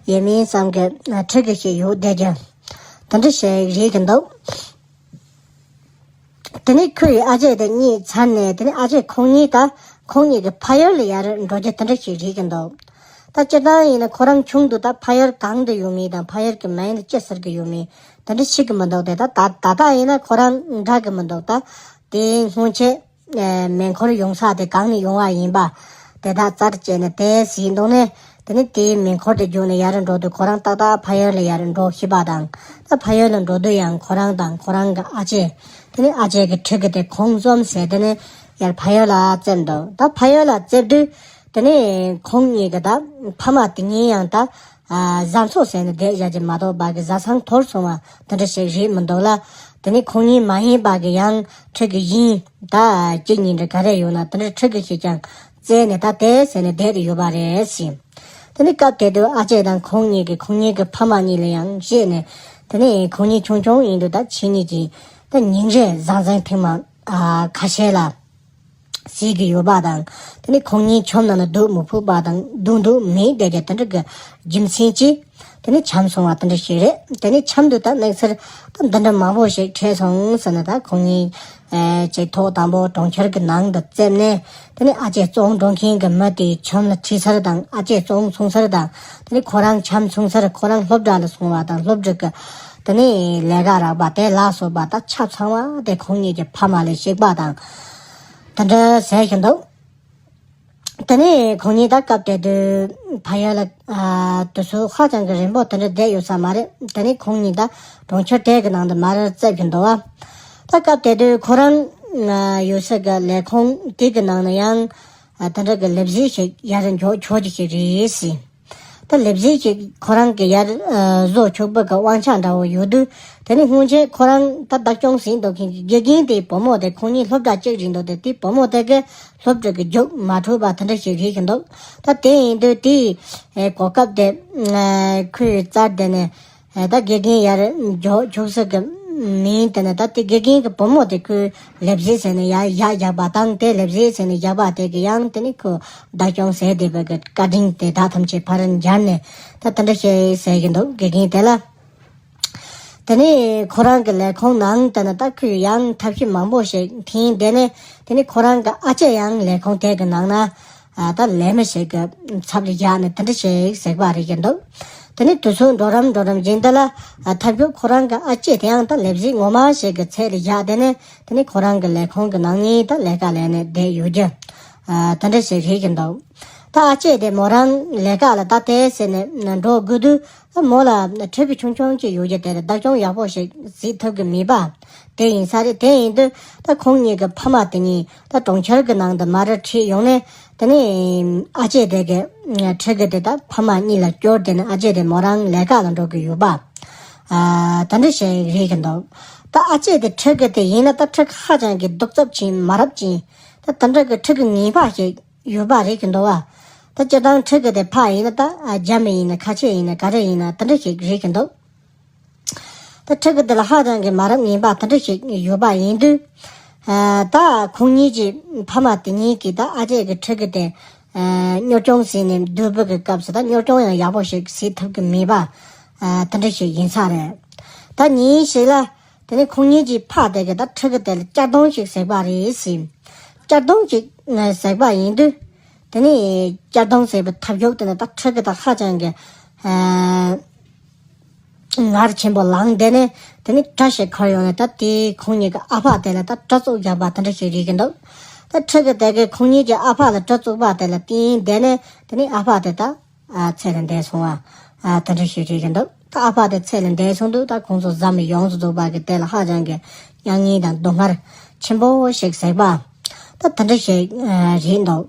ཡས་མས་ཙམ་གྱི་ཕྲུ་གུ་ཞིག་ཡོད་བསྡད་ཀྱང་དེ་འདྲ་ཞིག་རེད་ཀྱི་འདུག་དེ་ནས་ཁོ་ཡི་ཨ་ཅེ་དེ་རྙེད་ཚར་ནས། དེ་ནས་ཨ་ཅེ་ཁོང་གཉིས་ད་ཁོང་གཉིས་ཀྱི་ཕ་ཡུལ་ལ་ཡར་འགྲོ་རྒྱུ་དེ་འདྲ་ཞིག་རེད་ཀྱི་འདུག་ད་སྤྱིར་བཏང་ཡིན་ན་ཁོ་རང་ཆུང་དུས་ད་ཕ་ཡུལ་གང་དུ་ཡོད་མིན་དང་། ཕ་ཡུལ་གྱི་མིང་ལ་ཅི་ཟེར་གྱི་ཡོད་མིན་དེ་འདྲ་ཤེས་ཀྱི་མི་འདུག་དེ་ད་ད་ད་ལྟ་ཡིན་ན་ཁོ་རང་འདྲ་གི་མི་འདུག་ད་དེ་སྔོན་ཆད་ཨེ་མེ་འཁོར་ཡོང་ས་དེ་གང་ནས་ཡོང་བ་ཡིན་པ་དེ་དག་རྩད་བཅད་ནས་དེ་ཟིན་འདུག་ནས། དེ་ནས་དེའི་མེ་འཁོར་དེ་བརྒྱུད་ནས་ཡར་འགྲོ་དུས་ཁོ་རང་ཏག་ཏག་ཕ་ཡུལ་ལ་ཡར་འགྲོ་ཤེས་པ་དང་། ད་ཕ་ཡུལ་ལ་འགྲོ་དུས་ཡང་ཁོ་རང་དང་ཁོ་རང་གི་ཨ་ཅེ། དེ་ནས་ཨ་ཅེ་གི་ཕྲུ་གུ་དེ་ཁོང་གསུམ་བྱས་དེ་ནས་ཡར་ཕ་ཡུལ་ལ་བཙལ་འདུག་ད་ཕ་ཡུལ་ལ་བཙལ་དུས་དེ་ནས་ཁོང་གཉིས་ཀྱི་ད་ཕ་མ་དེ་གཉིས་ཡང་ད་ཨ་བཟའ་ཚོ་བྱས་ནས་བསྡད་བཞག་ཅིག་མ་གཏོགས་པ་གི་བཟའ་ཚང་འཐོར་སོང་བ་དེ་འདྲ་ཞིག་རེད་མི་འདུག་ལ། དེ་ནས་ཁོང་གཉིས་མ་ཡིན་པ་གི་ཡང་ཁྲི་གི་ཡིན་ད་གཅིག་གཉིས་འདྲ་ག་རེ་ཡོད་ན་དེ་འདྲ་ཁྲི་གི་ཞིག་ཀྱང་བཙལ་ནས་ད་དེ་ཟེར་ནས་བསྡད་དེ་ཡོད་པ་རེད་ཟེར། དེ་ནས་སྐབས་དེ་དུས་ཨ་ཅེ་དང་ཁོང་གཉིས་ཀྱིས་ཁོང་གཉིས་ཀྱི་ཕ་མ་གཉིས་ལ་ཡང་བཤད་ནས། དེ་ནས་ཁོང་གཉིས་ཆུང་ཆུང་ཡིན་དུས་ད་ཁྱེད་གཉིས་ཀྱིས་ད་ཉིན་རེ་བཟང་བཟང་ཐེངས་མ་ཨ་ཁ་ཤས་ལ་ཟས་ཀྱི་ཡོད་པ་དང་། དེ་ནས་ཁོང་གཉིས་ཆམ་ནང་ལ་སྡོད་མི་ཕོད་པ་དང་སྡོད་འདོད་མེད་བསྡད་ཀྱི་དེ་འདྲ་གི་རྒྱུ་མཚན་གྱིས། དེ་ནས་ཆམ་སོང་བ་དེ་འདྲ་ཞིག་རེད། དེ་ནས་ཆམ་དུས་ད་དམིགས་བསལ་ད་འདི་འདྲ་མང་པོ་ཞིག་འཕྲད་སོང་ཟེར་ནས་ད་ཁོང་གཉིས་ཨེ་ཅིག་ཐོག་དང་པོ་གྲོང་ཁྱེར་གྱི་ནང་དུ་བཙལ་ནས། དེ་ནས་ཨ་ཅེ་བཙོང་འགྲོ་མཁན་གྱི་མི་དེའི་ཆམ་ལ་ཁྲིད་ཚར་དང་ཨ་ཅེ་བཙོང་སོང་ཚར་དང་། དེ་ནས་ཁོ་རང་ཆམ་སོང་ཚར། ཁོ་རང་སློབ་གྲྭ་ལ་སོང་བ་དང་སློབ་ཕྲུག་གི་དེ་ནས་ལས་ཀ་རག་པ་དེ་ལ་སོགས་པ་ད་ཆ་ཚང་བ་དེ་ཁོང་གཉིས་ཀྱི་ཕ་མ་ལ་གཤེགས་པ་དང་དེ་འདྲ་ཟེར་གྱི་འདུག་དེ་ནས་ཁོང་གཉིས་ད་སྐབས་དེ་དུས་ཕ་ཡུལ་ལ་ཨ་དུས་ཚོད་ཧ་ཅང་གི་རིང་པོ་དེ་འདྲ་བསྡད་ཡོད་ས་མ་རེད། དེ་ནས་ཁོང་གཉིས་ད་གྲོང་ཁྱེར་དེ་གི་ནང་དུ་མར་བཙལ་གྱི་འདུག་བ། ད་སྐབས་དེ་དུས་ཁོ་རང་ཨ་ཡོད་ས་གི་ལས་ཁུངས་དེ་གི་ནང་ན་ཡང་ཨ་དེ་འདྲ་གི་ལས་བྱེད་ཞིག་ཡར་འཇོག་ཆོག་རྒྱུ་ཞིག་རེད་ཟེར། ད་ལས་བྱེད་ཅིག་ཁོ་རང་གི་ཡར་ཨ་བཟོ་ཆོག་པ་གི་དབང་ཆ་འདྲ་བོ་ཡོད་དུས། དེ་ནས་སྔོན་ཆད་ཁོ་རང་ད་བདག་སྐྱོང་ཟིན་འདུག་མཁན་གྱི་དགེ་རྒན་དེའི་བུ་མོ་དེ་ཁོང་གཉིས་སློབ་གྲྭ་གཅིག་རེད་འདུག་དེ་དེའི་བུ་མོ་དེ་གི་སློབ་གྲྭ་གི་རྒྱུགས་མ་འཕྲོད་པ་དེ་འདྲ་ཞིག་རེད་ཀྱི་འདུག་ད་དེ་ཡིན་དུས་དེའི་ཨེ་གོ་སྐབས་དེ་ཨ་ཁོས་བཙལ་བསྡད་ནས་ཨེ་ད་དགེ་རྒན་ཡར་འཇོག་ཆོག་ས་གི་མིན། དེ་ནས་ད་དེ་དགེ་རྒན་གྱི་བུ་མོ་དེ་ཁོས་ལས་བྱེད་ཟེར་ནས་ཡར་བཞག་བཞག་པ་དང་། དེ་ལས་བྱེད་ཟེར་ནས་བཞག་པ་དེ་གི་ཡང་དེ་ནས་ཁོ་བདག་སྐྱོང་ཟེར་བསྡད་པ་གི་བཀའ་དྲིན་དེ་དག་ཐམས་ཅད་ཕར་འབྱར་ནས་ད་དེ་འདྲ་བཤད་ཟེར་གྱི་འདུག་དགེ་རྒན་དེ་ལ། དེ་ནས་ཁོ་རང་གི་ལས་ཁུངས་ནང་དེ་ན་ད་ཁོས་ཡང་ཐབས་ཤེས་མང་པོ་ཞིག་འཐེན་བསྡད་ནས། དེ་ནས་ཁོ་རང་གི་ཨ་ཅེ་ཡང་ལས་ཁུངས་དེ་གི་ནང་ན་ཨ་ད་ལས་མི་ཞིག་གི་ཚབ་ལ་བཞག་ནས་དེ་འདྲ་ཞིག་ཟེར་བ་རེད་ཀྱི་འདུག་དེ་ནས་དུས་ཚོད་འགྲོ་རིམ་འགྲོ་རིམ་བཞིན་དུ་ལ་ཨ་ཐབས་མཁས་ཁོ་རང་གི་ཨ་ཅེ་དེ་ཡང་ད་ལས་བྱེད་ངོ་མ་ཞིག་གི་ཚད་ལ་བཞག་བསྡད་ནས། དེ་ནས་ཁོ་རང་གི་ལས་ཁུངས་གི་ནང་ནས་ད་ལས་ཀ་ལས་ནས་བསྡད་ཡོད་རྒྱུ་ཨ་དེ་འདྲ་ཞིག་རེད་ཀྱི་འདུག་ད་ཨ་ཅེ་དེ་མོ་རང་ལས་ཀ་ལ་ད་དེ་ཟེར་ནས་འགྲོ་དགོས་དུས། ད་མོ་ལ་ཁྲི་གི་ཆུང་ཆུང་ཅིག་ཡོད་རྒྱུ་དེ་ལ་བདག་སྐྱོང་ཡག་པོ་ཞིག་བྱེད་ཐུབ་ཀྱི་མེད་པ་དེ་ཡིན་ས་རེད། དེ་ཡིན་དུས་ད་ཁོང་གཉིས་ཀྱི་ཕ་མ་དེ་གཉིས་ད་གྲོང་ཁྱེར་གྱི་ནང་དུ་མར་ཁྲིད་ཡོང་ནས། དེ་ནས་ཨ་ཅེ་དེ་གི་ཁྲི་གི་དེ་ད་ཕ་མ་གཉིས་ལ་སྐྱོར་དེ་ནས་ཨ་ཅེ་དེ་མོ་རང་ལས་ཀ་ལ་འགྲོ་གི་ཡོད་པ་ཨ་ད་འདྲ་ཞིག་རེད་ཀྱི་འདུག་ད་ཨ་ཅེ་དེ་ཁྲི་གི་དེ་ཡིན་ན་ད་ཁྲི་གི་ཧ་ཅང་གི་གདུག་རྩུབ་ཅན་མ་རབས་ཅན། ད་ད་འདྲ་གི་ཁྲི་གི་ངན་པ་ཞིག་ཡོད་པ་རེད་ཀྱི་འདུག་བ། ད་སྤྱིར་བཏང་ཁྲི་གི་དེ་ཕ་ཡིན་ན་ད་ཨ་རྒྱ་མི་ཡིན་ན་ཁ་ཆེ་ཡིན་ན་ག་རེ་ཡིན་ན་དེ་འདྲ་ཞིག་རེད་ཀྱི་འདུག་ད་ཁྲི་གི་དེ་ལ་ཧ་ཅང་གི་མ་རབས་ངན་པ་དེ་འདྲ་ཞིག་ཡོད་པ་ཡིན་དུས། ཨ་ད་ཁོང་གཉིས་ཀྱི་ཕ་མ་དེ་གཉིས་ཀྱིས་ད་ཨ་ཅེ་གི་ཁྲི་གི་དེ་ཨ་གཉོར་སྐྱོང་བྱས་ནས་སྡོད་པ་གི་སྐབས་སུ་ད་གཉོར་སྐྱོང་ཡང་ཡག་པོ་ཞིག་བྱེད་ཐུབ་ཀྱི་མེད་པ་ཨ་དེ་འདྲ་ཞིག་ཡིན་ས་རེད། ད་ཉིན་ཞིག་ལ། དེ་ནས་ཁོང་གཉིས་ཀྱི་ཕ་དེ་གིས་ད་ཁྲི་གི་དེ་ལ་གཅར་རྡུང་ཞིག་བྱས་པ་རེད་ཟེར། གཅར་རྡུང་ཞིག་བྱས་པ་ཡིན་དུས། དེ་ནས་གཅར་རྡུང་བྱས་པའི་ཐབས་མཁས་དེ་ནི་ད་ཁྲི་གི་ད་ཧ་ཅང་གི་ཨ་ངར་ཆེན་པོ་ལངས་བསྡད་ནས། དེ་ནས་གྲི་ཞིག་འཁུར་ཡོང་ནས་ད་དེ་ཁོང་གཉིས་ཀྱི་ཨ་ཕ་དེ་ལ་ད་གྲི་བཙུགས་བཞག་པ་དེ་འདྲ་ཞིག་རེད་ཀྱི་འདུག་ད་ཁྲི་གི་དེ་གིས་ཁོང་གཉིས་ཀྱི་ཨ་ཕ་ལ་གྲི་བཙུགས་པ་དེ་ལ་བརྟེན་བསྡད་ནས། དེ་ནས་ཨ་ཕ་དེ་ད། ཨ་ཚེ་ལས་འདས་སོང་བ། ཨ་དེ་འདྲ་ཞིག་རེད་ཀྱི་འདུག་ད་ཨ་ཕ་དེ་ཚེ་ལས་འདས་སོང་དུས་ད་ཁོང་ཚོ་བཟའ་མི་ཡོངས་སུ་རྫོགས་པ་གི་དེ་ལ་ཧ་ཅང་གི་མྱ་ངན་དང་སྡུག་བསྔལ་ཆེན་པོ་ཞིག་བཟོས་པ། ད་དེ་འདྲ་ཞིག་ཨ་རེད་འདུག་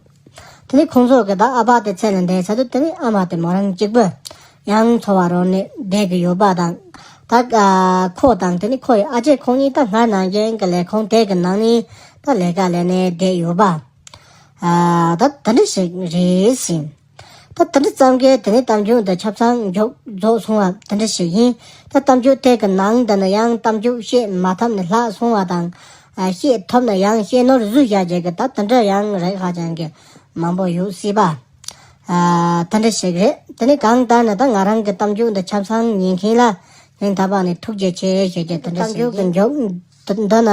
དེ་ནས་ཁོང་ཚོ་གི་ད་ཨ་ཕ་དེ་ཚེ་ལས་འདས་ཚར་དུས། དེ་ནས་ཨ་མ་དེ་མོ་རང་གཅིག་པུ་ཡང་འཚོ་བ་རོལ་ནས་བསྡད་ཀྱི་ཡོད་པ་དང་། ད་ཨ་ཁོ་དང་དེ་ནས་ཁོ་ཡི་ཨ་ཅེ་ཁོང་གཉིས་ད་སྔར་ནང་བཞིན་གྱི་ལས་ཁུངས་དེ་གི་ནང་ནས་ད་ལས་ཀ་ལས་ནས་བསྡད་ཡོད་པ། ཨ་ད་དེ་འདྲ་ཞིག་རེད་ཟེར། ད་དེ་འདྲ་ཙམ་གྱིས་དེ་ནས་གཏམ་རྒྱུད་འདི་ཆ་ཚང་མཇུག་རྫོགས་སོང་བ་དེ་འདྲ་ཞིག་ཡིན། ད་གཏམ་རྒྱུད་དེ་གི་ནང་དུ་ནི་ཡང་གཏམ་རྒྱུད་བཤད་མ་ཐུབ་ནས་ལྷག་སོང་བ་དང་། ཨ་བཤད་ཐུབ་ན་ཡང་བཤད་ནོར་བཟོས་བཞག་རྒྱུ་གི་ད་དེ་འདྲ་ཡང་རིགས་ཧ་ཅང་གི་མང་པོ་ཡོད་སྲིད་པ། ཨ་དེ་འདྲ་ཞིག་རེད། དེ་ནས་གང་ལྟར་ན་ད་ང་རང་གི་གཏམ་རྒྱུད་འདི་ཆ་ཚང་ཉན་མཁན་ལ་སྙིང་ཐག་པ་ནས་ཐུགས་རྗེ་ཆེ་ཞུ་རྒྱུ་དེ་འདྲ་ཞིག་ཡིན། གཏམ་རྒྱུད་ཀྱི་མཇུག་འདི་ན།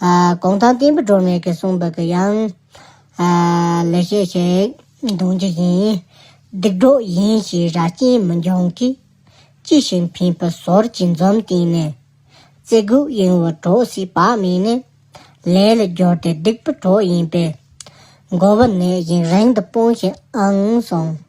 ཨ་གུང་ཐང་བསྟན་པའི་སྒྲོན་མེ་གིས་གསུངས་པ་གི་ཡང་། ཨ་ལེགས་བཤད་ཞིག་འདོན་རྒྱུ་ཡིན། སྡིག་གྲོགས་ཡིན་ཞེས་ར་སྐྱེས་མི་འབྱུང་གི། ཅི་ཞིག་འཕེན་པའི་ཟོར་གྱིས་འཛུམ་བསྟན་ནས། བརྩེ་དགུ་གཡེང་བའི་གྲོགས་སུ་བག་མེད་ནས། ལས་ལ་སྦྱོར་ཏེ་སྡིག་པའི་གྲོགས་ཡིན་པས། མགོ་བོ་ནད་བཞིན་རིང་དུ་སྤུངས་ཤིག་ཨང་གསུངས།